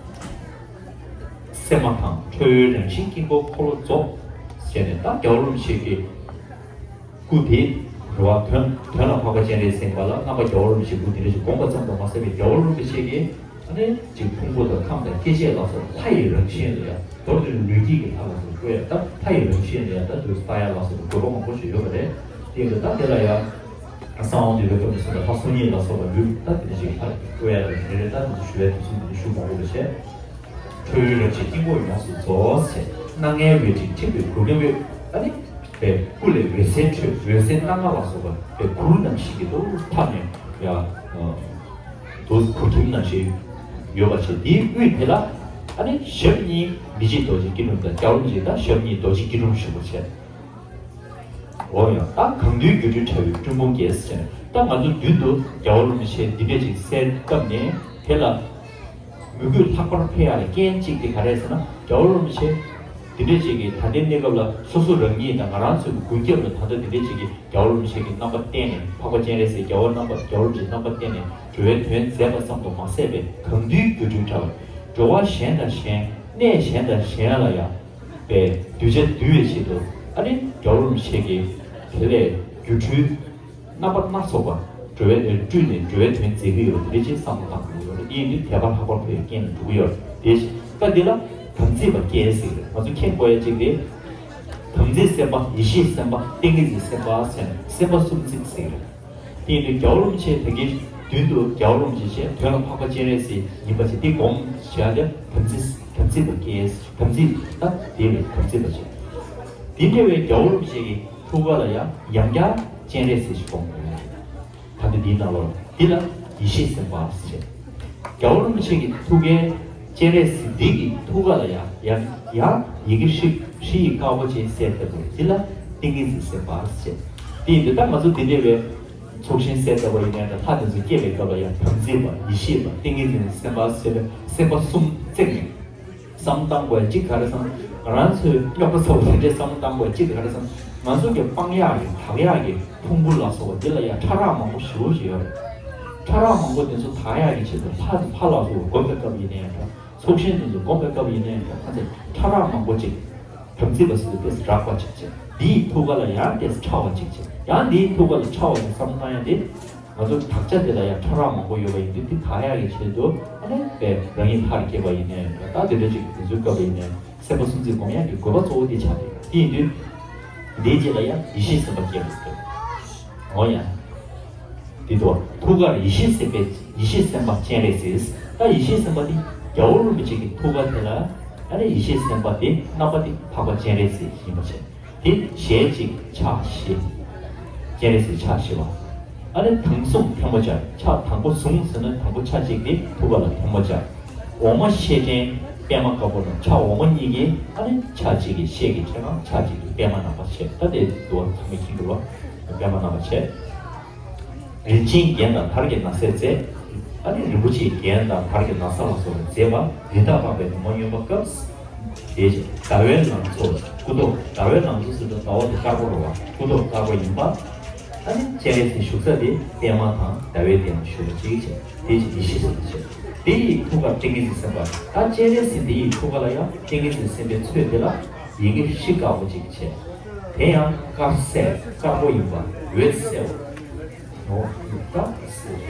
སེམས་མ་དང་། ཁྲོ་བོའི་རང་བཞིན་དཀྱིལ་འཁོར་འཁོར་ལོ་རྫོགས་ཟེར་ནས། ད་རྒྱལ་བ་རིན་པོ་ཆེ་གི་སྐུ་དེ་རེད་བ། དོན་དོན་ལ་འཕགས་པ་སྤྱན་རས་གཟིགས་པ་ལ་རྣམ་པ་རྒྱལ་བ་རིན་པོ་ཆེའི་སྐུ་དེ་འདྲ་ཞིག་བསྒོམས་པ་ཙམ་དུ་མ་ཟད་པའི། རྒྱལ་བ་རིན་པོ་ཆེ་གིས་ཨ་ནི་ཅིག་ཕུང་པོ་དང་ཁམས་དང་སྐྱེ་མཆེད་ལ་སོགས་པ་ལྷ་ཡི་རང་བཞིན་ལ་ཡང་། མདོར་བསྡུས་ན་ལུས་དཀྱིལ་གྱི་ལྷ་ལ་སོགས་པ་བཀོད་ཡག། ད་ལྷ་ཡི་རང་བཞིན་ལ་ཡང་ད་དུས་ལྟ་ཡག་ལ་སོགས་པ་དགོས་པ་མང་པོ་ཞིག་ཡོད་པ་རེད། དེ་ཡིན་དུས་ད་དེ་ལ་ཡང་གསང་བ་འདུས་པའི་སྐབས་ནས་བཟུང་ནས་ལྷ་སྲུང་གཉིས་ལ་སོགས་པ་ལུས་ད་དེ་འདྲ་ཞིག་ལྷ་ལ་བཀོད་ཡག་རེ་རེ། ད་དེ་ཚོ་ཞུ་བའི་དུས་ཚོད་འདི་ནས་ཞུ་མ་དགོས་པ་བྱས། ཁྲོ་བོའི་རང་བཞིན་དཀྱིལ་འཁོར་ཡོངས་སུ་རྫོགས་ཟེར། སྣ་ལྔའི་འོད་ཀྱིས་འཁྲིགས་པའི་གུར་གུམ་འོད། ཨ་ནི་པའི་སྐུ་ལས་འོད་ཟེར་འཕྲོས། འོད་ཟེར་སྣ་ལྔ་ལ་སོགས་པ་པའི་གུར་ནང་བཞིན་གྱི་དུ་ཐག་ནས་ཡ། དུ་གུར་གུམ་ནང་བཞིན་ཡོད་པ་བྱས། དེའི་དབུས་དེ་ལ་ཨ་ནི་ཞབས་གཉིས་མི་མཇེད་རྡོ་རྗེ་སྐྱིལ་ཀྲུང་དང་། རྒྱལ་བ་རིན་པོ་ཆེ་ད་ཞབས་གཉིས་རྡོ་རྗེ་སྐྱིལ་ཀྲུང་བཞུགས་པ་བྱས། འོ་ཡ། ད་གང་འདུལ་སྒྱུ་འཕྲུལ་དྲ་བའི་སྤྲིན་ཕུང་བརྒྱད་ཟེར་ནས། ད་ང་ཚོ་མདུན་དུ་རྒྱལ་བ་རིན་པོ་ཆེ་འདི་འདྲ་ཅིག་གསལ་བཏབ་ནས། དེ་ལ་མོས་གུས་ལྷག་པར་འཕེལ་ཡག་ལ་རྐྱེན་གཅིག་དེ་ག་རེ་ཟེར་ན། རྒྱལ་བ་རིན་པོ་ཆེ་འདི་འདྲ་ཅིག་གིས་ད་ལྟའི་གནས་སྐབས་ལ་སོ་སོ་རང་ཉིད་དང་ང་རང་ཚོའི་མགོན་སྐྱབས་ལ་ད་ལྟ་འདི་འདྲ་ཅིག་གིས་རྒྱལ་བ་རིན་པོ་ཆེ་གི་རྣམ་པ་བསྟན་ནས། འཕགས་པ་སྤྱན་རས་གཟིགས་རྒྱལ་བ་རྣམ་པ། རྒྱལ་བ་རིན་པོ་ཆེའི་རྣམ་པ་བསྟན་ནས་འགྲོ་བའི་དོན་མཛད་པ་ཙམ་དུ་མ་ཟད་པའི། གང་འདུལ་སྒྱུ་འཕྲུལ་དྲ་བ། འགྲོ་བ་གཞན་དང་གཞན། གནས་གཞན་དང་གཞན་ལ་ཡང་པའི་གདུལ་བྱ་འདུལ་བའི་ཆེད་དུ། ཨ་ནི་རྒྱལ་བ་རིན་པོ་ཆེ་གིས་དེ་ལས་སྒྱུ་འཕྲུལ་རྣམ་པ་སྣ་ཚོགས་པ་འགྲོ་བའི་སྤྲུལ་ནས་འགྲོ་བའི་དོན་མཛད་ཀྱི་ཡོད་པ་དེ་འདྲ་ཅིག་བསམ་བློ་བཏང་དགོས་ཡོད་རེད། དེ་ཡིན་དུས་དད་པ་ལྷག་པར་འཕེལ་བའི་རྐྱེན་ལ་འགྲོ་གི་ཡོད་རེད། དེ་བཞིན་ད་འདི་ལ་དམ་ཚིག་པ་སྐྱེ་ཟེར་གྱི་རེད། ང་ཚོ་མཁྱེན་དགོས་ཡ་གཅིག་དེ། དམ་ཚིག་སེམས་དཔའ་ཡེ་ཤེས་སེམས་དཔའ་ཏིང་ངེ་འཛིན་སེམས་དཔའ་ཟེར་ནས་སེམས་དཔའ་གསུམ་ཚིག་ཟེར་གྱི་རེད། དེ་ཡིན་དུས་རྒྱལ་བ་རིན་པོ་ཆེ་ད་གིན་མདུན་དུ་རྒྱལ་བ་རིན་པོ་ཆེ་བྱས། དོན་ལ་འཕགས་པ་སྤྱན་རས་གཟིགས་ཡིན་པ་བྱས། དེ་སྒོམ་བྱས་ཏེ་དམ་ཚིག་དམ་ཚིག་པ་སྐྱེས། དམ་ཚིག་ད་དེ་ལས་དམ་ཚིག་པ་བྱས། དེ་འདྲ་བའི་རྒྱལ་བ་རིན་པོ་ཆེ་གི་ཐུགས་ཀ་ལ་ཡང་ཡང་བསྐྱར་སྤྱན་རས་གཟིགས་ཤིག་སྒོམ་དགོས་ཡ་རེད། ད་ལྟ་འདིའི་ནང་ལོགས་འདི་ལ་ཡེ་ཤེས་སེམས་དཔའ་ཟེར། རྒྱལ་བ་རིན་པོ་ཆེ་གི་ཐུགས་ཀའི་སྤྱན་རས་གཟིགས་འདི་གི་ཐུགས་ཀ་ལ་ཡང་ཡང་ཡང་ཡི་གེ་ཧྲིལ་ཧྲིལ་ཡིག་དཀར་པོ་ཅིག་གསལ་བཏབ་པ་རེད། འདི་ལ་ཏིང་ངེ་འཛིན་སེམས་དཔའ་ཟེར། དེ་ཡིན་དུས་ད་ང་ཚོ་འདི་འདྲ་བའི་ཚོགས་ཞིང་གསལ་བཏབ་པ་ཡིན་ནའི་འདྲ། ལྷ་དེ་ཚོ་སྐྱེ་བའི་སྐབས་ལ་ཡང་དམ་ཚིག་པ་ཡེ་ཤེས་པ་ཏིང་ངེ་འཛིན་སེམས་དཔའ་ཟེར་བའི་སེམས་དཔའ་གསུམ་བརྩེགས་ནས། བསམ་བློ་བཏང་དགོས་ཡ་གཅིག་ག་རེ་བསམ། ང་རང་ཚོའི་རྙོག་དྲ་ཚ་བོ་དེ་འདྲའི་བསམ་བློ་བཏང་དགོས་ཡ་གཅིག་ག་རེ་བསམ། ང་ཚོ་གི་སྤང་ཡག་གི་དག་ཡག་གི་ཕུང་པོ་ལ་སོགས་པ་འདི་ལ་ཡ་ཕྲ་རགས་མང་པོ་ཞེ་པོ་ཅིག་ཡོད་རེད། ཕྲ་རགས་མང་པོ་དེ་ཚོ་དག་ཡག་གི་ཆེད་དུ་ལྷ་ཕ་ལ་སོགས་པ་སྒོམ་པའི་སྐབས་ཡིན་ནའི་འདྲ། ཚོགས་ཞིང་དེ་ཚོ་སྒོམ་པའི་སྐབས་ཡིན་ནའི་འདྲ། ཁ་ཚེ་ཕྲ་རགས་མང་པོ་ཅིག་དམ་ཚིག་པ་ཟེར་དུས་དཔེ་རགས་པ་ཅིག་བྱས། འདིའི་ཐུགས་ཀ་ལ་ཡང་དཔེ་ཕྲ་བ་ཅིག་བྱས། ཡང་འདིའི་ཐུགས་ཀ་ལ་ཕྲ་བ་ཅིག་བསམ་བློ་བཏང་ཡ་དེ། ང་ཚོ་དག་ཆ་དེ་ལ་ཡང་ཕྲ་རགས་མང་པོ་ཡོད་པ་ཡིན་དུས། དེ་དག་ཡག་གི་ཆེད་དུ་ཨ་ནི་དཔེ་རང་ཉིད་ལྷར་སྐྱེས་པ་ཡིན་ནའི་འདྲ། ད་དེ་འདྲ་ཅིག་དེ་ཚོའི་སྐབས་ཡིན་ནའི་སེམས་དཔའ་གསུམ་ཚིག་སྒོམ་ཡག་གི་དགོས་པ་གཙོ་བོ་དེ་ཆགས་ཏེ། དེ་ཡིན་དུས་དེའི་རྗེས་ལ་ཡང་ཡེ་ཤེས་སེམས་དཔའ་སྐྱེ་བ་ཡིན། འོ་ཡ། དེ་ཚོ་ཐུགས་ཀར་ཡེ་ཤེས་སེམས་དཔའི་ཡེ་ཤེས་སེམས་དཔའ་སྤྱན་རས་གཟིགས། ད་ཡེ་ཤེས་སེམས་དཔའ་དེ་རྒྱལ་བ་རིན་པོ་ཆེ་གི་ཐུགས་ཀ་དེ་ལ་ཨ་ནི་ཡེ་ཤེས་སེམས་དཔའ་དེ་རྣམ་པ་དེ་འཕགས་པ་སྤྱན་རས་གཟིགས་ཡིན་པ་བྱས། དེ་ཞལ་གཅིག་ཕྱག་བཞི། སྤྱན་རས་གཟིགས་ཕྱག་བཞི་པ། ཨ་ནི་དང་གསུམ་ཐལ་མོ་སྦྱར། ཕྱག་དང་པོ་བཟུང་ཟེར་ན་དང་པོ་ཕྱག་གཅིག་དེ་ཐུགས་ཀ་ལ་ཐལ་མོ་སྦྱར། འོག་མ་ཤེལ་ཕྲེང་པདྨ་དཀར་པོ་ནང་ཕྱག་འོག་མ་གཉིས་ཀྱིས་ཨ་ནི་ཕྱག་གཅིག་གིས་ཤེལ་གྱི་ཕྲེང་བ། ཕྱག་གཅིག་གིས་པདྨ་རྣམ་པར་བྱས། ད་དེ་འདུག་པ་ཚང་མས་མཁྱེན་གྱི་རེད་པ། པདྨ་རྣམ་པར་བྱས། རིན་ཆེན་རྒྱན་དང་དར་གྱི་ན་བཟས་མཛེས། ཨ་ནི་རིན་པོ་ཆེའི་རྒྱན་དང་དར་གྱི་ན་བཟའ་ལ་སོགས་པ་མཛེས་པ། རི་དྭགས་འཕགས་པའི་ལུང་པ་སྨྱོན་པ་སྐབས། དེའི་ཕྱིར་ཟླ་བའི་ལང་ཚོ་སྐུ་མདོག་ཟླ་བའི་ལང་ཚོ་ཟེར་དུས་ཟླ་བ་དེ་དཀར་པོ་རེད་པ། སྐུ་མདོག་དཀར་པོ་ཡིན་པ། ཨ་ནི་སྤྱན་རས་གཟིགས་བཞུགས་ས་དེ་པདྨ་དང་ཟླ་བའི་གདན་ལ་བཞུགས་པ་ཅིག་བྱས། དེའི་ཕྱིར་ཡེ་ཤེས་སེམས་དཔའ་བྱས། དེ་ཡི་ཐུགས་ཀར་ཏིང་ངེ་འཛིན་སེམས་དཔའ། ད་སྤྱན་རས་གཟིགས་དེ་ཡི་ཐུགས་ཀ་ལ་ཡང་ཏིང་ངེ་འཛིན་སེམས་དཔའི་ཚོགས་དེ་ལ་ཡི་གེ་བཞི་དཀར་པོ་ཅིག་བྱས། དེ་ཡང་དཀར་གསལ་དཀར་པོ་ཡིན་པ། འོད་གསལ་བ། འོ། ད་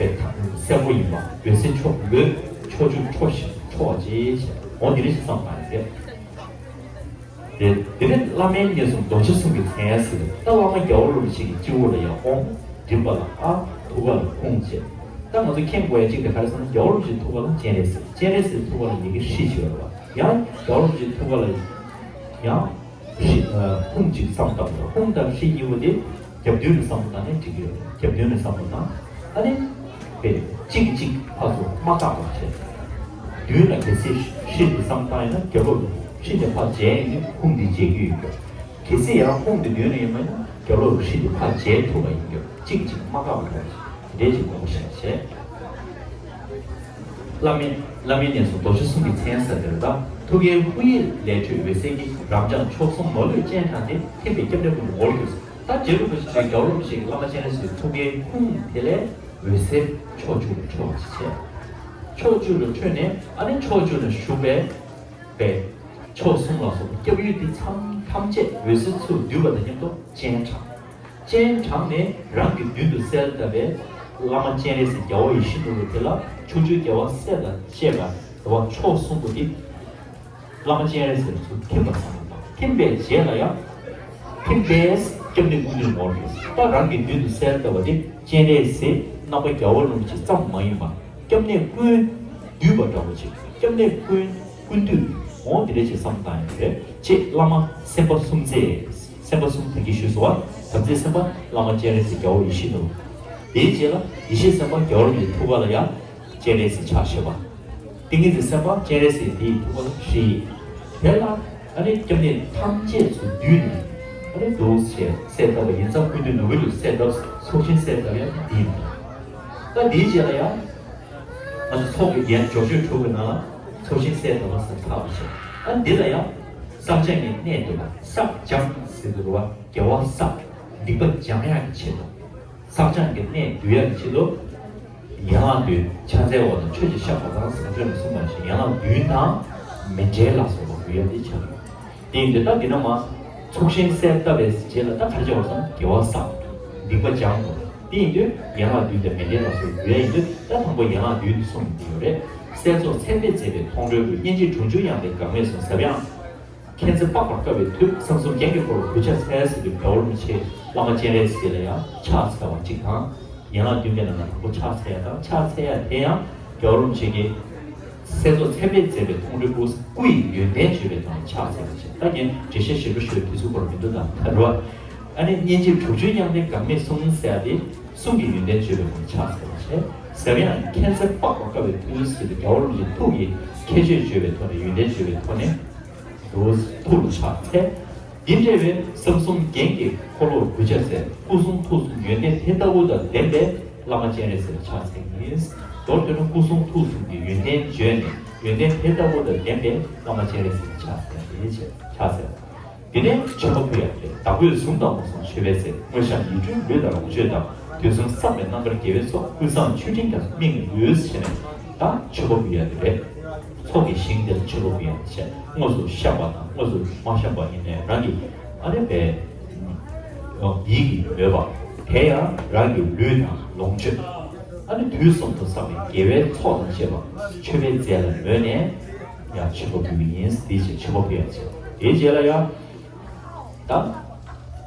གསལ་པོ་ཡིན་པ། འོད་གསལ་འཕྲོ། འོད་འཕྲོ་བཅུ་འཕྲོ་ཞིང་འཕྲོ་བ་ཅིག་བྱས། འོ་དེ་རེད་ཅེས་བསམ་པ་རེད། དེ་དེ་ནས་བླ་མའི་གནས་སུ་རྡོ་རྗེ་གསུམ་གྱི་མཚན་ཟེར། ད་བླ་མ་རྒྱལ་བ་རིན་པོ་ཆེ་གི་སྤྱི་བོ་ལ་ཡང་ཨོཾ། མགྲིན་པ་ལ་ཨཱཿ། ཐུགས་ཀ་ལ་ཧཱུྃ་བྱས། ད་ང་ཚོ་མཁྱེན་དགོས་ཡ་གཅིག་དེ་ག་རེ་ཟེར་ན། རྒྱལ་བ་རིན་པོ་ཆེའི་ཐུགས་ཀ་ལ་སྤྱན་རས་གཟིགས། སྤྱན་རས་གཟིགས་ཐུགས་ཀ་ལ་ཡི་གེ་ཧྲཱིཿ་ཡོད་རེད་པ། ཡང་རྒྱལ་བ་རིན་པོ་ཆེའི་ཐུགས་ཀ་ལ་ཡང་ཧྲཱིཿ་ཧཱུྃ་གཅིག་བསམ་བཏང་དགོས། ཧཱུྃ་དང་ཧྲཱིཿ་གཉིས་པོ་དེ་རྒྱབ་མདུན་ནས་བསམ་བློ་བཏང་ནས་འགྲིག་གི་ཡོད་རེད། རྒྱབ་མདུན་ནས་བསམ་བློ་བཏང་། ཨ་ནི། པས་གཅིག་གིས་གཅིག་ཕར་ཚུར་མ་བཀག་པར་བྱས། མདུན་ལ་གལ་སྲིད་ཧྲཱིཿ་དེ་བསམ་བཏང་ཡིན་ན་རྒྱབ་ལོགས་ལ་ཧྲཱིཿ་དེ་ཕར་མཇལ་ཡོང་དུས་ཧཱུྃ་དེ་མཇལ་རྒྱུ་ཡོད་རྒྱུ། གལ་སྲིད་ཡང་ཧཱུྃ་དེ་མདུན་ལ་ཡོད་མ་ཡིན་ན་རྒྱབ་ལོགས་ལ་ཧྲཱིཿ་དེ་ཕར་མཇལ་ཐུབ་པ་ཡིན་རྒྱུ། གཅིག་གིས་གཅིག་མ་བཀག་པར་བྱས། དེ་འདྲའི་ཅིག་དགོངས་པ་བཞེས་བྱས། བླ་མའི་བླ་མའི་གནས་སུ་རྡོ་རྗེ་གསུམ་གྱི་མཚན་ཟེར་དེ་རེད། ད་ཐུགས་ཀའི་ཧཱུྃ་ཡིག་ལས་འཕྲོས་འོད་ཟེར་གྱིས་རབ་འབྱམས་མཆོག་གསུམ་མ་ལུས་སྤྱན་དྲངས་ཏེ་ཐིམ་པས་སྐྱབས་གནས་ཀུན་ཏུ་ངོ་བོར་གྱུར། ད་རྗེ་རིན་པོ་ཆེ་རྒྱལ་བ་རིན་པོ་ཆེ་གི་བླ་མ་སྤྱན་རས་གཟིགས་ཐུགས་ཀའི་ཧཱུྃ་དེ་ལས་འོད་ཟེར་ཕྱོགས་བཅུ་ལ་འཕྲོ་བ་ཞིག་བྱས། ཕྱོགས་བཅུ་ལ་འཕྲོས་ནས་ཨ་ནི་ཕྱོགས་བཅུ་ན་བཞུགས་པའི་པའི་ཕྱོགས་གསུམ་ལ་སོགས་པའི་སྐྱབས་ཡུལ་དེ་ཚང་ཐམས་ཅད་འོད་ཟེར་ཚུར་བསྡུས་པ་དང་མཉམ་དུ་སྤྱན་དྲངས། སྤྱན་དྲངས་ནས་རང་གི་མདུན་དུ་གསལ་བཏབ་པའི་བླ་མ་སྤྱན་རས་གཟིགས་རྒྱལ་བ་ཡིད་བཞིན་ནོར་བུ་དེ་ལ་ཕྱོགས་བཅུའི་རྒྱལ་བ་སྲས་དང་བཅས་པ་རེད་པ། ཕྱོགས་གསུམ་པོ་དེ། བླ་མ་སྤྱན་རས་གཟིགས་ལ་ཚུར་ཐིམ་པར་བསམ་བློ་བཏང་། ཐིམ་པའི་རྗེས་ལ་ཡང་། ཐིམ་པས་སྐྱབས་གནས་ཀུན་ཏུ་ངོ་བོར་གྱུར། ད་རང་གི་མདུན་དུ་གསལ་བཏབ་པ་དེ་སྤྱན་རས་གཟིགས་རྣམ་པ་རྒྱལ་བ་རིན་པོ་ཆེ་ཙམ་མ་ཡིན་པར་སྐྱབས་གནས་ཀུན་འདུས་པ་འདྲ་བོ་ཅིག་སྐྱབས་གནས་ཀུན་ཀུན་འདུས་འོང་དེ་འདྲ་ཅིག་བསམ་བཏང་ཡོད་རེད། ཅེས་བླ་མ་སེམས་དཔའ་སུམ་མཛད། སེམས་དཔའ་གསུམ་ད་གིན་ཞུས་སོང་བ། དམ་ཚིག་སེམས་དཔའ་བླ་མ་སྤྱན་རས་གཟིགས་རྒྱལ་བ་ཡིད་བཞིན་ནོར་བུ། དེའི་རྗེས་ལ་ཡེ་ཤེས་སེམས་དཔའ་རྒྱལ་བ་རིན་པོ་ཆེའི་ཐུགས་ཀ་ལ་ཡང་། སྤྱན་རས་གཟིགས་ཕྱག་བཞི་པ། ཏིང་ངེ་འཛིན་སེམས་དཔའ་སྤྱན་རས་གཟིགས་དེའི་ཐུགས་ཀ་ཧྲཱིཿ་དེ་ལ་ཨ་ནི་སྐྱབས་གནས་ཐམས་ཅད་ཚུར་བསྡུས་ནས་ཨ་ནི་འདུག་སེ་གསལ་བཏབ་པ་ཡིན་ཙང་ཀུན་འདུས་ནོར་བུའི་ལུས་གསལ་བཏབ། ཚོགས་ཞིང་གསལ་བཏབ་ཡང་འདི་ཡིན། ད་འདིའི་རྗེས་ལ་ཡང་ང་ཚོ་ཚོགས་ཀྱི་རྒྱན་སྦྱོར་ཆོས་དྲུག་གི་ནང་ལ་ཚོགས་ཞིང་གསལ་བཏབ་པ་ཟེར་ཚར་བ་བྱས། ཨ་འདི་ལ་ཡང་བསགས་སྦྱང་གི་གནས་འདུག་པ། བསགས་སྦྱང་ཟེར་དུས་རེད་པ། དགེ་བ་བསགས། སྡིག་པ་སྦྱང་ཡག་གི་ཆེད་དུ། བསགས་སྦྱང་གི་གནས་བསྡུ་ཡག་གི་ཆེད་དུ། ཡན་ལག་བདུན། ཕྱག་འཚལ་བ་དང་མཆོད་ཅིང་བཤགས་པ་དང་བཟང་སྤྱོད་ལ་གསུངས་པ་བཞིན་ཡན་ལག་བདུན་དང་མཎྜལ་ལ་སོགས་པ་འབུལ་ཡག་དེ་ཆགས་འདུག་དེ་ཡིན་དུས་ད་འདི་ན་མ་ཚོགས་ཞིང་གསལ་བཏབ་པའི་རྗེས་ལ་ད་ག་རེ་བྱ་བ་སོང་། དགེ་བ་བསགས། སྡིག་པ་སྦྱང་དགོས། དེ་ཡིན་དུས་ཡན་ལག་བདུན་དང་མཎྜལ་ལ་སོགས་པ་འབུལ་ཡག་ཡིན་དུས་ད་དང་པོ་ཡན་ལག་བདུན་དེ་གསུངས་ཡོང་གི་ཡོད་རེད། གསལ་རྫོགས་མཚན་དཔེས་མཛད་པའི་མཐོང་གྲོལ་སྒོ། སྙན་འཇེབས་དྲུང་ཆུང་དབྱངས་ལྡན་འགག་མེད་གསུང་། ཟབ་ཡངས་མཁྱེན་བརྩེ་དཔག་པར་དཀའ་བའི་མཐུ། གསང་གསུམ་རྒྱན་གྱི་འཁོར་ལོ་གུས་ཕྱག་འཚལ་ཟེར་དུས་རྒྱལ་བ་རིན་པོ་ཆེ་བླ་མ་སྤྱན་རས་གཟིགས་ལ་ཡང་ཕྱག་འཚལ་བ་གཅིག་དང་། ཡན་ལག་བདུན་པའི་ནང་ནས་དང་པོ་ཕྱག་འཚལ་ཡག་དང་། ཕྱག་འཚལ་ཡག་དེ་ཡང་རྒྱལ་བ་རིན་པོ་ཆེ་གིས་གསལ་རྫོགས་མཚན་དཔེས་མཛད་པའི་མཐོང་གྲོལ་སྐུ། སྐུ་ཡི་ཡོན་ཏན་བརྗོད་པའི་ཐོག་ནས་ཕྱག་འཚལ་བ་བྱས། ད་ཀྱང་འགྲེལ་བཤད་ཞིབ་པོ་ཞུ་དུས་ཚོད་འགོར་མི་འདུག་དང་ད་རུ། ཨ་ནི་སྙན་འཇེབས་དྲུང་ཆུང་དབྱངས་ལྡན་འགག་མེད་གསུང་ཟེར་ཡག་དེ་གསུང་གི་ཡོན་ཏན་བརྗོད་པའི་ཐོག་ནས་ཕྱག་འཚལ་བ་བྱས། ཟབ་ཡངས་མཁྱེན་བརྩེ་དཔག་པར་དཀའ་བའི་མཐུ་ཟེར་དུས་རྒྱལ་བ་རིན་པོ་ཆེའི་ཐུགས་ཀྱི་ཁྱད་ཆོས་བརྗོད་པའི་ཐོག་ནས་ཡོན་ཏན་བརྗོད་པའི་ཐོག་ནས། ཐུགས་ལ་ཕྱག་འཚལ། འདི་འདྲ་བའི་གསང་གསུམ་རྒྱན་གྱི་འཁོར་ལོར་གུས་ཕྱག་འཚལ། སྐུ་གསུང་ཐུགས་གསུམ་ཡོན་ཏན་དེ་ལྟ་བུ་དང་ལྡན་པའི་བླ་མ་སྤྱན་རས་གཟིགས་ལ་ཕྱག་འཚལ་ཡིན། མདོར་བསྡུས་ན་སྐུ་གསུང་ཐུགས་གསུམ་གྱི་ཡོན་ཏན་བརྗོད་ནས་ཡོན་ཏན་དེ་ལྟ་བུ་དང་ལྡན་པའི་བླ་མ་སྤྱན་རས་གཟིགས་ལ་ཕྱག་འཚལ་ཡིན། ཕྱག་འཚལ། དེ་ནས་མཆོད་པ་ཕུལ་ཡག་རེད། བདག་པོས་བཟུང་དང་མ་བཟུང་མཆོད་པའི་ཚེ། དངོས་བཤགས་ཡིད་སྤྲུལ་ལུས་དང་ལོངས་སྤྱོད་དང་། དུས་གསུམ་བསམ་པའི་རྣམ་དཀར་དགེ་བའི་ཚོགས། ཀུན་བཟང་མཆོད་སྤྲིན་རྒྱ་མཚོ་སྨིན་ནས་འོད་ཟེར་ནས། ད་མཆོད་པ་ཕུལ་ཡག་དེ་རེད། ཚོགས་ཀྱི་ཞིང་དེར་མཆོད་པ་ཕུལ་ཡག་བྱས། དངོས་སུ་བཤགས་པ་དང་དངོས་སུ་མ་བཤགས་པ་ཡིན་ནའི་རང་གི་ཨ་ནི་པའི་ཡིད་ཀྱི་མོས་པ་དེ་ཡང་རང་གི་ལུས་དང་ལོངས་སྤྱོད། ཨ་ནི་དུས་གསུམ་དུ་བསགས་པའི་དགེ་བའི་ཚོགས་དང་བཅས་པ་མཆོད་པའི་རྫས་ལ་མོས་ནས་ཡང་མཆོད་པ་ཕུལ་གྱི་ཡིན། དེའི་ཕྱིར་མཆོད་པ་ཕུལ་ཡག་བྱས། དེའི་རྗེས་ལ་ཡང་། ད།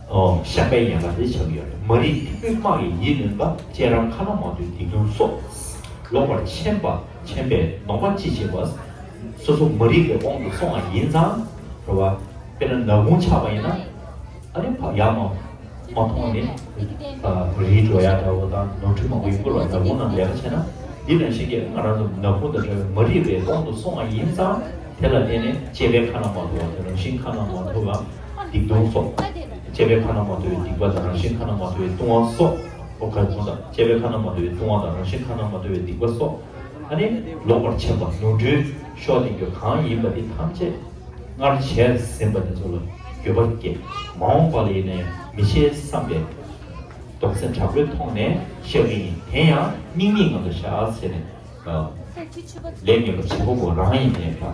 ཨོ། བཤགས་པའི་ཡན་ལག་དེ་ཆགས་ཀྱི་ཡོད་རེད། མ་རིག་ཐིགས་པའི་དམག་གིས་ཡིད་གནོན་པ། བཅས་ར་ཁ་ན་མ་ཐོའི་སྡིག་ལྟུང་སོགས། ལོག་པར་འཕྱན་པ་འཕྱན་པས་ནོངས་པ་ཅི་བྱེད་པ། སོ་སོ་མ་རིག་པའི་དབང་དུ་སོང་བ་ཡིན་ཙང་། རེད་བ། དཔེར་ན་ནག་ཁུང་ཆགས་པ་ཡིན་ན། ཨ་ནི་ཕ་ཡག་མ་མ་མཐོང་ནས། ཨ། རིལ་འགྲོ་ཡག་འདྲ་བོ་དང་ནོར་འཁྲུལ་མང་པོ་ཡོང་གི་རེད། ནག་ཁུང་ནང་ལས་ཀ་བྱས་ན། འདི་ནང་བཞིན་གྱི་ང་རང་ཚོ་ནག་ཁུང་དང་འདྲ་བའི་མ་རིག་པའི་དབང་དུ་སོང་བ་ཡིན་ཙང་། དེ་ལ་བརྟེན་ནས་བཅས་པའི་ཁ་ན་མ་ཐོ་བ་དང་རང་བཞིན་ཁ་ན་མ་ཐོ་བ། སྡིག་ལྟུང་སོགས། བཅས་པའི་ཁ་ན་མ་ཐོ་བའི་སྡིག་པ་དང་རང་བཞིན་ཁ་ན་མ་ཐོ་བའི་ལྟུང་བ་སོགས། ཨོ་ཁ་ཁོང་དང་བཅས་པའི་ཁ་ན་མ་ཐོ་བའི་ལྟུང་བ་དང་རང་བཞིན་ཁ་ན་མ་ཐོ་བའི་སྡིག་པ་སོགས། ཨ་ནི་ལོག་པར་འཕྱན་པ་ནོར་འཁྲུལ་ཤོར་བསྡད་རྒྱུ་གང་ཡིན་པ་དེ་ཐམས་ཅད་སྔར་བྱས་ཟིན་པ་དེ་ཚོ་ལ་འགྱོད་པ་སྐྱེ། མ་འོངས་པ་ལ་ཡིན་ན་ཡང་མི་བྱེད་བསམ་པའི་གདུང་སེམས་དྲག་པོའི་ཐོག་ནས་བཤགས་ཀྱི་ཡིན། དེ་ཡང་སྙིང་ཉེའི་ངང་དུ་བཞག་ཟེར་ནས། ལས་ངན་པ་བྱེད་པ་པོ་རང་ཡིན་ནའི་འདྲ།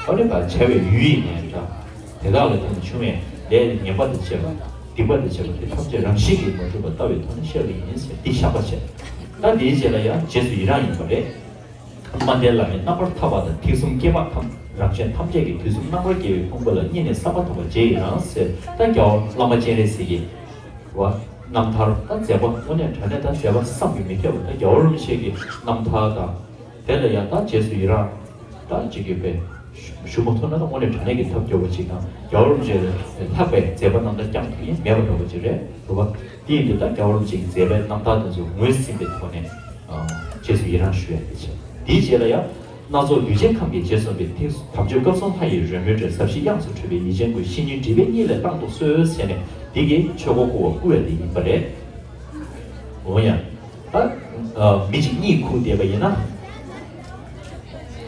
ཨ་ནི་བྱ་བའི་ཡུལ་ཡིན་ནའི་འདྲ། དེ་དག་ལ་བརྟེན་ནས་བྱུང་བའི་ལས་ངན་པ་དང་བཅས་པ། སྡིག་པ་དང་བཅས་པ་དེ་ཐམས་ཅད་རང་བཞིན་གྱིས་མ་གྲུབ་པར་ལྟ་བའི་ཐོག་ནས་བཤགས་པ་ཡིན་ཟེར། འདི་བཤགས་པ་བྱས། ད་འདིའི་རྗེས་ལ་ཡང་རྗེས་སུ་ཡི་རང་ཡིན་པ་རེད། དམའ་ལྡན་བླ་མའི་རྣམ་པར་ཐར་པ་དང་། ཐེག་གསུམ་སྐྱེས་པ་ཐམས། རང་གཞན་ཐམས་ཅད་ཀྱི་དུས་གསུམ་རྣམ་པར་རྒྱལ་བའི་ཕུང་པོ་ལ་བསྙེན་གནས་བསམ་པ་ཐག་པ་རྗེས་ཡི་རང་ཟེར། ད་རྒྱལ་བ་བླ་མ་སྤྱན་རས་གཟིགས་ཀྱི་བ། རྣམ་ཐར་ད་མཛད་པ་དངོས་གནས་དྲང་གནས་ད་མཛད་པ་བསམ་གྱིས་མི་ཁྱབ་པ། ད་རྒྱལ་བ་རིན་པོ་ཆེ་གི་རྣམ་ཐར་དང་། དེ་ལ་ཡང་ད་རྗེས་སུ་ཡི་རང་ད་ཅིག་གི་དཔེ་ཞུ་མ་ཐུབ་ན། ད་དངོས་གནས་དྲང་གནས་ཀྱི་ཐབས་སྐྱོ་བོ་ཅིག་དང་། རྒྱལ་བ་རིན་པོ་ཆེ་ལས་ལྷག་པའི་མཛད་པ་རྣམ་ཐར་བསྐྱངས་ཐུབ་མཁན་མེད་པ་འདྲ་བོ་ཅིག་རེད། རེད་བ། དེ་ཡིན་དུས་ད་རྒྱལ་བ་རིན་པོ་ཆེ་གི་མཛད་པའི་རྣམ་ཐར་དེ་ཚོ་ངོས་ཟིན་པའི་ཐོག་ནས། ཨ། རྗེས་སུ་ཡི་རང་ཞུ་ཡ་དེ་བྱས། དེའི་རྗེས་ལ་ཡང་། སྣ་ཚོགས་གདུལ་བྱའི་ཁམས་ཀྱི་རྗེས་སུ་འབད། ཐེག་དམ་ཆོས་སྐབས་གསུམ་ལྷ་ཡི་རོལ་མོའི་སྒྲས། ཟབ་ཞི་དབྱངས་སུ་འཁྲིད་པའི་ཡིད་ཅན་ཀུན། བཤེས་གཉེན་སྒྲིབ་པའི་གཉིད་ལས་བཏང་དུ་གསོལ་ཟེར་ནས་འདི་གི་ཆོས་འཁོར་བསྐོར་བ་བསྐུལ་བ་དེ་ཡིན་པ་རེད། འོ་ཡ། ད་ཨ། མི་གཅིག་གཉིད་ཁུག་བསྡད་པ་ཡིན་ན།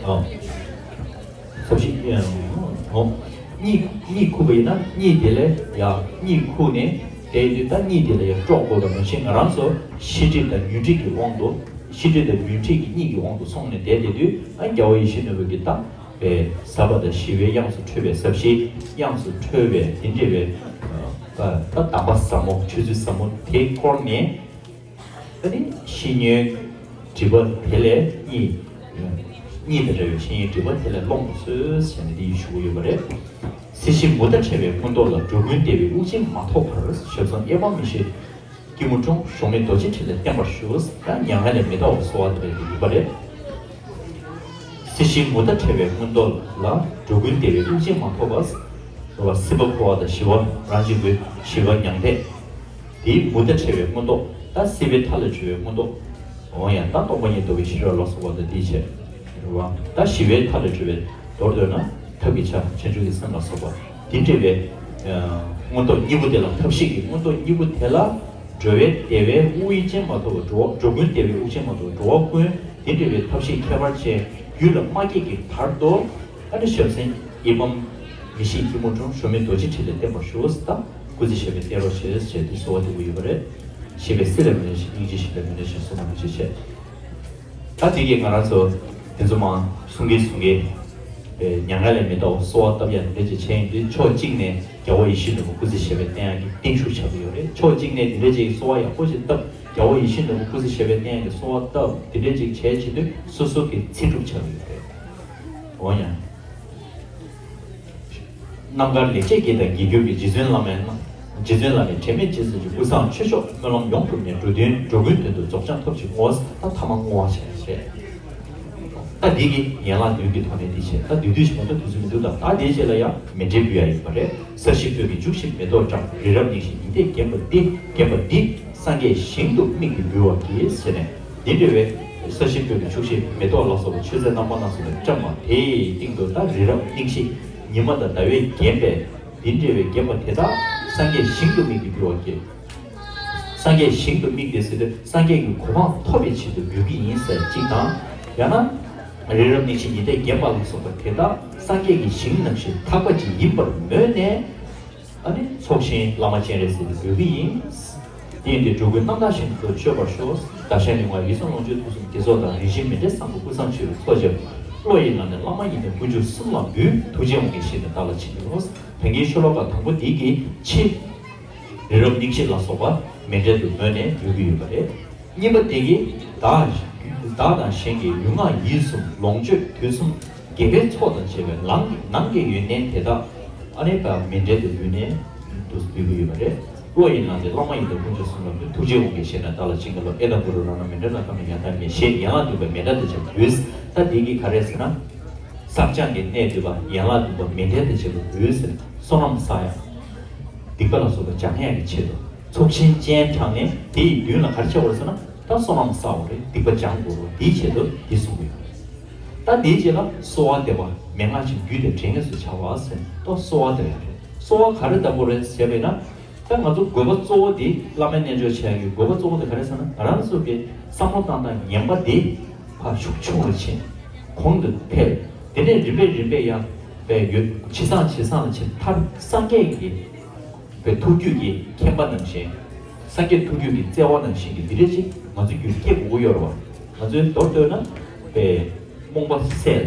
ཨོ། ཟབ་ཞི། ཨོ། གཉིད་གཉིད་ཁུག་པ་ཡིན་ན་གཉིད་དེ་ལས་ཡ། གཉིད་ཁུག་ནས་བསྡད་དུས་ད་གཉིད་དེ་ལ་ཡ་སྐྲོད་དགོས་པ་ནང་བཞིན། ང་རང་ཚོ་ཤེས་སྒྲིབ་དང་ཉོན་སྒྲིབ་ཀྱི་དབང་དུ། ཤེས་སྒྲིབ་དང་ཉོན་སྒྲིབ་ཀྱི་གཉིད་ཀྱི་དབང་དུ་སོང་ནས་བསྡད་བསྡད་དུས། ཨ། རྒྱལ་བ་ཡིད་བཞིན་ནོར་བུ་གིས་ད་པའི་ཟབ་པ་དང་ཞི་བའི་དབྱངས་སུ་འཁྲོལ་བའི། ཟབ་ཞིའི་དབྱངས་སུ་འཁྲོལ་བའི་དེ་འདྲ་བའི། ཨ། ད་གདམས་པ་ཟབ་མོ། ཆོས་ཚུལ་ཟབ་མོ་དེ་བསྐོར་ནས། ཨ་ནི་བཤེས་གཉེན་སྒྲིབ་པ་དེ་ལས་གཉིད། གཉིད་དང་བྲལ་བའི་བཤེས་གཉེན་སྒྲིབ་པ་དེ་ལས་སློང་དུ་གསོལ་ཟེར་ནས་འདི་ཡི་ཞུ་གི་ཡོད་པ་རེད། སྲིད་ཞིའི་མུ་མཐའ་བྲལ་བའི་ཀུན་རྟོག་ལ། འགྲོ་ཀུན་བདེ་བའི་དབུགས་འབྱིན་མ་ཐོབ་བར། ཞབས་ཟུང་གཡས་བརྐྱང་མི་བཞེངས་སྐྱིལ་མོ་ཀྲུང་། གཞོམ་མེད་རྡོ་རྗེ་ཁྲི་ལ་བརྟན་པར་བཞུགས། ཡང་མྱ་ངན་ལས་མི་འདའ་བར་གསོལ་བ་འདེབས་པའི་ཡིན་པ་རེད། སྲིད་ཞིའི་མུ་མཐའ་བྲལ་བའི་ཀུན་རྟོག་ལ། འགྲོ་ཀུན་བདེ་བའི་དབུགས་འབྱིན་མ་ཐོབ་པར། སྲིད་པ་འཁོར་བ་དང་ཞི་བ་རང་བཞིན་ཀུན། ཞི་བ་མྱང་འདས། དེའི་མུ་མཐའ་བྲལ་བའི་ཀུན་རྟོག་ད་སྲིད་པའི་མཐའ་ལས་གྲོལ་བའི་ཀུན་རྟོག་འོ་ཡང་ད་སྟོང་པ་ཉིད་རྟོགས་པའི་ཤེས་རབ་ལ་སོགས་པ་དང་དེའི་ཕྱིར། རེད་བ། ད་ཞི་བའི་མཐའ་ལས་གྲོལ་བའི་མདོར་བསྡུས་ན་ཐབས་ཀྱི་ཆ་བྱང་ཆུབ་ཀྱི་སེམས་ལ་སོགས་པ་དེ་འདྲ་བའི་ཀུན་རྟོག་གཉིས་པོ་དེ་ལ། ཐབས་ཤེས་ཀྱི་ཀུན་རྟོག་གཉིས་པོ་དེ་ལ། འགྲོ་བའི་བདེ་བའི་དབུགས་འབྱིན་མ་ཐོབ་པ། འགྲོ་འགྲོ་ཀུན་བདེ་བའི་དབུགས་འབྱིན་མ་ཐོབ་པ། འགྲོ་བ་ཀུན་དེ་འདྲ་བའི་ཐབས་ཤེས་ཁྱད་པར་ཅན་རྒྱུད་ལ་མ་སྐྱེས་ཀྱི་བར་དུ། ཨ་ནི་ཞབས་སེན་གཡས་བརྐྱང་མི་བཞེངས་སྐྱིལ་མོ་ཀྲུང་། གཞོམ་མེད་རྡོ་རྗེ་ཁྲི་ལ་བརྟན་པར་བཞུགས། ད་སྐུ་ཚེ་ཞབས་པད་བརྟན་རོགས་བྱེད་ཅེས་དེ་གསོལ་བ་འདེབས་ཀྱི་ཡོད་པ་རེད། ཞེས་པས་སྲིད་ལ་མི་གནས་ཤིང་། སྙིང་རྗེ་ཞི་ལ་མི་གནས་ཤིང་། གསུངས་པ་ནང་བཞིན་བྱས། ད་དེ་གས་ང་རང་ཚོ་དེ་ཚོ་མང་གསུང་གིན་གསུང་གིན། མྱ་ངན་ལས་མི་འདའ་བར་གསོལ་བ་བཏབ་ཡ་འདི་འདྲ་ཅིག་བྱས་ཡིན་དུས། ཕྱོགས་གཅིག་ནས་རྒྱལ་བ་ཡིད་བཞིན་ནོར་བུ་སྐུ་ཚེ་ཞབས་པད་བརྟན་ཡ་གི་བརྟན་བཞུགས་ཆགས་ཀྱི་ཡོད་རེད། ཕྱོགས་གཅིག་ནས་འདི་འདྲ་ཅིག་གསོལ་བ་ཡག་པོ་ཞིག་བཏབ། རྒྱལ་བ་ཡིད་བཞིན་ནོར་བུ་སྐུ་ཚེ་ཞབས་པད་བརྟན་ཡ་གི་གསོལ་བ་བཏབ། འདི་འདྲ་ཅིག་བྱས་བྱེད་དུས་སོ་སོ་གི་ཚེ་སྒྲུབ་ཆགས་ཀྱི་ཡོད་རེད། འོ་ཡང་། རྣམ་དཀར་ལེགས་བྱས་ཀྱི་དང་། དགེ་གྱུར་གྱི། རྗེ་བཙུན་བླ་མའི་རྣམ། རྗེ་བཙུན་བླ་མའི་དྲན་མེད་རྗེས་སུ་འཇུག། སྐུ་གསུང་ཆོས་མཆོག་སྨོན་ལམ་ཡོངས་གྲུབ་ནས། འགྲོ་དོན་འགྲོ་ཀུན་དོན་དུ་རྫོགས་བྱང་ཐོབ་ཅིང་བསྔོ། ད་ཐ་མ་བསྔོ་བ་བྱས་བྱས། ད་འདི་གི་ཡན་ལག་བདུན་གྱི་ཐོག་ནས་འདི་བྱས། ད་བསྡུས་བསྡུས་ཤིག་མ་གཏོགས་དུས་ཚོད་མི་འདུག་ད་ད་དེའི་རྗེས་ལ་ཡང་མཎྜལ་འབུལ་ཡ་ཡིན་པ་རེད། ས་གཞི་སྤོས་ཀྱིས་བྱུགས་ཤིང་མེ་ཏོག་བཀྲམ། རི་རབ་གླིང་བཞི་ཉི་ཟླས་བརྒྱན་པ་འདི། བརྒྱན་པ་འདི། སངས་རྒྱས་ཞིང་དུ་དམིགས་ཏེ་འབུལ་བར་བགྱི་ཟེར་ནས། འདི་འདྲ་བའི་ས་གཞི་སྤོས་ཀྱིས་བྱུགས་ཤིང་མེ་ཏོག་ལ་སོགས་པ་མཆོད་རྫས་རྣམ་པ་སྣ་ཚོགས་ཀྱིས་བཀྲམ་པ་དེའི་སྟེང་དུ་ད་རི་རབ་གླིང་བཞི་ཉི་མ་དང་ཟླ་བས་བརྒྱན་པའི་འདི་འདྲ་བའི་བརྒྱན་པ་དེ་དག་སངས་རྒྱས་ཞིང་དུ་དམིགས་ཏེ་འབུལ་བར་བགྱི། སངས་རྒྱས་ཞིང་དུ་དམིགས་ཏེ་ཟེར་དུས་སངས་རྒྱས་ཀྱི་གོ་འཕང་ཐོབ་པའི་ཆེད་དུ་འབུལ་གྱི་ཡིན་ཟེར་གཅིག་དང་། ཡང་ན་རི་རབ་གླིང་བཞི་ཉི་ཟླས་བརྒྱན་པ་ལ་སོགས་པ་དེ་དག་སངས་རྒྱས་ཀྱི་ཞིང་ནང་བཞིན་ཐག་པ་ཅིག་ཡིན་པར་མོས་ནས། ཨ་ནི་ཚོགས་ཞིང་བླ་མ་སྤྱན་རས་གཟིགས་ལ་འབུལ་གྱི་ཡིན། དེ་ཡིན་དུས་འགྲོ་ཀུན་རྣམ་དག་ཞིང་དུ་སྤྱོད་པར་ཤོག། བདག་གཞན་ལུས་ངག་ཡིད་གསུམ་ལོངས་སྤྱོད་དུས་གསུམ་དགེ་ཚོགས་དང་། རིན་ཆེན་མཎྜལ་བཟང་པོ་ཀུན་བཟང་མཆོད་པའི་ཚོགས་བཅས་པ། བློ་ཡིས་ལག་ལེན་བླ་མ་ཡིན་ནོ་ཀུན་སྤྱོད་གསུམ་ལ་འབུལ། ཐུགས་རྗེའི་དབང་གིས་བཞེས་ནས་བདག་ལ་བྱིན་གྱིས་རློབས། ད་གིན་ཤོ་ལོ་ཀ་དང་པོ་འདི་གི་ཕྱི། རི་རབ་གླིང་བཞི་ལ་སོགས་པ་མཎྜལ་དུ་མོས་ནས་འབུལ་གྱི་ཡོད་པ་རེད། གཉིས་པ་དེ་གིས་བདག་བདག་དང་གཞན་གྱི་ལུས་ངག་ཡིད་གསུམ་ལོངས་སྤྱོད་དུས་གསུམ་དགེ་བའི་ཚོགས་དང་བཅས་པའི་ལམ་གྱི་ནང་གི་ཡོན་ཏན་དེ་དག་ཨ་ནི་ད་མཎྜལ་དུ་འབུལ་ནས། དུ་འདུས་པ་ཡོད་པ་རེད། བློ་ཡི་ནང་དེ་བླ་མ་ཡི་དམ་དཀོན་མཆོག་གསུམ་ལ་འདུད། ཐུགས་རྗེའི་དབང་གིས་བཞེས་ནས་བདག་ལ་བྱིན་གྱིས་རློབས། ཨེ་དང་གུ་རུ་རཏྣ་མཎྜལ་ལ་ཁམས་ནས་ཡང་དག་མེད། ཞེས་ཡན་ལག་བདུན་པ་མཎྜལ་དང་བཅས་པ་འབུལ། ད་འདི་གིས་ག་རེ་ཟེར་ན། བསགས་སྦྱང་གི་གནད་བསྡུས་པ། ཡན་ལག་བདུན་པ་མཎྜལ་དང་བཅས་པ་འབུལ་ཟེར། བསོད་ནམས་བསགས་ཡག་སྡིག་པ་ལ་སོགས་པ་སྦྱང་ཡག་གི་ཆེད་དུ། ཚོགས་ཆེན་སྤྱན་དྲངས་ནས་དེ་ཡི་མདུན་ལ་ག་རེ་བྱ་དགོས་ཟེར་ན། ད་བསོད་ནམས་བསགས་དགོས་རེད། སྡིག་པ་སྦྱང་དགོས་རེད། དེའི་ཆེད་དུ་འདི་གསུངས་པ་ཡོད། ད་དེའི་རྗེས་ལ་གསོལ་བ་འདེབས་པ། མན་ངག་ཅན་རྒྱུད་དང་འབྲེལ་ངེས་སུ་བྱ་བ་ཟེར། ད་གསོལ་བ་འདེབས་ཡག་རེད། གསོལ་བ་ག་རེ་འདེབས་དགོས་རེད་ཟེར་བས་ན། ད་ང་ཚོ་དགོས་པ་གཙོ་བོ་དེ། བླ་མའི་རྣལ་འབྱོར་བྱེད་ཡག་གི་དགོས་པ་གཙོ་བོ་དེ་ག་རེ་ཟེར་ན། ང་རང་ཚོ་གི་བསམ་བློ་བཏང་སྟངས་ངན་པ་དེ་ཕར་ཤུགས་ཆུང་རུ་ཕྱིན། གོང་དུ་འཕེལ། དེ་ནས་རིམ་པས་རིམ་པས་ཡར་བས་ཡོད། ཇེ་བཟང་ཇེ་བཟང་ལ་ཕྱིན། མཐར་སངས་རྒྱས་ཀྱི་བའི་ཐུགས་རྒྱུད་ཀྱི་མཁྱེན་པ་ནང་བཞིན། སངས་རྒྱས་ཐུགས་རྒྱུད་ཀྱི་བརྩེ་བ་ནང་བཞིན་གྱི་འདི་འདྲ་ཅིག་ང་ཚོ་རྒྱུད་སྐྱེ་དགོས་ཀྱི་ཡོད་རེད་བ། ང་ཚོའི་མདོར་བསྡུས་ན་བའི་རྨོངས་པ་སེལ།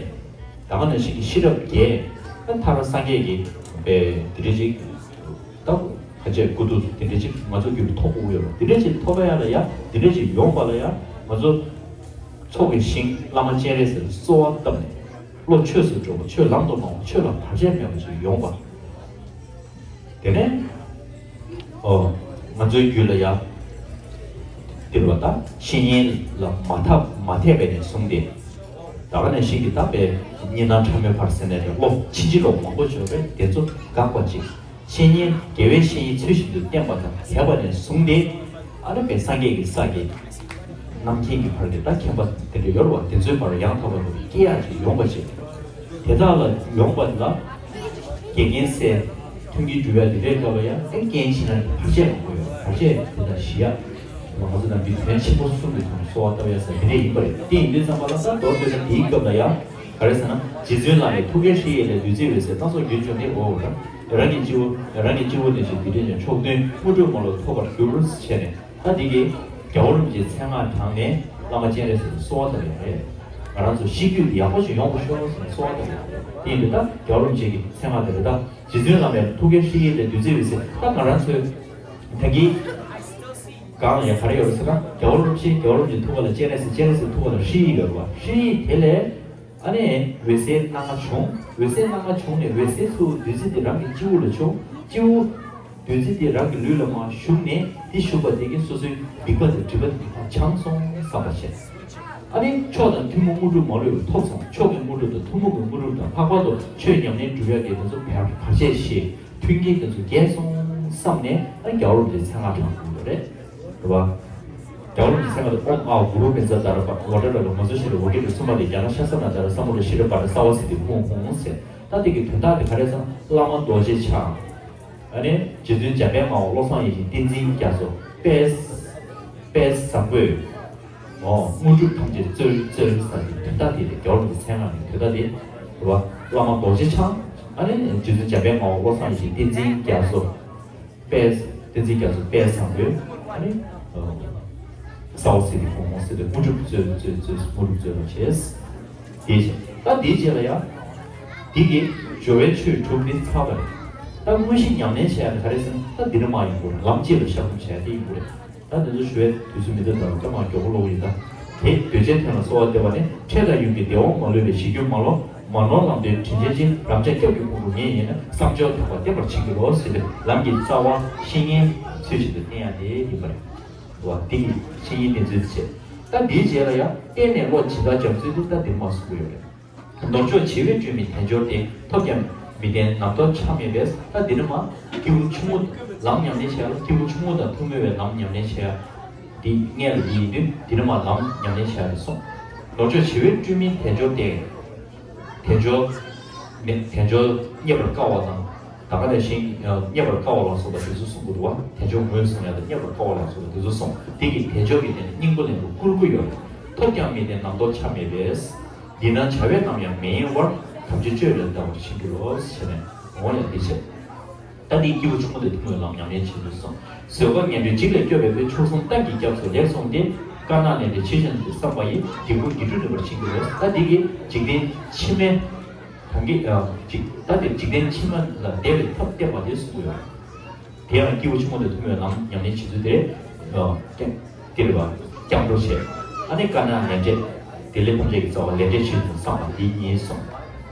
ད་ག་ནང་བཞིན་གྱི་ཤེས་རབ་རྒྱས། ད་མཐར་སངས་རྒྱས་ཀྱི་བའི་འདི་འདྲ་ཅིག་ད་ཕལ་ཆེར་དགུ་ཐུག་འདི་འདྲ་ཅིག་ང་ཚོ་རྒྱུད་ལ་ཐོབ་དགོས་ཀྱི་ཡོད་རེད། འདི་འདྲ་ཅིག་ཐོབ་པ་ཡག་ལ་ཡ། འདི་འདྲ་ཅིག་ཡོང་བ་ལ་ཡ། ང་ཚོ་ཚོགས་ཀྱི་ཞིང་བླ་མ་སྤྱན་རས་གཟིགས་ལ་གསོལ་བ་བཏབ་ནས། བློ་ཆོས་སུ་འགྲོ་བ། ཆོས་ལམ་དུ་བླང་བ། ཆོས་ལ་བར་ཆད་མེད་པ་ཞིག་ཡོང་བ། དེ་ནས་ཨོ། ང་ཚོའི་རྒྱུད་ལ་ཡ། འདིར་བ་དང་བཤེས་གཉེན་ལ་མ་འཐབ་མ་འཐད་པ་ནས་བཟུང་སྟེ། ད་ག་ནང་བཞིན་གྱི་ད་བའི་གཉིས་སྣང་ཕྲ་མོའི་བར་ཟེར་ནས་ཀློག་ཕྱིན་ཅི་ལོག་མང་པོ་བྱུང་བས་དེ་ཚོ་འགག་པ་ཅིག་བཤེས་གཉེན་དགེ་བའི་བཤེས་གཉེན་ཚུལ་བཞིན་དུ་བསྟེན་པ་དང་དད་པ་ནས་བཟུང་སྟེ། ཨ་ནི་བའི་སངས་རྒྱས་ཀྱི་ས་ཀྱི་རྣམ་མཁྱེན་གྱི་བར་གྱི་ད་མཁྱེན་པ་དེ་འདྲ་ཡོད་རེད་བ། དེ་ཚོའི་བར་ཡང་དག་པར་རྫོགས་པའི་སྐྱེ་ཡག་ཅིག་ཡོང་བ་བྱེད། དེ་དག་ལ་ཡོང་བ་ལ་འགལ་རྐྱེན་སེལ། མཐུན་རྐྱེན་སྒྲུབ་ཡག་འདི་འདྲའི་སྐབས་ལ་ཡང་ཨེ་རྐྱེན་ཕྱི་ནང་གི་བར་ཆད་མང་པོ་ཡོད། བར་ཆད་དེ་དག་ཞི་ཡག་ང་ཚོ་ནང་པའི་དོན་ཆེན་པོ་གསུམ་གྱི་ཐོག་ནས་གསོལ་བ་བཏབ་ཡག་ཟེར་དེ་འདྲ་ཡིན་པ་རེད། དེ་ཡིན་དུས་ཙམ་པ་ལ་ད་མདོར་བསྡུས་ན་དེའི་སྐབས་ལ་ཡང་ག་རེ་ཟེར་ན། རྗེ་བཙུན་བླ་མའི་ཐུགས་ཀའི་ཧྲཱིཿལས་བདུད་རྩི་འོད་ཟེར། སྣ་ཚོགས་རྒྱུན་འབྱུང་གནས་འོ། རང་གི་སྤྱི་བོ། རང་གི་སྤྱི་བོ་ནས་བཞིན་འདི་འདྲའི་ནས་ཕྱོགས་བདུན་དངོས་གྲུབ་མ་ལུས་ཐོབ་པར་འགྱུར་ཞེས་ནས། ད་འདི་གི་རྒྱལ་བ་རིན་པོ་ཆེའི་མཚན་སྔགས་བགྲངས་ནས་བླ་མ་སྤྱན་རས་གཟིགས་ལ་གསོལ་བ་བཏབ་ཡོད་རེད། ང་རང་ཚོ་གཤིས་རྒྱུད་འདི་ཡག་པོ་ཞིག་ཡོང་དགོས་ཤོག་ཟེར་ནས་གསོལ་བ་བཏབ་ཡོད་རེད། དེ་ཡིན་དུས་ད་རྒྱལ་བ་རིན་པོ་ཆེ་གི་མཚན་སྔགས་དེ་རེད། ད་རྗེ་བཙུན་བླ་མའི་ཐུགས་ཀའི་ཧྲཱིཿལས་བདུད་རྩི་འོད་ཟེར། ད་ང་རང་ཚོའི་ད་གི་གང་ལ་ཡང་ག་རེ་ཡོད་རེད་ཟེར་ན། རྒྱལ་བ་རིན་པོ་ཆེ། རྒྱལ་བ་རིན་པོ་ཆེའི་ཐུགས་ཀ་ལ་སྤྱན་རས་གཟིགས། སྤྱན་རས་གཟིགས་ཐུགས་ཀ་ལ་ཧྲཱིཿཡོད་རེད་བ། ཧྲཱིཿ་དེ་ལས། ཨ་ནི་འོད་ཟེར་སྣ་ལྔ་བྱུང་། འོད་ཟེར་སྣ་ལྔ་བྱུང་ནས་འོད་ཟེར་ཚུར་བདུད་རྩི་དེ་རང་གི་སྤྱི་བོ་ལ་བྱུང་། སྤྱི་བོ་བདུད་རྩི་དེ་རང་གི་ལུས་ལ་མར་ཞུགས་ནས། དེ་ཞུགས་པ་དེ་གིས་སོ་སོའི་སྡིག་པ་དང་སྒྲིབ་པ་དེ་དག་བྱང་སོང་བསམ་པ་བྱས། ཨ་ནི་མཆོག་དང་ཐུན་མོང་དངོས་གྲུབ་མ་ལུས་པ་ཐོབ་སོང་། མཆོག་གི་དངོས་གྲུབ་དང་ཐུན་མོང་གི་དངོས་གྲུབ་དང་། ལྷག་པར་དུ་ཆོས་ཉམས་ལེན་སྒྲུབ་ཡག་གི་དེ་ཚོ་བར་བར་ཆད་ཞི། མཐུན་རྐྱེན་དེ་ཚོ་རྒྱས་སོང་བསམ་ནས། ཨ་ནི་རྒྱལ་བ་རིན་པོ་ཆེའི་མཚན་སྔགས་བགྲང་དགོས་ཀྱི་རེད། རེད་བ། རྒྱལ་བ་རིན་པོ་ཆེའི་མཚན་སྔགས་དེ། ཨོཾ་ཨཱཿུ་རུ་བཛྲ་ཏཱ་ར་བྷ་ཝ་ཌཱ་ར་ལ་མ་ཛུ་ཤྲཱི་ཝ་ཀྲ་ཏྲ་སུ་མ་ཏེ་ཛྙཱ་ན་ཤཱ་ས་ན་ཏཱ་ར་ས་མུ་ཌ་ཤྲཱི་པྲ་ཏ་སརྦ་སིདྡྷི་ཧཱུྃ་ཧཱུྃ་ཟེར། ད་དེ་གི་དོན་དག་དེ་ག་རེ་ཟེར་ན། བླ་མ་རྡོ་རྗེ་འཆང་། ཨ་ནི་རྗེ་བཙུན་འཇམ་དཔལ་དབྱངས་དབང་བློ་བཟང་ཡེ་ཤེས་བསྟན་འཛིན་རྒྱ་མཚོ། དཔལ་དཔལ་བཟང་པོས། ཨོ། དངོས་གྲུབ་ཐམས་ཅད་སྩོལ་སྩོལ་ཟེར་གྱི་དོན་དག་དེ་རེད། རྒྱལ་བ་རིན་པོ་ཆེའི་མཚན་སྔགས་ཀྱི་དོན་དག་དེ་རེད་བ། བླ་མ་རྡོ་རྗེ་འཆང་། ཨ་ནི་རྗེ་བཙུན་འཇམ་དཔལ་དབྱངས་དབང་བློ་བཟང་ཡེ་ཤེས་བསྟན་འཛིན་རྒྱ་མཚོ། དཔལ་བསྟན་འཛིན་རྒྱ་མཚོ་དཔལ་བཟང་པོས། ཨ་ནི་སརྦ་སིདྡྷི་ཧཱུྃ་ཧཱུྃ་ཟེར་ཏེ་དངོས་གྲུབ་སྩོལ་སྩོལ་སྩོལ། དངོས་གྲུབ་སྩོལ་བར་བྱས། དེའི་རྗེས། ད་དེའི་རྗེས་ལ་ཡང་། དེ་གི་སྦྱོར་བའི་ཆོས་དྲུག་ནི་ཚར་བ་རེད། ད་དངོས་གཞི་ཉམས་ལེན་བྱེད་ཡག་ནི་ག་རེ་ཟེར་ན། ད་འདི་ནི་མ་ཡིན་པར་ལམ་གཅིག་ལ་ཤར་གསུམ་བྱེད་ཡག་དེ་ཡིན་དགོས་རེད། ད་དེ་ཚོ་ཞུ་བའི་དུས་ཚོད་མི་འདུག་ད་སྐར་མ་མགྱོགས་པོ་ཀློག་གི་ཡིན། ད་དེ་འདོད་ཆེན་ཐོན་ལ་གསོལ་བ་འདེབས་པ་ནི། འཕྲལ་དང་ཡུན་གྱིས་བདེ་བ་མ་ལུས་པའི། ཞི་རྒྱུན་མ་ལོག་མ་ནོར་ལམ་སྟོན་དྲིན་ཅན་གྱི། རབ་འབྱམས་སྐྱབས་ཀྱི་དབང་དུ་ངེས་ཡིན་ན། བསམ་སྦྱོར་དག་པ་བརྟན་པར་བྱིན་གྱིས་རློབས་ཟེར་བའི་ལམ་གྱི་རྩ་བ་བཤེས་གཉེན་ཚུལ་བཞིན་དུ་བསྟེན་ཡག་དེ་ཡིན་པ་རེད། འོ་དེ་གི་བཤེས་གཉེན་བསྟེན་ཚུལ་དེ་བྱས། ད་དེའི་རྗེས་ལ་ཡང་བརྟེན་ནས་བློ་ཇི་ལྟར་འཇམ་ཚུལ་དེ་ད་འདིར་མར་གསུང་གི་ཡོད་རེད། མདོ་མཆོག་བྱེ་བས་སྤྲུལ་མིན་དལ་འབྱོར་སྟེ། ཐོབ་ཀྱང་མི་བརྟན་ནམ་རྟོགས་ཆ་མེད་པས། ད་འདི་ནི་མ་སྐྱེས་བུ་ཆུང་ངུ་ལམ་ཉམས་ལེན་བྱེད་ཡག་ལ། སྐྱེས་བུ་ཆུང་ངུ་དང་ཐུགས་མོས་པའི་ལམ་ཉམས་ལེན་བྱེད་ཡག་འདི་སྔོན་ལ་འདི་ཡིན་དུས། འདི་ནི་མ་ལམ་ཉམས་ལེན་བྱེད་ཡག་རེད་གསུངས། མདོ་མཆོག་བྱེ་བས་སྤྲུལ་མིན་དལ་འབྱོར་སྟེ། དལ་འབྱོར་མེད། དལ་འབྱོར་རྙེད་པར་དཀའ་བ་དང་། ད་ག་ནང་བཞིན་རྙེད་པར་དཀའ་བ་ལ་སོགས་པ་དེ་ཚོ་གསུངས་འདུག་པ། དལ་འབྱོར་ངོས་བཟུང་ཡག་དང་རྙེད་པར་དཀའ་བ་ལ་སོགས་པ་དེ་ཚོ་གསུངས། དེ་གི་དལ་འབྱོར་གྱི་སྟེང་ནས་སྙིང་པོ་ལེན་དགོས་བཀུར་དགོས་ཡོད་རེད། ཐོབ་ཀྱང་མི་བརྟན་ནམ་རྟོགས་ཆ་མེད་པས། འདི་ན་བྱ་བས་ནམ་ཡང་མི་གཡེང་བར། ཐམས་ཅད་སྤྱོད་ལ་བདག་པར་བྱིན་གྱིས་རློབས་ཟེར་ནས། འོ་ཡ་འདི་བྱས། ད་འདི་སྐྱེས་བུ་ཆུང་ངུ་དང་ཐུན་མོང་ལམ་ཉམས་ལེན་བྱེད་དུ་གསུངས། བཟོད་པ་ངན་འགྲོའི་འཇིགས་ལས་སྐྱོབ་པའི་ཕན། མཆོག་གསུམ་གཏན་གྱི་སྐྱབས་སུ་ལེགས་སོང་སྟེ། དཀར་ནག་ལས་འབྲས་ཆེ་ཆུང་དུ་བསམ་པ་ཡིས། སྡིག་ཀུན་འགྱེད་འགྲོ་ནུས་པར་བྱིན་གྱིས་རློབས། ད་འདི་གིས་འཇིག་རྟེན་ཕྱི་མའི་གང་གི་ཨ་འཇིག་ད་འདིར་འཇིག་རྟེན་ཕྱི་མ་ལ་བདེ་བའི་ཐབས་བསྟན་པ་ལས་གསུངས་ཡོད། དེ་ཡང་སྐྱེས་བུ་ཆུང་ངུ་དང་ཐུན་མོང་ལམ་ཉམས་ལེན་བྱེད་ཚུལ་དེ་རེད། ཨ་སྐྱབས་དེ་རེད་བ། སྐྱབས་འགྲོ་བྱེད། ཨ་ནི་དཀར་ནག་ལས་འབྲས། དེ་ལས་ཐམས་ཅད་ཀྱི་རྩ་བ་ལས་འབྲས་ཆེ་ཆུང་བསམ་པ་དེ་ཉིད་གསུངས།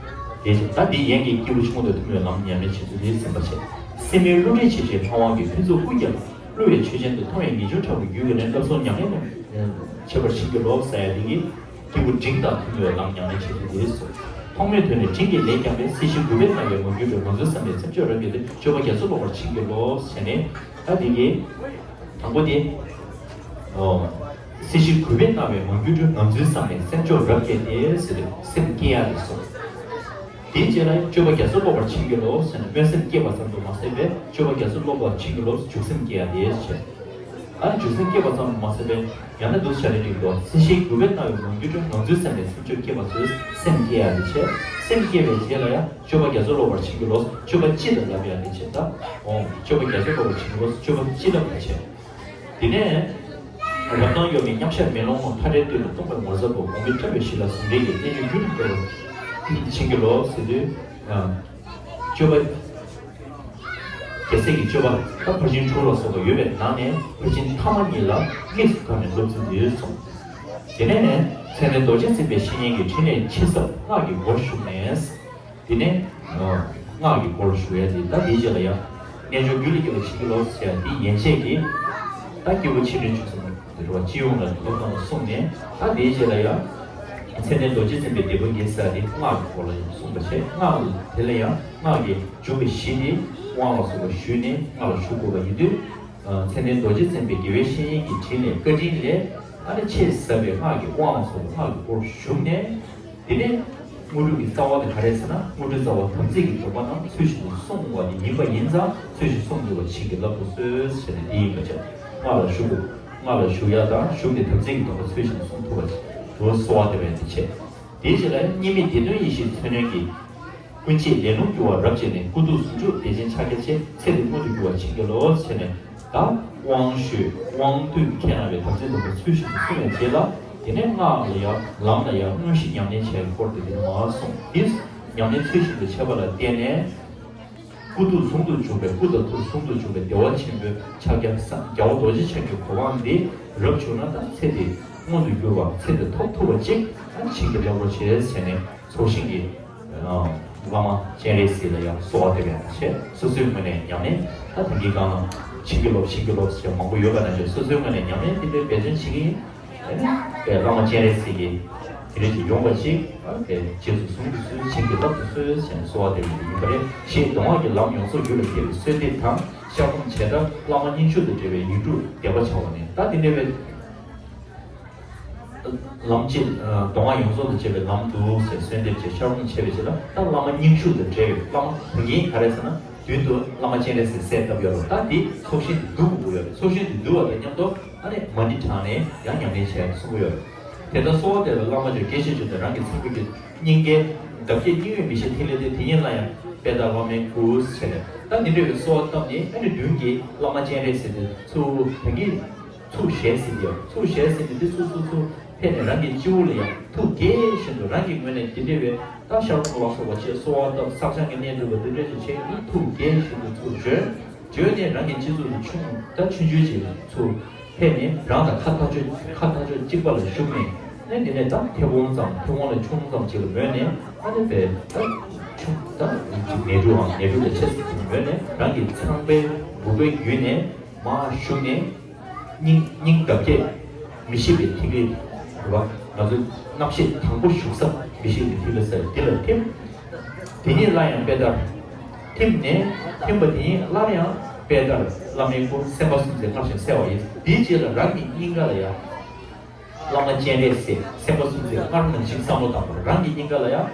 དེ་བཞིན་ད་འདི་ཡན་གྱི་སྐྱེས་བུ་ཆུང་ངུ་དང་ཐུན་མོང་ལམ་ཉམས་ལེན་བྱེད་ཚུལ་དེ་ཟིན་པ་བྱས། སེམས་མེད་བསླུ་བྲིད་ཆེ་ཆེ་ལྷ་དབང་གི་ཕུན་ཚོགས་སྐུ་རྒྱབ་བསླུ་བའི་ཆོས་ཅན་དུ་མཐོང་བས་ངེས་འབྱུང་ཕྲ་བའི་རྒྱུད་ཀྱི་ནས་བསླབ་གསུམ་ཉམས་ལེན་བྱེད་པར་བྱིན་གྱིས་རློབས་ཟེར་ཡ་འདི་གིས་སྐྱེས་བུ་འབྲིང་དང་མཐུན་པའི་ལམ་ཉམས་ལེན་བྱེད་རྒྱུ་དེ་སོ། ཐོག་མའི་དོན་ནི་དྲིན་གྱིས་ལན་བརྐྱངས་པའི་སྲིད་ཞིའི་རྒུད་པས་མནར་བའི་ངང་རྒྱུད་དུ་ང་ཚོའི་བསམ་པའི་སེམས་མཆོག་རབ་རྒྱས་ཏེ་སྤྱོད་པ་རྒྱ་མཚོ་ལོག་པར་བྱིན་གྱིས་རློབས་ཟེར་ནས་ད་འདི་གིས་དང་པོ་དེ་ཨོ། སྲིད་ཞིའི་རྒུད་པས་མནར་བའི་ངང་རྒྱུད་དུ་ང་ཚོའི་བསམ་པའི་སེམས་མཆོག་རབ་རྒྱས་ཏེ་ཟེར་ཏེ་སེམས་བསྐྱེད་ཡ་རེད་སོ། དེའི་རྗེས་ལ་སྤྱོད་པ་རྒྱ་མཚོ་ལོག་པར་བྱིན་གྱིས་རློབས་ཟེར་ནས་སྨོན་སེམས་བསྐྱེད་པ་ཙམ་དུ་མ་ཟད་པའི་སྤྱོད་པ་རྒྱ་མཚོ་ལོག་པར་བྱིན་གྱིས་རློབས་འཇུག་སེམས་བསྐྱེད་ཡ་དེ་བྱས། ཨ་ནི་འཇུག་སེམས་བསྐྱེད་པ་ཙམ་དུ་མ་ཟད་པའི་ཡང་ན་འདུག་བྱ་རེ་འགྲིག་འདུག་སྲིད་ཞིའི་རྒུད་པས་མནར་བའི་ངང་རྒྱུད་དུ་ང་ཚོའི་སེམས་ནས་སེམས་མཆོག་བསྐྱེད་པ་ཚོས་སེམས་བསྐྱེད་ཡ་དེ་བྱས། སེམས་བསྐྱེད་པའི་རྗེས་ལ་ཡང་སྤྱོད་པ་རྒྱ་མཚོ་ལོག་པར་བྱིན་གྱིས་རློབས་སྤྱོད་པ་སྤྱི་དང་ལབ་ཡ་དེ་བྱས། ད་འོང་སྤྱོད་པ་རྒྱ་མཚོ་ལོག་པར་བྱིན་གྱིས་རློབས་སྤྱོད་པ་སྤྱི་ལབ་དེ་བྱས། དེ་ནས་རབ་དང་གཡོ་མེད་མཉམ་གཞག་མེ་ལོང་མ། མཐའ་བྲལ་གཏེར་དུ་སྟོང་པའི་ངོ་མཚར་བུ། དགོངས་པའི་ཁྲ་བོའི་གཞི་ལ་ཟུང་འབྲེལ་གྱི། རྣལ་འབྱོར་རྒྱུད་ལ་སྐྱེ་བར་བྱིན་གྱིས་རློབས་ཟེར་དུས། སྤྱོད་པ་རྒྱལ་སྲས་ཀྱི་སྤྱོད་པ་ད་ཕར་ཕྱིན་དྲུག་ལ་སོགས་པ་ཡོད་པའི་ནང་ནས་ཕར་ཕྱིན་ཐ་མ་གཉིས་ལ་དམིགས་སུ་བཀར་ནས་སློབ་ཚུལ་འདི་གསུངས། དེ་ནས་ནས་མཚན་ལྡན་རྡོ་རྗེ་འཛིན་པའི་བཤེས་གཉེན་གྱི་ཕྲིན་ལས་ཆེ་ཟབ་སྔགས་ཀྱི་སྒོར་ཞུགས་ནས། དེ་ནས་སྔགས་ཀྱི་སྒོར་ཞུགས་ཡ་དེ་ད་དེའི་རྗེས་ལ་ཡང་རྣལ་འབྱོར་རྒྱུད་ལ་སྐྱེ་བར་བྱིན་གྱིས་རློབས་ཟེར་ཡ་དེ་ཡན་ཆད་ཀྱིས་ད་སྐྱེས་བུ་ཆེ་འབྲིང་ཆུང་གསུམ་དེ་རུ་བ་སྤྱི་ཡོངས་ལ་སློབ་སྟངས་གསུངས་ནས། ད་དེའི་རྗེས་ལ་ཡང་མཚན་ལྡན་རྡོ་རྗེ་འཛིན་པའི་སྡེ་དཔོན་གྱིས་ཟེར་ཡ་དེ་སྔགས་ཀྱི་སྒོ་ལ་ཡང་གསུངས་པ་བྱས། སྔགས་དེ་ལ་ཡང་སྔགས་ཀྱི་འཇུག་པའི་གཞི་དེ་དབང་ལ་སོགས་པ་ཞུས་ནས་སྔགས་ལ་ཞུགས་དགོས་པ་ཡིན་དུས། མཚན་ལྡན་རྡོ་རྗེ་འཛིན་པའི་དགེ་བའི་བཤེས་གཉེན་གྱི་དྲིན་ལས་བཀའ་དྲིན་ལས་ཨ་ནི་ཆེས་ཟབ་པའི་སྔགས་ཀྱི་དབང་ལ་སོགས་པའི་སྔགས་ཀྱི་སྒོར་ཞུགས་ནས། དེ་ནས་དངོས་གྲུབ་ཀྱི་རྩ་བ་དེ་ག་རེ་ཟེར་ན། དངོས་གྲུབ་རྩ་བ་དམ་ཚིག་གི་སྡོམ་པ་རྣམས་ཚུལ་བཞིན་དུ་བསྲུང་བ་དེ་ཡིན་པ་ཡིན་ཙང་། ཚུལ་བཞིན་བསྲུང་དགོས་པ་བྱིན་གྱིས་བརླབ་ཏུ་གསོལ་ཟེར་ནས་འདི་ཡིན་པ་བྱས། སྔགས་ལ་ཞུགས་དགོས། སྔགས་ལ་ཞུགས་ཡ་དང་ཞུགས་ཏེ་དམ་ཚིག་གི་སྡོམ་པ་ཚུལ་བཞིན་དུ་བསྲུང་ཐུབ་པ་བྱས། གསོལ་བ་འདེབས་པ་ཡིན་ཏེ་བྱས། དེའི་རྗེས་ལ་གཉིས་མེད་བདེ་སྟོང་ཡེ་ཤེས་མཚོན་བློན་གྱིས། ཀུན་བྱེད་ལས་རླུང་རྒྱུ་བ་རབ་བྱས་ནས། སྐུ་གདུང་ཟུང་འཇུག་བདེ་ཆེན་ཕྱག་རྒྱ་ཆེ། ཚེ་འདི་མངོན་དུ་འགྱུར་བར་བྱིན་གྱིས་རློབས་ཟེར་ནས། ད་དབང་ཞུས། དབང་བསྡུས་ཁས་བླངས་པའི་དམ་ཚིག་སྡོམ་པ་ཚུལ་བཞིན་དུ་བསྲུང་བའི་རྗེས་ལ། དེ་ནས་སྔགས་ལ་ཡང་ལམ་ལ་ཡང་དངོས་གཞི་ཉམས་ལེན་བྱས་པའི་སྐོར་དེ་འདིར་མར་གསུངས། དེ་ཉམས་ལེན་ཚུལ་བཞིན་དུ་བྱས་པ་ལ་བརྟེན་ནས། སྐུ་གདུང་ཟུང་དུ་འཇུག་པའི། སྐུ་དང་ཐུགས་ཟུང་དུ་འཇུག་པའི་བདེ་བ་ཆེན་པོའི་ཕྱག་རྒྱ་སངས་རྒྱ་བ་རྡོ་རྗེ་འཆང་གི་གོ་འཕང་འདི་རབ་བྱུང་ན། ད་ཚེ་འདི་མངོན་དུ་འགྱུར་བ། ཚེ་འདི་ཐོབ་ཐུབ་པ་ཅིག་ཨ་ནི་བྱིན་གྱིས་བརླབ་རོགས་བྱེད་ཟེར་ནས་ཚོགས་ཞིང་གི་བླ་མ་སྤྱན་རས་གཟིགས་ལ་ཡང་གསོལ་བ་འདེབས་ཡ་བྱས། སོ་སོའི་ངོས་ནས་ཉམས་ལེན། ད་དེང་གི་སྒང་ལ་བྱིན་གྱིས་རློབས་བྱིན་གྱིས་རློབས་ཟེར་མང་པོ་ཡོད་པ་ནང་བཞིན། སོ་སོའི་ངོས་ནས་ཉམས་ལེན་དེ་འདྲའི་འབད་བརྩོན་བྱེད་ཀྱི་ཡིན། ཨ་ནི་བླ་མ་སྤྱན་རས་གཟིགས་ཀྱིས་དེ་འདྲ་ཞིག་ཡོང་བ་ཅིག་ཨ་ནི་རྗེས་སུ་བཟུང་དུ་གསོལ། བྱིན་གྱིས་བརླབ་ཏུ་གསོལ་ཟེར་ནས་གསོལ་བ་འདེབས་ཀྱི་ཡིན་པ་རེད། ཞེས་མདོ་སྔགས་ཀྱི་ལམ་ཡོངས་རྫོགས་རྒྱུད་ལ་སྐྱེ་བའི་གསོལ་འདེབས་དང་། ཤར་གདོང་བྱེ་བྲག་བླ་མ་སྙིང་ཕྱུག་དང་འབྲེལ་བའི་ཡིག་དྲུག་བཟླས་པ་བྱ་བ་ནས། ད་དེ་འདྲ་བའི་ལམ་གཅིག་ཨ་མདོ་སྔགས་ཡོངས་རྫོགས་དང་བཅས་པའི་ལམ་དུ་ཟེར་གསོལ་འདེབས་བྱས། ཤར་གདོང་བྱས་པའི་རྗེས་ལ་ད་བླ་མ་སྙིང་ཕྱུག་དང་འབྲེལ་བའི་བླ་མ་དེ་གིན་ག་རེ་ཟེར་ན། མདུན་དུ་བླ་མ་སྤྱན་རས་གཟིགས་གསལ་བཏབ་ཡོད་རེད། ད་དེ་ཚོགས་ཞིང་དུ་བསྡུ་དགོས་ཡོད་རེད། ཚོགས་ཞིང་དུ་བསྡུ་བ་དང་མཉམ་དུ་ཨ་ནི་མ་ཎི་བགྲངས་ནས་ཡང་ཉམས་ལེན་བྱས་གསུང་གི་ཡོད་རེད། དེ་ལྟར་གསོལ་བ་འདེབས་པའི་བླ་མ་ཆོས་དགེ་བཤེས་ཆོས་དང་རང་གི་ཚེ་འཕོས་ཀྱི་སྙིང་གའི་འདབ་བརྒྱད་སྙིང་དབུས་མི་ཤིགས་ཐིག་ལེ་སྟེ། དེ་ཉིད་ལ་ཡང་དཔལ་དར་བླ་མའི་སྐུ་ཟེར་ནས། ད་འདི་འདྲ་བའི་གསོལ་བ་བཏབ་ནས་ཨ་ནི་མདུན་གྱི་བླ་མ་སྤྱན་རས་གཟིགས་དེ་ཚུར་ད་གིན་ཚུར་ཞལ་གཟིགས་ཡོད། ཚུར་ཞལ་གཟིགས་ནས་འདི་ཚུར་ཚུར་ཚུར་ཕེབས་ནས་རང་གི་སྤྱི་བོ་ལ་ཡང་ཐུགས་དགྱེས་བཞིན་དུ། རང་གི་ངོས་ནས་འདི་འདྲ་བའི་ད་ཤར་གདོང་ལ་སོགས་པ་བཅས་གསོལ་བ་བཏབ། བསགས་སྦྱང་གི་གནད་འགྲུབ་པ་འདི་འདྲ་ཞིག་བྱས་ནས་ཐུགས་དགྱེས་བཞིན་དུ་ཚུར་བྱོན། བྱོན་ནས་རང་གི་སྤྱི་གཙུག་ལ་ཆུང་ད་ཆུང་ཆུང་ཅིག་ཚུར་ཕེབས་ནས་རང་དང་ཁ་ཐག་ཆོད་ཁ་ཐག་ཆོད་གཅིག་པ་ལ་བཞུགས་ནས། ཨ་ནི་འདི་ནས་ད་མཐེ་བོང་ཙམ་མཐེ་བོང་ལས་ཆུང་ཙམ་ཅིག་ལ་མོས་ནས། ཨ་ནི་བས་ད་ཆུང་ད་ནས་འབྲུའམ་ནས་འབྲུ་ལས་ཆེ་ཙམ་ཅིག་ལ་མོས་ནས་རང་གི་ཚངས་པའི་བུ་གའི་བརྒྱུད་ནས་མར་ཞུགས་ནས། སྙིང་སྙིང་འདབ་བརྒྱད་མི་ཤིགས་པའི་ཐིག་ལེ་རེད་བ། ང་ཚོ་རྣམ་ཤེས་དང་པོ་ཞུགས་ས་མི་ཤིགས་པའི་ཐིག་ལེ་ཟེར་འདི་ལ་ཐིམ། དེ་ཉིད་ལ་ཡང་དཔལ་དར་ཐིམ་ནས། ཐིམ་པ་དེ་ཉིད་སླར་ཡང་དཔལ་དར་བླ་མའི་སྐུ་སེམས་དཔའ་སུམ་བརྩེགས་སྔར་བཞིན་གསལ་བ་ཡིན། དེའི་རྗེས་ལ་རང་གི་སྙིང་ག་ལ་ཡང་བླ་མ་སྤྱན་རས་གཟིགས་སེམས་དཔའ་སུམ་བརྩེགས་སྔར་ནང་བཞིན་བསམ་བློ་བཏང་བར། རང་གི་སྙིང་ག་ལ་ཡང་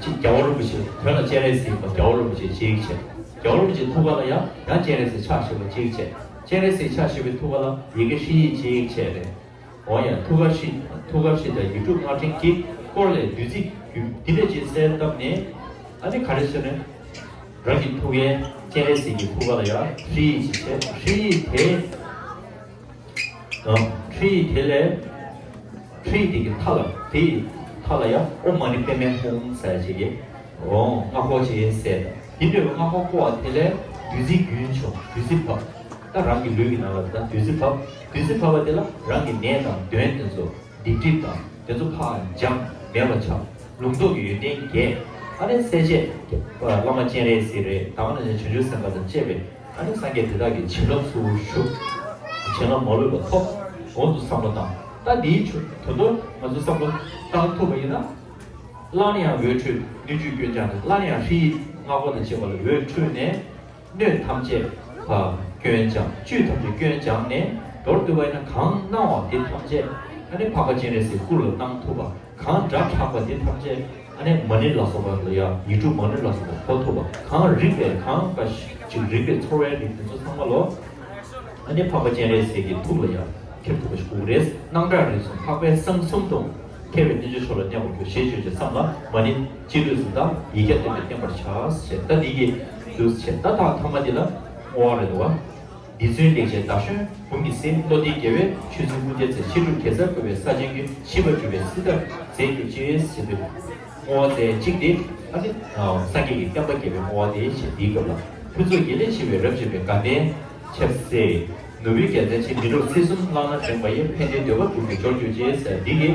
ཅིག་རྒྱལ་བ་རིན་པོ་ཆེ། དོན་ལ་སྤྱན་རས་གཟིགས་པ་རྒྱལ་བ་རིན་པོ་ཆེ་གཅིག་བྱས། རྒྱལ་བ་རིན་པོ་ཆེའི་ཐུགས་ཀ་ལ་ཡང་ཡང་སྤྱན་རས་གཟིགས་ཕྱག་བཞི་པ་གཅིག་བྱས། སྤྱན་རས་གཟིགས་ཕྱག་བཞི་པའི་ཐུགས་ཀ་ལ་ཡི་གེ་ཧྲཱིཿ་གཅིག་བྱས་ནས། འོ་ཡ། ཐུགས་ཀ་ཧྲཱིཿ་ཐུགས་ཀ་ཧྲཱིཿ་དང་ཡིག་དྲུག་སྔགས་ཕྲེང་གི་སྐོར་ལས་བདུད་རྩི་རྒྱུན་འདི་འདྲ་ཅིག་གསལ་བཏབ་ནས། ཨ་ནི་ག་རེ་ཟེར་ན། རང་གི་ཐུགས་ཀའི་སྤྱན་རས་གཟིགས་ཀྱི་ཐུགས་ཀ་ལ་ཡང་ཧྲཱིཿ་ཅིག་བྱས། ཧྲཱིཿ་དེ། ཨ། ཧྲཱིཿ་དེ་ལས། ཧྲཱིཿ་དེ་གི་མཐའ་ལ། དེའི་མཐའ་ལ་ཡང་ཨོཾ་མ་ཎི་པདྨེ་ཧཱུྃ་ཟེར་ཅིག་གི། འོ། སྔགས་ཕྲེང་ཅིག་གསལ་བཏབ། དེ་འདྲ་བའི་སྔགས་ཕྲེང་བསྐོར་བ་དེ་ལས་བདུད་རྩི་རྒྱུན་བྱུང་། བདུད་རྩི་བབས། ད་རང་གི་ལུས་ཀྱི་ནང་ལ་ད་བདུད་རྩི་བབས། བདུད་རྩི་བབས་པ་དེ་ལ་རང་གི་ནད་དང་གདོན་དེ་ཚོ་སྡིག་སྒྲིབ་དང་དེ་ཚོ་ཕར་འཇམ་མེད་པར་ཆགས། ལུང་རྟོགས་ཀྱི་ཡོན་ཏན་རྒྱས། ཨ་ནི་སྲས་བཅས་བླ་མ་སྤྱན་རས་གཟིགས་རེད། ད་ག་ནང་བཞིན་བྱང་ཆུབ་སེམས་དཔའ་དང་བཅས་པའི་ཨ་ནི་སངས་རྒྱས་དེ་དག་གི་བྱིན་རླབས་ཚུར་ཞུགས། བྱིན་རླབས་མ་ལུས་པ་ཐོབ་འོང་དུ་བསམ་བློ་བཏང་། ད་འདིའི་ཆུ་དོན་དུ་ང་ཚོ་བསམ་བློ་བཏང་ཐུབ་པ་ཡིན་ན། སླར་ཡང་འོད་འཕྲོས་སྣོད་བཅུད་སྐྱོན་སྦྱངས་ཏེ། སླར་ཡང་ཧྲཱིཿལྔ་པོ་དང་བཅས་པ་ལ་འོད་འཕྲོས་ནས། སྣོད་ཐམས་ཅད་ཕར་སྐྱོན་སྦྱངས། བཅུད་ཐམས་ཅད་སྐྱོན་སྦྱངས་ནས། མདོར་བསྡུས་པ་ཡིན་ན་གང་སྣང་བ་འདི་ཐམས་ཅད་ཨ་ནི་འཕགས་པ་སྤྱན་རས་གཟིགས་སྐུ་ལ་སྣང་ཐུབ་པ། གང་སྒྲ་གྲགས་པ་འདི་ཐམས་ཅད་ཨ་ནི་མ་ཎི་ལ་སོགས་པ་ལ་ཡང་ཡིག་འབྲུ་མ་ཎི་ལ་སོགས་པ་གོ་ཐུབ་པ། གང་རིག་པའི་གང་ག་ཅིག་རིག་པའི་ཚོར་བའི་རིགས་དེ་ཚོ་ཚང་མ་ལོ། ཨ་ནི་འཕགས་པ་སྤྱན་རས་གཟིགས་ཀྱི་ཐུགས་ལ་ཡང་ཁྱེར་ཐུབ་པ་ཞིག་དགོས་ཀྱི་རེད། སྣང་གྲགས་རིག་གསུམ་འཕགས་པའི་གསང་གསུམ་དུ་མཁས་པའི་རྣལ་འབྱོར་མཆོག་ལ་གནས་པར་གྱུར་ཞེས་བརྗོད་ཅིང་བསམ་ལ། མ་ཎི་སྤྱི་ལུས་སུ་བཏབ། ཡིག་བརྒྱ་བསྟན་པས་བསྟན་པར་བྱ་ཞེས། ད་འདི་གི་ལུས་བྱས། ད་ཐ་ཐ་མ་འདི་ལ་བསྔོ་བ་རེད་འདུག་བ། འདི་ཚུན་ལེགས་བྱས་ཟླ་གཞོན་བུམ་གྱི་སྲིད། བློ་གཏད་རྒྱལ་བས་ཆོས་འཛིན་ཀུན་ཁྱབ་མཛད། ཕྱི་སྒྲུབ་གེ་སར་བཀོད་པས་ས་ཆེན་ཀུན། ཤིས་པར་གྱུར་པའི་སྲིད་མཐར་མཛད་གྱུར་ཅིག་ཟེར་དུས། བསྔོ་བ་ཟེར་གཅིག་དེ་ཨ་ནི་སངས་རྒྱས་ཀྱི་བསྟན་པ་རྒྱས་པའི་བསྔོ་བ་དེ་བྱས། འདིའི་སྐབས་ལ་ཕུན་ཚོགས་དགེ་ལེགས་ཆེ་བའི་རབ་བྱེད་པའི་དགའ་ལྡན་ཆབ་སྲིད། ནོར་བུའི་རྒྱལ་མཚན་ཆེ་མི་འགྲུབ་ཚེ་གསུམ་བླ་ན་འགྲེང་བ་ཡི། ཕན་བདེའི་འདོད་པ་འགྲུབ་པའི་འབྱོར་གྱུར་ཅིག་ཟེར་འདི་གི།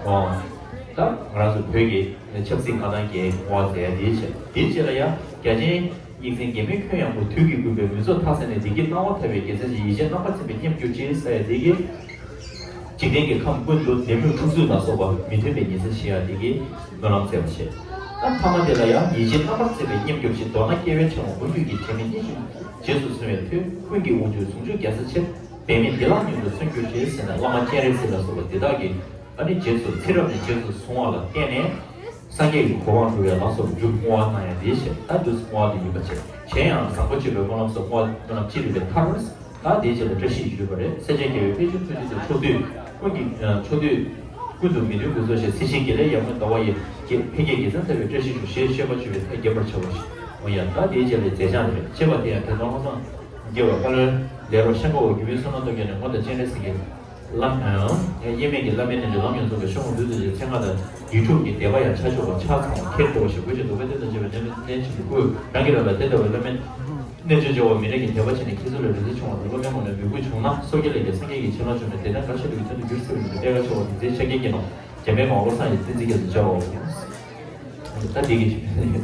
ད་ང་རང་ཚོ་བོད་ཀྱི་ཆབ་སྲིད་མངའ་ཐང་རྒྱས་བསྔོ་བ་ཟེར་ཡ་དེའི་ཆེད། དེའི་རྗེས་ལ་ཡང་རྒྱ་ཆེན་སྙིང་ཟེར་རྒྱལ་མོས་ཁྱོན་ཡངས་པོ། དུས་ཀྱིས་བསྐུལ་བའི་མུན་ཚོགས་མཐའ་སེལ་ནས། བདེ་སྐྱིད་སྣང་བ་དར་བའི་རྒྱལ་མཚན་ཆེ། ཡིད་ཆེས་རྣམ་པར་འཚེར་བའི་སྙེམས་གྱུར་ཅིག་ཟེར་ཡ་དེ་གིས། འཇིག་རྟེན་གྱི་ཁམས་ཀུན་ཏུ་བདེ་མོས་ཕུན་ཚོགས་ལ་སོགས་པ་མི་མཐུན་པའི་ཉེས་སེལ་ཞི་ཡ་དེ་གིས་སྨོན་ལམ་བསྩལ་བ་བྱས། ཨ་ཐ་མ་དེ་ལ་ཡང་། ཡིད་ཆེས་རྣམ་པར་འཚེར་བའི་སྙེམས་གྱུར་ཅིག། མདོར་ན་སྐྱེ་བོའི་ཕྲེང་བ་ཀུན་བཏུལ་གྱིས། དྲན་མེད་གཉིས་ཀྱིས་རྗེས་སུ་བཟུང་བའི་མཐུས། ཀུན་གྱི་དབང་ཕྱུག་ཟུང་འཇུག་རྒྱལ་སྲས་ཆེ། འབད་མེད་བདེ་བླག་མྱུར་དུ་སོན་གྱུར་ཅིག་ཟེར་ནས། བླ་མ་སྤྱན་རས་གཟིགས་ལ་སོགས་པ་དེ་དག་གིས་ཨ་ནི་རྗེས་སུ་ཚེ་རབས་ནས་རྗེས་སུ་བཟུང་བ་ལ་བརྟེན་ནས། སངས་རྒྱས་ཀྱི་གོ་འཕང་འགྲུབ་པའི་ལམ་སོགས་སྒྲུབ་བསྔོ་བ་གནང་ཡ་དེ་བྱས། ད་དུས་སུ་བསྔོ་བ་དེ་ཡིན་པ་བྱས། གཞན་ཡང་བཟང་པོ་སྤྱོད་པའི་སྨོན་ལམ་སོགས་བསྔོ་བ་སྨོན་ལམ་ཅི་རིགས་པའི་མཐར། ད་དེའི་རྗེས་ལ་བཀྲ་ཤིས་ཞུས་པ་རེད། སྲས་བཅས་རྒྱལ་བའི་དཔལ་གྱུར་ཐུགས་རྗེ་ཆེ། ཕྱོགས་དུས་ཀུན་གྱི་ཕྱོགས་དུས་ཀུན་ཏུ་མི་མཐུན་ཀུན་སོལ་ཞིང་། སྲིད་ཞིའི་དགེ་ལེགས་ཡར་ངོའི་ཟླ་བ་ཡི། ཀྱེ་འཕེལ་རྒྱས་དགེ་མཚན་དར་བའི་བཀྲ་ཤིས་ཤོག་ཞེས་བཤད་པ་བརྗོད་པའི་མཐའ་རྒྱས་པར་བྱའོ། འོ་ཡ། ད་དེའི་རྗེས་ལ་མཛད་བྱང་རེད། ཅེས་པ་དེ་ཡང་དེ་དང་ལྷག་བསམ་རྒྱལ་བ་དཔལ་ལྡན་ལས་རོགས་ཤངས་ཁ་པ་དགེ་འདུན་བསོད་ནམས་སྟོབས་རྒྱས་ནས། སྔོན་དུ་སྤྱན་རས་གཟིགས་ཀྱི་བླ་ཡང་དབྱེར་མེད་ཀྱི་བླ་མའི་རྣལ་འབྱོར་ལམ་ཡོངས་རྫོགས་པའི་ཤོག་ངོས་འདུས་སུ་བྱས། མཚན་སྔགས་དང་ཡིག་དྲུག་གི་བཟླས་པ་ཡང་ཆ་མཆོག་པ་ཆ་ཚང་བ་མཁས་པོ་ཞིག་དགོས་ཀྱི་འདུག་པས། དེ་དང་བཅས་པའི་རྣལ་འབྱོར་ཆེན་པོའི་སྐུ་རང་གི་རང་ལ་གཏན་དུ་བའི་བླ་མའི་རྣལ་འབྱོར་སྦྱོར་བ་མི་འདྲ་གི་དད་པ་བྱས་ནས་མཁྱེན་ཚུལ་ལ་རེ་ཚེ་ཆུང་བ་དང་། སློབ་དཔོན་ངོ་ནས་མོས་གུས་བྱུང་ན། སོ་སྐྱེ་ལས་ཀྱང་སངས་རྒྱས་ཀྱི་བྱིན་རླབས་བྱུང་ནས་བདེ་ལྡན་འགའ་ཤས་རིགས་ཀྱི་དོན་དུ་འགྱུར་སྲིད་པ་ཡིན་པས། གཏད་འགལ་ཆེ་བ་དེ་ཚེ་ཆགས་རྐྱེན་ཡིན་ནོ། འཇམ་དཔལ་མང་པོ་སངས་ཡི་བསྟན་འཛིན་རྒྱ་མཚོ་སྦྱར་བའོ། ད་འདི་གི་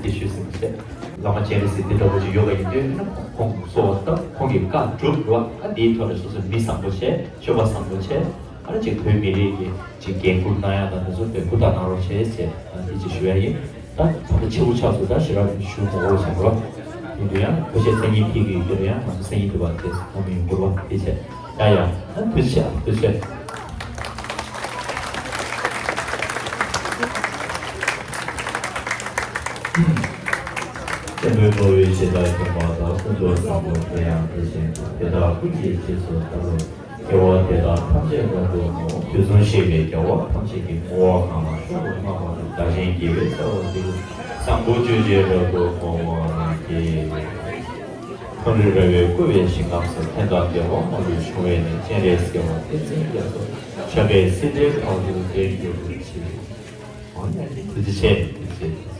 དེ་ཞུས་ཟིན་པ་བྱས། བླ་མ་སྤྱན་རས་གཟིགས་དེ་འདྲ་བོ་ཅིག་ཡོད་པ་ཡིན་དུས་ན། ཁོང་གསོལ་བ་བཏབ། ཁོང་གིས་བཀའ་བསྒྲུབས་འགྲོ་བ། ཨ་འདིའི་ཐོག་ནས་སོ་སོའི་མི་བཟང་པོ་བྱས། སྤྱོད་པ་བཟང་པོ་བྱས། ཨ་ནི་ཅིག་བོད་མི་རིགས་ཀྱི་ཅིག་འགན་འཁུར་གནང་ཡ་དང་དེ་ཚོ་དཔེ་ཧུར་ཐག་གནང་རོགས་བྱས་ཟེར། ཨ་འདི་ཅིག་ཞུ་ཡ་ཡིན། ད་ད་ལྟ་ཕྱི་དབུ་ཆགས་སུ་ད་ཞེ་དྲག་ཞུ་མ་དགོས་བྱས་འགྲོ། དེ་འདུག་ཡང་ཁོ་ཤེས་མཚན་ཉིད་ཕིག་གི་ཡོད་ཡང་ང་ཚོ་མཚན་ཉིད་དུ་བ་དེ་ཐོག་མི་ཡོང་དགོས་བ་དེ་བྱས། ཡ་ཡ། ཐུགས་རྗེ་ཆེ། ཐུགས་རྗེ་ཆེ། བཙན་པོའི་དཔའ་བོའི་ཞལ་ལྟར་འཁྱོངས་པ་དང་། ཀུན་ཏུ་བཟང་པོ་དེ་ཡང་དེ་བཞིན་དུ། དེ་དག་ཀུན་གྱི་རྗེས་སུ་བདག་སློབ། དགེ་བ་འདི་དག་ཐམས་ཅད་ཀུན་ཏུ་སྨོན། དུས་གསུམ་གཤེགས་པའི་རྒྱལ་བ་ཐམས་ཅད་ཀྱིས། བསྔོ་བ་གང་ལ་མཆོག་ཏུ་བསྔགས་པ་དང་། བདག་གཞན་དགེ་བའི་རྩ་བ་འདི་ལ། བཟང་པོ་སྤྱོད་ཕྱིར་རབ་ཏུ་བསྔོ་བར་བགྱི། མཐོ་རིས་ར་བས་བསྐོར་བའི་ཞིང་ཁམས་སུ། ཕན་དང་བདེ་བ་མ་ལུས་འབྱུང་བའི་གནས། སྤྱན་རས་གཟིགས་དབང་བསྟན་འཛིན་རྒྱ་མཚོ། ཞབས་པད་སྲིད་མཐའི་མཐའ་ཐུག་རྒྱས་གྱུར་ཅིག། འོ་ཡ་ཐུགས་རྗེ་ཆེ། ཐུགས་རྗེ་ཆེ།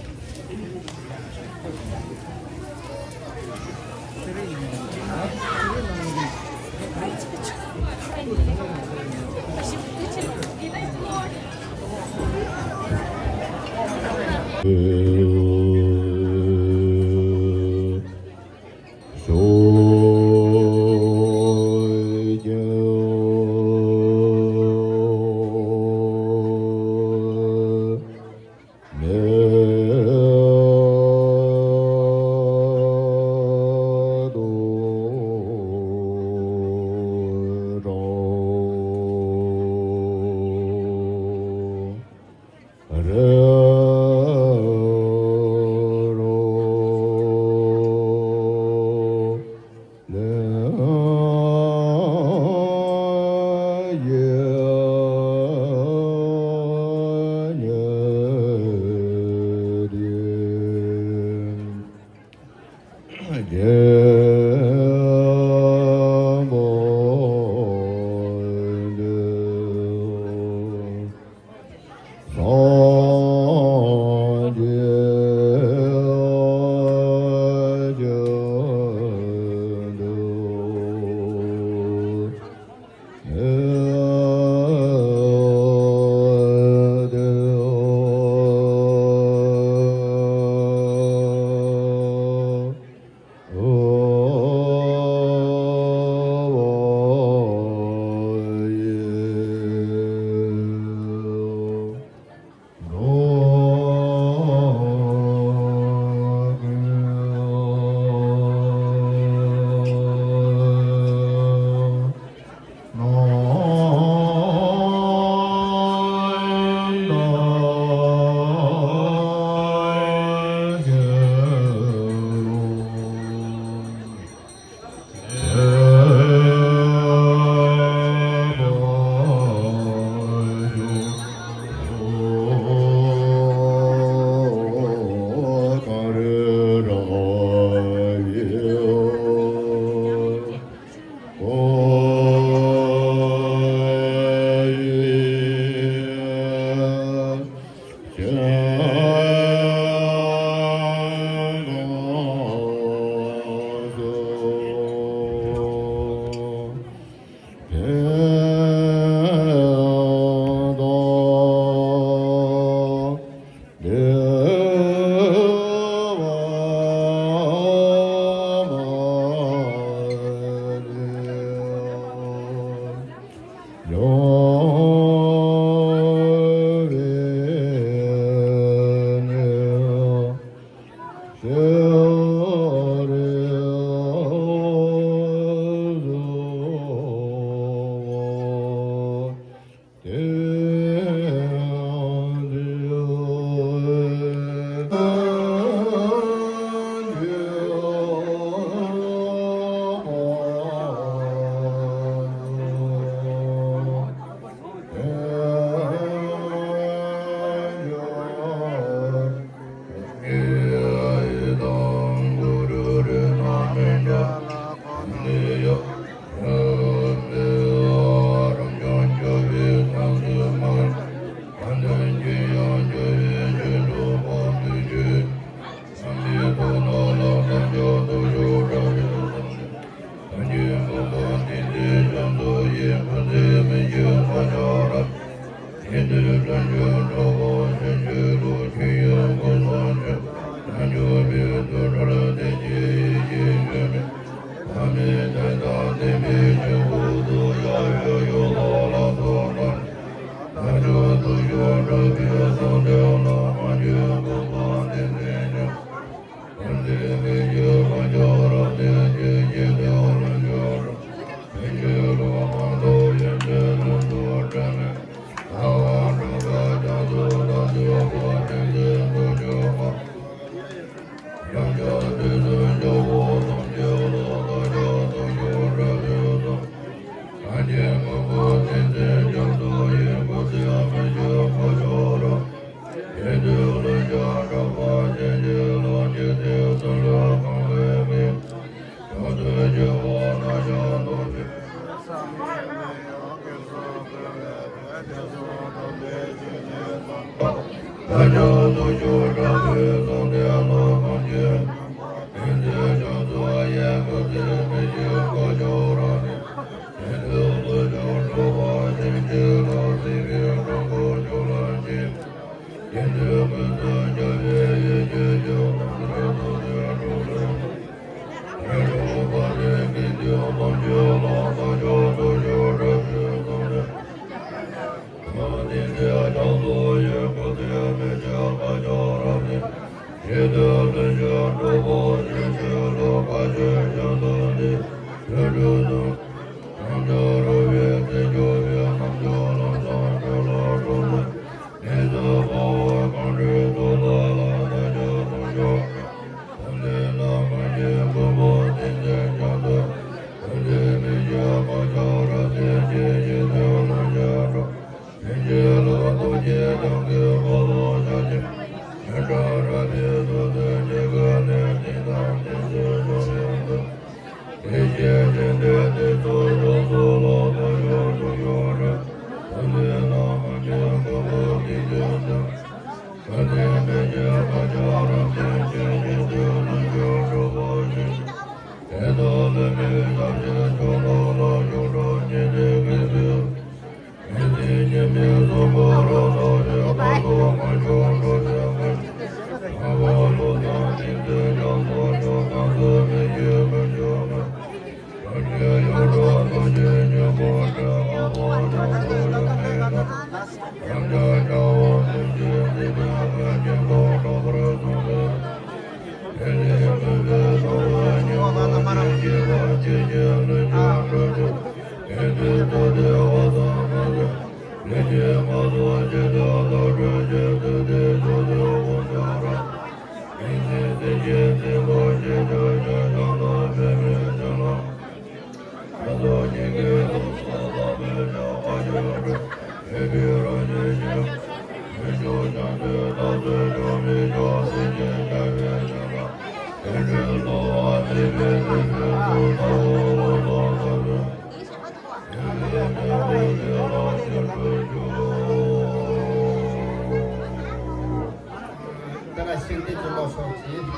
དེ་ལ་ཤིང་རྟའི་གྱི་བློ་སོགས་ཀྱིས།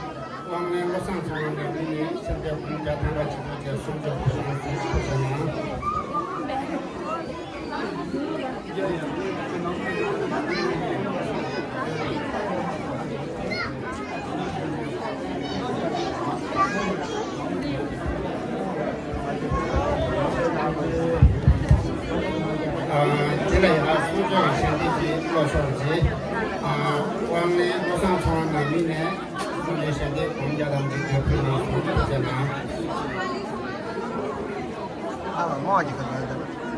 དབང་ལྡན་བློ་བཟང་ཚེ་རིང་ནས་མི་ནི་སེམས་ཅན་ཀུན་བརྒྱ་ཐམ་པ་ཆེན་པོ་གྱི་གསུང་ཆོག་ཕུལ་ན་ཟིན་ཐུབ་ཀྱི་ན། དེ་ལ་ཡང་གསུང་ཆོག་ཞལ་འདེབས་ཀྱི་བློ་སོགས་ཀྱིས། དབང་ལྡན་བློ་བཟང་ཚེ་རིང་ནས་མི་ནས། སངས་རྒྱས་ཞལ་འདེབས་གོང་རྒྱ་དང་འཇིག་རྟེན་ཕུལ་ནས་གསུང་ཐུགས་བཅས་གནང་། ཨ་མ་མོ་ཨ་ཅི་ཁ་ཁ་ཡོད་དམ།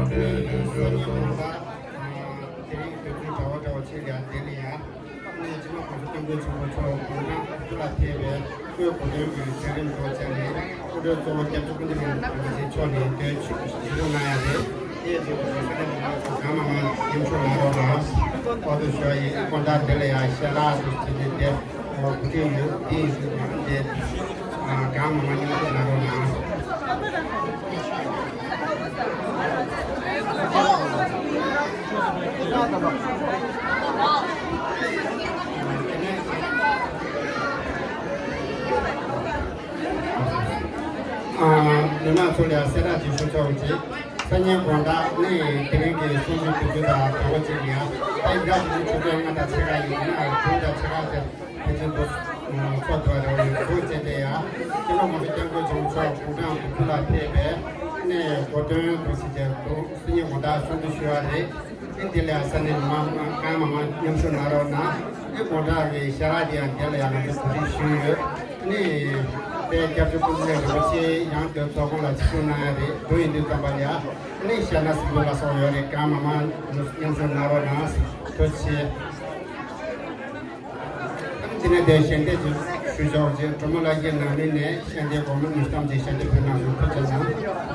དེ་རིང་དུས་ཚོད་གྲྭ་པ་གྲྭ་པ་ཆེ་ལ་དེ་ནས་ཡང་། ནས་སྤྱི་ནོར་གོང་ས་སྐྱབས་མགོན་ཆེན་པོ་མཆོག་དགུང་གྲངས་དགུ་བཅུ་ལ་ཕེབས་པའི་སྐུའི་གོ་སྟོན་གྱི་མཛད་རིམ་འདྲ་བྱས་ནས་སྐུ་མགྲོན་གཙོ་བོ་སྐྱབས་རྗེ་ཀུན་བདེ་ལྷ་མོ་རིན་པོ་ཆེ་མཆོག་ནས་དེ་ཆིབས་ཞུ་གནང་ཡ་རེད། དེའི་རྗེས་སུ་ས་གནས་མི་མང་ཚོ་གང་མང་མང་མཉམ་ཞུགས་གནང་རོགས་གནང་། ཨོ་དོ་ཞུ་བ་ཡིན། དགོང་དག་འདི་ལ་ཡང་ཞལ་ལག་ཏུ་བྱས་ཏེ་དེ་གོ་སྒྲིག་ཡོད། དེ་ཡིན་ཞུ་གང་དེ་གང་མང་མང་མཉམ་ཞུགས་གནང་རོགས་གནང་། མི་མང་ཚོ་ལ་གསལ་བསྒྲགས་ཅིག་ཞུ་ཆོག་ཅིག་སང་ཉིན་དགོང་དག་ནི་དེ་རིང་གི་གསུང་ཆོས་དུས་ཚོད་དང་དང་པོ་ཅིག་ཡ། ད་ཡིན་ད་དེ་ནི་ཆུ་ཚོད་ལྔ་དང་ཕྱེད་ཀ་ཡིན་ན་དྲུག་དང་ཕྱེད་ཀ་དེ། དེ་ཚོ་འདུག་ཚོགས་འདུ་རེ་བ་ཡོད་འདུག་བྱས་ཏེ་ཡ། སྤྱི་ནོར་གོང་ས་སྐྱབས་མགོན་ཆེན་པོ་མཆོག་དགུང་གྲངས་དགུ་བཅུ་ལ་ཕེབས་པའི་གནས་གོ་སྟོན་དུ་ཞིག་བྱས་འདུག་སང་ཉིན་དགོང་དག་གསུང་ཆོས་ཞུ་བ་རེད། ཨེ་དེ་ལས་ས་གནས་མི་མང་གང་མང་མང་མཉམ་ཞུགས་གནང་རོགས་གནང་། ཨེ་དགོང་དག་གི་ཞལ་ལག་དེ་ཡང་དེ་ལ་ཡང་ང་ཚོ་གོ་སྒྲིག་ཞུས་ཡོད། ནི་དེ་སྐྱབས་རྗེ་ཀུན་བཟང་རིན་པོ་ཆེ་ཡང་དེ་ཚོགས་ཁང་ལ་ཆིབས་བསྒྱུར་གནང་ཡ་རེད། དུ་ཡིན་དུས་ཙམ་པ་ལ་ཡ། ནི་ཤ་ན་སྲིན་པོ་ལ་སོགས་ཡོད་རེད། གང་མང་མང་མཉམ་ཞུགས་གནང་རོགས་གནང་། ཐུགས་རྗེ་ཆེ། དེ་ནས་དེ་ཞལ་འདེབས་ཀྱི་ཞུ་ཆོག་ཅིག་སྒྲོལ་མ་ལྷ་རྒྱལ་ནང་མི་ནས་ཞལ་འདེབས་སྒོར་མོ་ཉིས་སྟོང་ཅིག་ཞལ་འདེབས་ཕུལ་གནང་སོང་། ཐུགས་རྗེ་གནང་།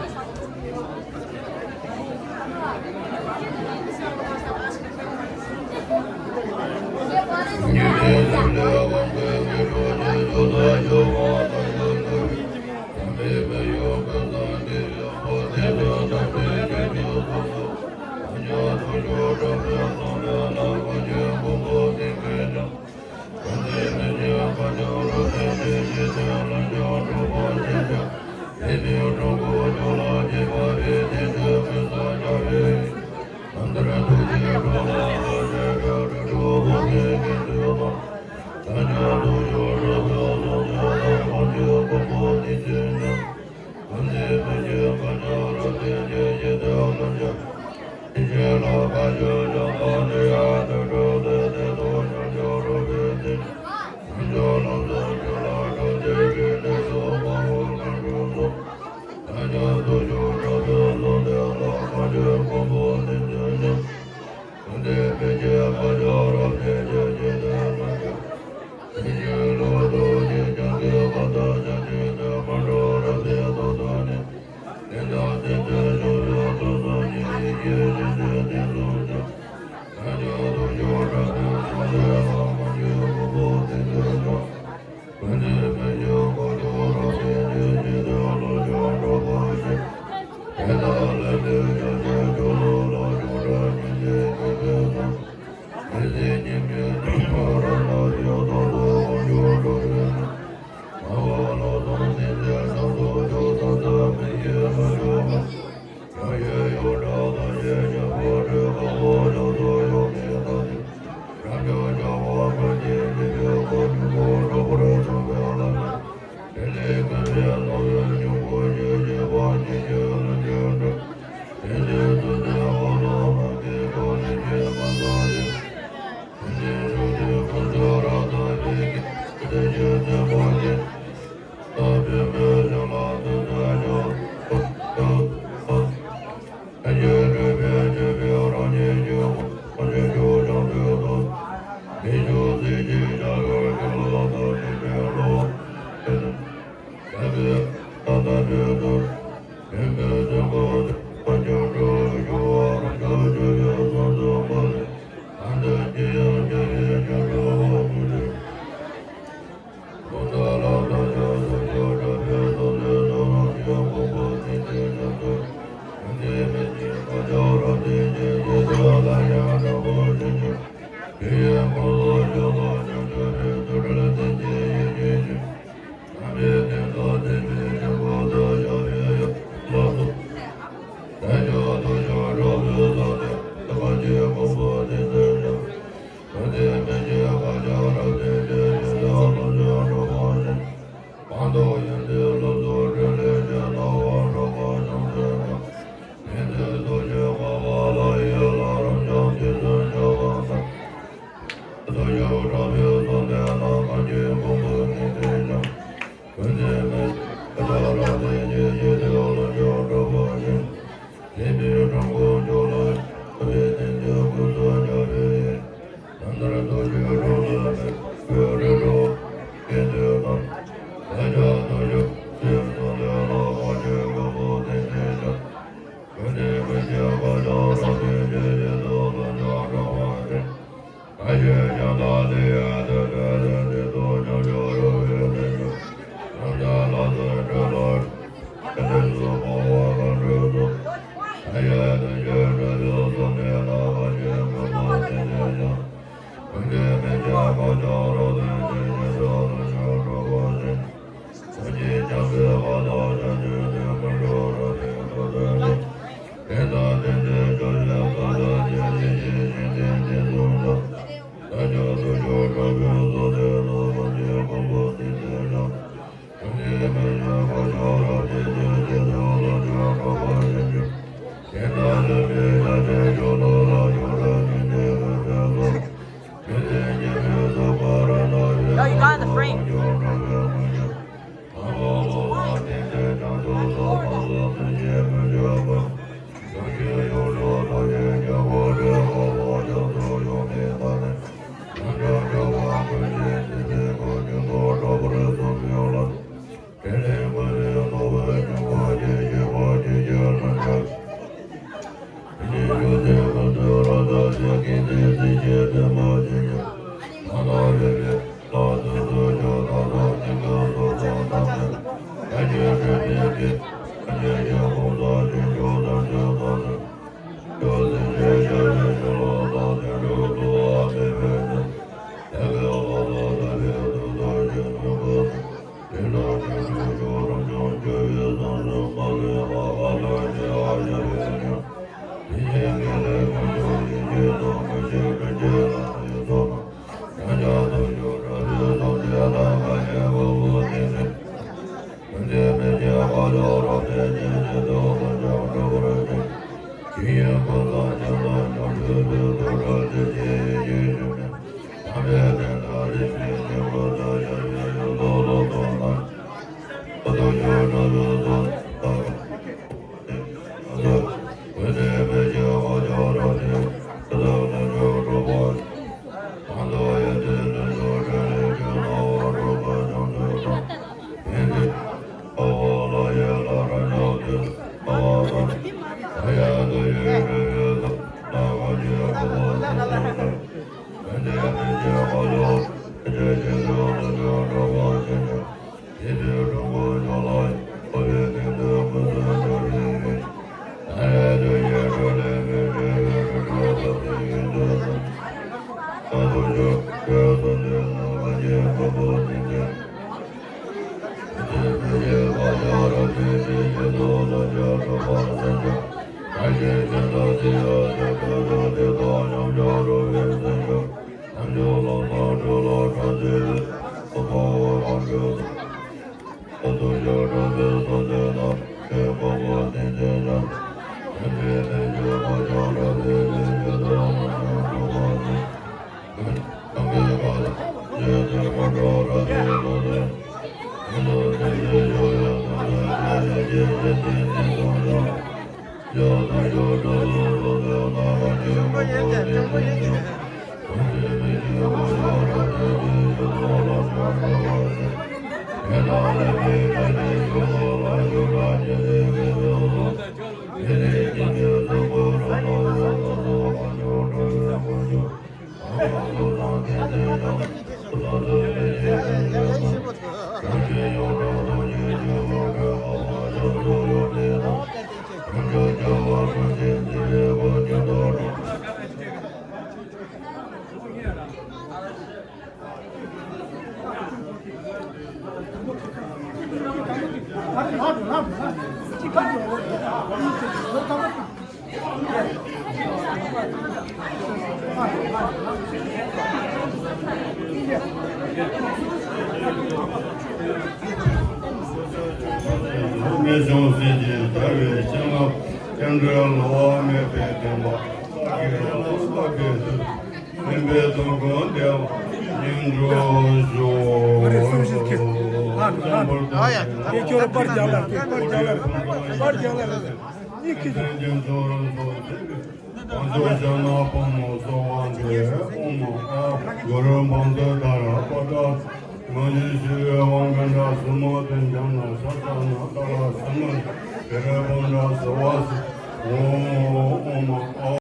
No, you got in the frame. མེད་ཀྱང་སྲིད་ཀྱི་རྒྱལ་བའི་བྱིན་རླབས། སྐྱེ་འགྲོའི་བསླུ་བ་མེད་པའི་བདེན་པ། བསགས་པའི་བསགས་པའི་ཚུལ། བདེན་པའི་དོན་ཀུན་བདེ་བ་ཡིན་འགྲོ་ཞུ། ཨ་ཡ། ཡ་ཁྱོད་ར་པར་རྒྱག་ལ་རེད། པར་རྒྱག་ལ་རེད། པར་རྒྱག་ལ་རེད། གཉིས་ཀྱི། གང་ཚོགས་ཞབས་ནག་དཔལ་མོ་གསོལ་བ་འདེབས། ཨོཾ་ཨཱཿཧཱུྃ་གུ་རུ་བཛྲ་དྷ་ར་པ་ཏྲ། མ་གྱུར་ཞི་བའི་དབང་གི་སྒྲ། སྲིན་མོ་གདན་བརྒྱད་ན་ས་ཕྱོགས་ན། ཏཱ་ལ་སྲིན་མོ་ཡི་རི་བོ་འདྲ་ཟེར་བ་ཟེར། ཨོཾ་ཨཱཿཧཱུྃ།